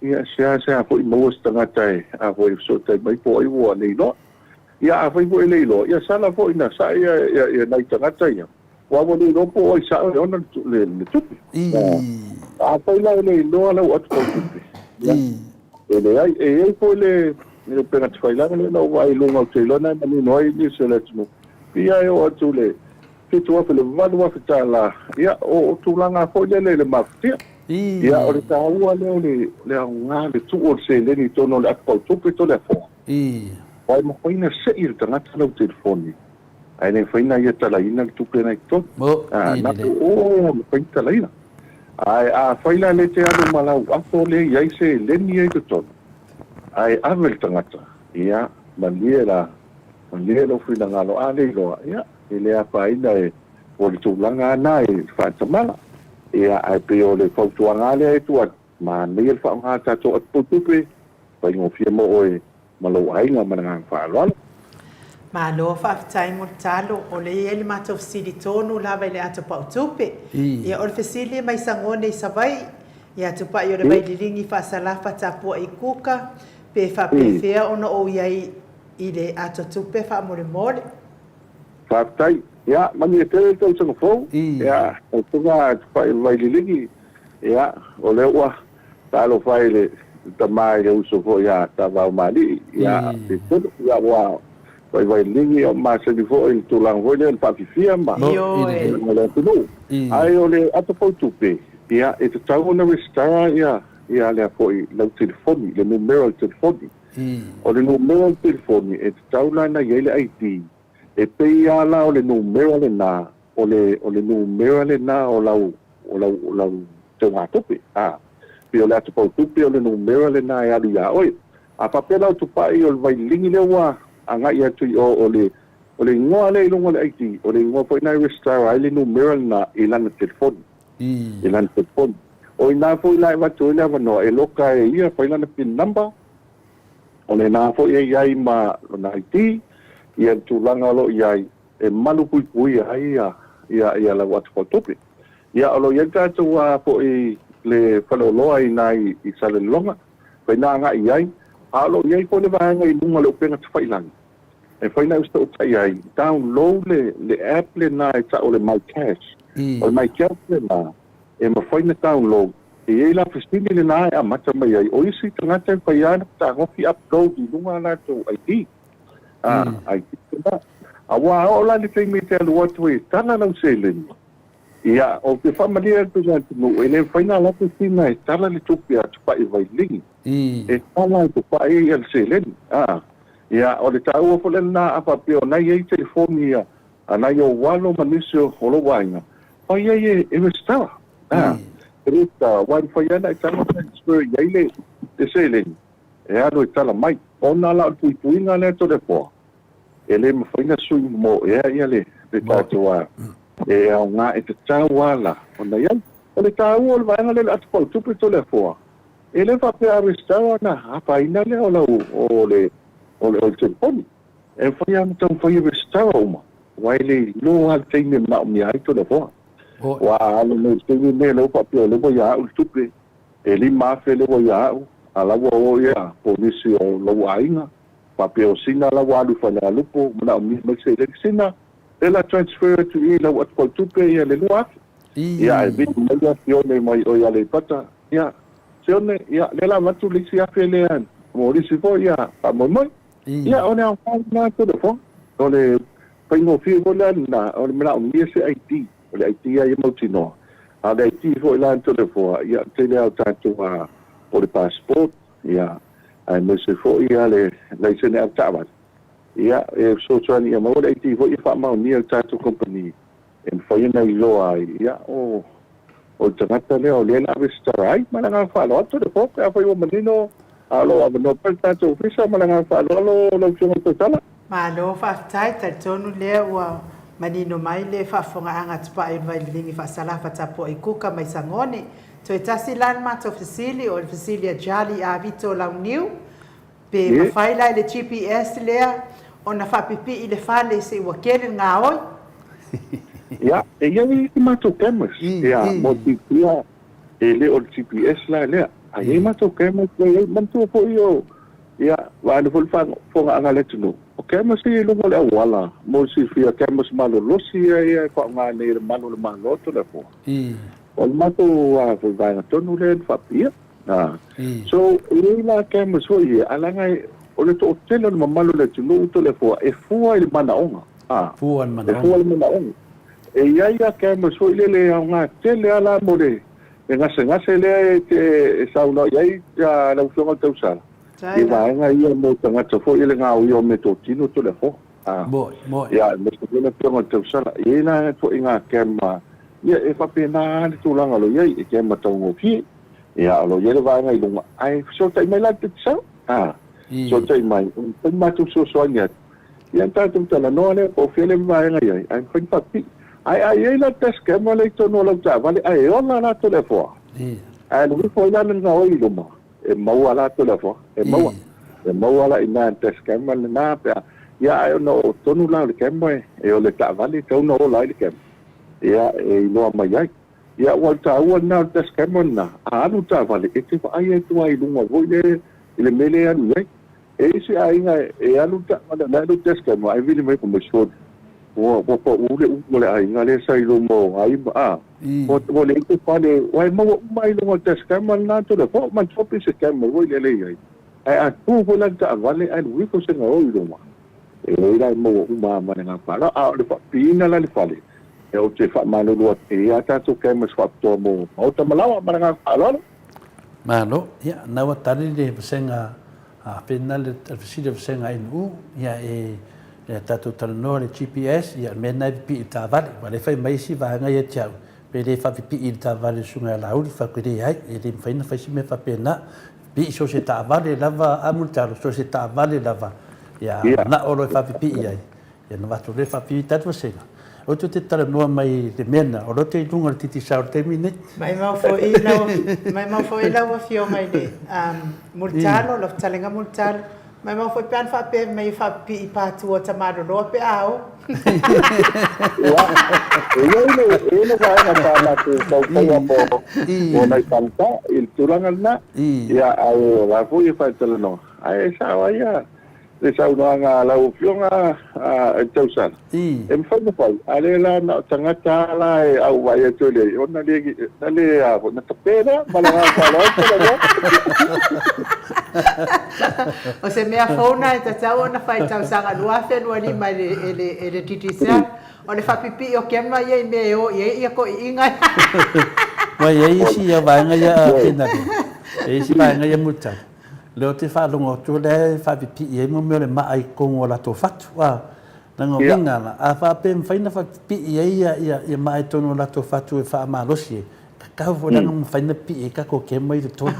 S5: ia, seasea foi maua se tagata e, a foi e fesootai mai po o ai ua le iloa. Ia, afai foi e le iloa, ia sala foi ina sae ia, ia, ia nai tagata ia, aua ua le iloa po o ai sao e ona le, le tupe. A, afai la e le iloa lau atu tau tupe, ia, E leai, e i ai foi le upega tafailagi lea na ou vaai i luga, ou te iloa na e manino ai nisi o le atunuu, pei e oo atu i le $7,000 i le $8,000, ia, o tulaga foi lele i le mafatia. Ia, o le taua lea o le aoga, le tuu o le seleni i totonu o le apu pautupe Toleafoa, aua e mafai ona sei e le tagata lau telefoni, ae le mafai ona ia talaina le tupe na i totonu. Na o o e mafai ona talaina. Ae afai la lea e te alu ma lau ato lea e i ai seleni ia i totonu, ae ave le tagata, ia, malie la, malie lou finagalo, a le iloa, ia, e le afaina e, o le tulaga lava na e faatamala. Ia, ae pei o le fautuaga lava lea e tuu atu, manaia le faaaoga a tatou atu tupe, faigofie mo oe ma lou aiga ma le agaga faaaloalo.
S1: Malo faafetai mo le talo, o lea e i ai le matou fesili tonu lava i le ato pau tupe. Ia o le fesili e mai Sagone i Savaii, ia Tupai o le Vaililigi Faasalafa Tapuai Kuka, pe faapefea ona ou i ai i le ato tupe faamolemole?
S5: Faafetai. Ia, manuia tele le tausaga fou. Ia, tausaga Tupai o le Vaililigi, ia, o lea ua Talofa i le tama i le uso foi ia Tavaumalii, ia Petelo, ia ua vaivai ligi o masani foi i le tulaga foi lea o le faafifia ma
S1: Ioe.
S5: le atunuu. Ae o le ato pautupe, ia e tatau ona resitala ia ia lea foi lau telefoni, le numera o le telefoni. O le numera o le telefoni e tatau la ona i ai le ID, e pei lava la o le numera lena o le o le numera lena o lau o lau o lau teugatupe, a. Pei o le atu pautupe o le numera lena e alu iā oe. A faapea la o Tupai o le vaililigi lea ua agai atu i o, o le o le igoa lea i luga o le ID, o le igoa foi lena e resitala ai le numera lena i lana telefoni, i lana telefoni. O i ina foi la e avatu ai le avanoa e loka e ia fai lana pin number, o lena foi e i ai ma lona ID, ia le tulaga o lo o i ai e malupuipuia ai ia lau atu fautupe. Ia, o lo o i ai le tatou foi le faleoloa i ina i Salelologa, fai na agai i ai, a o lo o i ai foi le vaega i luga o le upega tafailagi, e fai na fesootai ai, download le app lena e tau o le My Cash. O le My Cash lena, e mafai na download, e i ai la fesili lena e amata mai ai, o isi tagata e mafai lava ona fetagofi upload i luga a latou ID. Ai lena. Aua a oo la i le taimi e te alu atu ai e tala lau seleni, ia, ou te faamalie atu i le atunuu, e le mafai ona alu atu sina e tala le tupe a Tupai Vailigi. E tala e Tupai ia le seleni. Ia, o le taua foi lena a faapea o na e i ai telefoni ia a nai ou alo ma nisi o lou aiga, fai ai e resitala. E resitala, aua e mafai lava ona e tago transfer i ai le seleni. E alu e tala mai. Ona la o le puipuiga lea Toleafoa, e le mafai ona sui momoea ia le tatou a, e aoga e tatau lava la ona i ai. O le taua o le vaega lea o le atu pautupe Toleafoa, E le faapea a resitala ona afaina lea o lau o le o le o le telefoni. E mafai lava ona taumafai e resitala uma, aua e le iloa lava le taimi e manaomia ai Toleafoa. Aua a alu nei i le taimi lenei o lea ua faapea o lea ua ia au le tupe, e $5,000 lea ua ia au, a o la ua o ia polisi o lou aiga, faapea o Sina la ua alu i Falealupo, manaomia mai se seleni. Sina, lea o le a transfer atu i i lau atugalutupe ia le $2,000. Ia ae vili mai ia Sione mai o i Aleipata, ia, Sione, ia, lea la avatu le isi $1,000 lea mo le isi foi ia faamoemoe. Ia, o le aoga lena Toleafoa. O le faigofie foi la lena, o le manaomia se ID, o le ID lava ia mautinoa. A o le ID foi la Toleafoa, ia, o le tele lava o tatou a, o le passport, ia, aemaise foi ia le laisene avetaavale, ia, e fesoasoani ia maua le ID foi e faamaonia e le tatou kamupani e mafai ona iloa ai, ia, o, o le tagata lea o lea o le a resitala ai. Ma le agaga faaaloalo, Toleafoa, pe afai ua manino, a o lo o avanoa pea le tatou ofisa. Ma le agaga faaaloalo lau Afioga i le Tautala.
S1: Malo faafetai, talitonu lea ua manino mai le faafofogaaga a Tupai o le Vaililigi Faasalafa Tapuai Kuka mai Sagone. Toe tasi la le matou fesili, o le fesili a Jali Avito Launiu, Pe mafai la i le GPS lea ona faapipii le fale se ua kele le gaoi?
S5: Ia, e i ai isi matou cameras, ia, mo le silafia, e le o le GPS la lea. Ae i ai matou cameras la e i ai. Manatua foi o, ia, vaeane foi le faafofogaaga a le atunuu, o cameras ia i luga o le auala, mo le silafia, cameras malolosi ia e faaaoga nei e le malu o le Malo, Toleafoa. O le matou foi vaega tonu lea na faapiia. So, e i ai la cameras foi ia, ae leaga o le toatele o le mamalu o le atunuu Toleafoa e fua i le manaoga.
S3: Fua i le
S5: manaoga. E fua i le manaoga. E i ai la cameras foi lele e aoga tele lava la mo le gasegase lea e te saunoa i ai lau Afioga i le Tausala, i vaega ia mo tagata foi ia le gaoia o meatotino Toleafoa.
S3: Moi, moi.
S5: Ia, aemaise foi le Afioga i le Tausala. E i ai la ituaiga camera, ia e faapena lava le tulaga o lo o i ai, e camera taugofie. Ia, o lo o i ai le vaega i luga, ae fesootai mai la le Digicel, a, fesootai mai, e mafai ona matou fesoasoani atu, ia ona tatou talanoa lea po o fea le vaega i ai, ae mafai ona faapipii. Ae a i ai la le dash camera lea i totonu o lau taavale ae ola la Toleafoa, ae alu ifo ai la le gaoi i luma, e maua la Toleafoa, e maua, e maua la i ina i le dash camera lena pe a, ia ae ona o totonu la o le camera e o le taavale e tatau ona ola ai le camera, ia e iloa mai ai. Ia, ua taua lena o le dash camera lena, a alu le taavale, e te vaai atu lava i luga foi lea i le mea lea e alu i ai. E i ai se aiga e alu le taavale o la e alu le dash camera ae vili mai fai mai, sole, ua ua pau le umu o le aiga lea sa i luma o ai ma, a, ua ua leai se fale, aua e maua uma lava i luga o le dash camera lena Toleafoa, manatua pe se camera foi lea e i ai. Ae a tu foi la le taavale ae alu ifo se gaoi i luma, E i ai la e maua uma lava ma le agaga faaaloalo. A o le faapiina la i le fale, ou te faamalulu atu, e i ai lava tatou cameras faapitoa mo maota ma laoa ma le agaga faaaloalo.
S3: Malo. Ia, na ua tali le vasega a pena le fesili o le vasega NU, ia e e tatou talanoa le GPS, ia o le mea lena e pipii i le taavale. Ua le fai mai isi vaega ia te au, pe le faapipii i le taavale o le Susuga ia Laauli, fai atu e leai, e le mafai ona fai se mea faapena. Pipii so o se taavale lava, a Mulitalo, so o se taavale lava, ia manao loa e faapipii ai, ia ona avatu loa lea faapipii tatou vasega. Aua tou te talanoa mai i le mea lena, o lea ou te i luga o le titisao i le taimi lenei.
S1: Maimau foi lau, maimau foi lau Afioga i le Mulitalo, lau Fetalaiga Mulitalo, Maimau foi pe ana faapea mai e faapipii i patu o Tamaloloa pe a o.
S5: Ia, e i ai le, e i ai le vaega sa matou taufaia mo, mo nai palota i le tulaga lena. Ia, ae o la foi e faatalanoa. Ae sao ai ia le saunoaga a lau Afioga a, i le tausala. E mafai ona fai, a o lea la na o tagata lava la e auvaai atu e leai, ona le, na le a foi, na tape lea ma le agaga faaaloalo pe lau
S1: O se mea fou na e tatau ona fai i tausaga 2025 e le, e le, e le Digicel, o le faapipii o camera ia i mea e o i ai ia toeaiina.
S3: Ua i ai isi ia vaega ia a Kenali, e i ai isi vaega ia Mulitalo, lea ou te faalogo atu o lea e faapipii ai mo mea o le maa i totonu o latou fatu, a. Leaga o uiga la, a faapea e mafai ona faapipii ai ia maa i totonu o latou fatu e faamalosi ai, tatau foi la ona mafai ona pipii ai tatou kema i totonu.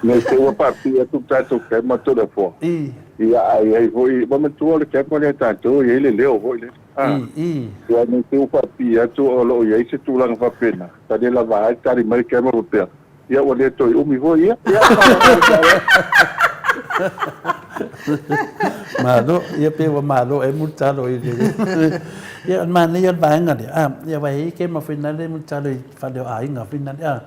S5: Ne i te ua faapipii atu le tatou kema Toleafoa, ia ae i ai foi, manatua o le kema lea a tatou e i ai le leo foi lea. Ia ne i te i ua faapipii atu o lo o i ai se tulaga faapena, tali lava ai, tali mai le kema faapea, Ia ua le toe umi foi ia. Ia,
S3: Malo, ia pe ua malo e mulitalo i le. Ia, o le manaia o le vaega lea, a, ia aua e i ai kema foi nale mulitalo i fale o aiga foi nale, a,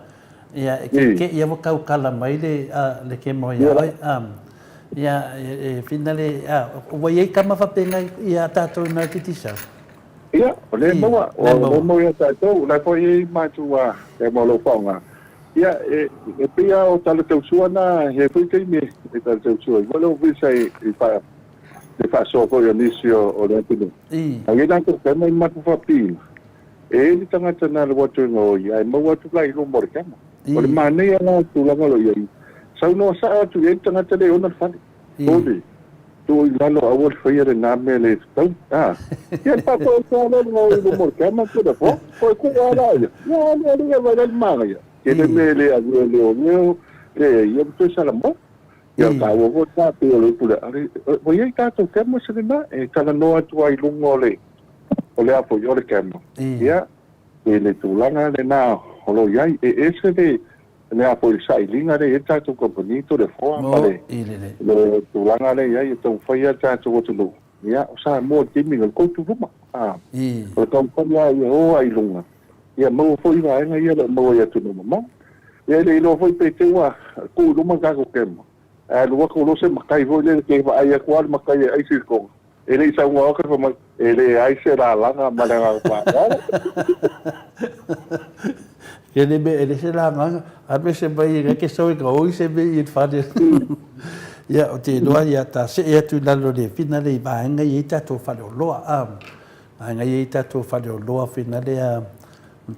S3: ia e keke'i ia ua taukala mai le, a, le kema ia oe, a, ia e finale, a, ua i ai tama faapena ia tatou i nai Digicel?
S5: Ia, o lea e maua, o lea e maua ia tatou, o la foi e i ai matou a, e maua lou faaaoga. Ia, e pei lava o tala tausua na, e i ai foi taimi e tala tausua ai foi le Ofisa i le faasoa foi o nisi o le atunuu. Ae i ai latou kema i matou faapiina, e i ai le tagata na alu atu e gaoi ae maua atu la i luma o le kema. O le manaia la o le tulaga o lo o i ai, saunoa sao atu i ai le tagata lea e ona le fale. Toli, tuu i lalo aua le faia lena mea le tatau. A, ia pa koe sa le ngo i luma o le kema te le fo, koe ku a la ia. Ia alu alu ia vai le manga ia. Ke le mea le avea le o leo, le ia toe sala mo. Ia ka ua fo ta pe o le upu le ale, ua iai tatou kema se lena, e talanoa atu ai i luga o le, o le a foi o le kema. Ia, i le tulaga lena o lo o iai, e ese le, le a foi le sailiga lea e i ai le tatou kamupani Toleafoa ma le le tulaga lea e i ai e taumafai lava le tatou atunuu, ia, o Samoa i le taimi lenei, o le koutu luma. A, o le taumafai lava ia o lava i luga, ia maua foi vaega ia o lo o maua i atunuu mamao. Ia e le iloa foi pe te i ua tuu i luma le tatou kema, ae alu atu loa se matai foi lele te vaai atu lava le matai e ai silikoga, E le i saunoa atu fai mai, e leai se lalaga ma le agaga faaaloalo.
S3: Ke le mea, e le se lagaga, alu ese mai e ke sau e gaoi se mea i le fale. Ia, o te iloa ia ta see atu i lalo le fina le i vaega i ai tatou faleoloa. A, vaega i ai tatou faleoloa fina le a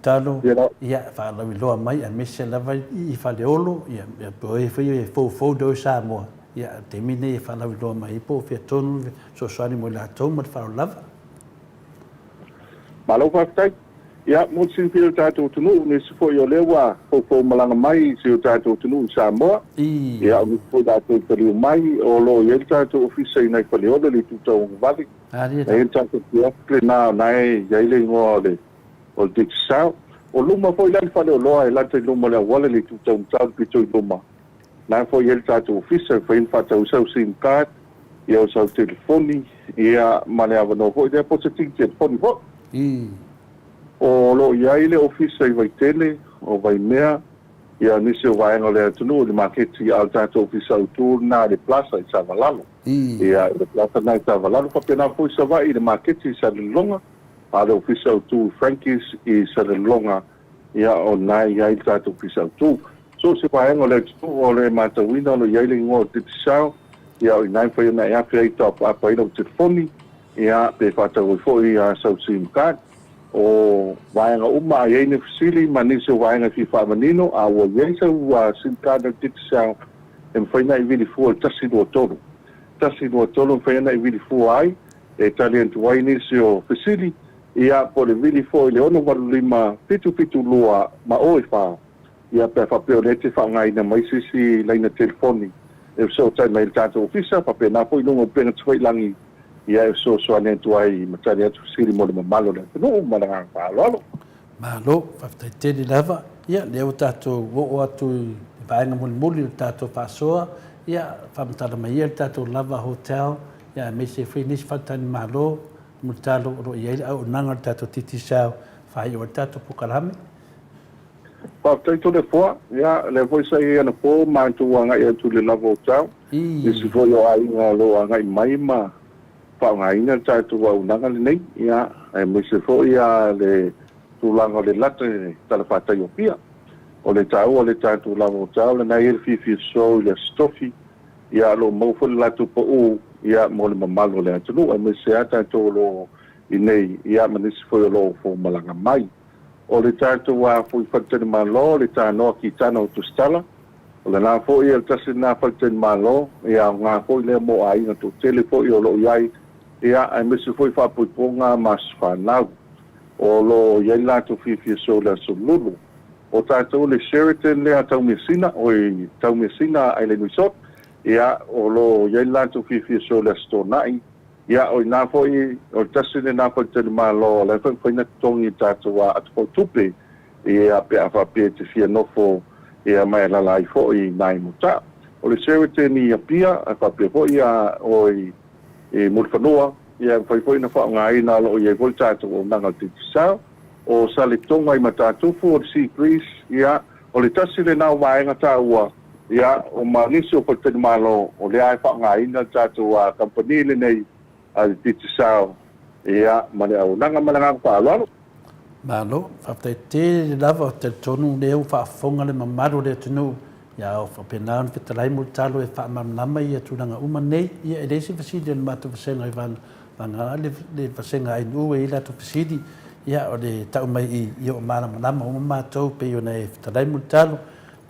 S3: Talo, ia, faalauiloa mai aemaise lava i Faleolo, ia, po o ai foi e foufou lea i Samoa, ia, o le taimi lenei e faalauiloa mai ai po o fea tonu le fesoasoani mo i latou ma le faaaloalo lava.
S5: Malo faafetai. Ia, mo le silafia e le tatou atunuu, nisi foi o lea ua foufou malaga mai i si o tatou atunuu i Samoa, ia, o nisi foi latou i taliu mai, o lo o i ai le tatou ofisa i nai Faleolo i le itu tauagavale. E i ai le tatou kiosk lena o lena e i ai le igoa o le o le Digicel. O luma foi la i le faleoloa e lata i luma o le auala i le itu taumatau i le pito i luma, la foi e i ai le tatou ofisa e mafai ona faatau ai sau sim card, ia o sau telefoni, ia ma le avanoa foi lea po o se tini telefoni foi. O lo o i ai le ofisa i Vaitele, o Vaimea, ia nisi o vaega o le atunuu i le maketi, a o le tatou ofisa autu lena i le plaza i Savalalo. Ia, i le plaza lena i Savalalo, faapena foi Savaii i le maketi i Salelologa. A o le Ofisa Autu Frankie's i Salelologa, ia o lena e i ai le tatou Ofisa Autu. So o se vaega o le atunuu o lo o matauina o lo o i ai le igoa o Digicel, ia o i ina e mafai ona e afe ai e tauapaapa ai lau telefoni, ia pe faatau ai foi sau sim card. O vaega uma a i ai ni fesili ma nisi o vaega e fia faamanino, a ua i ai sau sim card a le Digicel e mafai ona e vili fua i le 123. 123 e mafai ona e vili fua ai. E tali atu ai nisi o fesili, ia, po o le vili foi i le 685 772 ma o e fa, ia, pe a faapea o lea e te faaaogaina mai se isi laina telefoni e fesootai mai i le tatou ofisa, faapena foi i luga o upega tafailagi, ia, e fesoasoani atu ai ma tali atu fesili mo le mamalu o le atunuu. Ma le agaga faaaloalo.
S3: Malo, faafetai tele lava. Ia, lea ua tatou oo atu i le vaega mulimuli o le tatou faasoa, ia, faamatala mai ia le tatou Lava Hotel, ia, aemaise foi nisi faletalimalo, mulitalo o lo o i ai le auaunaga o le tatou Digicel e faaiu ai le tatou polokalame.
S5: Faafetai Toleafoa, ia, lea foi sa i ai anapo matou agai atu i le Lava Hotel, nisi foi o aiga o lo o agai mai ma faaaogaina le tatou auaunaga lenei, ia, aemaise foi le tulaga o le lata i le talafatai o Apia. O le taua o le tatou lava o tao, lena e i ai le fiafia sosoo i le Aso Tofi, ia, o lo o maua foi le latou pau, ia, mo le mamalu o le atunuu, aemaise lava tatou o lo o i inei, ia, ma nisi foi o lo o fomalaga mai. O le tatou a foi faletalimalo, le Tanoa Kitana o Tusitala, O lena foi o le tasi lena faletalimalo e aoga foi lea mo aiga toatele foi o lo o i ai, ia, aemaise foi faapoipoga ma aso fanau. O lo o i ai le latou fiafia soo i le Aso Lulu. O tatou le Sheraton lea a Taumeasina, oi, Taumeasina Island Resort, ia, o lo o i ai le latou fiafia soo i le Aso Toonai. Ia, o i ina foi, o le tasi lenā faletalimalo o la e foi mafai ona totogi i tatou atofautupe, ia, pe a faapea e te fia nofo, ia, ma e alaala ai foi i ina i Mutaʻu. O le Sheraton i Apia, ae faapea foi ia oe i Mulifanua, ia, e mafai foi ona faaaogaina, o lo o i ai foi le tatou auaunaga o le Digicel. O Saletoga i Matatufu, o le Sea Breeze, ia, o le tasi lenā o vaega taua, ia, o ma nisi o faletalimalo o lea e faaaogaina le tatou kamupani lenei a le Digicel, ia, ma le auaunaga. Ma le agaga faaaloalo.
S3: Malo, faafetai tele lava. Talitonu lea ua faafofoga le mamalu o le atunuu, ia o faapena ona fetalai Mulitalo e faamalamalama ia tulaga uma nei. Ia e leai se fesili a le matou vasega i vagana le vasega ANU e i ai latou fesili, ia o le tau mai i i o malamalama uma matou pei ona e fetalai Mulitalo.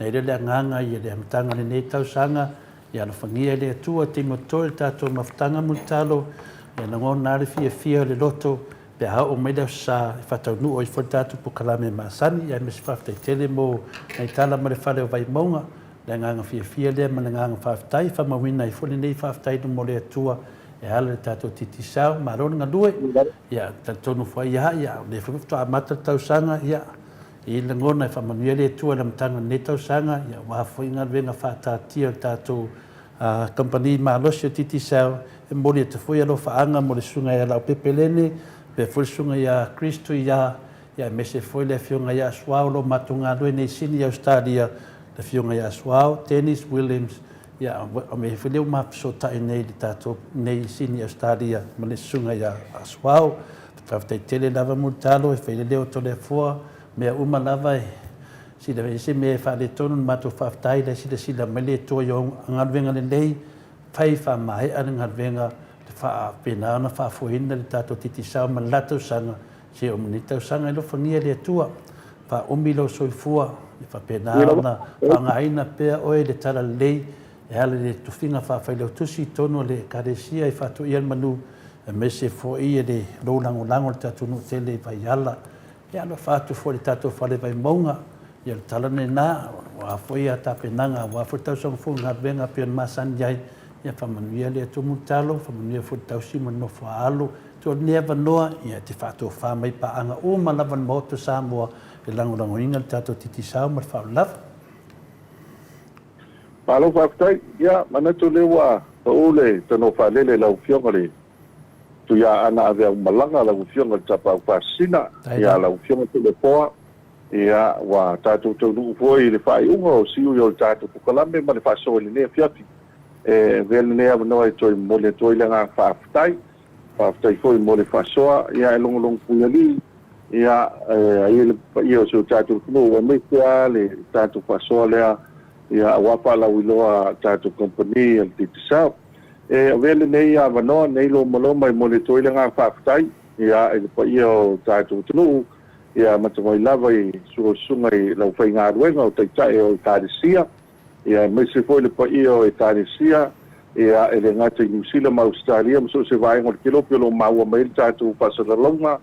S3: Nai lea le agaga ia le amataga o lenei tausaga, ia alofagia e le Atua taimi o totoe le tatou mafutaga Mulitalo, ia lagona lava le fiafia o le loto pe a oo mai le Aso Sa e faataunuu ai foi le tatou polokalame masani, aemaise faafetai tele mo nai tala ma le fale o Vaimauga. Le agaga fiafia lea ma le agaga faafetai, e faamauina ai foi lenei faafetai i luma o le Atua e ala i le tatou Digicel. Malo le galue. Ia, talitonu foi lava, ia, o lea foi faatoa amata le tausaga, ia, e i ai le lagona e faamanuia le Atua i le amataga o lenei tausaga, ia, aua foi galuega faataatia o le tatou Kamupani malosi o Digicel, e momoli atu foi alofaaga mo le Susuga ia Leaupepe Lene, faapea foi le Susuga ia Chris Tuia, aemaise foi le Afioga ia Suao o lo o matou galue nei i Sini i Ausetalia, le Afioga ia Suao Dennis Williams, ia, o mea foi lea ua ma fesootai nei i le tatou nei i Sini i Ausetalia ma le Susuga ia Suao. Faafetai tele lava Mulitalo, e fai le leo o Toleafoa, mea uma lava e Sila e se mea e faaletonu le matou faafetai la e silasila mai le Atua i ou galuega lelei, fai faamaea le galuega le faapena ona faafoeina le tatou Digicel ma le la tausaga seia oo mai lenei tausaga. E alofagia e le Atua, faaumi lou soifua, e faapena ona faaaogaina pea oe i le talalelei e ala i le tofiga faafailautusi i totonu o le Ekalesia i Faatoia le Manu, aemaise foi le lou lagolago i le tatou nuu tele i Vaiala. Ia alofa atu foi i le tatou fale Vaimauga, ia o le tala lena, aua foi a tapenaga, aua foi le tausaga fou i galuega e pei ona masani ai, ia faamanuia le Atua Mulitalo, faamanuia foi i le tausi ma le nofo a alo. Tuu atu lenei avanoa, ia e te faatofa mai paaga uma lava i le Maota o Samoa e lagolagoina le tatou Digicel ma le faaolaolava.
S5: Malo faafetai. Ia, manatu o lea ua pau le tanoa faalele i lau Afioga i le Tuiaana Aveaumalaga, lau Afioga i le Tapaau Faasisina, ia lau Afioga Toleafoa, ia ua tatou taunuu foi i le faaiuga o siui o le tatou polokalame ma le faasoa i lenei afiafi. E avea lenei avanoa e toe momoli atu ai le agaga faafetai. Faafetai foi mo le faasoa, ia e logologo puialii, ia e ai le paia o si o tatou atunuu, aemaise lava le tatou faasoa lea, ia aua faalauiloa a tatou kamupani a le Digicel. E avea lenei avanoa, lenei lomaloma e momoli atu ai le agaga faafetai ia i le paia o tatou atunuu, ia amata mai lava i susuga i le aufaigaluega o Taitai o Ekalesia, ia aemaise foi le paia o Ekalesia, ia e le gata i Niu Sila ma Ausetalia ma so o se vaega o le kelope o lo o maua mai ai le tatou faasalalauga,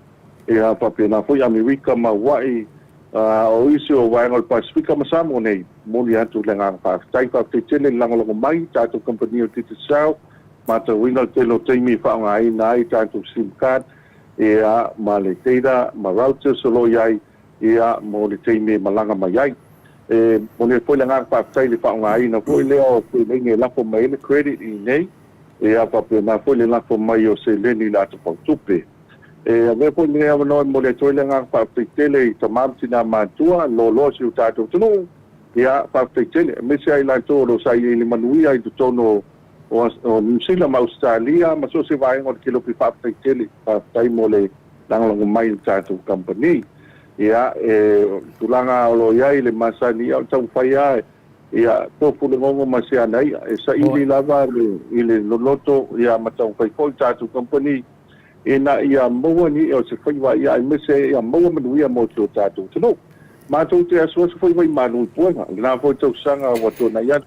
S5: ia faapena foi Amerika ma Hawaii, O isi o vaega o le Pasefika ma Samoa nei, momoli atu le agaga faafetai. Faafetai tele le lagolago mai i tatou kamupani o Digicel, matauina le tele o taimi e faaaogaina ai tatou sim card ia ma le data ma routers o lo o i ai ia mo le taimi e malaga mai ai. E momoli atu foi le agaga faafetai i le faaaogaina foi lea o seleni e lafo mai ai le credit i inei, ia faapena foi le lafo mai o seleni i le ata fautupe. E avea foi lenei avanoa e momoli atu ai le agaga faafetai tele i tama ma tina matutua, loaloa o si o tatou atunuu. Ia, faafetai tele, aemaise lava i latou o lo o sailiili manuia i totonu o Niu Sila ma Ausetalia ma so o se vaega o le kelope, faafetai tele, faafetai mo le lagolago mai i le tatou kamupani. Ia, e, o le tulaga o lo o i ai le masani, ia o le taumafai lava ia tofu le gogo ma se ana ia, e saili lava i le loloto, ia ma taumafai foi le tatou kamupani ina ia maua ni o se faiva ia aemaise ia maua manuia mo si o tatou atunuu. Matou te asuasu foi mai malu i puega i lena foi tausaga ua tuanai atu,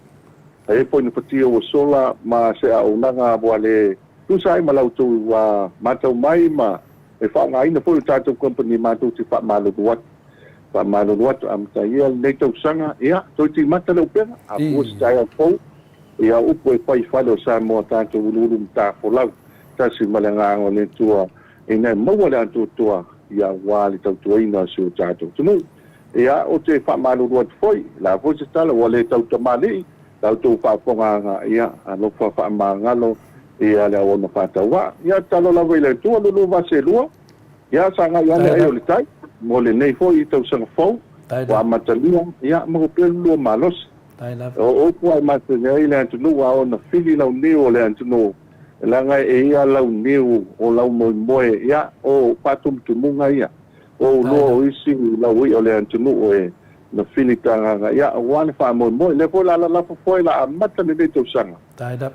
S5: ai foi na fatia ua sola ma se auaunaga ua le tusa ai ma la outou matau mai ma e faaaogaina foi le tatou company matou te faamalulu atu. Faamalulu atu amataia lenei tausaga, ia toe timata le upega, a pua se taeao fou, ia upu e fai i fale o Samoa tatou uluulu matafolau. Tasi ma le Agaga o le Atua ina e maua le atoatoa ia aua le tautuaina o si o tatou atunuu. Ia, ou te faamalulu atu foi, o le a foi se tala ua le tautamalii la outou faafofogaaga, ia, alofa faamagalo ia le auauna faatauvaa. Ia, tatalo lava i le Atua, lulu vase e lua, ia, sagai ane ai o le tai mo lenei foi tausaga fou ua amatalia, ia, maua pea le lua malosi. O upu lava e masani ai le atunuu a ona fili lau niu o le atunuu, leaga e ia lau niu o lau moemoe, ia, o faatumutumuga ia, o ulua o isi lau i'a o le atunuu e na fili tagaga, ia, aua le faamoemoe. Lea foi o le a lalafo foi, o le a amata lenei tausaga,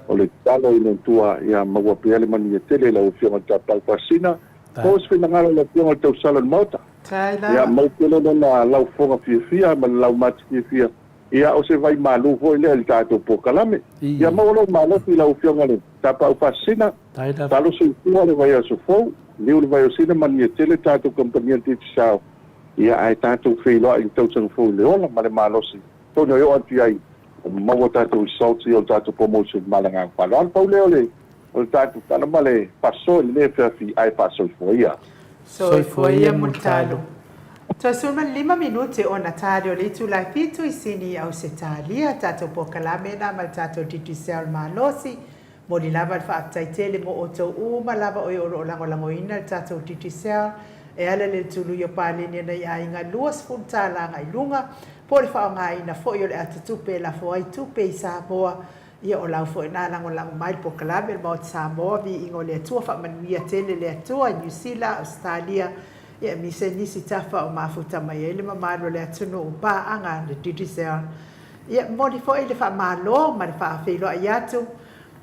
S5: o le tatalo i le Atua ia maua pea le manuia tele i lau Afioga i le Tapaau Faasisina, maua se finagalo o le Afioga i le Tausala o le Maota, ia mau tele lona laufofoga fiafia ma le laumati fiafia. Ia, o se vai malu foi lea i le tatou polokalame. Ia maua lou malosi i lau Afioga i le Tapaau Faasisina, talo soifua le vaiaso fou, liu le vaiosina, manuia tele tatou kamupani a le Digicel, ia ae tatou feiloai i le tausaga fou i le ola ma le malosi tonu e oo atu i ai, maua tatou results ia o le tatou promotion ma le agaga faaaloalo. Pau lea o le o le tatou tala ma le faasoa i lenei afiafi ae faasoifua ia.
S1: Soifua ia Mulitalo. Toe 15 minute ona tali o le itula e fitu i Sini i Ausetalia, tatou polokalame na ma le tatou Digicel malosi. Moli lava le faafetai tele mo outou uma lava o e o lo o lagolagoina le tatou Digicel e ala i le tului o paleni a nai aiga 20 tala agai luga po o le faaaogaina foi o le atatupe e lafo ai tupe i Samoa. Ia o lau foi na lagolago mai le polokalame le Maota Samoa, viiga o le Atua, faamanuia tele le Atua i Niu Sila, Ausetalia, ia aemaise nisi tafa o mafuta mai ai le mamalu o le atunuu, paaga le Digicel. Ia momoli foi le faamalo ma le faafeiloai atu,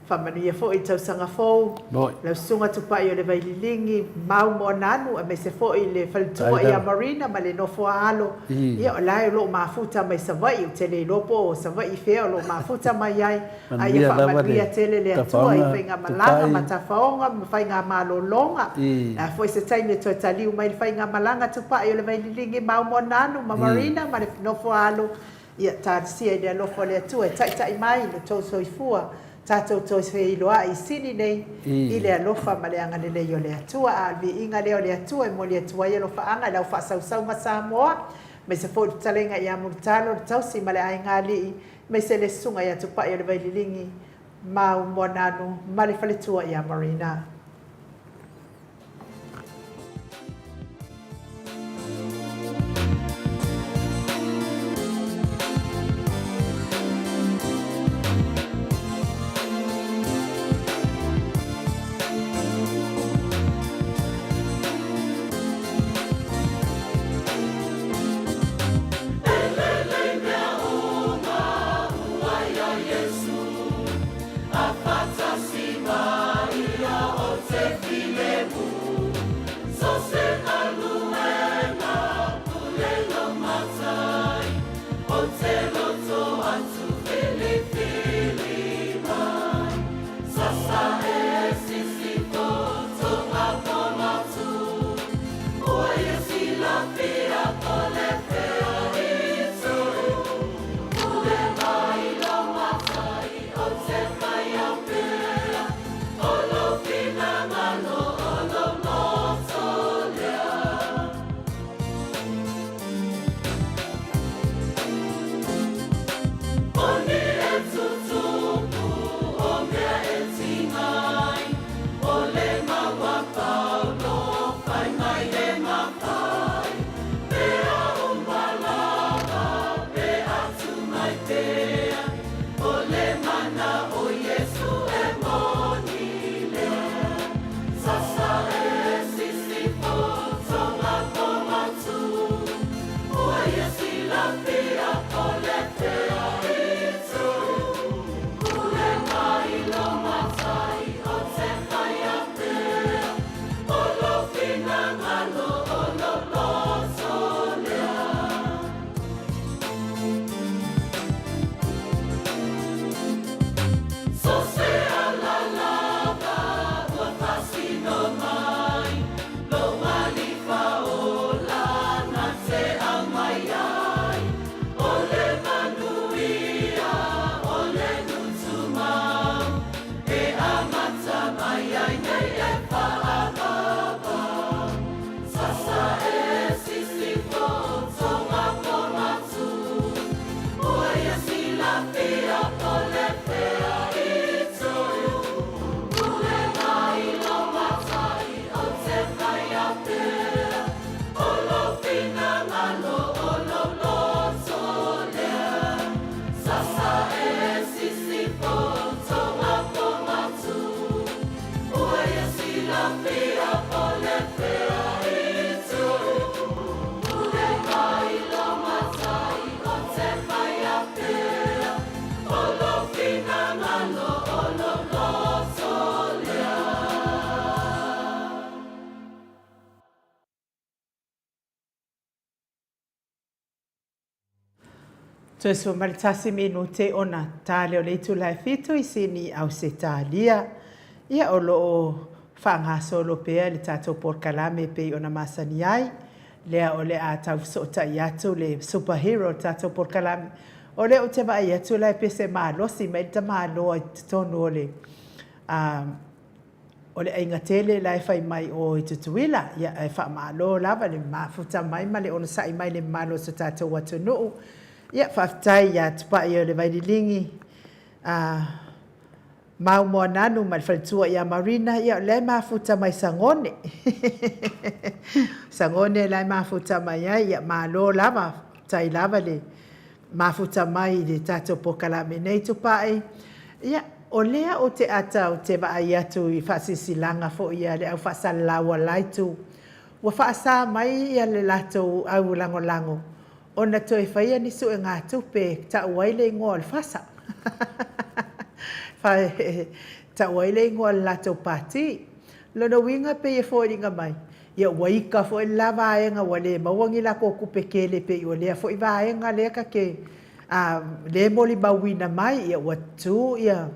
S1: faamanuia foi i le tausaga fou, lau Susuga Tupai o le Vaililigi, Mau Moananu, aemaise foi le faletua ia Marina ma le nofo a alo, ia o la e o lo o mafuta mai Savaii, ou te le iloa po o Savaii fea o lo o mafuta mai ai, a ia faamanuia tele le Atua i faigamalaga ma tafaoga ma faigamalologa. O le a foi se taimi e toe taliu mai le faigamalaga Tupai o le Vaililigi, Mau Moananu ma Marina ma le nofo a alo, Ia talosia i le alofa o le Atua e taitai mai lo tou soifua, tatou toe feiloai i Sini nei, i le alofa ma le agalelei o le Atua. A o le viiga lea o le Atua e momoli atu ai alofaaga i lau faasausauga Samoa, aemaise foi le fetalaiga ia Mulitalo, le tausi ma le aiga alii, aemaise le susuga ia Tupai o le Vaililigi, Mau Moananu ma le faletua ia Marina. Toe 11 minute ona ta lea o le itula e 7 i Sini, Ausetalia. Ia, o lo o faagasolo pea le tatou polokalame e pei ona masani ai. Lea o le a tau fesootai atu le superhero o le tatou polokalame. O lea ou te vaai atu la e pese malosi mai le tamaloa i totonu o le o le aiga tele la e fai mai o i Tutuila. Ia, ae faamalo lava le mafuta mai ma le onosai mai i le mamalu o so tatou atunuu. Ia, faafetai ia Tupai o le Vaililigi, a Mau Moananu ma le faletua ia Marina, ia o lea e mafuta mai Sagone. Sagone la e mafuta mai ai, ia malo lava, faafetai lava le mafuta mai i le tatou polokalame nei Tupai. Ia, o lea ou te ata ou te vaai atu i faasilasilaga foi a le au faasalalau a la itu, ua faasa mai ia le latou au lagolago ona toe faia ni suegatupe e tau ai le igoa o le FASA. E tau ai le igoa o le latou pati. Lona uiga e pei e foliga mai, ia ua ika foi le la vaega ua le maua ni latou tupe tele pei o lea foi vaega lea ta te lea e molimauina mai, ia ua tu ia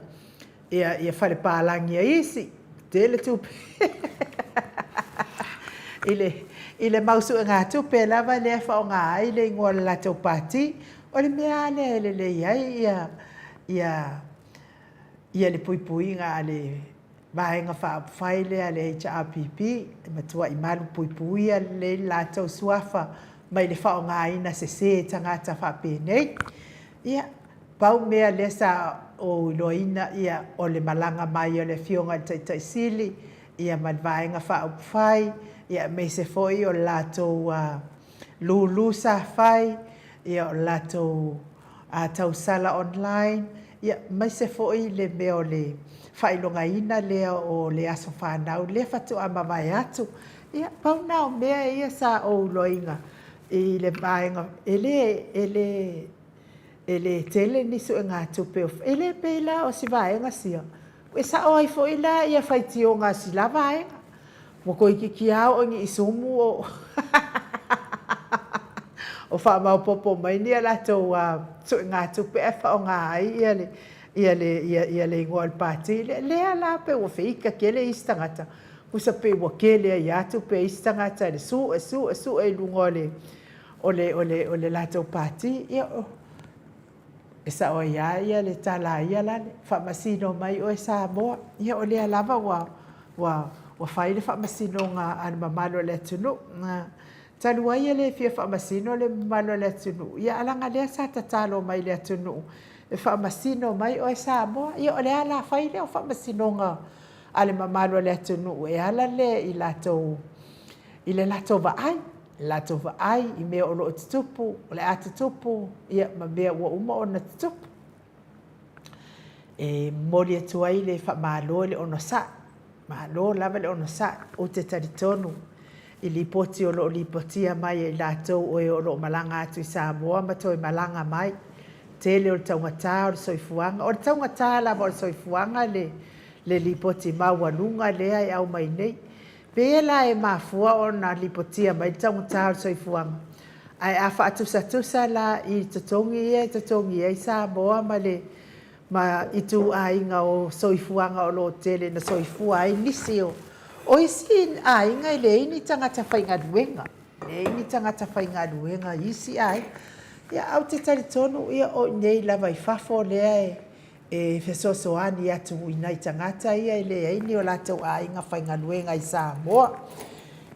S1: ia fale palagi a isi, tele tupe i le i le mau suegatupe lava lea e faaaoga ai le igoa o le latou pati. O le mea lava lea e lelei ai ia ia ia le puipuiga a le Vaega Faaupufai lea a le HRPP, e matuai malu puipuia lelei le latou suafa mai le faaaogaina sese e tagata faapenei. Ia, pau mea lea sa ou iloaina, ia, o le malaga mai o le Afioga i le Taitai Sili, ia, ma le Vaega Faaupufai, ia, aemaise foi o le latou lulu sa fai, ia, o le latou tausala online, ia, aemaise foi le mea o le faailogaina lea o le aso fanau lea faatoa mavae atu. Ia, pau na o mea ia sa ou iloaina i le vaega, e le, e le, e le tele ni suegatupe, e le pei la o si vaega sia, e sao ai foi la ia faitioga a si la vaega. Ua toeitiiti lava oo i ni isumu o o faamaopoopo mai ni a latou suegatupe ae faaaoga ai ia le ia le ia le igoa o le pati lea. Lea la pei ua feita tele isi tagata, tusa pei ua tele ai lava tupe a isi tagata i le sue sue sue i luga o le o le o le o le latou pati. Ia e sao ai lava ia le tala a ia lale, faamasino mai oe Samoa. Ia o lea lava ua ua ua fai le faamasinoga a le mamalu o le atunuu. Talu ai e le fia faamasino le mamalu o le atunuu, ia a leaga lea sa tatalo mai le atunuu e faamasino mai oe Samoa. Ia o le ala fai lea o faamasinoga a le mamalu o le atunuu e ala lea i latou i le latou vaai, le latou vaai i mea o lo o tutupu, o le a tutupu, ia ma mea ua uma ona tutupu. E momoli atu ai le faamalo i le onosai, malo lava le onosai. Ou te talitonu i lipoti o lo o lipotia mai e i latou o e o lo o malaga atu i Samoa ma toe malaga mai, tele o le taugata o le soifuaga. O le taugata lava o le soifuaga le le lipoti maualuga lea e aumai nei. Pei la e mafua ona lipotia mai le taugata o le soifuaga, ae a faatusatusa la i totogi ia e totogi ai Samoa ma le ma ituaiga o soifuaga o lo o tele ina soifua ai nisi o o isi aiga e leai ni tagata faigaluega, leai ni tagata faigaluega i isi aiga. Ia, ae ou te talitonu ia o i inei lava i fafo lea e e fesoasoani atu i nai tagata ia e leai ni o latou aiga faigaluega i Samoa.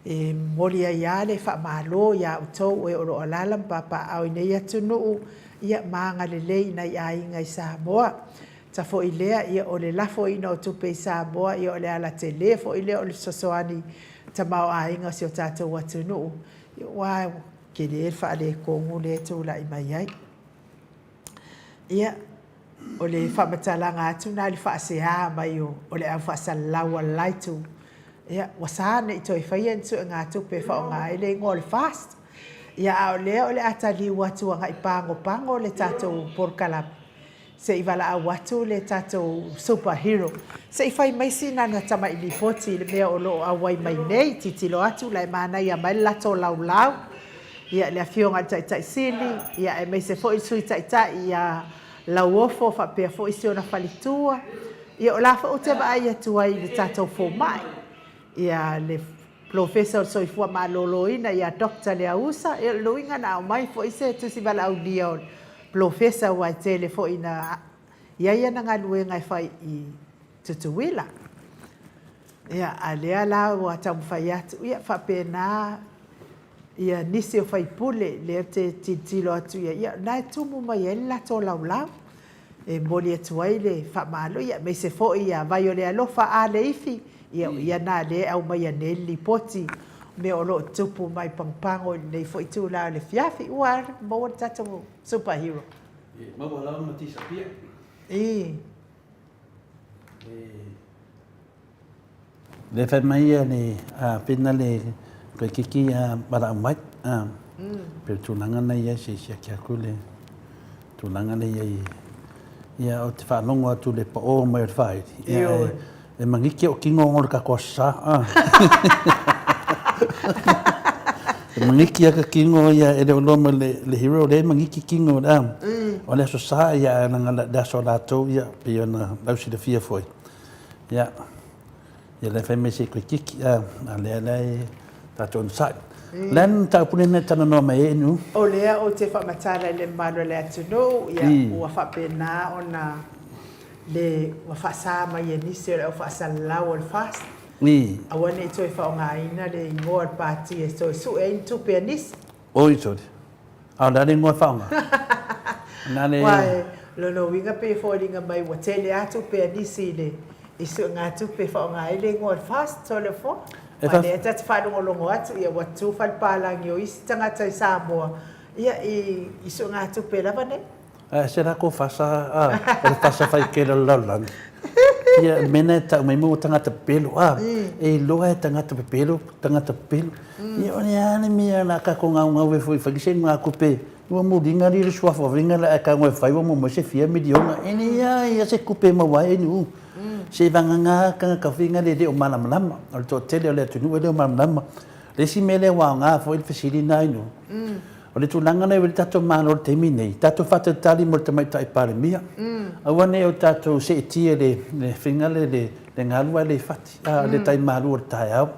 S1: E momoli ai lava le faamalo iā outou e o lo o alaala ma papaaao i nei atunuu, ia ma agalelei i nai aiga i Samoa. Ta foi lea, ia o le lafoina o tupe i Samoa, ia o le ala tele foi lea o le fesoasoani tamaoaiga o si o tatou atunuu, ia aua ua tele le faaletonu lea e tulai mai ai. Ia, o le faamatalaga atu lena i le faasea mai o le au faasalalau a le la itu. Ia, ua sa ne i toe faia ni suegatupe e faaaoga ai le igoa o le FAST. Ia, a o lea o le a taliu atu agai pagopago le tatou polokalame, se i valaau atu le tatou super hero, se i fai mai sina tamai lipoti i le mea o lo o auai mai nei, tilotilo atu la e manaia mai le latou laulau. Ia, le Afioga i le Taitai Sili, ia, aemaise foi le Sui Taitai ia Lauofo faapea foi si ona faletua. Ia, o la foi ou te vaai atu ai i le tatou fomai, ia, le Polofesa o le Soifua Maloloina ia Doctor Leausa. Ia, o lona uiga na aumai foi se tusi valaaulia o le Polofesa aua e tele foi ina i ai ana galuega e fai i Tutuila. Ia, a lea la ua taumafai atu, ia faapena ia nisi o faipule lea te tilotilo atu i ai, ia na e tumu mai ai le latou laulau e momoli atu ai le faamalo, ia aemaise foi ia Vaiolealofa A. Leifi, ia o ia na lea e aumaia nei le lipoti o mea o lo o tutupu mai Pagopago i lenei foi itula o le afiafi. Ua maua le tatou super hero.
S3: E maua lava ma disappear.
S1: I.
S3: Lea fai mai ia le a pena le koe kiki a valaau mai. A pe o tulaga na ia se siaki atu le tulaga le ia ia o te faalogo atu le pao mai o le faili. Ia e magiki o kino o le tatou aso sa. E magiki aka kino ia e le o loa ma le hero le magiki kino le o le aso sa ia leaga le aso a latou ia pei ona lausilafia foi. Ia, ia le fai mai se koe kiki, a, a lea lea e tatou onosai. Le a le mataupu lena e talanoa mai ai nu?
S1: O lea ou te faamatala i le mamalu o le atunuu, ia, ua faapena ona le, ua faasa mai e nisi o le au faasalalau o le FAST, aua ne i toe faaaogaina le igoa o le Pati e toe sue ai ni tupe a nisi.
S3: Oi sole. A o le a le igoa e faaaoga? O le a le...
S1: Aua o lona uiga pei e foliga mai ua tele lava tupe a nisi i le i suegatupe e faaaoga ai le igoa o le FAST sole fua. Aua o lea ta te faalogologo atu ia ua tu falepalagi o isi tagata i Samoa ia i suegatupe lava nei.
S3: Ae se lako fasa, a, o le fasa faikele o le lalolagi. Ia, le mea lena e tau mai mo tagata pepelo, a, e iloa e tagata pepelo, tagata pepelo. Ia, o le a le mea o le a tatou gaugau ai foi e fai se gatupe, ua muliga alii le suafa o faiga lea ae tago e fai ua maua mai se fia miliona. E leai lava se tupe e maua ai NU. Seiavagana tagata foi na e le o malamalama. O le toatele o le atunuu e le o malamalama. Le isi mea lea ua aoga foi le fesili lena NU, O le tulaga lea ua i le tatou Malo i le taimi nei, tatou faatalitali mo le Tamaitai Palemia. Aua ne i o tatou seetia i le faiga lea i le galu ae le fati, a, le tai malu o le taeao.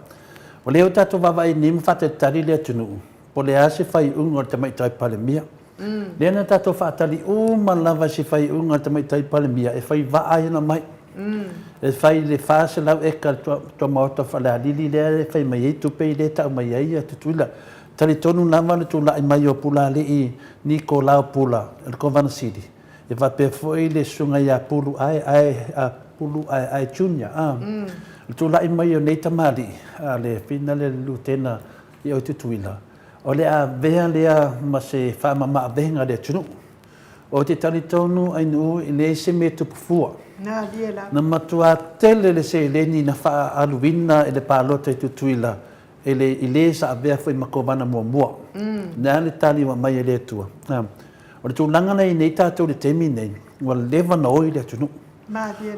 S3: O lea ua tatou vaavaai nei ma faatalitali le atunuu, po o le a se faaiuga o le Tamaitai Palemia. Lea na tatou faatali uma lava i se faaiuga a le Tamaitai Palemia e fai vaa ai ona mai. E fai le 400 eka le tuamaota o Falealili lea e fai mai ai tupe lea e tau mai ai Tutuila. Talitonu lava le tulai mai o Pulaalii Nikolao Pula, o le Kovana Sili, e faapea foi le Susuga ia Pulu Ae Ae, a Pulu Ae Ae Junior, a. Le tulai mai o nei tamalii, a le fina lea le Lutena i oi Tutuila, o le avea lea ma se faamamaavega i le atunuu. Ou te talitonu Ainuu e leai se mea tupu fua. Na matua tele le seleni na faaaluina e le palota i Tutuila E le, i le sa avea foi ma Kovana muamua. Le a le tali ua aumai e le Atua? O le tulaga la e i ai nei tatou i le taimi lenei, ua leva ona oi le atunuu.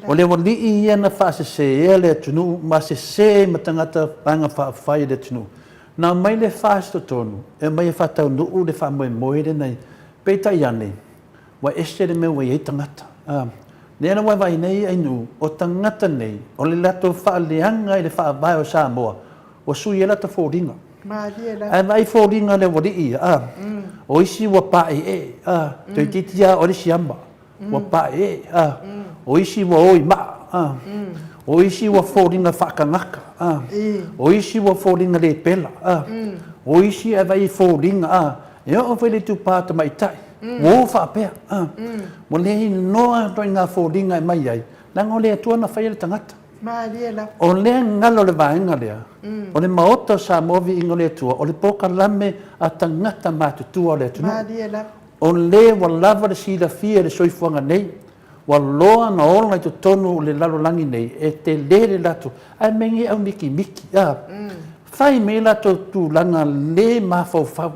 S3: O le aualii ia na faasesea le atunuu ma sese ma tagata vaega faaupufai o le atunuu. Na aumai le FAST i totonu e aumai e faataunuu le faamoemoe lena, peitai ane, ua ese le mea ua i ai tagata. Lea la ua vaai nei Ainuu, o tagata nei, o le latou faaleaga i le faavae o Samoa, ua sui ai latou foliga. Ae vaai foliga a le aualii ia, a, o isi ua paeee, a, toeitiiti lava o le siama, ua paeee, a, o isi ua o i maa, a, o isi ua foliga faakagaka, a, o isi ua foliga le pela, a, o isi ae vaai i foliga, a, E oo foi i le itupa tamaitai, ua o faapea, a, ua le iloa ituaiga foliga e mai ai, leaga o le Atua na faia le tagata.
S1: Malie lava.
S3: O lea galo le vaega lea, o le Maota o Samoa Viiga o le Atua, o le polokalame a tagata matutua o le atunuu.
S1: Malie lava.
S3: O le ua lava le silafia i le soifuaga nei, ua loa ona ola i totonu o le lalolagi nei, e tele le latou, ae mea nei aumikimiki, a, fai mai latou tulaga le mafaufau.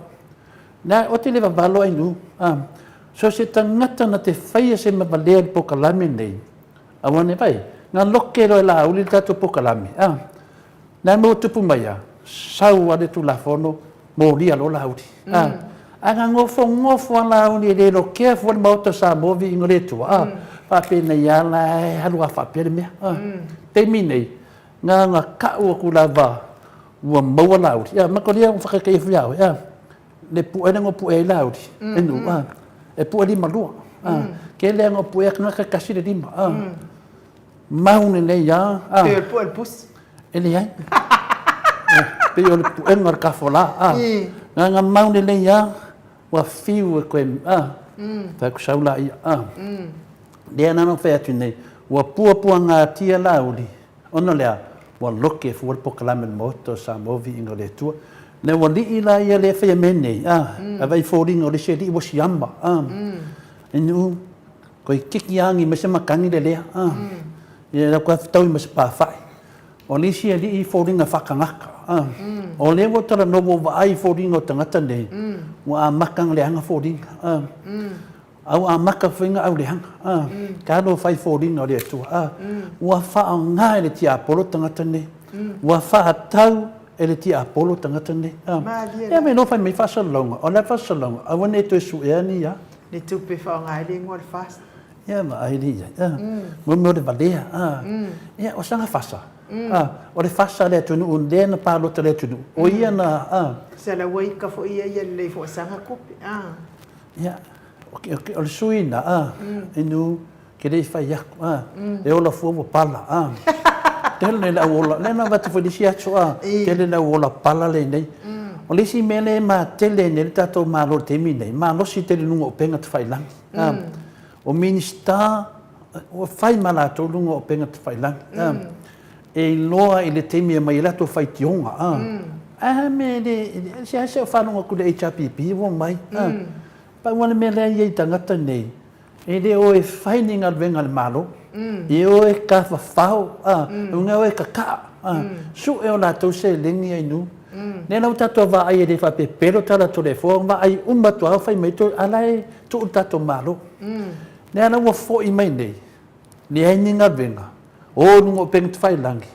S3: Na, ou te le vavalo Ainuu, a, so se tagata na te faia se mavalea i le polokalame nei, aua ne vai, na loke loa e Laauli le tatou polokalame, a, na mea ua tupu mai a, sau a le Tulafono, Molia loa Laauli. A, ae na nofonofo lava Laauli e le lokea fua le Maota o Samoa viiga o le Atua, a, faapenei lava la e alu lava faapea le mea. A, taimi nei, na ona tau atu lava ua maua Laauli, a, matou ua faataitaia foi ia oe, a, le pue lea na pue ai Laauli, e nuu, a, e pue limalua, a, tele lava ina pue a tagata e tasi le lima, a. Mau lenei a.
S1: Pei o le pue o le pusi.
S3: E leai. Pei o le puega o le tafola. A. Na ona mau lelei a, ua fiu e koe a. Fai atu sau laia a. Lea na ona fai atu nei, ua puapuagatia Laauli, ona o le a? Ua loke fua le polokalame a le Maota o Samoa Viiga o le Atua. Le ua alii la ia lea e faia mea nei, a, ae vaai i foliga o le isi alii ua siama, a. Inu, Koe kiki agi mai se matagi le lea. Ah. Ia lau koe fetaui ma se pafa'i. O le isi alii i foliga faatagata. Ah. O lea ua talanoa ua ou vaai i foliga o tagata nei, ua amata ona leaga foliga. Ah. A ua amata foi ona auleaga. Ah. Talofa i foliga o le Atua. Ah. Ua faaaoga e le tiapolo tagata nei. Ua faatatau e le tiapolo tagata nei. Ah. Ia me iloa fai mai faasalalauga. O le a le faasalalauga? Aua ne i toe suea ni a.
S1: Ni tupe faaaoga ai le igoa o le FAST.
S3: Ia vaai lea i ai. A, mo mea o le valea. A, ia o saga fasa. A, o le fasa a le atunuu lea na palota le atunuu, o ia na, a.
S1: Sala ua ika foi ia ia lelei foi saga tupe. A.
S3: Ia, o le sui na, a, inu, Ke le i fai aku, a, e ola fua ua pala, a. Tele le au ola, lea na avatu foi i le isi aso, a, tele le au ola pala lenei. O le isi mea lea e matele ai nei le tatou Malo i le taimi lenei, malosi tele i luga o upega tafailagi, a. O Minisita, ua fai ma latou luga o upega tafailagi, a. E iloa i le taimi e aumai ai latou faitioga, a. Ae a mea e le, seasea o faalogo atu i le HRPP ua omai, a. Pau lava le mea lea e i ai i tagata nei, E le o e fai ni galuega a le Malo, e o e tafafao, a, e o e kakaa, a, sue o latou seleni ai nuu. Lea la ua tatou vaai e le faapea pelo tala Toleafoa, vaai uma atu lava fai mai toe, a la e tuu le tatou Malo. Lea la ua foi mai nei, leai ni galuega, o i luga o upega tafailagi,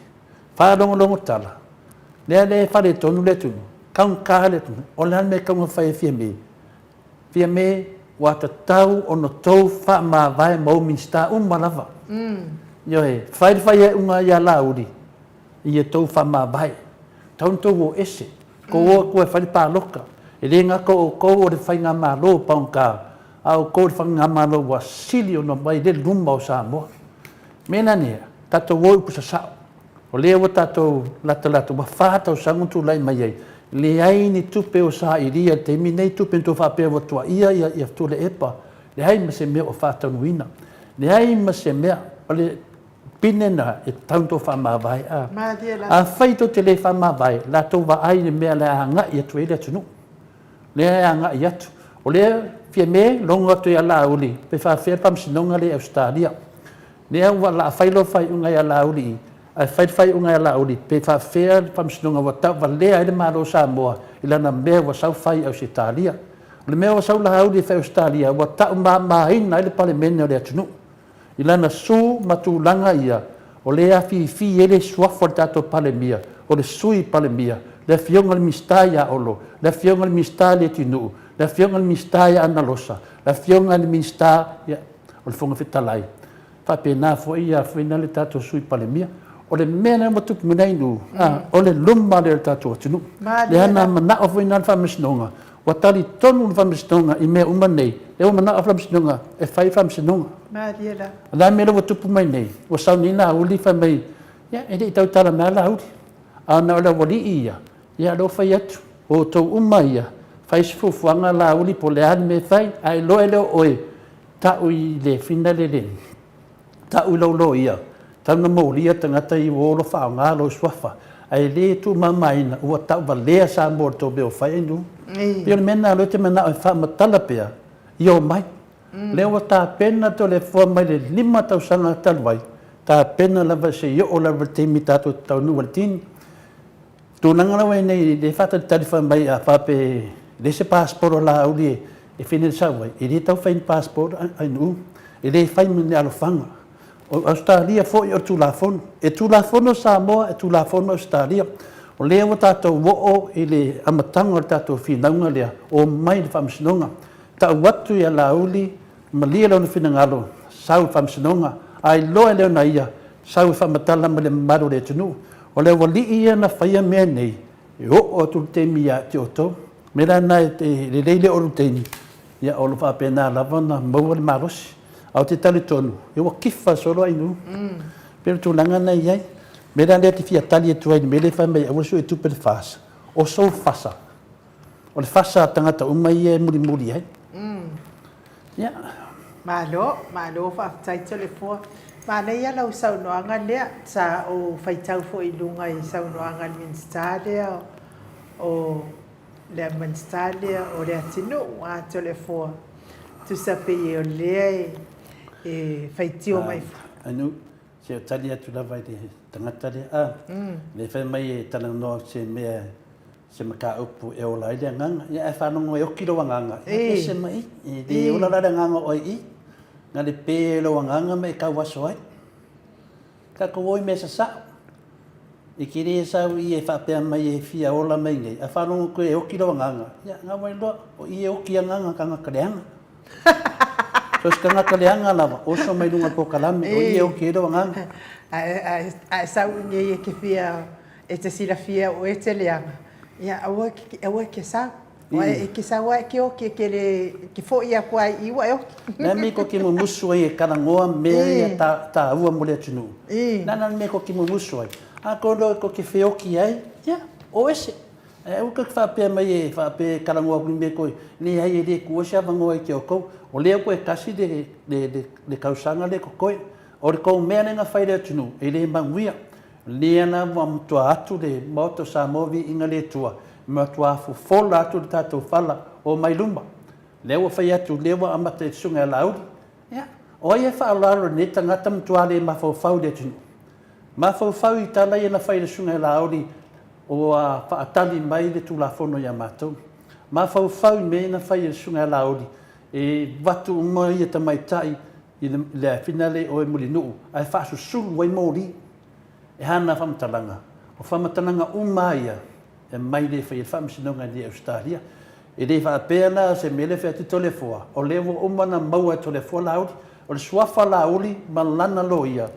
S3: faalogologo tala, lea la e faaletonu le atunuu, taugata le atunuu, o le a le mea e tatau ona fai e Fiame? Fiame, ua tatau ona tou faamavae ma ou Minisita uma lava. Ioe, fai le faiaʻuga ia Laauli, ia tou faamavae. Tatau ona tou o ese, tou o atu e fai le palota. E le gata o outou o le faigamalo paugata, a o outou o le faigamalo ua sili ona mai le luma o Samoa. Mea la nei, tatou o i upu sasao. O lea ua tatou latalata, ua fa tausaga na tulai mai ai, leai ni tupe o sailia i le taimi nei, tupe na tou faapea ua tuaia ia Tuilaepa, leai ma se mea o faataunuina, leai ma se mea, o le pine na e tatau ona tou faamavae. A, afai tou te le faamavae, latou vaai i le mea o le a agai atu ai le atunuu, lea e agai atu. O lea Fiame, logo atu ia Laauli, pe faafefea le faamasinoga lea i Ausetalia. Lea ua la fai loa faaiuga ia Laauli i, ae fai le faaiuga ia Laauli pe faafefea le faamasinoga ua tauvalea ai le Malo o Samoa i lana mea ua sau fai i Ausetalia. O le mea ua sau Laauli e fai i Ausetalia ua taumamaina ai le Palemene o le atunuu i lana su ma tulaga ia o lea e afifi ai le suafa o le tatou Palemia, o le Sui Palemia, le Afioga i le Minisita ia Olo, le Afioga i le Minisita i Leatinuu, le Afioga i le Minisita ia Analosa, le Afioga i le Minisita ia o le Fofoga Fetalai, faapena foi ia foi na le tatou Sui Palemia. O le mea lea ua tupu mai nei nuu, o le luma lea o le tatou atunuu. Lea na manao foi na le Faamasinoga, ua talitonu le Faamasinoga i mea uma nei, lea ua manao le Faamasinoga e fai le Faamasinoga. O le a le mea lea ua tupu mai nei, ua sau nei Laauli fai mai, ia e le i tautala mai lava Laauli, a na o le aualii ia, ia lea ua fai atu, o outou uma ia, fai se fuafuaga Laauli po o le a le mea e fai, ae iloa e le o oe, Ta'u i le fina le le ta'u i lou loia, tau na molia tagata i ua olo faaoga lou suafa, ae le tuumamaina ua ta'uvalea Samoa i le tou mea o fai ai nuu. Pei o le mea lena lea ou te mana'o e faamatala pea ia omai. Lea ua tapena Toleafoa mai le 5 tausaga talu ai, tapena lava se i oo lava i le taimi tatou te taunuu ai i le tini. Tulaga la ua i ai nei, le faatalitali fai mai a faapea e leai se passport o Laauli e fai nei sau ai, e le tau fai ni passport a nuu, e le fai ma ni alofaga. O Ausetalia foi o le Tulafono. E Tulafono Samoa, e Tulafono Ausetalia. O lea ua tatou oo i le amataga o le tatou finauga lea, omai i le Faamasinoga. Tau atu ia Laauli, malie lona finagalo, sau i le Faamasinoga, a iloa e le ona ia, sau e faamatala mai le mamalu o le atunuu. O le aualii ia na faia mea nei, e oo atu i le taimi ia te outou. O le mea la lena e lelei le oo i le taimi, ia o lo o faapena lava ona maua le malosi. Ae ou te talitonu, ia ua kifa solo Ainuu. E pei o le tulaga lena e i ai. O le mea la lea ou te fia tali atu ai i le mea lea e fai mai aua le sue tupe i le FAST, o sou fasa, o le fasa a tagata uma ia e mulimuli ai. Ia.
S1: Malo, malo faafetai Toleafoa. Manaia lau saunoaga lea, sa ou faitau foi i luga i saunoaga a le Minisita lea o le Minisita lea o Leatinuu a Toleafoa, tusa pei o lea e faitio mai.
S3: Anu, se i tali atu lava i le tagata lea, a, lea fai mai e talanoa se mea se mataupu e ola ai le agaga. Ia ae faalogo e oki lou agaga, ia ese mai i. E le ola la le agaga o oe i i. Na le pe lou agaga ma e tauaso ai. Tatou o i mea sasao. E te le sau i e faapea mai e fia ola mai nei, ae faalogo atu e oki lou agaga, ia na ua iloa, o i e oki agaga tagata leaga. So se tagata leaga lava, oso mai luga o le polokalame, o i e oki ai lou agaga.
S1: A e sau i nei e te fia E te silafia o e te leaga, ia aua aua e ke sau. Aua e ke sau a e ke oki e ke le ke foʻi aku a i ua e oki.
S3: Le a mea ko ke mumusu ai e talanoa mea ia taua mo le atunuu. Le a la le mea ko ke mumusu ai. A ko loa ko ke feoki ai, ia, o ese. Ae aua ko ke faapea mai e faapea e talanoa aku i mea koe, leai e le tuua se avanoa i te outou. O lea koe tasi le le le tausaga lea totoe. O le tou mea lea na fai i le atunuu, e le manuia. Lea la ua matua atu le Maota o Samoa viiga le Atua, matua fofola atu le tatou fala, omai luma. Lea ua fai atu, lea ua amata i le Susuga ia Laauli. Ia, o ai e faaaloalo i lenei tagata matua le mafaufau i le atunuu? Mafaufau i tala ia na fai e le Susuga ia Laauli ua faatali mai le Tulafono ia matou. Mafaufau i mea ia na fai e le Susuga ia Laauli, e avatu uma ia tamaitai i le finale o e Mulinuu ae faasusulu ai moli. E a na faamatalaga? O faamatalaga uma lava ia e aumai le fai e le Faamasinoga i Ausetalia. E le faapea la se mea lea e fai atu Toleafoa, o lea ua uma ona maua e Toleafoa Laauli. O le suafa Laauli ma lana loia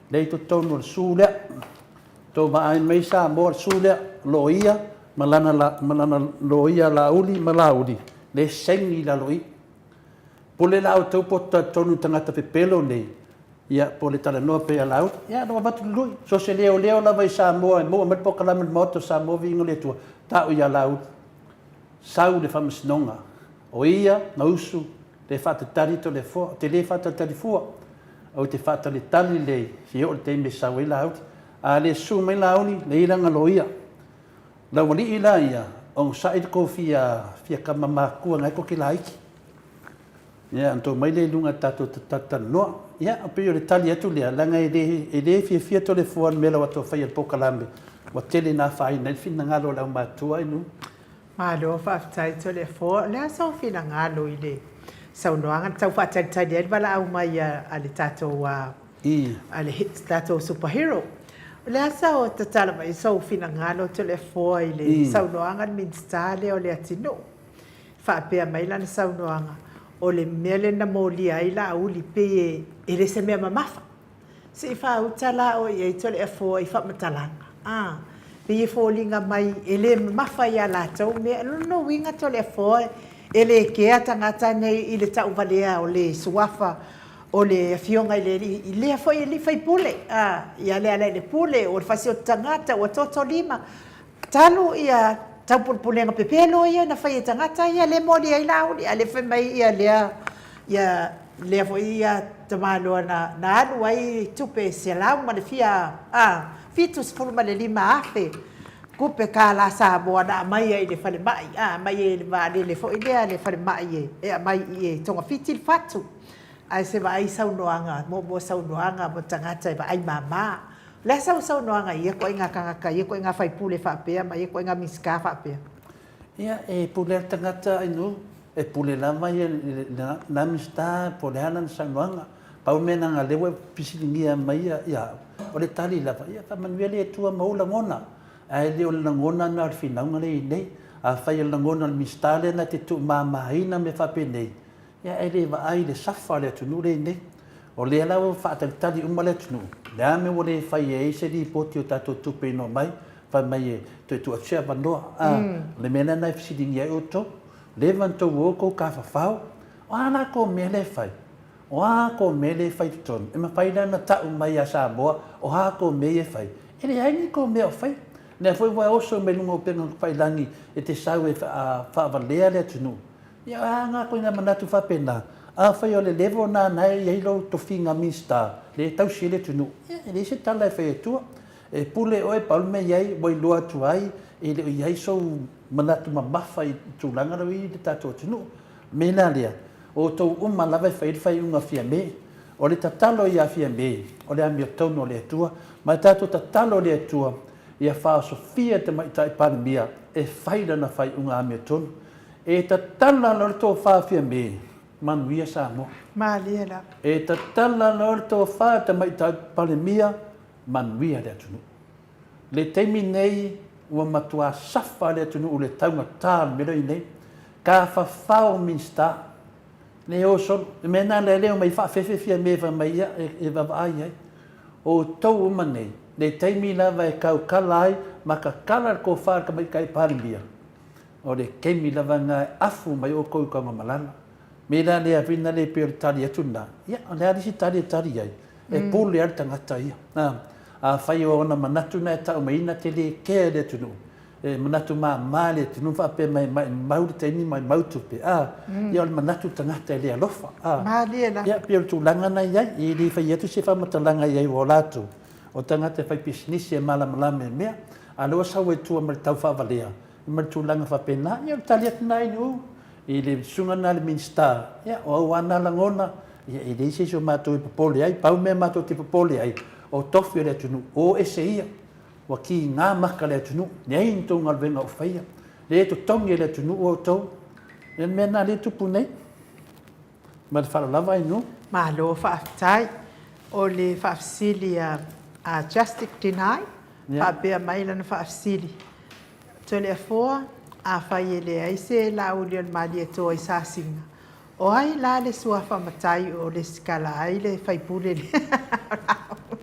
S3: lea i totonu o le su lea. Tou vaai mai Samoa le su lea, loia ma lana, ma lana loia Laauli ma Laauli lea e saini i lalo i i. Pule la outou po o talitonu i tagata pepelo nei, ia, po o le talanoa pea ia Laauli. Ia, na avatu le lui. So o se leoleo lava i Samoa e maua mai le polokalame i le Maota o Samoa Viiga o le Atua, tau ia Laauli. Sau i le Faamasinoga. O ia na usu le faatalitali Toleafoa. Ou te le faatalitali fua. Ou te faatalitali lelei seia oo i le taimi e sau ai Laauli. A le susu mai Laauli, leai lana loia. Lau alii la ia, onosai le tou fia fia tama matua na e tou te laiti. Ia, ona tou omai lea i luga tatou te talatalanoa. Ia, pei o le tali atu lea, leaga e le, e le fiafia Toleafoa i le mea la ua tou faia i le polokalame, ua tele ina afaina ai le finagalo o le aumatutua i nuu.
S1: Malo faafetai Toleafoa. O le a sou finagalo i le saunoaga na tau faatalitali ai le valaau mai a le tatou a le tatou super hero. O le a sau tatala mai sou finagalo Toleafoa i le saunoaga a le Minisita lea o Leatinuu. Faapea mai lana saunoaga, o le mea lea na molia ai Laauli pei e le se mea mamafa. Se i faauta la oe i ai Toleafoa i faamatalaga, a, pei e foliga mai e le mamafa ia latou mea. O lona uiga Toleafoa e le kea tagata nei i le tauvalea o le suafa o le afioga i le alii, i lea foi alii faipule, a, ia Lealailepule, o le fasioti tagata, ua toto lima. Talu ia taupulepulega pepelo ia na fai e tagata ia lea e molia ai Laauli, a o lea fai mai ia lea, ia lea foi ia tamaloa na, na alu ai tupe selau ma le fia, a, 75,000 tupe kālā Samoa na aumai ai i le falemai, a, aumai ai i le vaalele foi lea a le falemai e, e aumai i togafiti le fatu. Ae se vaai saunoaga, muamua saunoaga mo tagata e vaai mama. O le a sau saunoaga i ia ituaiga tagata, ia ituaiga faipule faapea ma ia ituaiga Minisita faapea?
S3: Ia, e pule lava le tagata Ainuu, e pule lava ia lena Minisita po o le a lana saunoaga. Pau le mea leaga o lea ua e fesiligia mai ia au, o le tali lava, ia faamanuia le Atua ma ou lagona. Ae le o le lagona lena o le finauga lea e i ai nei. Afai o le lagona o le Minisita lea na te tuumamaina mea faapenei, ia e le vaai i le safa o le atunuu lea e i ai nei. O lea la ua faatalitali uma le atunuu, o le a le mea ua le fai ai se lipoti o tatou tupe ina omai, fai mai e toe tuu atu se avanoa. A, o le mea lena e fesiligia ai outou, leva ona tou o tou tafafao, o a la tou mea lea e fai? O a tou mea lea e fai i totonu? E mafai la ona tau mai ia Samoa o a tou mea ia e fai? E leai ni tou mea o faia. O lea foi ua e oso mai luga o upega tafailagi e te sau e faavalea le atunuu. Ia o a na ituaiga manatu faapena? Afai o le level lena na e i ai lou tofiga Minisita lea e tausi ai le atunuu, ia e leai se tala e fai atua. E pule oe pau le mea e i ai ua iloa atu ai e le o i ai sou manatu mamafa i tulaga la ua i ai le tatou atunuu. O le mea la lea, o outou uma lava e fai ai le faaiuga a Fiame. O le tatalo ia Fiame, o le amiotonu a le Atua, ma e tatou tatalo i le Atua ia faaosofia le Tamaitai Palemia e fai lana faaiuga amiotonu. E tatala loa le tofa Fiame, manuia Samoa.
S1: Malie lava.
S3: E tatala loa le tofa Tamaitai Palemia, manuia le atunuu. Le taimi nei ua matua safa le atunuu i le taugata o le mea lea o i ai nei. Tafafao Minisita, le o solo. Le mea lena lea e omai faafefe Fiame fai mai ia e vaavaai i ai. O outou uma nei, le taimi lava e tautala ai ma tatala le tofa a le Tamaitai Palemia, O le taimi lava lena e afu mai outou i Tanugamalala. Me la lea vina le pei o le tali atu lena, ia o le a le isi tali e tali ai? E pule lava le tagata ia. Afai o ona manatu na e tau mai na te le kea i le atunuu, e manatu mama le atunuu faapea mai e maimau le taimi maimau tupe, a, ia o le manatu le tagata e le alofa. A,
S1: Malie lava.
S3: Ia pei o le tulaga na i ai, e le fai atu se faamatalaga i ai aua o latou, o tagata e fai pisinisi e malamalama i mea, a o lea ua sau ai tua ma le tau faavalea, ma le tulaga faapena. Ia o le tali atu lena i Nu'u i le susuga lena a le Minisita, ia o au lava na lagona, ia e leai se isi o matou e popole ai, pau le mea matou te popole ai, o tofi o le atunuu, o ese ia, ua kiga maka le atunuu, leai ni tou galuega o faia, lea e totogi e le atunuu outou. Ia o le mea lena lea e tupu nei. Ma le faaaloalo lava Ainuu.
S1: Malo faafetai. O le faafesili a Justic Deny, faapea mai lana faafesili, Toleafoa, afai e leai se Laauli o le Malietoa i Sasiga, o ai la le suafa matai o lesitala ai le faipule lea o Laauli?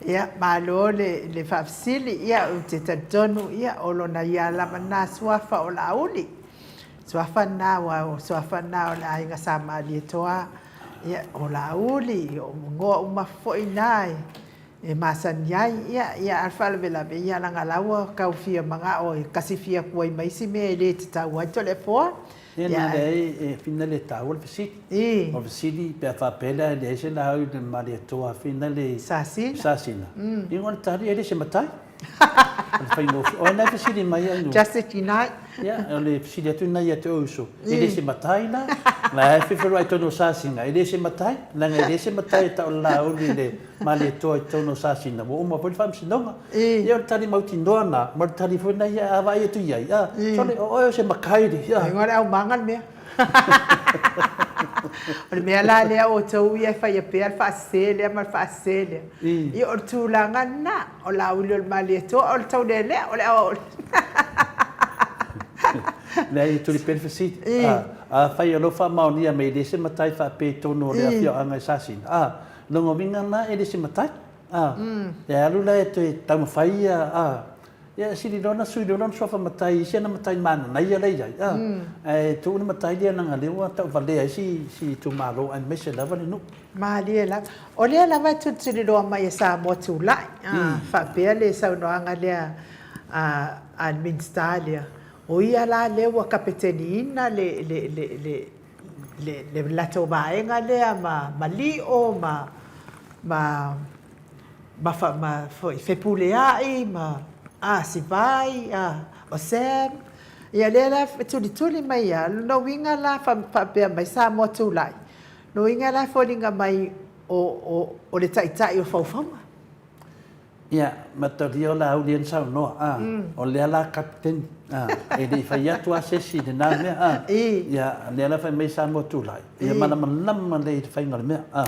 S1: Ia, malo le faafesili. Ia, ou te talitonu, ia, o lona ia lava lena suafa o Laauli. Suafa lena, aua o suafa lena o le aiga Sa Malietoa, ia, o Laauli, o igoa uma foi na e masani ai. Ia, ia, a o le faalavelave, ia, leaga la ua tau fia manao e kasifia atu ai ma isi mea e le tatau ai Toleafoa.
S3: Ia, na leai, e fina le taua le fesili. O le fesili, pe a faapea la e leai se laau i le Malietoa fina le
S1: Sasina.
S3: Sasina. Ia, o le tali, e le se matai. O le faigofie. O ai la e fesili mai ai?
S1: Just Deny.
S3: Ia, o le fesili atu lena ia te oe uso. E le se matai la? La e fefeloai i totonu o Sasina, e le se matai? Leaga e le se matai e tau o le lauli i le Malietoa i totonu o Sasina, ua uma foi le faamasinoga. Ia o le tali mautinoa lena, ma o le tali foi lena ia a vaai atu i ai, a, sole, o oe o se matai.
S1: Igoa le aumaga le mea. O le mea la lea outou ia e faia pea le faasese lea ma le faasese lea. Ia o le tulaga lena, o Laauli o le Malietoa, o le Taulealea, o le aoao.
S3: Leai, e tuli pea le fesili. Afai o lou faamaonia mai e le se matai faapea i totonu o le afioaga i Sasina, a, lona uiga lena e le se matai. A, e alu la e toe taumafai ia, a, Ia, sili loa ona sui loa lona suafa matai i si ana matai mananaia lea e i ai, a, ae tuu le matai lea leaga o lea ua tauvalea ai si itumalo aemaise lava le nuu.
S1: Malie lava. O lea lava e tulituliloa mai e Samoa Tulai, a, faapea le saunoaga lea a le Minisita lea, o ia la lea ua kapeteniina le, le, le, le, le, le latou vaega lea ma, ma lio ma, ma, ma, fa, ma foi, Fepuleai ma, a, Sivai, a, o Sam. Ia lea la e tulituli mai lava, o lona uiga la faapea mai Samoa Tulai, lona uiga la e foliga mai o, o, o le taitai o faufauga.
S3: Ia, matalia o Laauli na saunoa, a, o lea la kapeteni, a, e le i fai atu lava se isi i lena mea, a, ia, lea la fai mai Samoa Tulai, ia malamalama lelei i le faiga o le mea, a.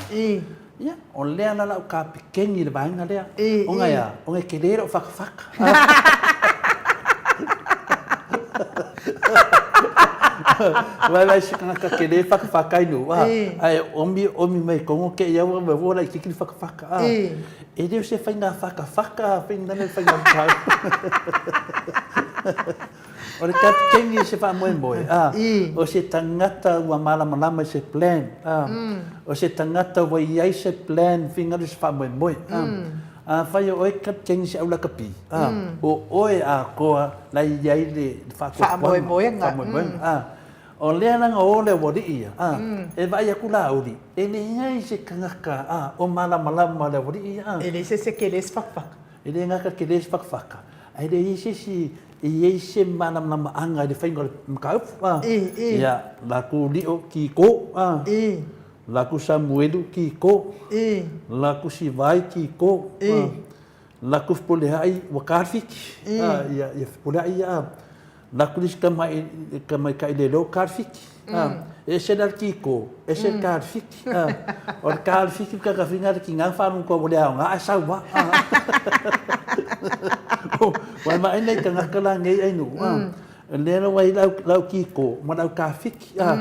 S3: Ia, o lea la lau kapikeni i le vaega lea. Ona e a? Ona e tele lou fakafaka. Vaivai se tagata tele fakafaka i nuu, ae omi omi mai tonu te i aua mea ua laitiiti le fakafaka. E le o se faiga fakafaka faiga le faiga mataupu. O le kapikeni i se faamoemoe, o se tagata ua malamalama i se plan, o se tagata ua i ai se plan faiga le se faamoemoe. Afai o oe kapikeni i se au lakapi, o oe atoa la e i ai le faatuatuaga, faamoemoega. O lea leaga o le aualii ia, e vaai atu Laauli, e leai se tagata o malamalama i le aualii ia.
S1: E leai se isi e tele se fakafaka.
S3: E le gata tele se fakafaka, ae leai se isi e i ai se malamalamaaga i le faiga o le mataupu. A, ia, latou lio ki ko, a, latou Samuelu ki ko, latou Sivai ki ko, a, latou Fepuleai ua ta le fiki, a, ia, ia Fepuleai ia, a, latou le isi tamaitai leoleo ta le fiki, a, e ese la le ki ko, ese le ta le fiki, a, o le ta le fiki ma tatafiga le tiga faalogo ua le aoga ae sau lava, a. Ua vaai nai tagata la nei ai nuu, a, lea la ua i ai lau ki ko ma lau ta fiki, a,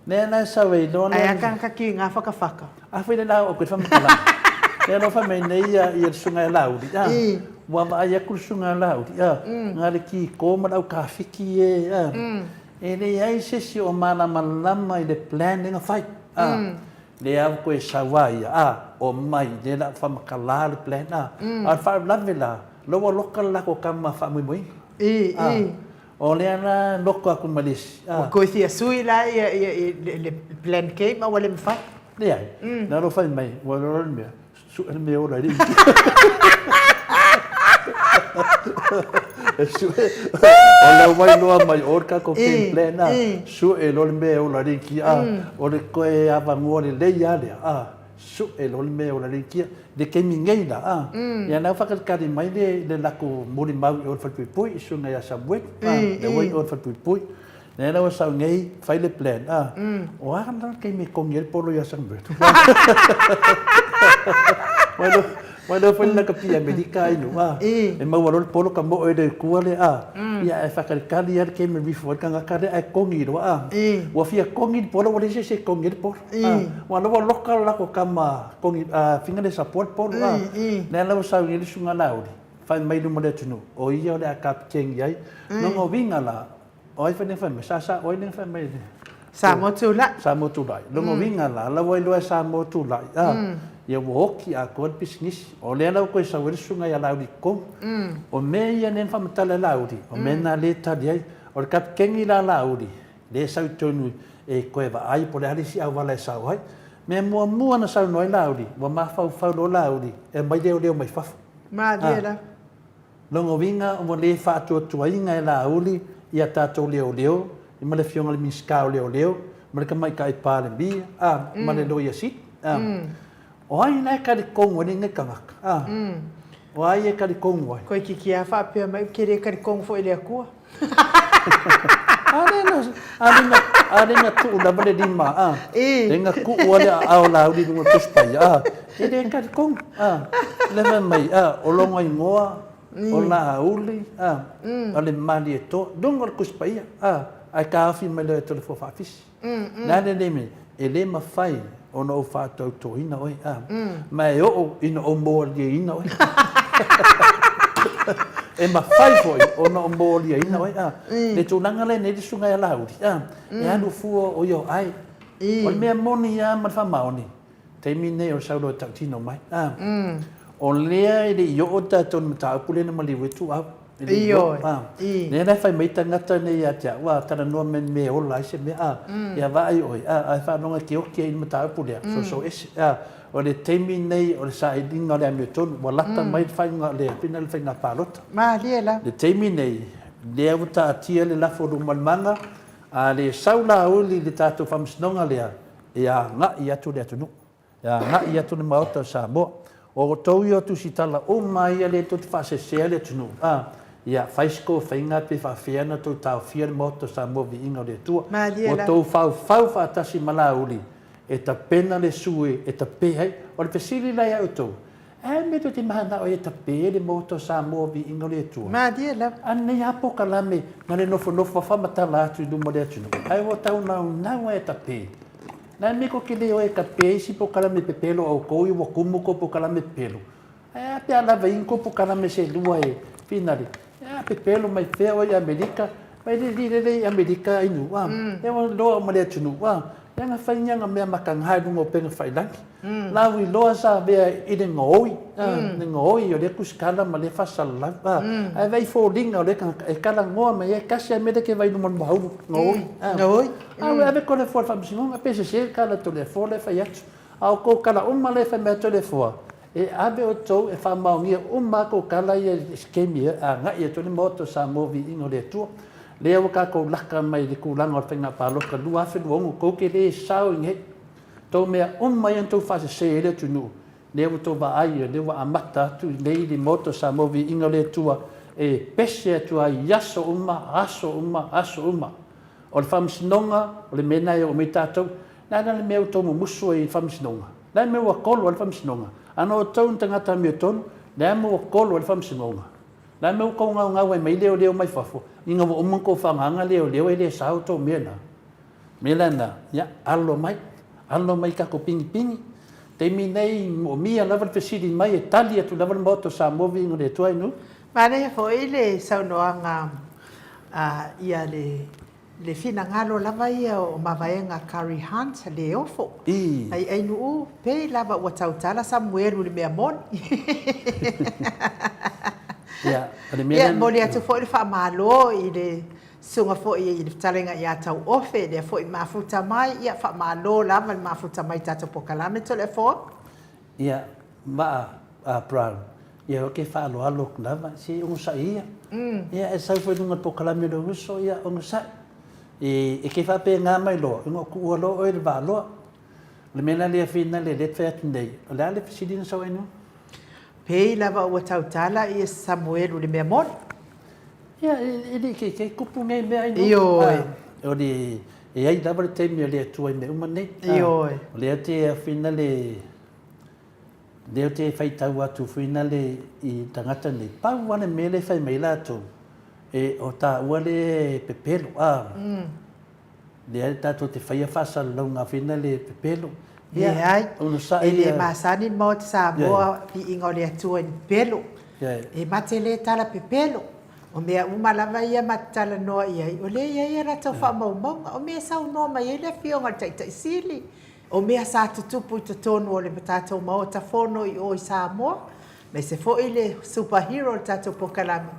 S3: Lea la e sau ai loa
S1: le. Ae a tagata ki nga whakawhaka.
S3: A fai le la o koe whamatala. Lea loa fai mai nei ia le susuga ia Laauli, a, ua vaai atu le susuga ia Laauli, a, na le ki ko ma le aukāwhiki e, a, e leai se isi o malamalama i le plan lea na fai, a, lea ua toe sau a ia, a, omai, lea la whamatala le plan, a, a o le faalavelave la, la ua loka le latou tama faamoemoeina, a. O lea la loko aku ma le isi.
S1: Ua toe fia sui la ia le plan K ma ua le mafai.
S3: Leai. Na alo fai mai, ua loa le mea, sue le mea ola e le isi. E sue, o lea ua iloa mai o le tatou game plan a, sue loa le mea ola e le isi, a, o le toe avanoa lelei lava lea, a. Sue loa le mea o la leitia, le taimi nei la, a, ia na whakalikali mai le, le lako molimau i o le whalepuipui, i susuga ia Samuel, a, le ua i o le whalepuipui, lea la ua sau nei, fai le plan, a, o a la le taimi e kogi ai le polo ia Samuel. Mai lo, mai lo fai le lakapi Amerika ai nu, a, e maua loa le polo ka moe le kua le, a, ia e whakalikali ia le taimi e rifo ai le tagata lea ae kogi loa, a, ua fia kogi le polo, ua leai se isi e kogi ai le polo. Ua lava loka le lako kama kongi finga le support polu a. Lea la ua sau i le susuga Laauli, fai mai luma o le atunuu, o ia o le a kapiteni ai. Lona uiga la, o ai fai nei fai mai, sa sa o ai nei fai mai le.
S1: Samoa Tulai.
S3: Samoa Tulai. Lona uiga la, la ua iloa e Samoa Tulai a, ia ua oti atoa le pisinisi. O lea la ua toe sau ai le susuga ia Laauli i totonu. O mea ia lea na faamatala e Laauli, o mea na le tali ai. O le kapiteni la a Laauli, Lea e sau i totonu e toe vaai po o le a le isi auala e sao ai. Mea muamua na saunoa ai Laauli, ua mafaufau loa Laauli e aumai leoleo mai fafo.
S1: Malie la.
S3: Lona uiga ua le faatuatuaina e Laauli ia tatou leoleo ma le Afioga i le Minisita o Leoleo ma le Tamaitai Palemia a, ma le Loia Sili a. O ai la e talitonu ai lenei tagata a? O ai e talitonu ai?
S1: Koe kiki a faapea mai, ou te le talitonu foi i le Atua.
S3: A lea na tuu lava le lima, a. Lea na tuu lava le aao Laauli i luga o le Tusi Paia, a. E le talitonu, a. Lea fai mai, a, o lona igoa, o Laauli, a, o le Malietoa, luga o le Tusi Paia, a, ae taofi mai loa e Toleafoa Faafisi. O le a lenei mea? E le mafai ona ou faatautoina oe, a, ma e oo ina ou moaliaina oe. E mafai foi ona ou moaliaina oe, a. Le tulaga lea nei le susuga ia Laauli, a, e alu fua o ia o ʻae. O le mea moni lava ma le faamaoni, taimi lenei o le sau loa e tautino mai. A, o lea e le i oo tatou i le mataupu lea na maliu ai Tuuau. E le i oo. A, lea la e fai mai tagata nei ia te au, a, talanoa mai i le mea e ola ai se mea, a, ia vaai oe, a, ae faalogo e te oti ai i le mataupu lea, soso ese. A, o le taimi lenei o le sailiga o le amiotonu, ua lata mai le faaiuga o le, pei na o le faiga palota.
S1: Malie la.
S3: Le taimi lenei, lea ua taatia le lafo luma o le maga, a le sau Laauli i le tatou faamasinoga lea, e agai atu le atunuu, e agai atu le Maota o Samoa. O outou ia o tusitala uma ia lea tou te faasesea le atunuu, a, ia fai se tou faiga pe faafefea ona tou taofia le Maota o Samoa viiga o le Atua.
S1: Malie
S3: Ua
S1: la.
S3: tou faufau faatasi ma Laauli. E tapena le sue e tape ai. O le fesili la ia outou, a mea tou te manao ai e tape ai le Maota o Samoa viiga o le Atua?
S1: Malie lava.
S3: A nei a pokalame na le nofonofo a faamatala atu i luma o le atunuu, ae ua taunaunau a e tape. Na mea ko ke le o e tape isi pokalame pepelo a outou ia ua kumu kou pokalame pepelo. Ae a pe a lava i kou pokalame se lua e finale. E a pepelo mai fea oe i Amerika, mai le li lele i Amerika ainu, a. E ua loa uma le atunuu, a. Leaga fai niaga mea makaga i luga o upega failagi. Lau iloa sa avea i le gaoi, a, le gaoi o lea kusikala ma lea faasalalau, a. Ae vaai i foliga o lea tagata e talanoa mai ai, tasi lava mea lea e te vaai i luma o le maulu, gaoi, a.
S1: Gaoi.
S3: A ua ave Toleafoa i le faamasinoga, pe sese le tala a Toleafoa lea e fai atu. A o kou tala uma lea e fai mai a Toleafoa, e ave outou e faamaonia uma a kou tala ia i se taimi e agai atu ai le Maota o Samoa Viiga o le Atua. Lea ua tatou laka mai i le tulaga o le faiga palota 2026, tou te le sao i nei. Tou mea uma ia na tou faasese ai le atunuu, lea ua tou vaai, lea ua amata atu i nei le Maota o Samoa Viiga o le Atua e pese atu ai i aso uma, aso uma, aso uma. O le faamasinoga, o le mea lena e oo mai tatou. Le a la le mea ua outou mumusu ai i le faamasinoga? Le a le mea ua kolo ai le faamasinoga? A na outou ni tagata amiotonu, le a le mea ua kolo ai le faamasinoga? Le a le mea ua outou gaugau ai mai leoleo mai fafo, ina ua uma ona outou faagaga leoleo e le sao outou mea na? Mea la na, ia, alo mai, alo mai i tatou pinipini. Taimi nei, moomia lava le fesili mai e tali atu lava le Maota o Samoa viiga o le Atua i nuu.
S1: Manaia foi le saunoaga a ia le le finagalo lava ia o mavaega Curry Hunt le ofo. Ai ai nuu pei lava ua tautala Samuelu i le mea moni.
S3: Ia, o le mea lea.
S1: Ia, momoli atu foi le faamalo i le susuga foi i le fetalaiga ia Tauofe, lea foi mafuta mai. Ia, faamalo lava le mafuta mai i tatou polokalame Toleafoa.
S3: Ia, Maa a Brown, ia ou te faaaloalo atu lava, se i onosai ia. Ia, e sau foi i luga o le polokalame o lou uso, ia onosai. E te faapena mai loa, ona ou tuua loa oe i le vaaloa. O le mea la lea Fina lea te fai atu nei, o le a le fesili na sau ai nuan?
S1: Pei lava ua tautala ia Samuelu i le mea moni.
S3: Ia, e le i keikei kupu nei mea ai nuan.
S1: Ioe.
S3: O le, e ai lava le taimi o le Atua i mea uma nei.
S1: Ioe.
S3: O lea te Fina le, Lea ou te faitau atu foi nale i tagata nei, pau lava le mea lea e fai mai latou, e o taua le pepelo, a. Lea tatou te faia faasalalauga foi nale pepelo.
S1: Ia, Leai, e le masani le Maota Samoa viiga o le Atua i le pepelo. E ma te le tala pepelo. O mea uma lava ia ma te talanoa i ai, o lea e i ai a latou faamaumauga. O mea e saunoa mai ai le Afioga i le Taitai Sili, O mea sa tutupu i totonu o le tatou Maota Fono i o i Samoa, aemaise foi le super hero o le tatou polokalame,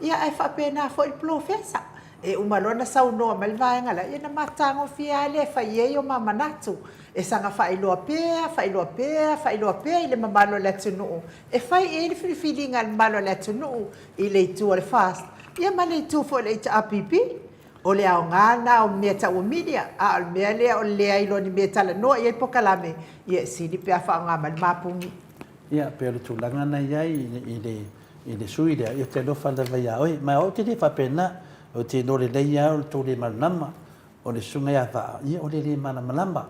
S1: ia ae faapena foi le polofesa. E uma loa ona saunoa mai le vaega la, ia ona matagofie lava lea e fai ai o ma manatu, e saga faailoa pea, faailoa pea, faailoa pea i le mamalu o le atunuu, e fai i ai le filifiliga a le mamalu o le atunuu i le itu o le FAST, ia ma le itu foi o le HRPP. O le aoga lena o mea tau o media, a o le mea lea o le leai loa ni mea e talanoa i ai polokalame, ia e sili pe a faaaoga mai le mapuni.
S3: Ia, pei o le tulaga na i ai i le, i le sui lea, ia ou te alofa lava ia oe. Ma ou te le faapena, ou te iloa lelei lava o le tou le malamalama. O le susuga ia Vaa, ia o le le malamalama.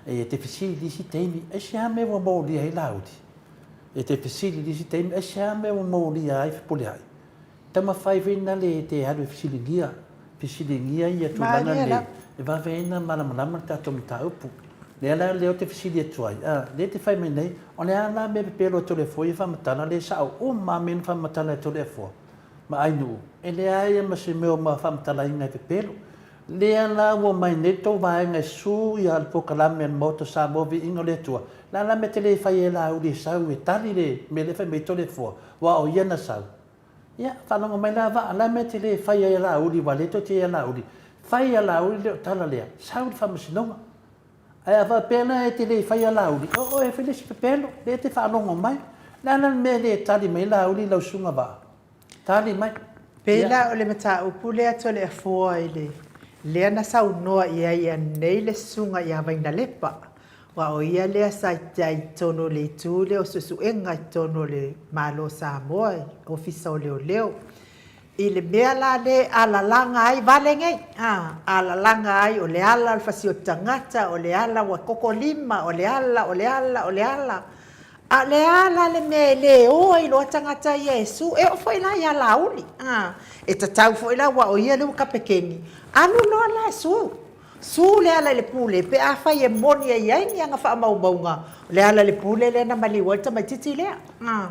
S3: E te fesili i le isi taimi, aisea mea ua molia ai Laauli? E te fesili i le isi taimi, aisea mea ua molia ai Fepuleai? Taumafai foi na le te alu e fesiligia, fesiligia ia tulaga nei, e vave ai na malamalama le tatou mataupu. Lea la lea ou te fesili atu ai, a, lea te fai mai nei, o le a la mea pepelo e Toleafoa ia faamatala, le sao uma lava mea na faamatala e Toleafoa ma Ainuu, e leai lava ma se mea o ma faamatalaina e pepelo. Lea la ua omai nei le tou vaega e su ia le polokalame a le Maota o Samoa Viiga o le Atua, le a la mea te le fai ai Laauli e sau e tali le mea lea e fai mai ai Toleafoa, aua o ia na sau. Ia, faalogo mai la Vaa, la mea te le fai ai a Laauli, aua lea tou te i a Laauli, fai a Laauli le o tala lea, sau i le faamasinoga. Ae a faapea la e te le fai a Laauli, o oe e fai le isi pepelo, lea e te faalogo mai. Le a la le mea e le tali mai ai Laauli i lau susuga Vaa? Tali mai.
S1: Pei la o le mataupu lea Toleafoa i le lea na saunoa i ai anei le susuga ia Vainalepa, Aua o ia lea sa i ai i totonu o le itu lea o suesuega i totonu o le Malo o Samoa i Ofisa o Leoleo. I le mea la lea e alalaga ai vale nei, a, alalaga ai o le ala o le fasioti tagata, o le ala ua koko lima, o le ala, o le ala, o le ala. A o le a la le mea e le o ai loa tagata ia e su? E oo foi la ia Laauli, a, e tatau foi la aua o ia lea ua kapekeni, alu loa la e su. Su le ala i le pule pe afai e moni ai ai ni aga faamaumauga, o le ala i le pule lea na maliu ai le tamaitiiti lea.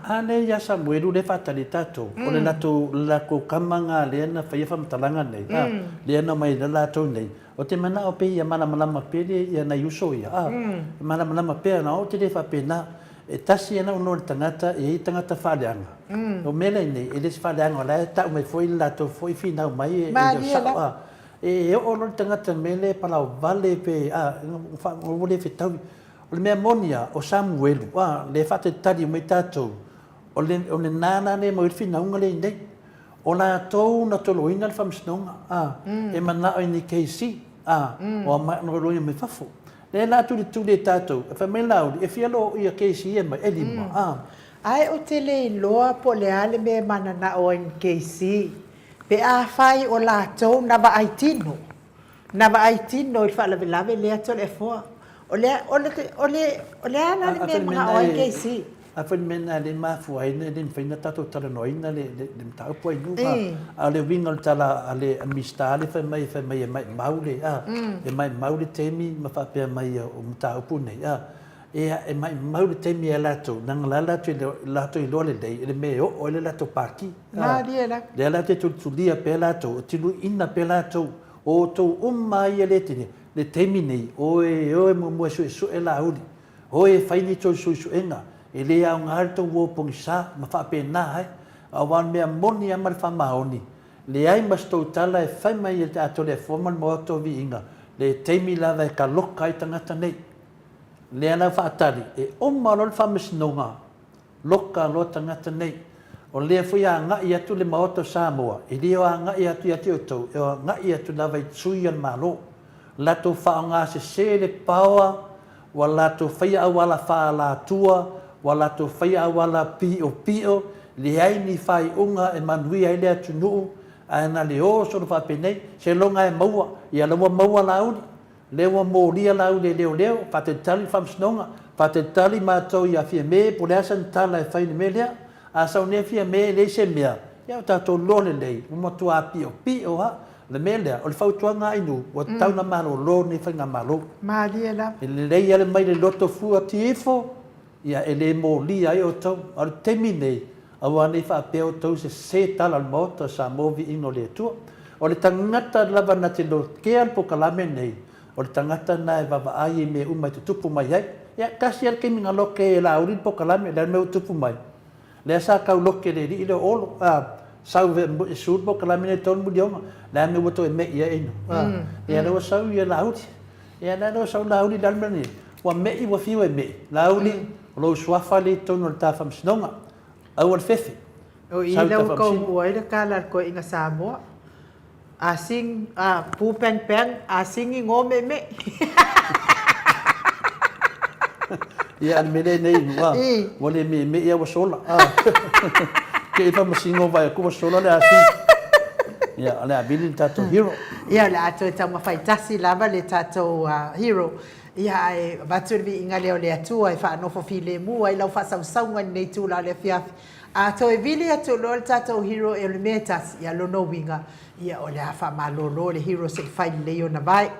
S3: A lea ia Samuelu lea e faatali ai tatou, o le latou, le latou kama na lea na faia faamatalaga nei, a, lea na omai ai latou nei, ou te manao pea ia malamalama pea le, ia nai uso ia, a, e malamalama pea, na ou te le faapena, e tasi lava ona o le tagata, e i ai tagata faaleaga. O mea la nei, e le se faaleaga, o la e tau mai foi le latou foi finau mai e le o sao, a. E oo loa le tagata i le mea lea e palaovale pe a, ua le fetaui. O le mea moni lava, o Samuelu, a, lea e faatalitali mai tatou, o le, o lena la lea e maua ai le finauga lea i inei. O latou na toloina le faamasinoga, a, e manao i ni kesi, a, ua loia mai fafo. Lea la a tulituli e tatou, e fai mai Laauli, e fia loa ia kesi ia mai, e lima, a.
S1: Ae ou te le iloa po o le a le mea e mananao ai ni kesi. Pe afai o latou na vaai tino, na vaai tino i le faalavelave lea Toleafoa, o le, o le, o le, o le a la le mea e manao ai KC?
S3: A foi le mea lena lea e mafua ai e le mafai ona tatou talanoaina le, le, le mataupu ai luga. A o le uiga o le tala a le Minisita lea fai mai, fai mai e maimau le, a, e maimau le taimi ma faapea mai o mataupu nei, a. Ia, e maimau le taimi ia latou, leaga la latou latou iloa lelei i le mea e oo ai le latou pāki.
S1: Malie la.
S3: Lea la te tulitulia pea latou, e tiluina pea latou, o outou uma lava ia le tele, le taimi nei, oe, oe muamua e suesue Laauli, oe e fai ni tou suesuega, e le aoga le tou uo pogisa, ma faapena ai. Aua o le mea moni lava ma le faamaoni, leai ma se tou tala e fai mai ia te Atoleafoa ma le Maota o Viiga, le taimi lava e kaloka ai tagata nei. Lea la faatali, e uma loa le faamasinoga, loka loa tagata nei. O lea foi e agai atu le Maota o Samoa, e le o agai atu ia te outou, e agai atu lava i sui a le Malo. Latou faaaoga sese le paoa, ua latou faia auala faaalatua, ua latou faia auala piopio, leai ni faaiuga e manuia ai le atunuu, ae na le o solo faapenei, seiloga e maua, ia la ua maua Laauli, Lea ua molia la ule leoleo, faatalitali le faamasinoga, faatalitali matou ia Fiame po o le a sana tala e fai i le mea lea. A sau nei Fiame e leai se mea, ia o tatou loa lelei, ua matua piopio lava. O le mea lea, o le fautuaga a Inu, ua tatau ona malolo lenei faigamalo.
S1: Malie lava.
S3: E lelei lava le mai le loto fua tifo, ia e le molia ai outou. A o le taimi lenei, aua ne i faapea outou sese tala o le Maota o Samoa viiga o le Atua. O le tagata lava na te lokea le polokalame lenei, o le tagata lena e vaavaai i mea uma e tutupu mai ai. Ia, tasi lava le taimi na loke ai e Laauli le polokalame, o le a le mea ua tupu mai? Lea sa tau loke e le alii lea o Olo, a, sau e su le polokalame lenei i le $3 miliona, o le a le mea ua toe me'i ai ina? A, ia lea ua sau ia Laauli. Ia lea ua sau Laauli i le mea lenei, ua me'i ua fiu e me'i. Laauli, o lou suafa lea i totonu o le ta faamasinoga. Aua le fefe.
S1: O i lea ua taunuu ai le tala a le toeaina Samoa, a sing, a pu peng peng, a singi ngo me'me'i.
S3: Ia, a le mea lea nei, ua, ua le me'eme'e lava ua sola. Te i faamasino vaai atu ua sola le asigi. Ia, o le a vili le tatou hero.
S1: Ia, o le a toe taumafai tasi lava le tatou hero. Ia, ae avatu le viiga lea o le Atua e faanofo filemu ai lau faasausauga i lenei itula o le afiafi. A toe vili atu loa le tatou hero e o le mea e tasi, ia lona uiga, ia o le a faamalolo le hero se i fai lelei ona vae.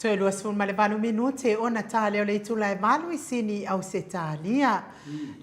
S1: Toe 28 minute ona ta lea o le itula e valu i Sini i Ausetalia.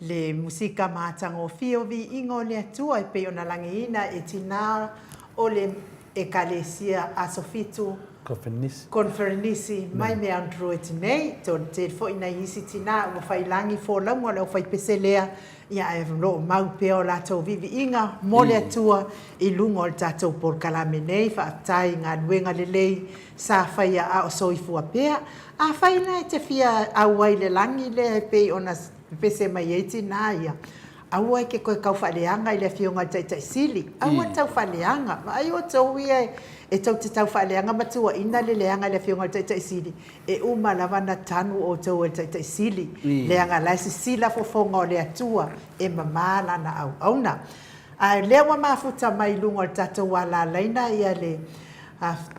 S1: Le musika matagofie o Viiga o le Atua e pei ona lagiina e tinā o le Ekalesia Aso Fitu Konferenisi mai me Android nei. Tele foi nai isi tinā ua fai lagi folauga o le aufaipese lea Ia, ae o lo o mau pea o latou viiviiga mo le Atua i luga o le tatou polokalame nei. Faafetai i galuega lelei sa faia a o soifua pea. Afai la e te fia auai i le lagi lea e pei ona pepese mai ai tinā ia, aua e te toe tau faaleaga i le Afioga i le Taitai Sili. Aua le tau faaleaga. Vaai outou ia e tou te tau faaleaga ma tuuaina le leaga i le Afioga i le Taitai Sili, E uma lava na tanu outou e le Taitai Sili, leaga la e sisila fofoga o le Atua e mamā lana auauna. A o lea ua mafuta mai i luga o le tatou alalaina ia le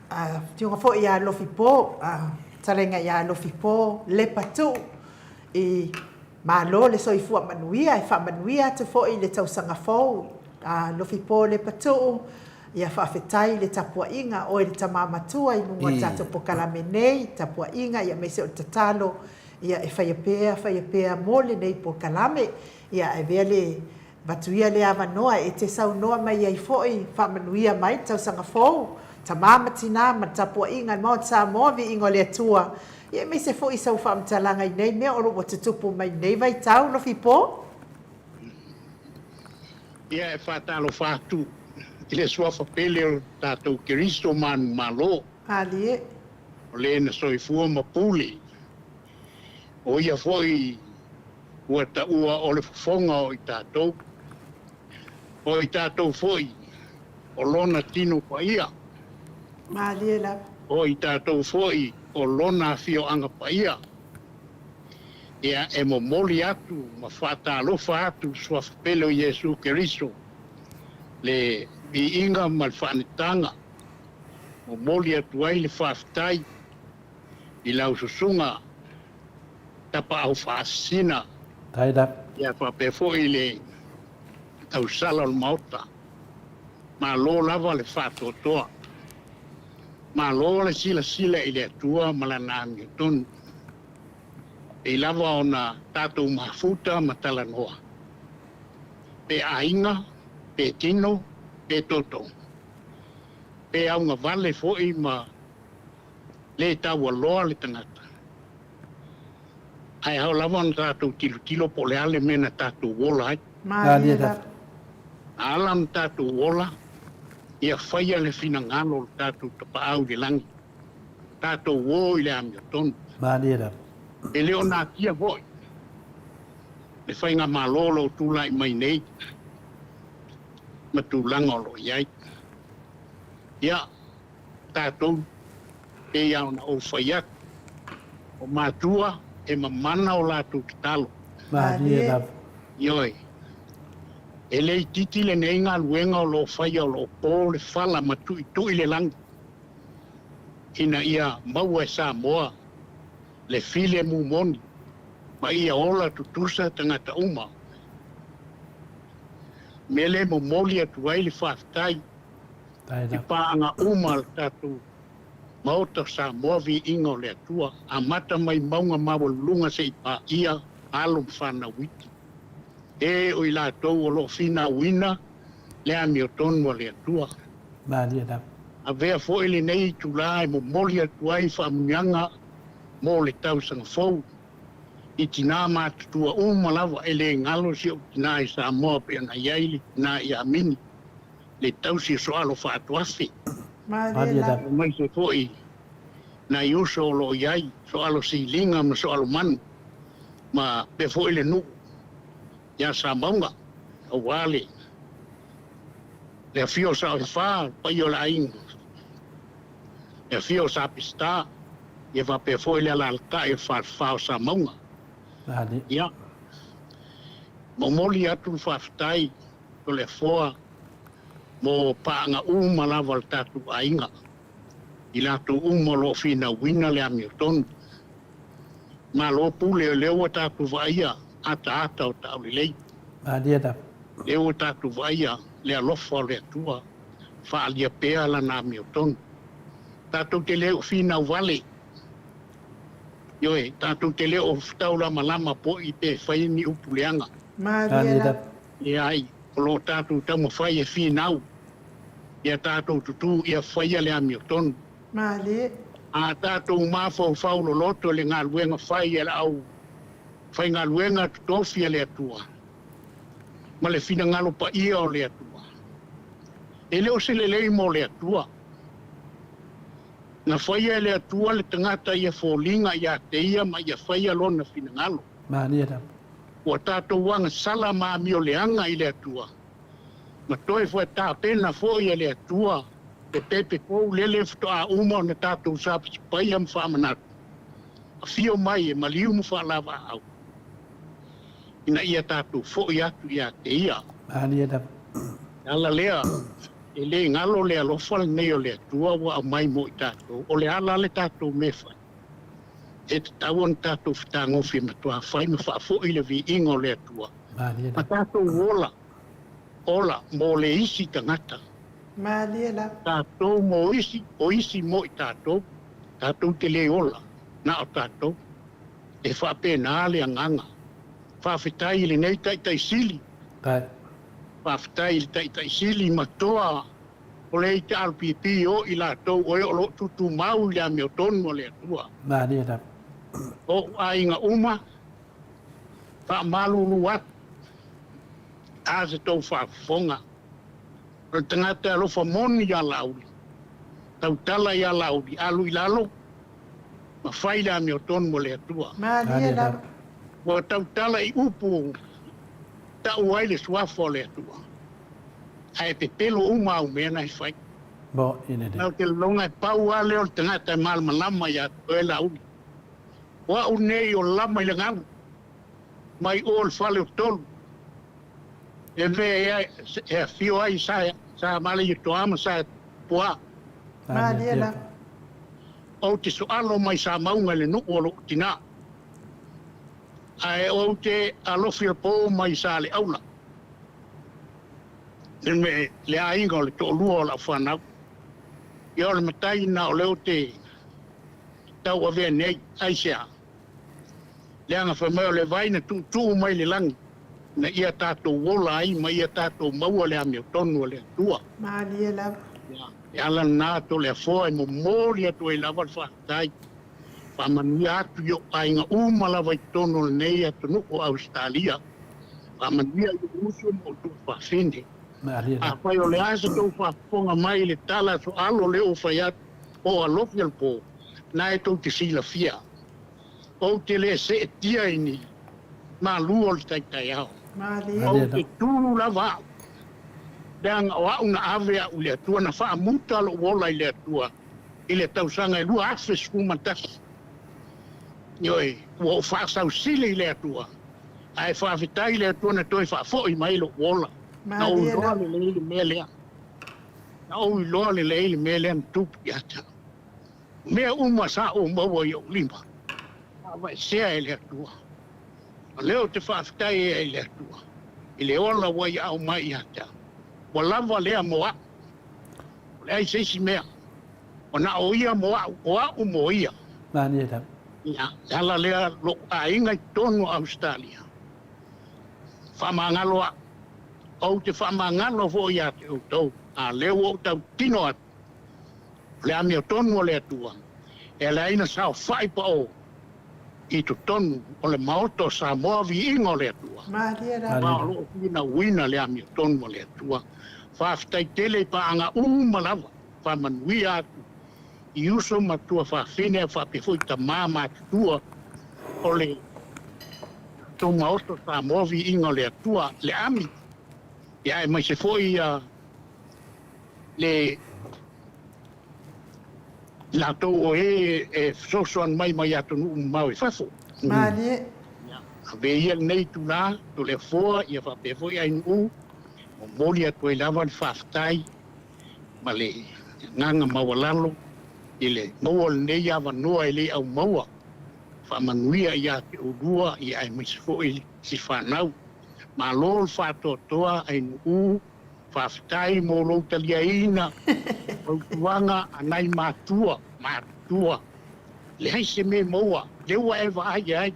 S1: Afioga foi ia Alofipo, fetalaiga ia Alofipo Lepatuu i Malo le soifua manuia, e faamanuia atu foi i le tausaga fou Alofipo Lepatuu, Ia faafetai i le tapuaiga, oe le tama matua i luga o le tatou polokalame nei, tapuaiga ia aemaise o le tatalo ia e faia pea faia pea mo lenei polokalame. Ia ae avea le avatu ia le avanoa e te saunoa mai ai foi, faamanuia mai le tausaga fou, tama ma tina ma le tapuaiga a le Maota Samoa, viiga o le Atua, ia aemaise foi sau faamatalaga i nei mea o lo o ua tutupu mai i lenei vaitau, Lofipo.
S6: Ia e faatalofa atu i le Suafa pele o tatou Keriso manumalo.
S1: Alie.
S6: O le na soifua ma pule, o ia foi ua taua o le fofoga o i tatou. O i tatou foi o lona tino paia.
S1: Malie lava.
S6: O i tatou foi o lona afioaga paia. Ia, e momoli atu ma faatalofa atu i le Suafa pele o Iesu Keriso, le viiga ma le faanetaga. Momoli atu ai le faafetai i lau susuga Tapaau Faasisina, ia faapea foi le tausala o le Maota. Malo lava le faatoatoa. Malo le silasila i le Atua ma Lana amiotonu. Pei lava ona tatou mafuta ma talanoa, pe aiga, pe tino, pe toto, pe augavale foi ma le taualoa le tagata. Ae ao lava ona tatou tilotilo po o le a le mea na tatou ola ai.
S1: Malie lava.
S6: A ala ona tatou ola, ia faia le finagalo o le tatou Tapaau i le lagi. Tatou o i le amiotonu.
S3: Malie lava.
S6: E le o natia foi le faigamalo o lo o tulai mai nei ma tulaga o lo o i ai. Ia, tatou, pei lava ona ou fai atu, o matua e mamana o latou tatalo.
S3: Malie lava.
S6: Ioe. E le itiiti lenei galuega o lo o faia o lo o po le fala ma tuitui le lagi ina ia maua e Samoa le filemu moni ma ia ola tutusa tagata uma. Mea lea e momoli atu ai le faafetai i paaga uma a le tatou Maota o Samoa Viiga o le Atua, amata mai mauga maualuluga se i paia alo ma fanau iti. E o i latou o lo o finauina le amiotonu a le Atua.
S3: Malie lava.
S6: Avea foi lenei itula e momoli atu ai faamuniaga mo le tausaga fou i tinā matutua uma lava e le galo si ou tinā i Samoa pei ona i ai le tinā i Amini, le tausi o Soalo Faatoafe.
S1: Malie lava.
S6: Aemaise foi nai uso o lo o i ai, Soalo Siliga ma Soalo Manu ma pea foi le nuu ia Samauga aua le Le afio o Saoefa, le paia o le aiga, le afio o Sapista, ia faapea foi le alaalatai o le falefa o Samauga. Ia, momoli atu le faafetai o le afoa mo paaga uma lava a le tatou aiga, i latou uma o lo o finauina le amiotonu. Malo pule o lea ua tatou vaaia ataata o taulelei. Lea ua tatou vaaia le alofa o le Atua, faaalia pea Lana amiotonu. Tatou te le o finau vale. Ioe, tatou te le o taulamalama po'i pe fai ni upu leaga.
S1: Malie lava.
S6: Leai, o lo o tatou taumafai e finau ia tatou tutū ia faia le amiotonu.
S1: Malie.
S6: A tatou mafaufau loloto i le galuega fai a le au faigaluega totofi a le Atua ma le finagalo paia o le Atua, e le o se lelei mo le Atua. Na faia e le Atua le tagata ia foliga ia te ia ma ia faia lona finagalo.
S3: Malie lava.
S6: Ua tatou agasala ma amio leaga i le Atua, ma toe tapena foi e le Atua le pepe fou lele faatoa uma ona tatou sapasapaia ma faamanatu, afio mai e maliu ma faalavaau, ina ia tatou foi atu ia te ia.
S3: Malie lava.
S6: Le ala lea, e le galo le alofa lenei o le Atua ua aumai mo i tatou, o le ala le tatou mea fai. E tatau ona tatou fetagofi matuā fai ma faafoi le viiga o le Atua.
S3: Malie
S6: Ma
S3: lava.
S6: tatou ola, ola mo le isi tagata.
S1: Malie lava.
S6: Tatou mo isi, o isi mo i tatou, tatou te le ola, na o tatou. E faapena le agaga. Faafetai i lenei Taitaisili.
S3: Kai.
S6: Faafetai i le Taitaisili ma toa o le HRPP o i latou o e o lo o tutumau i le amiotonu a le Atua.
S3: Malie lava.
S6: O aiga uma, faamalulu atu, a se tou faafofoga. O le tagata e alofa moni ia Laauli, tautala ia Laauli, alu i lalo, ma fai le amiotonu a le Atua.
S1: Malie lava.
S6: Ua tautala i upu ta'u ai le suafa o le Atua. Ae pepelo uma au mea na e fai.
S3: Mo ine
S6: Nau te lologa e pau lava lea o le tagata e malamalama ia te oe Laauli. O a'u nei o lama i le galu, mai o le fale o tolu. E mea e, e afio ai sa, sa male i toa ma sa puā.
S1: Malie lava.
S6: Ou te soalo mai sa mauga i le nuu o lou tinā. Ae ou te alofi o pō mai sa le aula. Le me le aiga o le toalua o lau fanau. Ia o le matai na o lea ou te tauavea nei, aisea? Leaga fai mai o le vai na tuutuu mai le lagi, na ia tatou ola ai ma ia tatou maua le amiotonu a le Atua.
S1: Malie lava.
S6: Ia, e ala lena Toleafoa e momoli atu ai lava le faafetai. Faamanuia atu i ou aiga uma lava i totonu o lenei atunuu o Ausetalia. Faamanuia i ou uso ma ou tuafafine.
S3: Malie lava.
S6: Afai o le a se tou faafofoga mai i le tala soalo lea ua fai atu, o alofi o le pō, na e tou te silafia. Ou te le seetia i ni malu o le taitaiao.
S1: Malie.
S6: Ou te tū lava au, leaga o a'u na ave a'u i le Atua, na faamuta lo'u ola i le Atua i le tausaga e 2011. Ioe, ua ou faasausili i le Atua, ae faafetai i le Atua na toe faafo'i mai lo'u ola. Na ou
S1: Malie
S6: iloa
S1: lava.
S6: lelei le mea lea. Na ou iloa lelei le mea lea na tupu ia te a'u. Mea uma sa ou maua i ou lima, faavaesea e le Atua. O lea ou te faafetai ai i le Atua, i le ola ua ia aumai ia te a'u. Ua lava lea mo a'u. O leai se isi mea. O na o ia mo a'u, o a'u mo ia.
S3: Malie lava.
S6: Ia, e ala lea lo'u aiga i totonu o Ausetalia. Faamagalo a'u. Ou te faamagalo foi ia te outou. A lea ua ou tautino atu, o le amiotonu o le Atua, e ala ai na saofa'i paʻō i totonu o le Maota o Samoa viiga o le Atua.
S1: Malie lava.
S6: Ma o loo finauina le amiotonu o le Atua. Faafetai tele i paaga uma lava, faamanuia atu i uso ma tuafafine ae faapea foi tamā matutua o le tatou Maota o Samoa viiga o le Atua, le ami, ia aemaise foi ia le latou o e e fesoasoani mai mai atunuu mamao i fafo.
S1: Malie.
S6: Ia, avea ia lenei itulā, Toleafoa, ia faapea foi Ainu'u, momoli atu ai lava le faafetai ma le agaga maualalo i le maua o lenei avanoa e le aumaua, faamanuia ia te oulua, ia aemaise foi si fanau. Malo le faatoatoa Ainu'u, faafetai mo lou taliaina fautuaga a nai matua, matutua. Leai se mea e maua, lea ua e vaai i ai.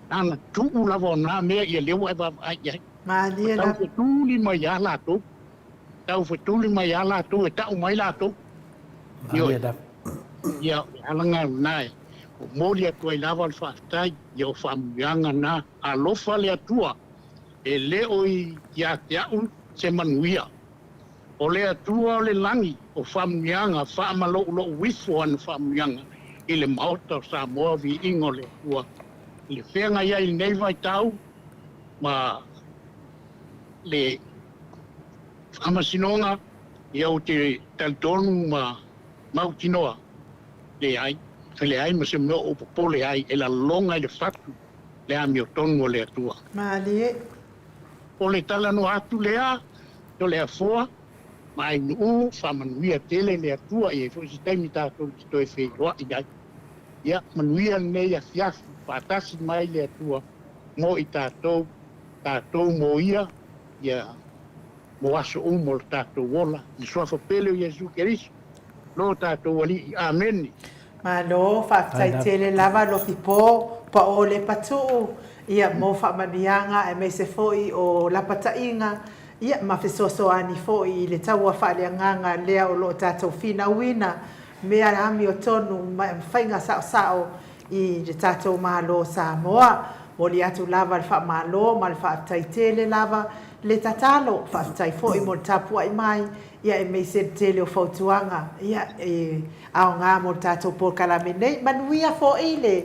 S6: Na ona tuu lava o na mea ia lea ua e vaavaai i ai.
S1: Malie
S6: Ua
S1: lava.
S6: taufetuli mai lava latou, taufetuli mai lava latou e tau mai latou.
S3: Malie
S6: Ioe.
S3: lava.
S6: Ia, o le alaga lena e momoli atu ai lava le faafetai, ia o faamanuiaga na. Alofa le Atua, e le o ia te au se manuia. O le Atua o le lagi, o faamanuiaga, faamaloulou ifo ana faamanuiaga i le Maota o Samoa, viiga o le Atua i le feagai ai i lenei vaitau ma le Faamasinoga, ia ou te talitonu ma mautinoa, leai, e leai ma se mea o ou popole ai, e laloga i le fatu le amiotonu a le Atua.
S1: Malie.
S6: O le talanoa atu lea, Toleafoa ma Ainuu, faamanuia tele le Atua, e i ai foi se taimi tatou te toe feiloai ai. Ia, manuia lenei afiafi, faatasi mai le Atua mo i tatou, tatou mo Ia, ia, mo aso uma o le tatou ola, i le Suafa pele o Iesu Keriso, lo tatou Alii. Amene.
S1: Malo, faafetai tele lava Lofipo, Paʻo le Patuʻu, ia, mo faamanuiaga aemaise foi o lapataiga, ia, ma fesoasoani foi i le taua faaleagaga lea o lo o tatou finauina, mea amiotonu ma faiga saosao i le tatou Malo o Samoa. Momoli atu lava le faamalo ma le faafetai tele lava le tatalo, faafetai foi mo le tapuai mai, ia aemaise le tele o fautuaga, ia e aoga mo le tatou polokalame nei. Manuia foi le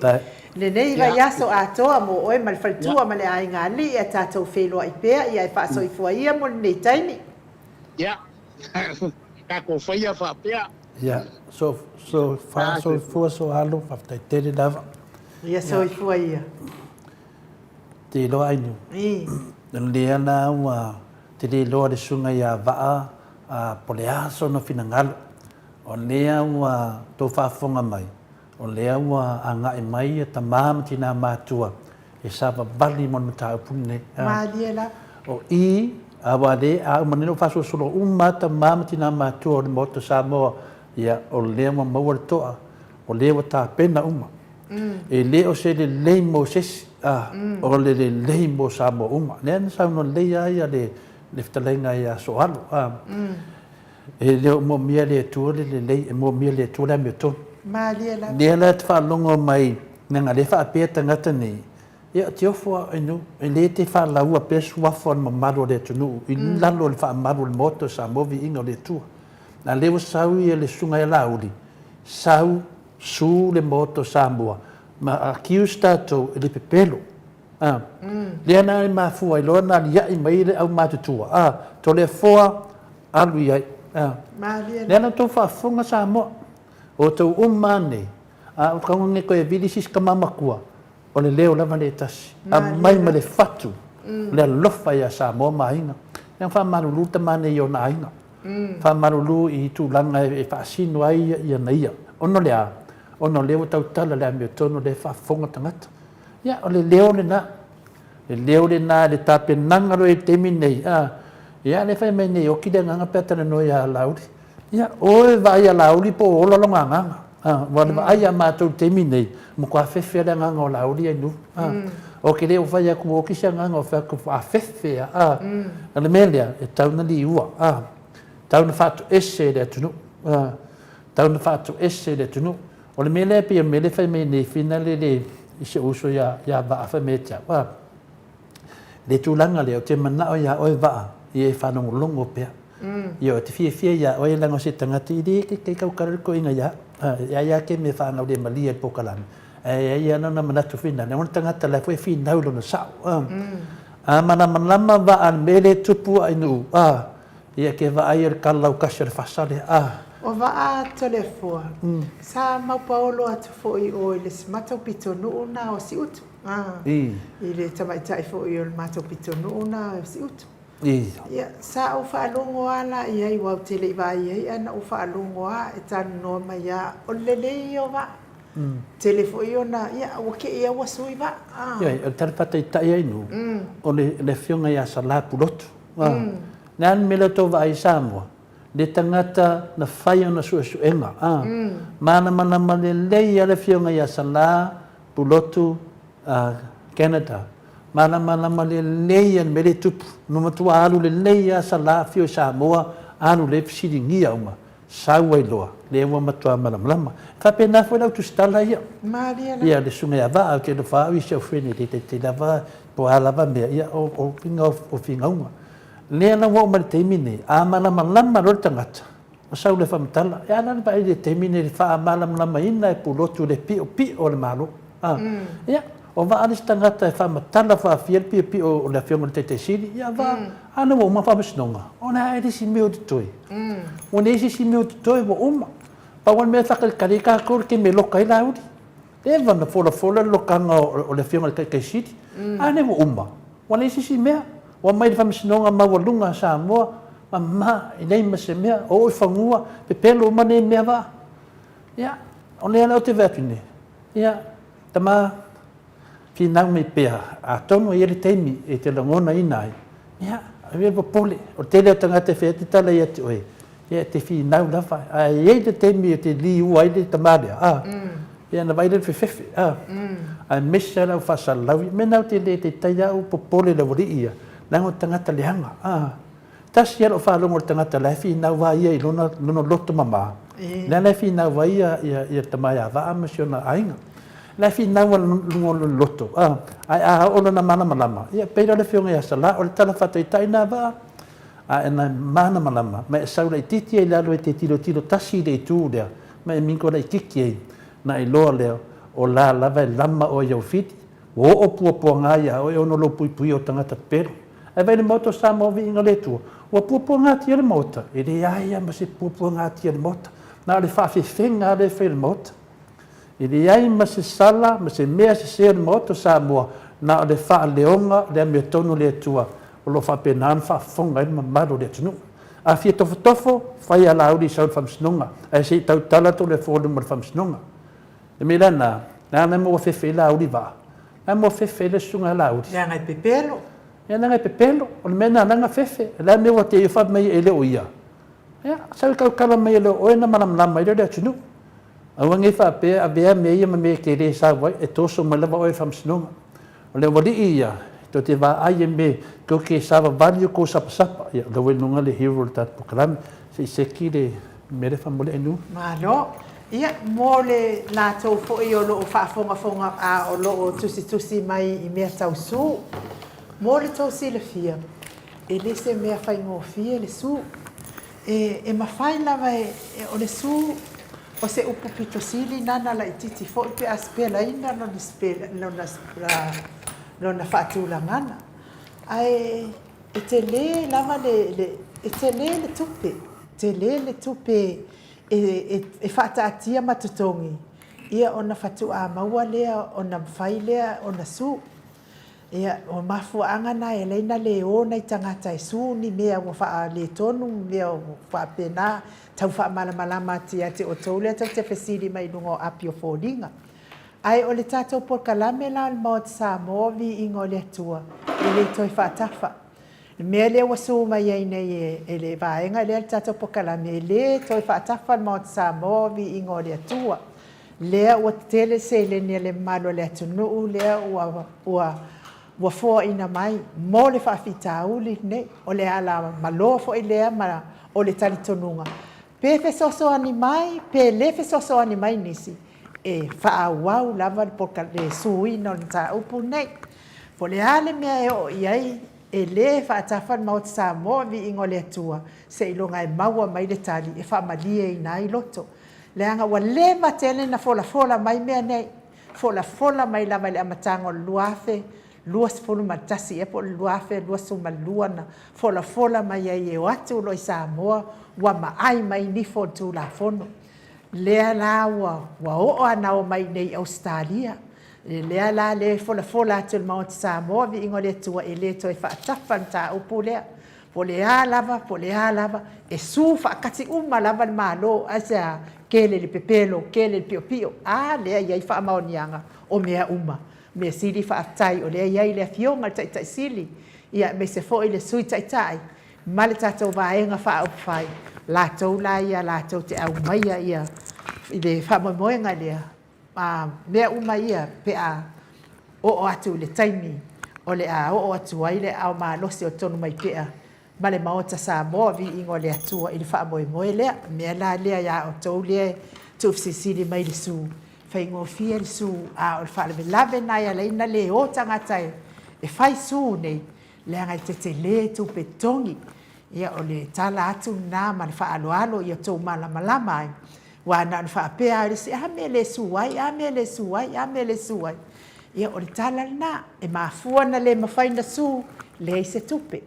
S1: lenei vaiaso atoa mo oe ma le faletua ma le aiga alii, ae tatou feiloai pea, ia e faasoifua ia mo lenei taimi.
S6: Ia, tatou faia faapea.
S3: Ia, so, so, fa, soifua, so alo, faafetai tele lava.
S1: Ia soifua ia.
S3: Te iloa ai nu.
S1: I.
S3: Lea la ua te le iloa le susuga ia Vaa a po o le a sona finagalo. O lea ua tou faafofoga mai, o lea ua agai mai ia tama ma tina matua e savavali mo le mataupu lenei.
S1: Malie lava.
S3: O i, aua le, a uma nei ona ou faasolosolo uma lava tama ma tina matua o le Maota o Samoa, ia, o lea ua maua le toa, o lea ua tapena uma. E le o se lelei mo se isi, a, o le lelei mo Samoa uma. Lea na saunoa lelei lava ia le, le fetalaiga ia Soalo, a. E le o moomia e le Atua le lelei, e moomia e le Atua le amiotonu.
S1: Malie lava.
S3: Lea la e te faalogo mai, leaga lea e faapea tagata nei, ia te ofo a inu, e le te faalaua pea suafa o le mamalu o le atunuu i lalo o le faamalu o le Maota o Samoa viiga o le Atua. A lea ua sau ia le Susuga ia Laauli, sau, su le Maota o Samoa, ma accuse tatou e le pepelo. A, lea na e mafua ai loa na aliaʻi mai le aumatutua, a, Toleafoa, alu i ai. A, lea na outou faafofoga Samoa, o outou uma lava nei, a o tau nei toe vili se isi tama matua, o le leo lava lea e tasi, aumai ma le fatu le alofa ia Samoa ma aiga. Lea na faamalulu le tama nei i ona aiga, faamalulu i tulaga e faasino ai ia ia. Ona o le a? Ona o lea ua tautala le amiotonu lea e faafofoga tagata. Ia, o le leo lena. Le leo lena i le tapenaga loa i le taimi lenei, a, ia, lea e fai mai nei, oki le agaga pe a talanoa ia Laauli. Ia, oe vaai ia Laauli po o ola lona agaga. A, aua o le vaai ia matou i le taimi lenei, ua matua fefe le agaga o Laauli ae nuu. A, ou te le o fai atu ua oki se agaga, ou fai atu ua fefe lava. A, o le mea lea, e tatau ona liua, a, tatau ona faatoese e le atunuu, a, tatau ona faatoese e le atunuu. O le mea lea e pei o le mea lea e fai mai nei Fina le le i si ou uso ia ia Vaa fai mai ia te au, a, le tulaga lea ou te manao ia oe Vaa ia e faalogologo pea. Ia ou te fiafia ia oe leaga o se tagata i le ke tautala le toeaina ia au. E ai lava ke mea faagaulemalie i le polokalame, ae i ai lava lona manatu finau, leaga o le tagata la foi e finau i lona sao. A malamalama Vaa i le mea lea e tupu i Nuu, a, Ia ke vaai o le kalalaukasi o le fasa lea, a.
S1: O Vaa Toleafoa, sa maupaolo atu foi oe i le si matou pitonuu na o Siutu, a. I le tamaitai foi o le matou pitonuu na o Siutu. Ia, sa ou faalogo a la i ai, aua ou te le i vaai i ai, ae na ou faalogo a e talanoa mai a, o le lelei ia o Vaa. Tele foi ona, ia, ua kei a ua sui Vaa, a.
S3: Ioe, o le tala faataitai ai nuu, o le Afioga ia Salā Pulotu. Le a le mea lea tou vaai i Samoa? Le tagata na fai ona suesuega, a. Malamalama lelei a le Afioga ia Salã Pulotu, a, Canada. Malamalama lelei a le mea lea e tupu. Na matua alu lelei a Salã afio i Samoa, alu lelei fesiligia uma, sau ai loa, lea ua matua malamalama. E faapena foi lau tusitala ia.
S1: Malie la.
S3: Ia le susuga ia Vaa, ou te alofa au i si au friend e le taitai lava po o a lava mea, ia o uiga o finauga. Lea la ua oo mai le taimi lenei, a malamalama loa le tagata, ua sau loa e faamatala, e ala le vaai i le taimi lenei i le faamalamalamaina e Pulotu le piopio o le Malo. A, ia, o Vaa le isi tagata e faamatala faafia le piopio o le Afioga i le Taitai Sili, ia Vaa, a lea ua uma faamasinoga, o le a e le isi mea o totoe. Ua leai se isi mea o totoe, ua uma. Pau lava le mea e faatalitali ai tatou le taimi e loka ai Laauli. Leva ona folafola le lokaga o le Afioga i le Taitai Sili, a lea ua uma, ua leai se isi mea. Ua aumai le Faamasinoga Maualuga a Samoa, mama, e leai ma se mea, oo i fanua, pepelo uma nei mea vaa. Ia, o lea la ou te vaai atu nei, ia, tama, finau mai pea, atonu e i ai le taimi e te lagonaina ai, ia, aua e popole, o le tele o tagata e fai atu tala ia te oe, ia e te finau lava, ae i ai le taimi e te liua ai le tama lea, a, ia ona vaai lea i le fefefe, a, aemaise lava le au faasalalau ia, mea na ou te le taitai lava ou popole i le aualii ia, leaga o tagata leaga, a. Tasi lava lau faalogo i le tagata la e finau a ia i lona, lona loto mama, lea la e finau ai ia, ia, ia le tama ia Vaa ma si ona aiga. La e finau a luga o lona loto, a, ae a oo lona malamalama, ia pei la o le afioga ia Salã, o le tala faataitai lena Vaa, a e na malamalama, ma e sau laitiiti ai i lalo e te tilotilo tasi i le itu lea, ma e mingo laitiiti ai, na iloa lea, o la lava e lama oe i au fili, ua oo puapuaga ia oe ona o lou puipuia o tagata pepelo. Ae vaai i le Maota o Samoa Viiga o le Atua, ua puapuagatia le Maota, e leai lava ma se puapuagatia i le Maota, na o le faafefega lava lea e fai e le Maota. E leai ma se sala ma se mea sese o le Maota o Samoa, na o le faaleoga o le amiotonu o le Atua o lo o faapena ona faafofoga ai le mamalu o le atunuu. A fia tofotofo, fai alauli i sau i le Faamasinoga, ae se i tautala atu le fua i luma o le Faamasinoga. Le mea la lena, leaga la ua fefe ai Laauli vaa, la ua fefe ai le susuga ia Laauli.
S1: Leaga e pepelo.
S3: Ia leaga e pepelo, o le mea lena leaga fefe, o le a le mea ua te fai mai e le o ia. Ia, sau e tautala mai e le o oe ona malamalama ai lea o le atunuu. Aua ne i faapea avea mea ia ma mea e te le sau ai, e toso mai lava oe i le faamasinoga. O le aualii ia, tou te vaai i mea, tou te savavali i tou sapasapa. Ia, o lea ua i luga le hero o le tatou polokalame, se i seki le mea lea faamolemole Ainuu.
S1: Malo. Ia, mo le latou foi o lo o faafogafoga a o lo o tusitusi mai i mea tau su, mo le tou silafia, e le se mea faigofie le su. E, e mafai lava e, e, o le su, o se upu pito sili nana laitiiti foi pe a sipelaina lona, lona, lona faatulagana. Ae e tele lava le, le, e tele le tupe, tele le tupe e, e, e faataatia ma totogi, ia ona faatoa maua lea, ona mafai lea ona su. Ia, o mafuaaga na e ala ai na le o nai tagata e su ni mea ua faaletonu ma mea ua faapena, tau faamalamalama atu ia te outou lea tou te fesili mai i luga o api o foliga. Ae o le tatou polokalame la o le Maota Samoa Viiga o le Atua, e le toe faatafa. Le mea lea ua su mai ai nei e le vaega lea le tatou polokalame, e le toe faatafa le Maota Samoa Viiga o le Atua. Lea ua tele seleni a le mamalu o le atunuu lea ua ua ua foaina mai mo le faafitauli lenei. O le ala maloa foi lea ma o le talitonuga pe fesoasoani mai pe le fesoasoani mai nisi, e faaauau lava le le suina o le mataupu lenei. Po o le a le mea e oo i ai, e le faatafa le Maota Samoa, viiga o le Atua, seiloga e maua mai le tali e faamalieina ai loto. Leaga ua leva tele na folafola mai mea nei, folafola mai lava i le amataga o le 2021 ea po o le 2022 na folafola mai ai e o atu loa i Samoa ua maai mai nifo o le Tulafono. Lea la ua ua oo lava na omai i inei i Ausetalia. Lea la lea e folafola atu e le Maota Samoa, viiga o le Atua, e le toe faatafa le mataupu lea. Po o le a lava, po o le a lava, e su faakati uma lava le Malo, aisea? Tele le pepelo, tele le piopio, a lea e i ai faamaoniaga o mea uma. Mea sili faafetai o lea e i ai le Afioga i le Taitai Sili, ia aemaise foi le Sui Taitai. ma le tatou Vaega Faaupufai, latou la ia latou te aumaia ia i le faamoemoega lea, a mea uma ia pe a oo atu i le taimi o le a oo atu ai le aao malosi o Tonumaipea ma le Maota Samoa, viiga o le Atua i le faamoemoe lea. O le mea la lea ia outou lea e tuufesilisili mai i le su, faigofie le su, a o le faalavelave lena e ala ai ona le o tagata e fai su nei, leaga e tetele tupe totogi. Ia, o le tala atu lena ma le faaaloalo ia outou malamalama ai, aua na ona faapea lava o le isi, a mea e le su ai, a mea e le su ai, a mea e le su ai. Ia, o le tala lena, e mafua ona le mafai ona su, leai se tupe.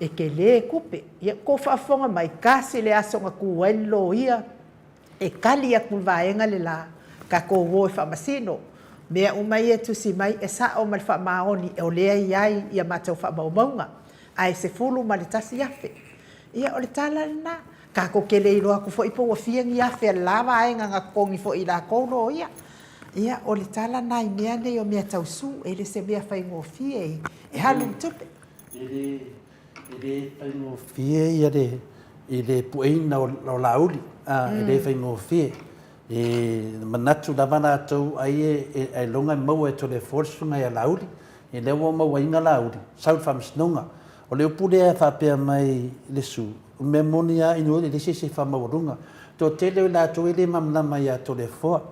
S1: E tele tupe. Ia, tou faafofoga mai, tasi le aso na tu ai le loia e tali atu i le vaega le la, tatou o e faamasino. Mea uma ia e tusi mai e sao ma le faamaoni o lea e i ai ia matou faamaumauga, ae $11,000. Ia o le tala lena. Tatou te le iloa atu foi po ua fia ni afe a le la vaega na totogi foi i latou loia. Ia o le tala lena i mea nei o mea tau su, e le se mea faigofie e alu le tupe.
S3: E le faigofie ia le i le pueina o Laauli, e le faigofie. E manatu lava latou ai ailoga e maua e Toleafoa le susuga ia Laauli. Ia lea ua mauaina Laauli, sau i le Faamasinoga. O le upu lea e faapea mai le Su, o le mea moni lava inu e leai se isi e faamaualuga. Toatele o i latou e le malamalama ia Toleafoa.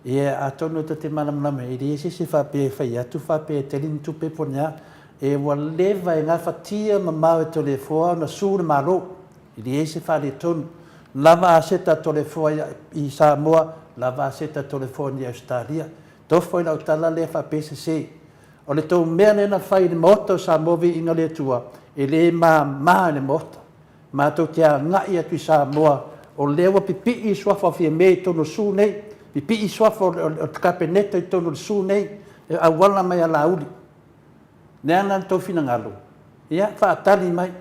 S3: Ia atonu tou te malamalama e leai se isi faapea e fai atu faapea e tele ni tupe po o ni a. E ua leva e gafatia mamao e Toleafoa ona su le Malo. E leai se faaletonu. Lava aseta a Toleafoa i Samoa, lava aseta a Toleafoa i Ausetalia. Tofo i lau tala lea faapea e sese. O le tou mea lea na fai i le Maota o Samoa Viiga le Atua, e le mama i le Maota. Matou te agai atu i Samoa, o lea ua pipii le suafa o Fiame i totonu o le su nei, pipii suafa o le Kapeneta i totonu o le su nei, e auala mai a Laauli. Leaga le tou finagalo, ia faatali mai.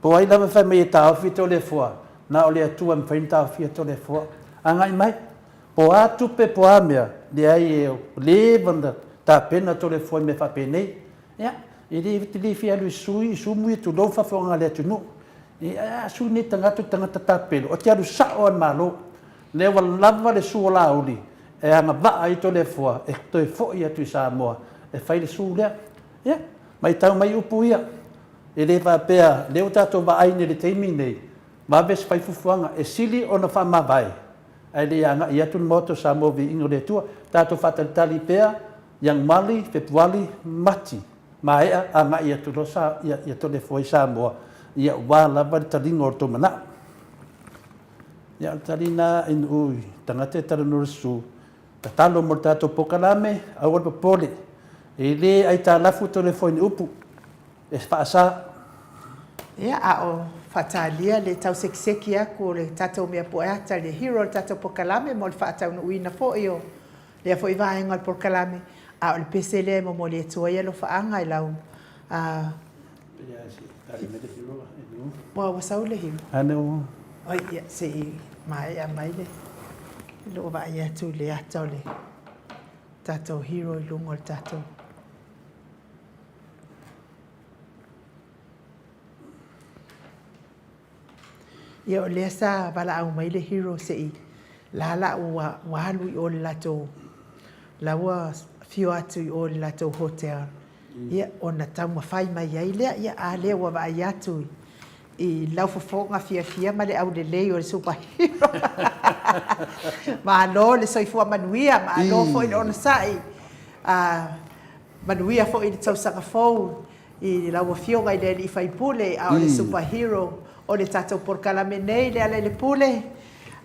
S3: Po o ai lava e fai mai e taofi Toleafoa, na o le Atua e mafai ona taofia Toleafoa. Agai mai. Po o a tupe po o a mea, leai ua leva ona tapena Toleafoa i mea faapenei. Ia, e le, te le fia alu e sui i sumu ia tulou le faafofoga a le atunuu. A sui nei tagata o tagata tapelo, e te alu sao lava i le Malo. Lea ua lava le su o Laauli e agavaa ai Toleafoa e toe foi atu i Samoa e fai le su lea. Ia, matau mai upu ia. E le faapea, lea ua tatou vaai nei i le taimi lenei, vave se fai fuafuaga e sili ona faamavae, ae le i agai atu le Maota o Samoa Viiga o le Atua. Tatou faatalitali pea, Ianuari, Fepuari, Mati, maea agai atu loa sa, ia, ia Toleafoa i Samoa, ia aua lava le taliga o le tou manao. Ia, o le tali lena i nuu i tagata e talanoa i le susu, tatalo mo le tatou polokalame, aua le popole, e le aitalafu Toleafoa i ni upu. E faasa.
S1: Ia, a o faatalia le tausekiseki atu o le tatou mea pueata, le hero o le tatou polokalame mo le faataunuuina foi o lea foi vaega o le polokalame, a o le pese lea e momoli atu ai alofaaga i lau a Ua ua sau le hero. Oi, ia, se i maea mai le lou vaai atu i le ata o le tatou hero i luga o le tatou. Ia o lea sa valaau mai le hero se i la la ua ua alu i o i le latou la ua afio atu i o i le latou hotel ia ona taumafai mai ai lea. Ia a lea ua vaai atu i lau fofoga fiafia ma le aulelei o le super hero. Malo le soifua manuia, malo foi le onosai. Manuia foi le tausaga fou i lau Afioga i le Alii Faipule, a o le super hero o le tatou polokalame nei, Lealailepule,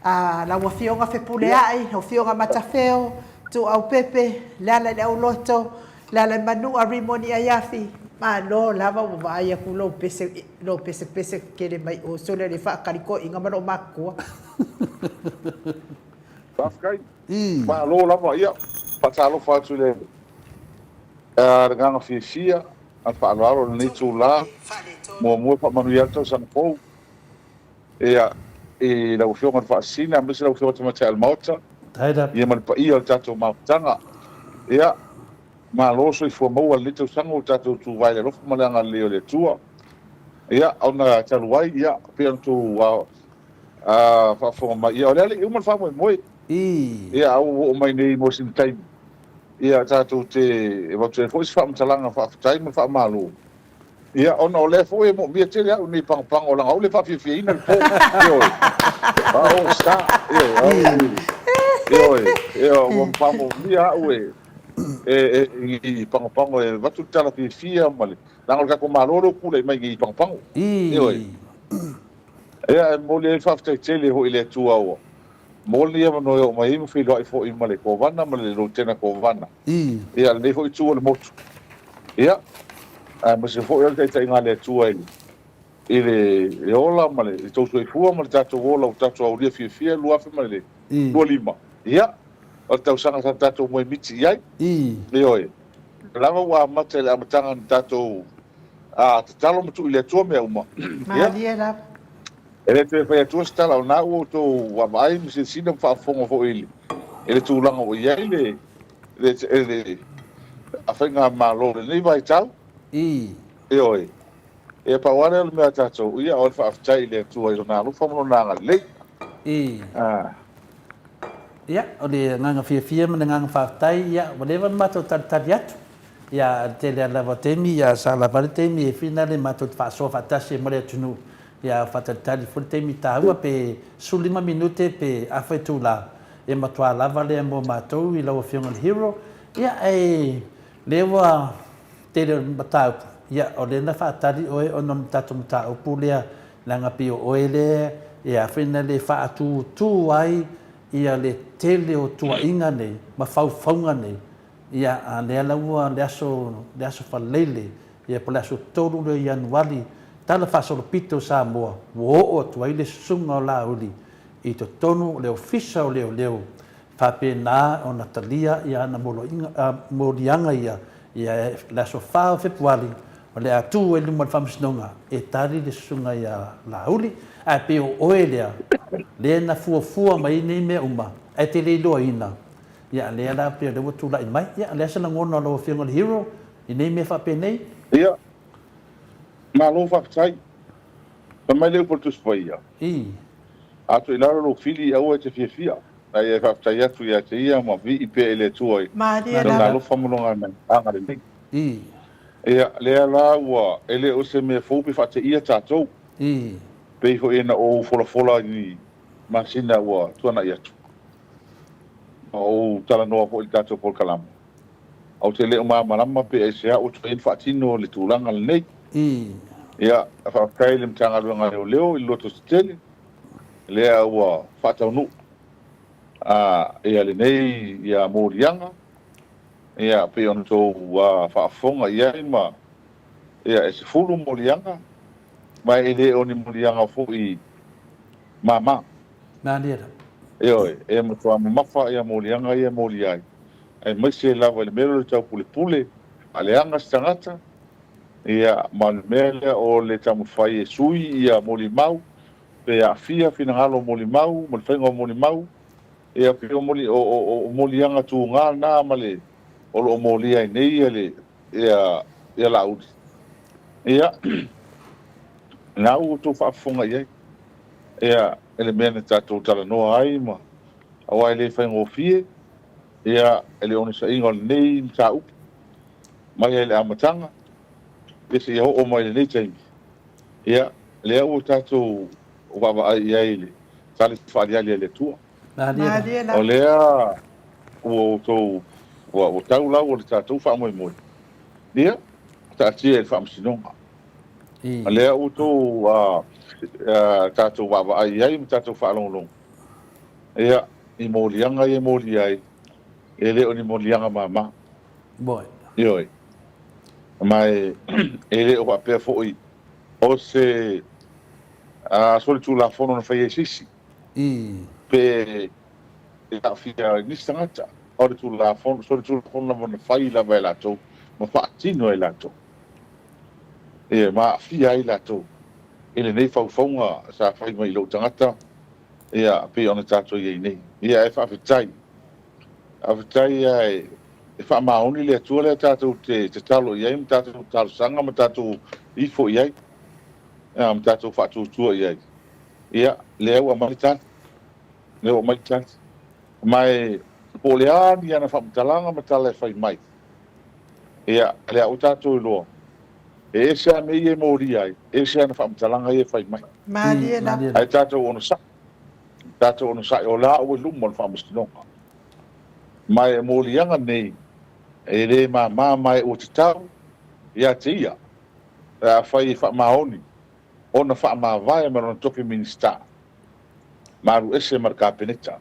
S1: lau Afioga Fepuleai, lau Afioga Matafeo, Tuuau Pepe, Lealaileauloto, Lealaimanua, Rimoni Aiafi, malo lava ua vaai atu lou pese, lou pesepese tetele mai o, sole le faatali toeaiina ma loomatutua.
S5: Faafetai. Malo lava. Ia, faatalofa atu i le agaga fiafia ma le faaaloalo i lenei itula. Muamua e faamanuia ai le tausaga fou ia, i lau Afioga i le Faasisina aemaise lau Afioga i le Tamaitai o le Maota, ia ma le paia o le tatou mafutaga. Ia, malo soifua maua i lenei tausaga ua tatou tuvae i le alofa ma le agalelei o le Atua. Ia, ona talu ai, ia, pei ona outou faafofoga mai, ia, o lea le i uma le faamoemoe. Ia, a ua oo mai nei mo sina taimi, ia, tatou te avatu ai foi se faamatalaga faafetai ma le faamalo. Ia, ona o lea foi e moomia tele au nei pagopago, leaga au le faafiafiaina le po. Ioe. A o sa, ioe, au, ioe, ioe, ua faamoomia au e, e, e, i pagopago e avatu le tala fiafia ma le, leaga o le tatou Malo lea ua tulai mai nei i pagopago. Ioe. Ia, e momoli ai le faafetai tele foi i le Atua ua maua lenei avanoa e oo mai ai ma feiloai foi ma le Kovana ma le Lutena Kovana. Ia, lenei foi itu o le motu. Ia, aemaise foi o le taitaiga a le Atua i le, i le ola ma le tou soifua ma le tatou ola ua tatou aulia fiafia 2025. Ia, o le tausaga sa tatou moemiti i ai. Ioe. O lea lava ua amata i le amataga na tatou tatalo ma tuu i le Atua mea uma. Ia.
S1: Malie lava.
S5: E le toe fai atua se tala, o lena ua outou vaavaai ma silasila ma faafofoga foi i le tulaga ua i ai le le faigamalo i lenei vaitau. Ioe. Ia pau lava lea o le mea a tatou, ia o le faafetai i le Atua i Lona alofa ma Lona agalelei.
S3: Ia, o le agaga fiafia ma le agaga faafetai, ia, ua leva ona matou talitali atu. Ia, le tele lava o taimi, ia, sa lava le taimi e finale matou te faasoa faatasi ai ma le atunuu. Ia, faatalitali foi le taimi taua pe 15 minute pe afa itula, e matua lava lea mo matou i lau Afioga i le Hero. Ia, ae lea ua tele o mataupu, ia, o lea na faatali oe ona o le tatou mataupu lea, leaga pei o oe lea e a foi na le faatutū ai ia le tele o tuuaiga nei ma faufauga nei, ia, a lea la ua le aso, le aso Faleile, ia po o le aso 3 lea o Ianuari, Tala Faasolopito o Samoa, ua oo atu ai le susuga o Laauli i totonu o le Ofisa o Leoleo, faapena ona talia ia ana moliaga ia i le aso 4 o Fepuari, o le a tu ai i luma o le Faamasinoga e tali le susuga ia Laauli. Ae pei o oe lea, lea na fuafua mai ai nei mea uma, ae te le iloaina, ia lea la pei o lea ua tulai mai. Ia, o le a se lagona o lau Afioga i le Hero i nei mea faapenei?
S5: Ia, malo faafetai. Fai mai le upu a le Tusi Paia. A atu i lalo lou fili, aua e te fiafia. A ia e faafetai atu ia te ia ma vii pea i le Atua i Lona alofa ma Lona agalelei. Ia, lea la ua, e le o se mea fou pe faateia tatou, pei foi ona ou folafola i ni masina ua tuanai atu, ma ou talanoa foi i le tatou polokalame. Ou te le o malamalama pe aisea ua toe faatino le tulaga lenei. Ia, faafetai i le Matagaluega a Leoleo i le lototetele, lea ua faataunuu ia lenei ia moliaga, ia pei ona outou faafofoga i ai ma ia e 10 moliaga, ma e le o ni moliaga foi mama. Ioe, e matua mamafa ia moliaga ia e molia ai, aemaise lava i le mea lea o le taupulepule, faaleaga se tagata, ia, ma le mea lea o le taumafai e sui ia molimau, pe aafia finagalo o molimau ma le faiga o molimau, ia pei o moli, o, o, o moliaga tuga na ma le, o lo o molia ai nei ia le, ia, ia Laauli. Ia, na ua outou faafofoga i ai, ia, i le mea na tatou talanoa ai ma, aua e le faigofie, ia, i le onosaiga o lenei mataupu, mai lava i le amataga, ia seia oo mai i lenei taimi, ia, lea ua tatou vaavaai i ai i le tali faaaliali a le Atua. O lea ua outou, ua tau lau o le tatou faamoemoe, ia, taatia i le Faamasinoga. O lea ua outou tatou vaavaai i ai ma tatou faalogologo, ia, i moliaga ia e molia ai, e le o ni moliaga mama. Ioe. Ma e le o faapea foi o se solitulafono na faia e se isi, pe aafia ai nisi tagata. O le tulafono, solitulafono lava na fai lava e latou ma faatino e latou. Ioe, ma aafia ai latou i lenei faufauga sa fai mai i lou tagata, ia, pei ona tatou i ai nei. Ia, ae faafetai. Faafetai ae e faamaoni le Atua lea tatou te tatalo i ai ma tatou talosaga ma tatou ifo i ai. Ia, ma tatou faatuatua i ai. Ia, lea ua aumai le tali. Lea ua aumai le tali. Ma e po o le a ni ana faamatalaga ma tala e fai mai, ia, lea ua tatou iloa, e ese lava mea ia e molia ai, ese ana faamatalaga ia e fai mai.
S1: Malie lava.
S5: Ae tatou onosai, tatou onosai, o la ua i luma o le Faamasinoga. Ma e o moliaga nei, e le mama ma e ua tatau ia te ia, pe afai e faamaoni ona faamavae ma lona tofi Minisita, ma alu ese ma le Kapeneta.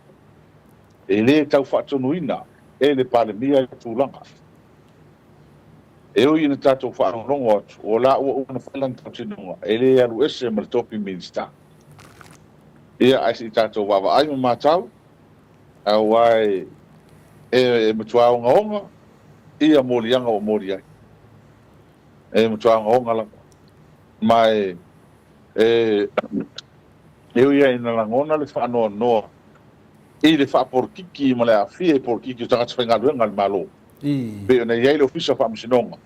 S5: E le tau faatonuina e le Palemia ia tulaga. E ui ina tatou faalogologo atu, o la ua uma ona fai lana tautinoga, e le alu ese ma le tofi Minisita. Ia, ae se i tatou vaavaai ma matau, aua e matua ogaoga ia moliaga ua moli ai. E matua ogaoga lava. Ma e ui lava ina lagona le faanoanoa i le faapolokiki ma le aafia i polokiki o tagata faigaluega a le Malo, pei ona i ai le Ofisa o Faamasinoga.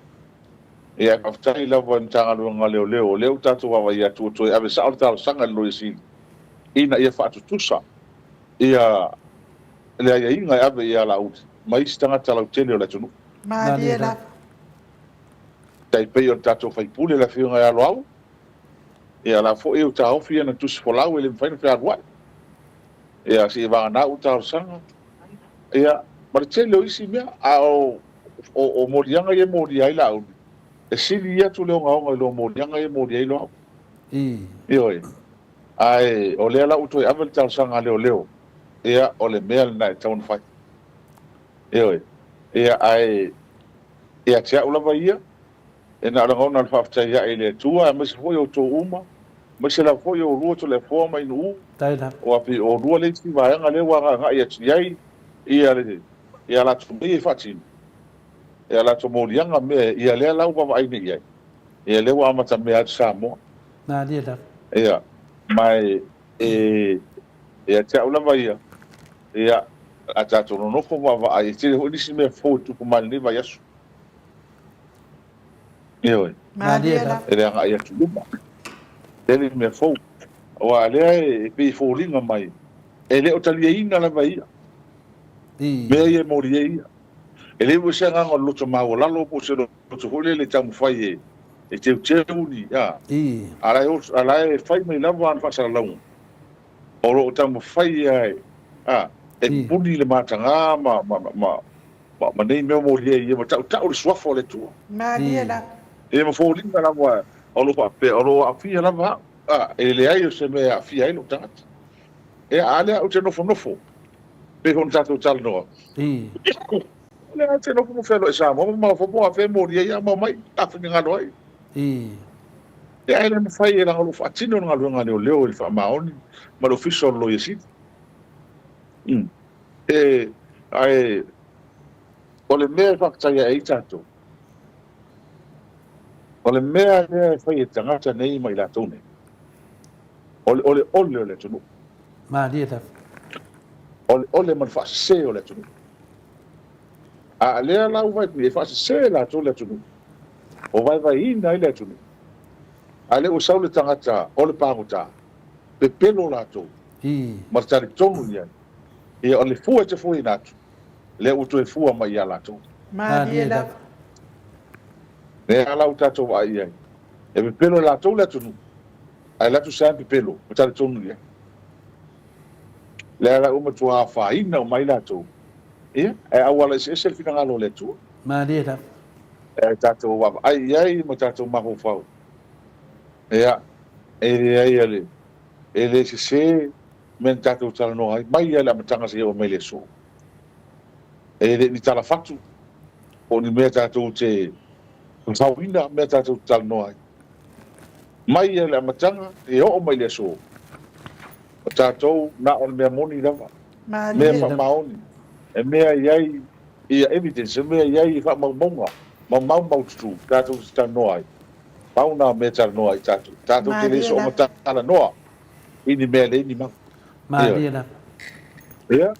S5: Ia, ae faafetai lava i le Matagaluega o Leoleo, o lea ua tatou vaavaai atu ua toe ave sao le talosaga i le Loia Sili ina ia faatutusa ia le aiaiga e ave ia Laauli ma isi tagata lautele o le atunuu.
S1: Malie lava.
S5: Tai pei o le tatou faipule le Afioga ia Loau, ia la foi ua taofi ana tusi folau e le mafai ona fealuai. Ia seia vagana ua talosaga, ia ma le tele o isi mea. A o o moliaga ia e molia ai Laauli, e sili atu le ogaoga i lo moliaga ia e molia ai Loau. Ioe. Ae o lea la ua toe ave le talosaga a leoleo, ia o le mea lena e tatau ona fai. Ioe. Ia ae ia te au lava ia, e na o le lagona o le faafetai ae i le Atua, aemaise foi outou uma, aemaise lava foi oulua Toleafoa ma Inuuu, aua pei o oulua le isi vaega lea ua agaagai atu i ai ia le ia latou mea ia e faatino, ia latou moliaga mea ia lea la ua vaavaai nei i ai, ia lea ua amatamea atu Samoa.
S3: Malie lava.
S5: Ia, ma e, e, ia te au lava ia, ia, a tatou nonofo vaavaai, e tele foi nisi mea fou e tupu mai i lenei vaiaso. Ioe.
S1: Malie lava.
S5: E le agai atu i luma. Tele mea fou. Aua lea e pei e foliga mai, e le o taliaina lava e ia. Mea ia e moli ai ia. E leai foi se agaga o le loto maualalo po o se loto foi lele e taumafai e teuteu ni, a. A la e fai mai lava ana faasalalauga, o lo o taumafai lava a, e pupuni le mataga ma, ma, ma, ma nei mea o moli ai ia, ma tautau le suafa o le Atua.
S1: Malie lava.
S5: Ia ma foliga lava o lo o faapea, o lo o aafia lava au, a, e leai o se mea e aafia ai lou tagata. Ia, a lea ou te nofonofo, pei foi ona tatou talanoa. O lea ou te nofonofo fealuai i Samoa ma mafaufau afea e moli ai, a ma omai ta finagalo ai. Ia, ae le mafai e leaga o lo o faatino le galuega a leoleo i le faamaoni ma le Ofisa o le Loia Sili. E, ae o le mea e faafetai ae ai tatou, o le mea lea e fai e tagata nei ma i latou nei, o le oleole o le atunuu.
S3: Malie lava.
S5: O le ole ma le faasese o le atunuu. A lea la ua vaai e faasese latou le atunuu, o vaevaeina ai le atunuu. A lea ua sau le tagata o le pagota, pepelo latou ma le talitonu i ai. Ia o le fua e te fuaina atu, lea ua toe fua mai ia latou.
S1: Malie lava.
S5: Lea la ua tatou vaai i ai, e pepelo e latou le atunuu, ae alu atu Sam pepelo ma talitonu i ai. Lea la ua matua afaina uma ai latou, ia, ae auala eseese le finagalo o le Atua.
S3: Malie lava.
S5: E tatou vaavaai i ai ma tatou mafaufau. Ia, e leai a le, e le sese mea na tatou talanoa ai, mai lava i le amataga seia oo mai i le aso. E le ni talafatu po o ni mea tatou te fafauina mea tatou te talanoa ai. Mai lava i le amataga seia oo mai i le aso, o tatou na o le mea moni lava, mea faamaoni, e mea i ai ia evidence, e mea i ai faamaumauga ma maumaututu tatou te talanoa ai. Pau na o mea e talanoa ai tatou. Tatou te le soona talanoa i ni mea e leai ni mau.
S3: Malie lava.
S5: Ia,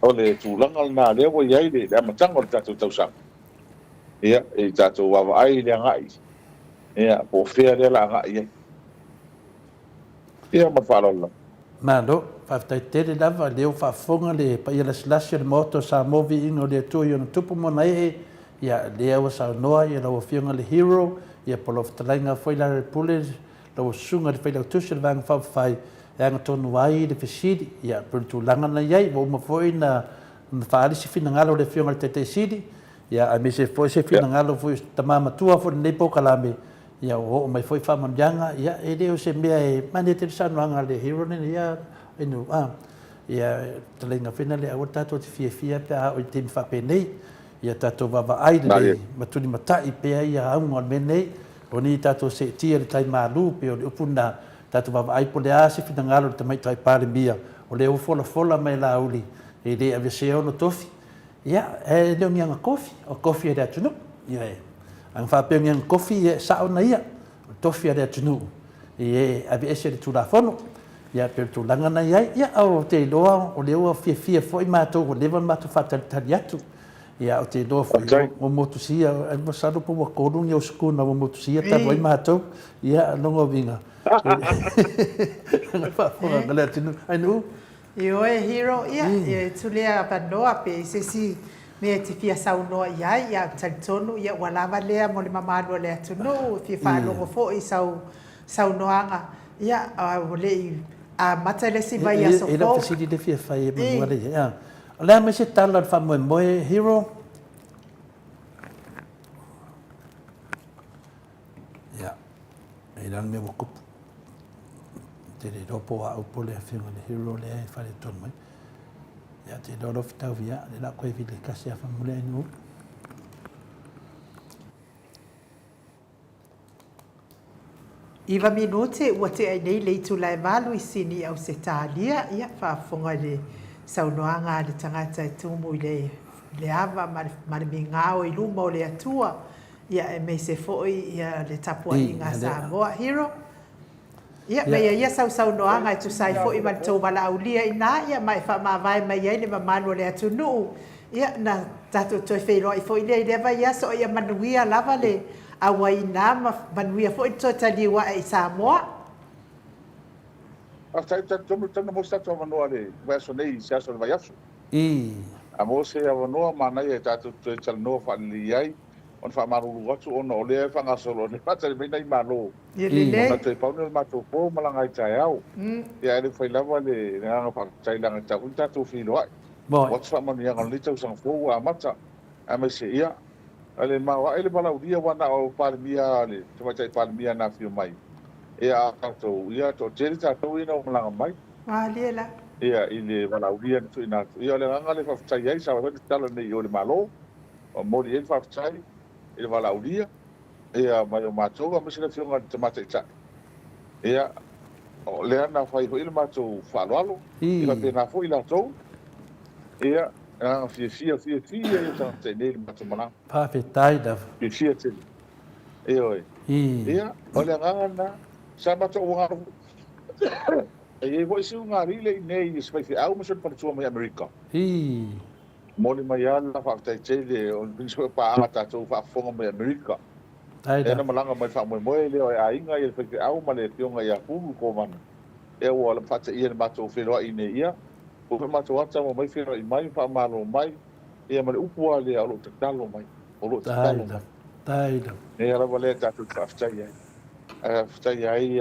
S5: o le tulaga lena lea ua i ai le amataga o le tatou tausaga. Ia, i tatou vaavaai i le agai, ia, po o fea lea o le a agai i ai. Ia, ma le faaaloalo lava.
S3: Malo, faafetai tele lava, lea ua faafofoga le paia lasilasi o le Maota o Samoa Viiga o le Atua i ona tupu ma ona ee, ia lea ua saunoa ia lau Afioga le Hero, ia po o lau fetalaiga foi Larry Pule, lau Susuga i le Failautusi o le Vaega Faaupufai e agatonu ai le fesili, ia pei o le tulaga na i ai, ua uma foi ona faaali se finagalo o le Afioga i le Taitai Sili, ia aemaise foi se finagalo foi o se tama matua foi o lenei polokalame, Ia ua oo mai foi faamanuiaga, ia e le o se mea e manaia tele saunoaga a le hero lenei ia Inu a. Ia fetalaiga foi na le aua tatou te fiafia pe a oo i taimi faapenei. Ia tatou vaavaai lelei ma tulimatai pea ia auga o le mea nei. Aua ne i tatou seetia i le tai malu pei o le upu lena, tatou vaavaai po o le a se finagalo o le Tamaitai Palemia o lea ua folafola mai e Laauli e le aveesea ona tofi. Ia, e le o ni ana tofi, o tofi a le atunuu. Ioe. A na faapea o ni ana tofi, ia e sao na ia, o tofi a le atunuu e aveese le Tulafono. Ia, pei o le tulaga na i ai. Ia, ou te iloa o lea ua fiafia foi matou ua leva ona matou faatalitali atu. Ia, ou te iloa foi ua motusia, masalo po ua 3 ni ou sukuna ua motusia talu ai matou. Ia, o lona uiga, e faafofoga le atunuu. Ainuu?
S1: Ioe Hero, ia, e tu lea avanoa pe i se isi mea e te fia saunoa i ai, ia, ou te talitonu, ia, ua lava lea mo le mamalu o le atunuu, e fia faalogo foi i sau saunoaga, ia, a ua le i amata le isi vaiaso
S3: fou. E le o fesili le fia fai e manua le i ai. O le a mai se tala o le faamoemoe, Hero? Ia, e le o le mea ua tupu. Te le iloa po o au po o le afioga i le hero lea e faaletonu mai. Ia, te iloa lou fetau ia, le la koe vile kasi a whamule ai nuu.
S1: 9 minute ua tea ai nei le itula e 8 i Sini i Ausetalia, ia, faafofoga i le saunoaga a le tagata e tumu i le, le ava ma le, ma le migao i luma o le Atua, ia, aemaise foi ia le tapuaiga a Samoa. Hero, ia, meia ia sau saunoaga e tusa ai foi ma le tou valaaulia ina, ia, ma e faamavae mai ai le mamalu o le atunuu, ia, na tatou toe feiloai foi lea i lea vaiaso, a ia manuia lava le auaiina ma manuia foi le toe taliu ae i Samoa.
S5: Faafetai, talitonu talitonu maua se tatou avanoa i le vaiaso nei i se aso o le vaiaso. A maua se avanoa manaia e tatou te toe talanoa faalelei ai ona faamalulu atu ona o lea e faagasolo e faatali mai nai malo ona toe pau lea o le matou po malaga ai taeao. Ia ae le mafai lava le agaga faafetai leaga e tatau foi ona tatou feiloai. Ua atu faamanuiaga o lenei tausaga fou ua amata aemaise ia le maoae le valaaulia aua na o Palemia le Tamaitai Palemia na afio mai ia a o tatou ia toatele tatou ia na ua malaga mai.
S1: Malie la.
S5: Ia i le valaaulia na tuuina atu. Ia o le agaga lea e faafetai ai sa fai le tatalo nei i o i le Malo. Momoli ai le faafetai i le valaaulia ia mai o matou aemaise le Afioga i le Tama Taitai. Ia, o lea na fai foi le matou faaaloalo, ia faapena foi latou. Ia, agaga fiafia, fiafia ia o tagata i nei le matou malaga.
S3: Faafetai lava.
S5: Fiafia tele. Ioe. Ia, o le agaga lena, sa matou auagalo foi. E i ai foi si ulugalii lea i inei i se faifeau ma si ona faletua mai Amerika. Momoli mai lava le faafetai tele o nisi foi o paaga tatou faafofoga mai Amerika. Lea na malaga mai le faamoemoe lea o e aiga ia le faifeau ma le afioga ia Pulu le Kovana. Ea ua faateia i le matou feiloai nei ia ua fai matou ata ua mai feiloai mai ma faamalo mai ia ma le upu lava lea o lo o tatalo mai, o lo o tatalo mai. Lea lava lea tatou te faafetai ai. Ae faafetai ai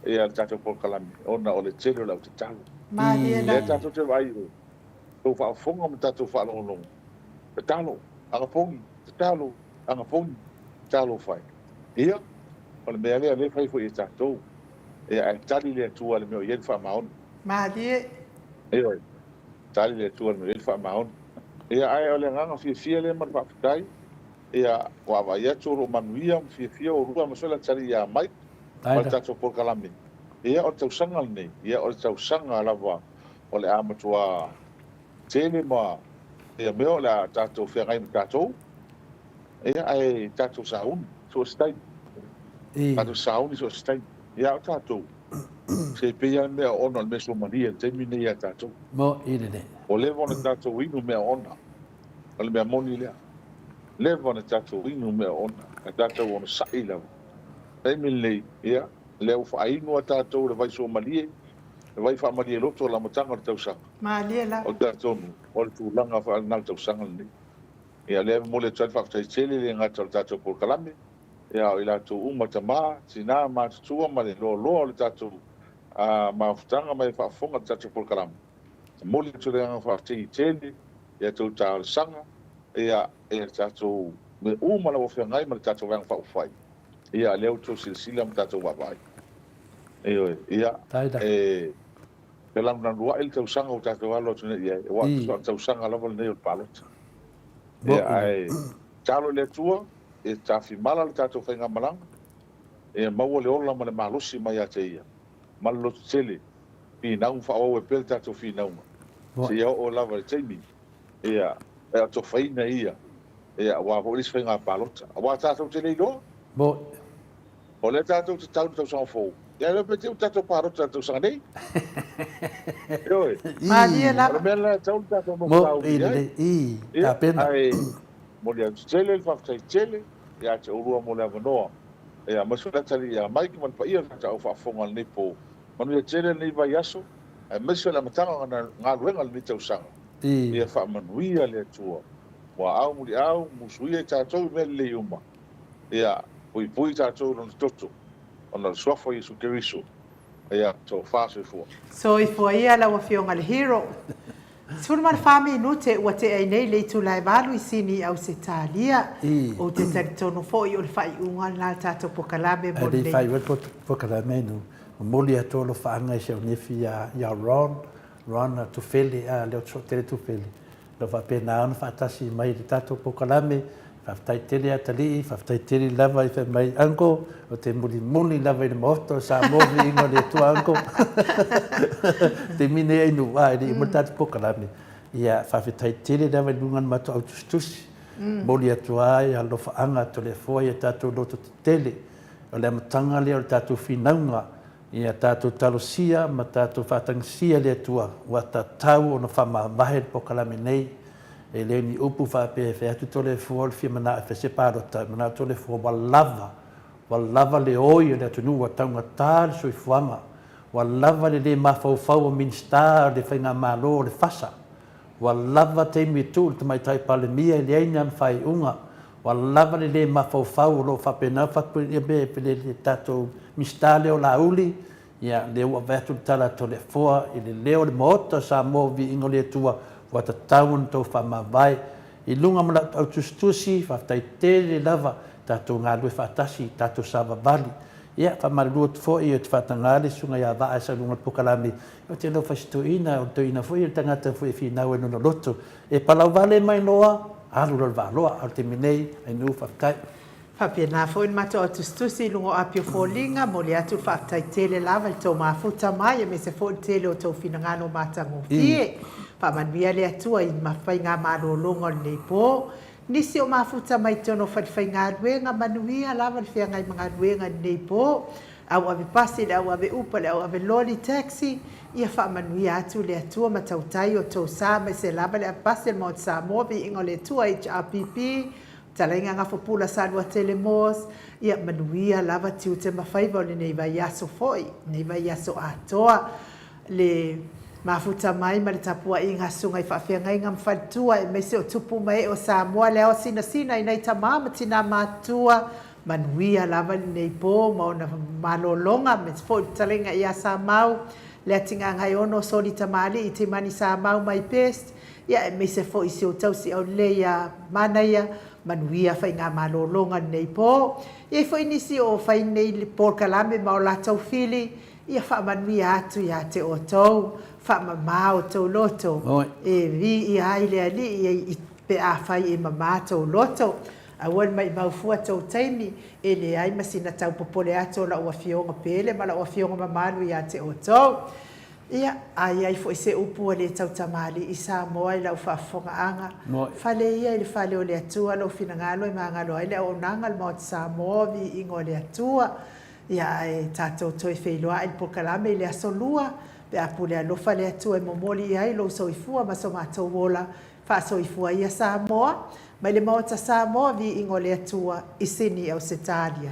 S5: ia le tatou polokalame ona o le tele o le au tatalo. Lea tatou te vaai i tou faafofoga ma tatou faalogologo, tatalo, agapogi, tatalo, agapogi, talofa e. Ia, o le mea lea o lea e fai foi e tatou, ia ae tali le Atua i le mea o i ai le faamaoni.
S1: Malie.
S5: Ioe, tali le Atua i le mea o i ai le faamaoni. Ia, ae o le agaga fiafia lea ma le faafetai, ia, ua vaai atu o lo o manuia ma fiafia oulua aemaise foi le atalii ia Mike ma le tatou polokalame. Ia, o le tausaga lenei, ia, o le tausaga lava o le a matua tele ma ia mea o le a tatou feagai ma tatou, ia, ae tatou sauni so o se taimi. Tatou sauni so o se taimi. Ia, a o tatou, se pei lava le mea oona o le mea suamalie i le taimi lenei ia tatou.
S3: Moni lelei.
S5: Ua leva ona tatou inu mea oona, o le mea moni lea. Leva ona tatou inu mea oona, ae tatou onosai lava. Taimi lenei, ia. Lea ua faainu a tatou i le vai suamalie, le vai faamalie loto o le amataga o le tausaga.
S1: Malie lava.
S5: O le talitonu, o le tulaga lena o le tausaga lenei. Ia, lea e momoli atu ai le faafetai tele, e le gata o le tatou polokalame, ia, a o i latou uma, tama, tina, matutua ma le loaloa o le tatou mafutaga ma e faafofoga i le tatou polokalame. E momoli atu le agaga faafetai tele i a outou talosaga, ia, i a tatou mea uma lava o feagai ma le tatou Vaega Faaupufai. Ia, lea ua outou silasila ma tatou vaavaai. Ioe, ia, e felanulanuai le tausaga ua tatou alo atu nei i ai, aua tusa o le tausaga lava lenei o le palota. Ia, ae tatalo i le Atua, ia tafimala le tatou faigamalaga, ia maua le ola ma le malosi mai ia te Ia, ma le lototele, finau ma faaauau ai pea le tatou finauga, seia oo lava i le taimi, ia, e atofaina Ia, ia, aua foi le isi faiga palota. Aua tatou te le iloa. O lea tatou te tau i le tausaga fou, ia le iloa pe te i ua tatou palota i le tausaga nei. Ioe.
S1: Malie lava.
S5: O le mea lena e tatau ona tatou nofo sauni i ai. Ia, ae momoli atu tele le faafetai tele ia te oulua mo le avanoa. Ia, aemaise foi le atalii ia Mike ma le paia o le tatou au faafofoga i lenei po. Manuia tele lenei vaiaso, aemaise o le amataga o galuega i lenei tausaga. Ia faamanuia le Atua. Muaau muliau, musuia i tatou i mea lelei uma. Ia puipui tatou i Lona toto, ona o le Suafa o Iesu Keriso. Ia tofa soifua.
S1: Soifua ia lau Afioga le Hero. 14 minute ua tea ai nei le itula e valu i Sini i Ausetalia. Ou te talitonu foi o le faaiuga lena le tatou pokalame mo
S3: lenei. E le i faaiu ai le pokalame inu, momoli atu alofaaga i si au nefi ia Ron, Ron Tufele, a lea ou te sootele Tufele. O lo o faapena ona faatasi mai i le tatou polokalame. Faafetai tele atalii, faafetai tele lava i fai mai uncle, ou te mulimuli lava i le maota o Samoa viiga o le Atua uncle. Taimi nei ai nu a e le i uma le tatou polokalame. Ia faafetai tele lava i luga o le matou au tusitusi. Momoli atu ai alofaaga Toleafoa i a tatou loto tetele. O le amataga lea o le tatou finauga Ia tatou talosia ma tatou faatagisia le Atua ua tatau ona faamavae le polokalame nei. E le o ni upu faapea e fai atu Toleafoa o le fia manao e fai se palota, e manao Toleafoa ua lava, ua lava le oi o le atunuu, ua taugata le soifuaga, ua lava le le mafaufau o Minisita o le Faigamalo o le FASA, ua lava taimi e tuu i le Tamaitai Palemia e leai ni ana faaiuga, Ua lava le le mafaufau o lo o faapena ona le tatou Minisita lea o Laauli, ia lea ua avatu le tala a Toleafoa i le leo o le Maota o Samoa o Viiga o le Atua, ua tatau ona outou faamavae i luga ma lau au tusitusi, faafetai tele lava tatou galue faatasi, tatou savavali. Ia, faamalulu atu foi ou te faataga le Susuga ia Vaa e sau i luga o le polokalame, ou te alofa i si toeaina, o le toeaina foi o le tagata foi e finau ai lona loto. E palauvale mai loa, alu loa le vaaloa, a o le taimi nei, Ainuu, faafetai.
S1: Faapena foi le matou au tusitusi i luga o Apia Foliga, momoli atu le faafetai tele lava i le tou mafuta mai aemaise foi le tele o tou finagalo matagofie. Faamanuia le Atua i faigamalologa o lenei po. Nisi o mafuta mai totonu o falefaigaluega, manuia lava le feagai ma galuega i lenei po. Au ave pasi, le au ave upa, le au ave loli, taxi, ia faamanuia atu le Atua ma tautai o tou sa aemaise lava le ave pasi a le Maota Samoa, Viiga o le Atua, HRPP, Fetalaiga Gafopula Saluatele Moores, ia manuia lava tiute ma faiva o lenei vaiaso foi, lenei vaiaso atoa. Le mafuta mai ma le tapuaiga a Susuga i Faafeagaiga ma Faletua aemaise o tupu ma ee o Samoa, le ao sinasina i nai tama ma tina matutua, Manuia lava lenei po ma ona malologa aemaise foi le fetalaiga ia Samau, Leatigagaiono, Soli Tamalii, Timani Samau my best, ia aemaise foi si ou tausi aulelei ia Manaia, manuia faigamalologa lenei po. I ai foi nisi o fai nei polokalame ma o latou fili, ia faamanuia atu ia te outou, faamama outou loto, e viia ai le Alii pe afai e mama tou loto. Aua le maimau fua tou taimi, e leai ma sina tau popole atu o lau afioga pele ma lau afioga mamalu ia te outou. Ia, a i ai foi se upu ua le tautamalii i Samoa i lau faafofogaaga, fale ia i le fale o le Atua lou finagalo e magalo ai le auaunaga a le Maota Samoa, viiga o le Atua. Ia, ae tatou toe feiloai i le polokalame i le aso Lua, pe a pule alofa le Atua e momoli i ai lou soifua ma so matou ola Faasoifua ia Samoa, mai le Maota Samoa, viiga o le Atua, i Sini Ausetalia.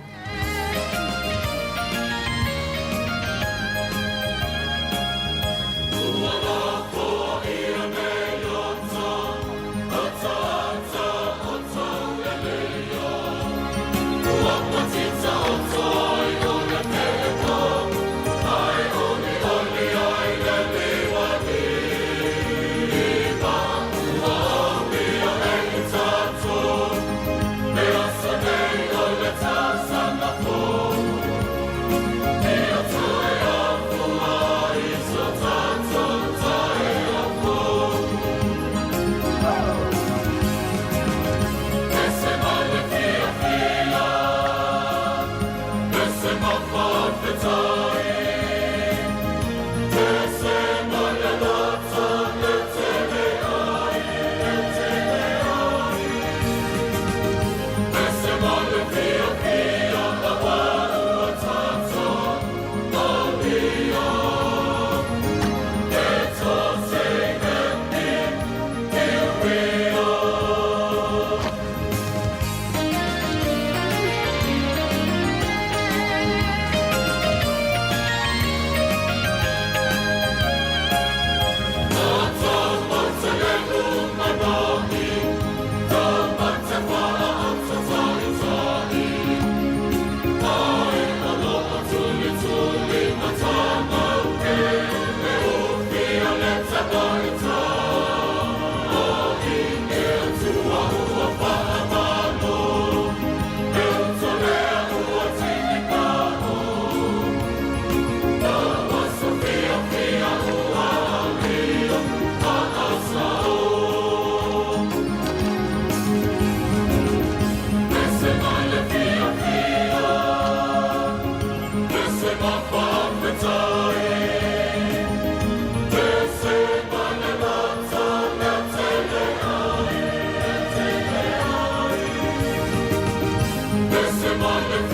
S7: On the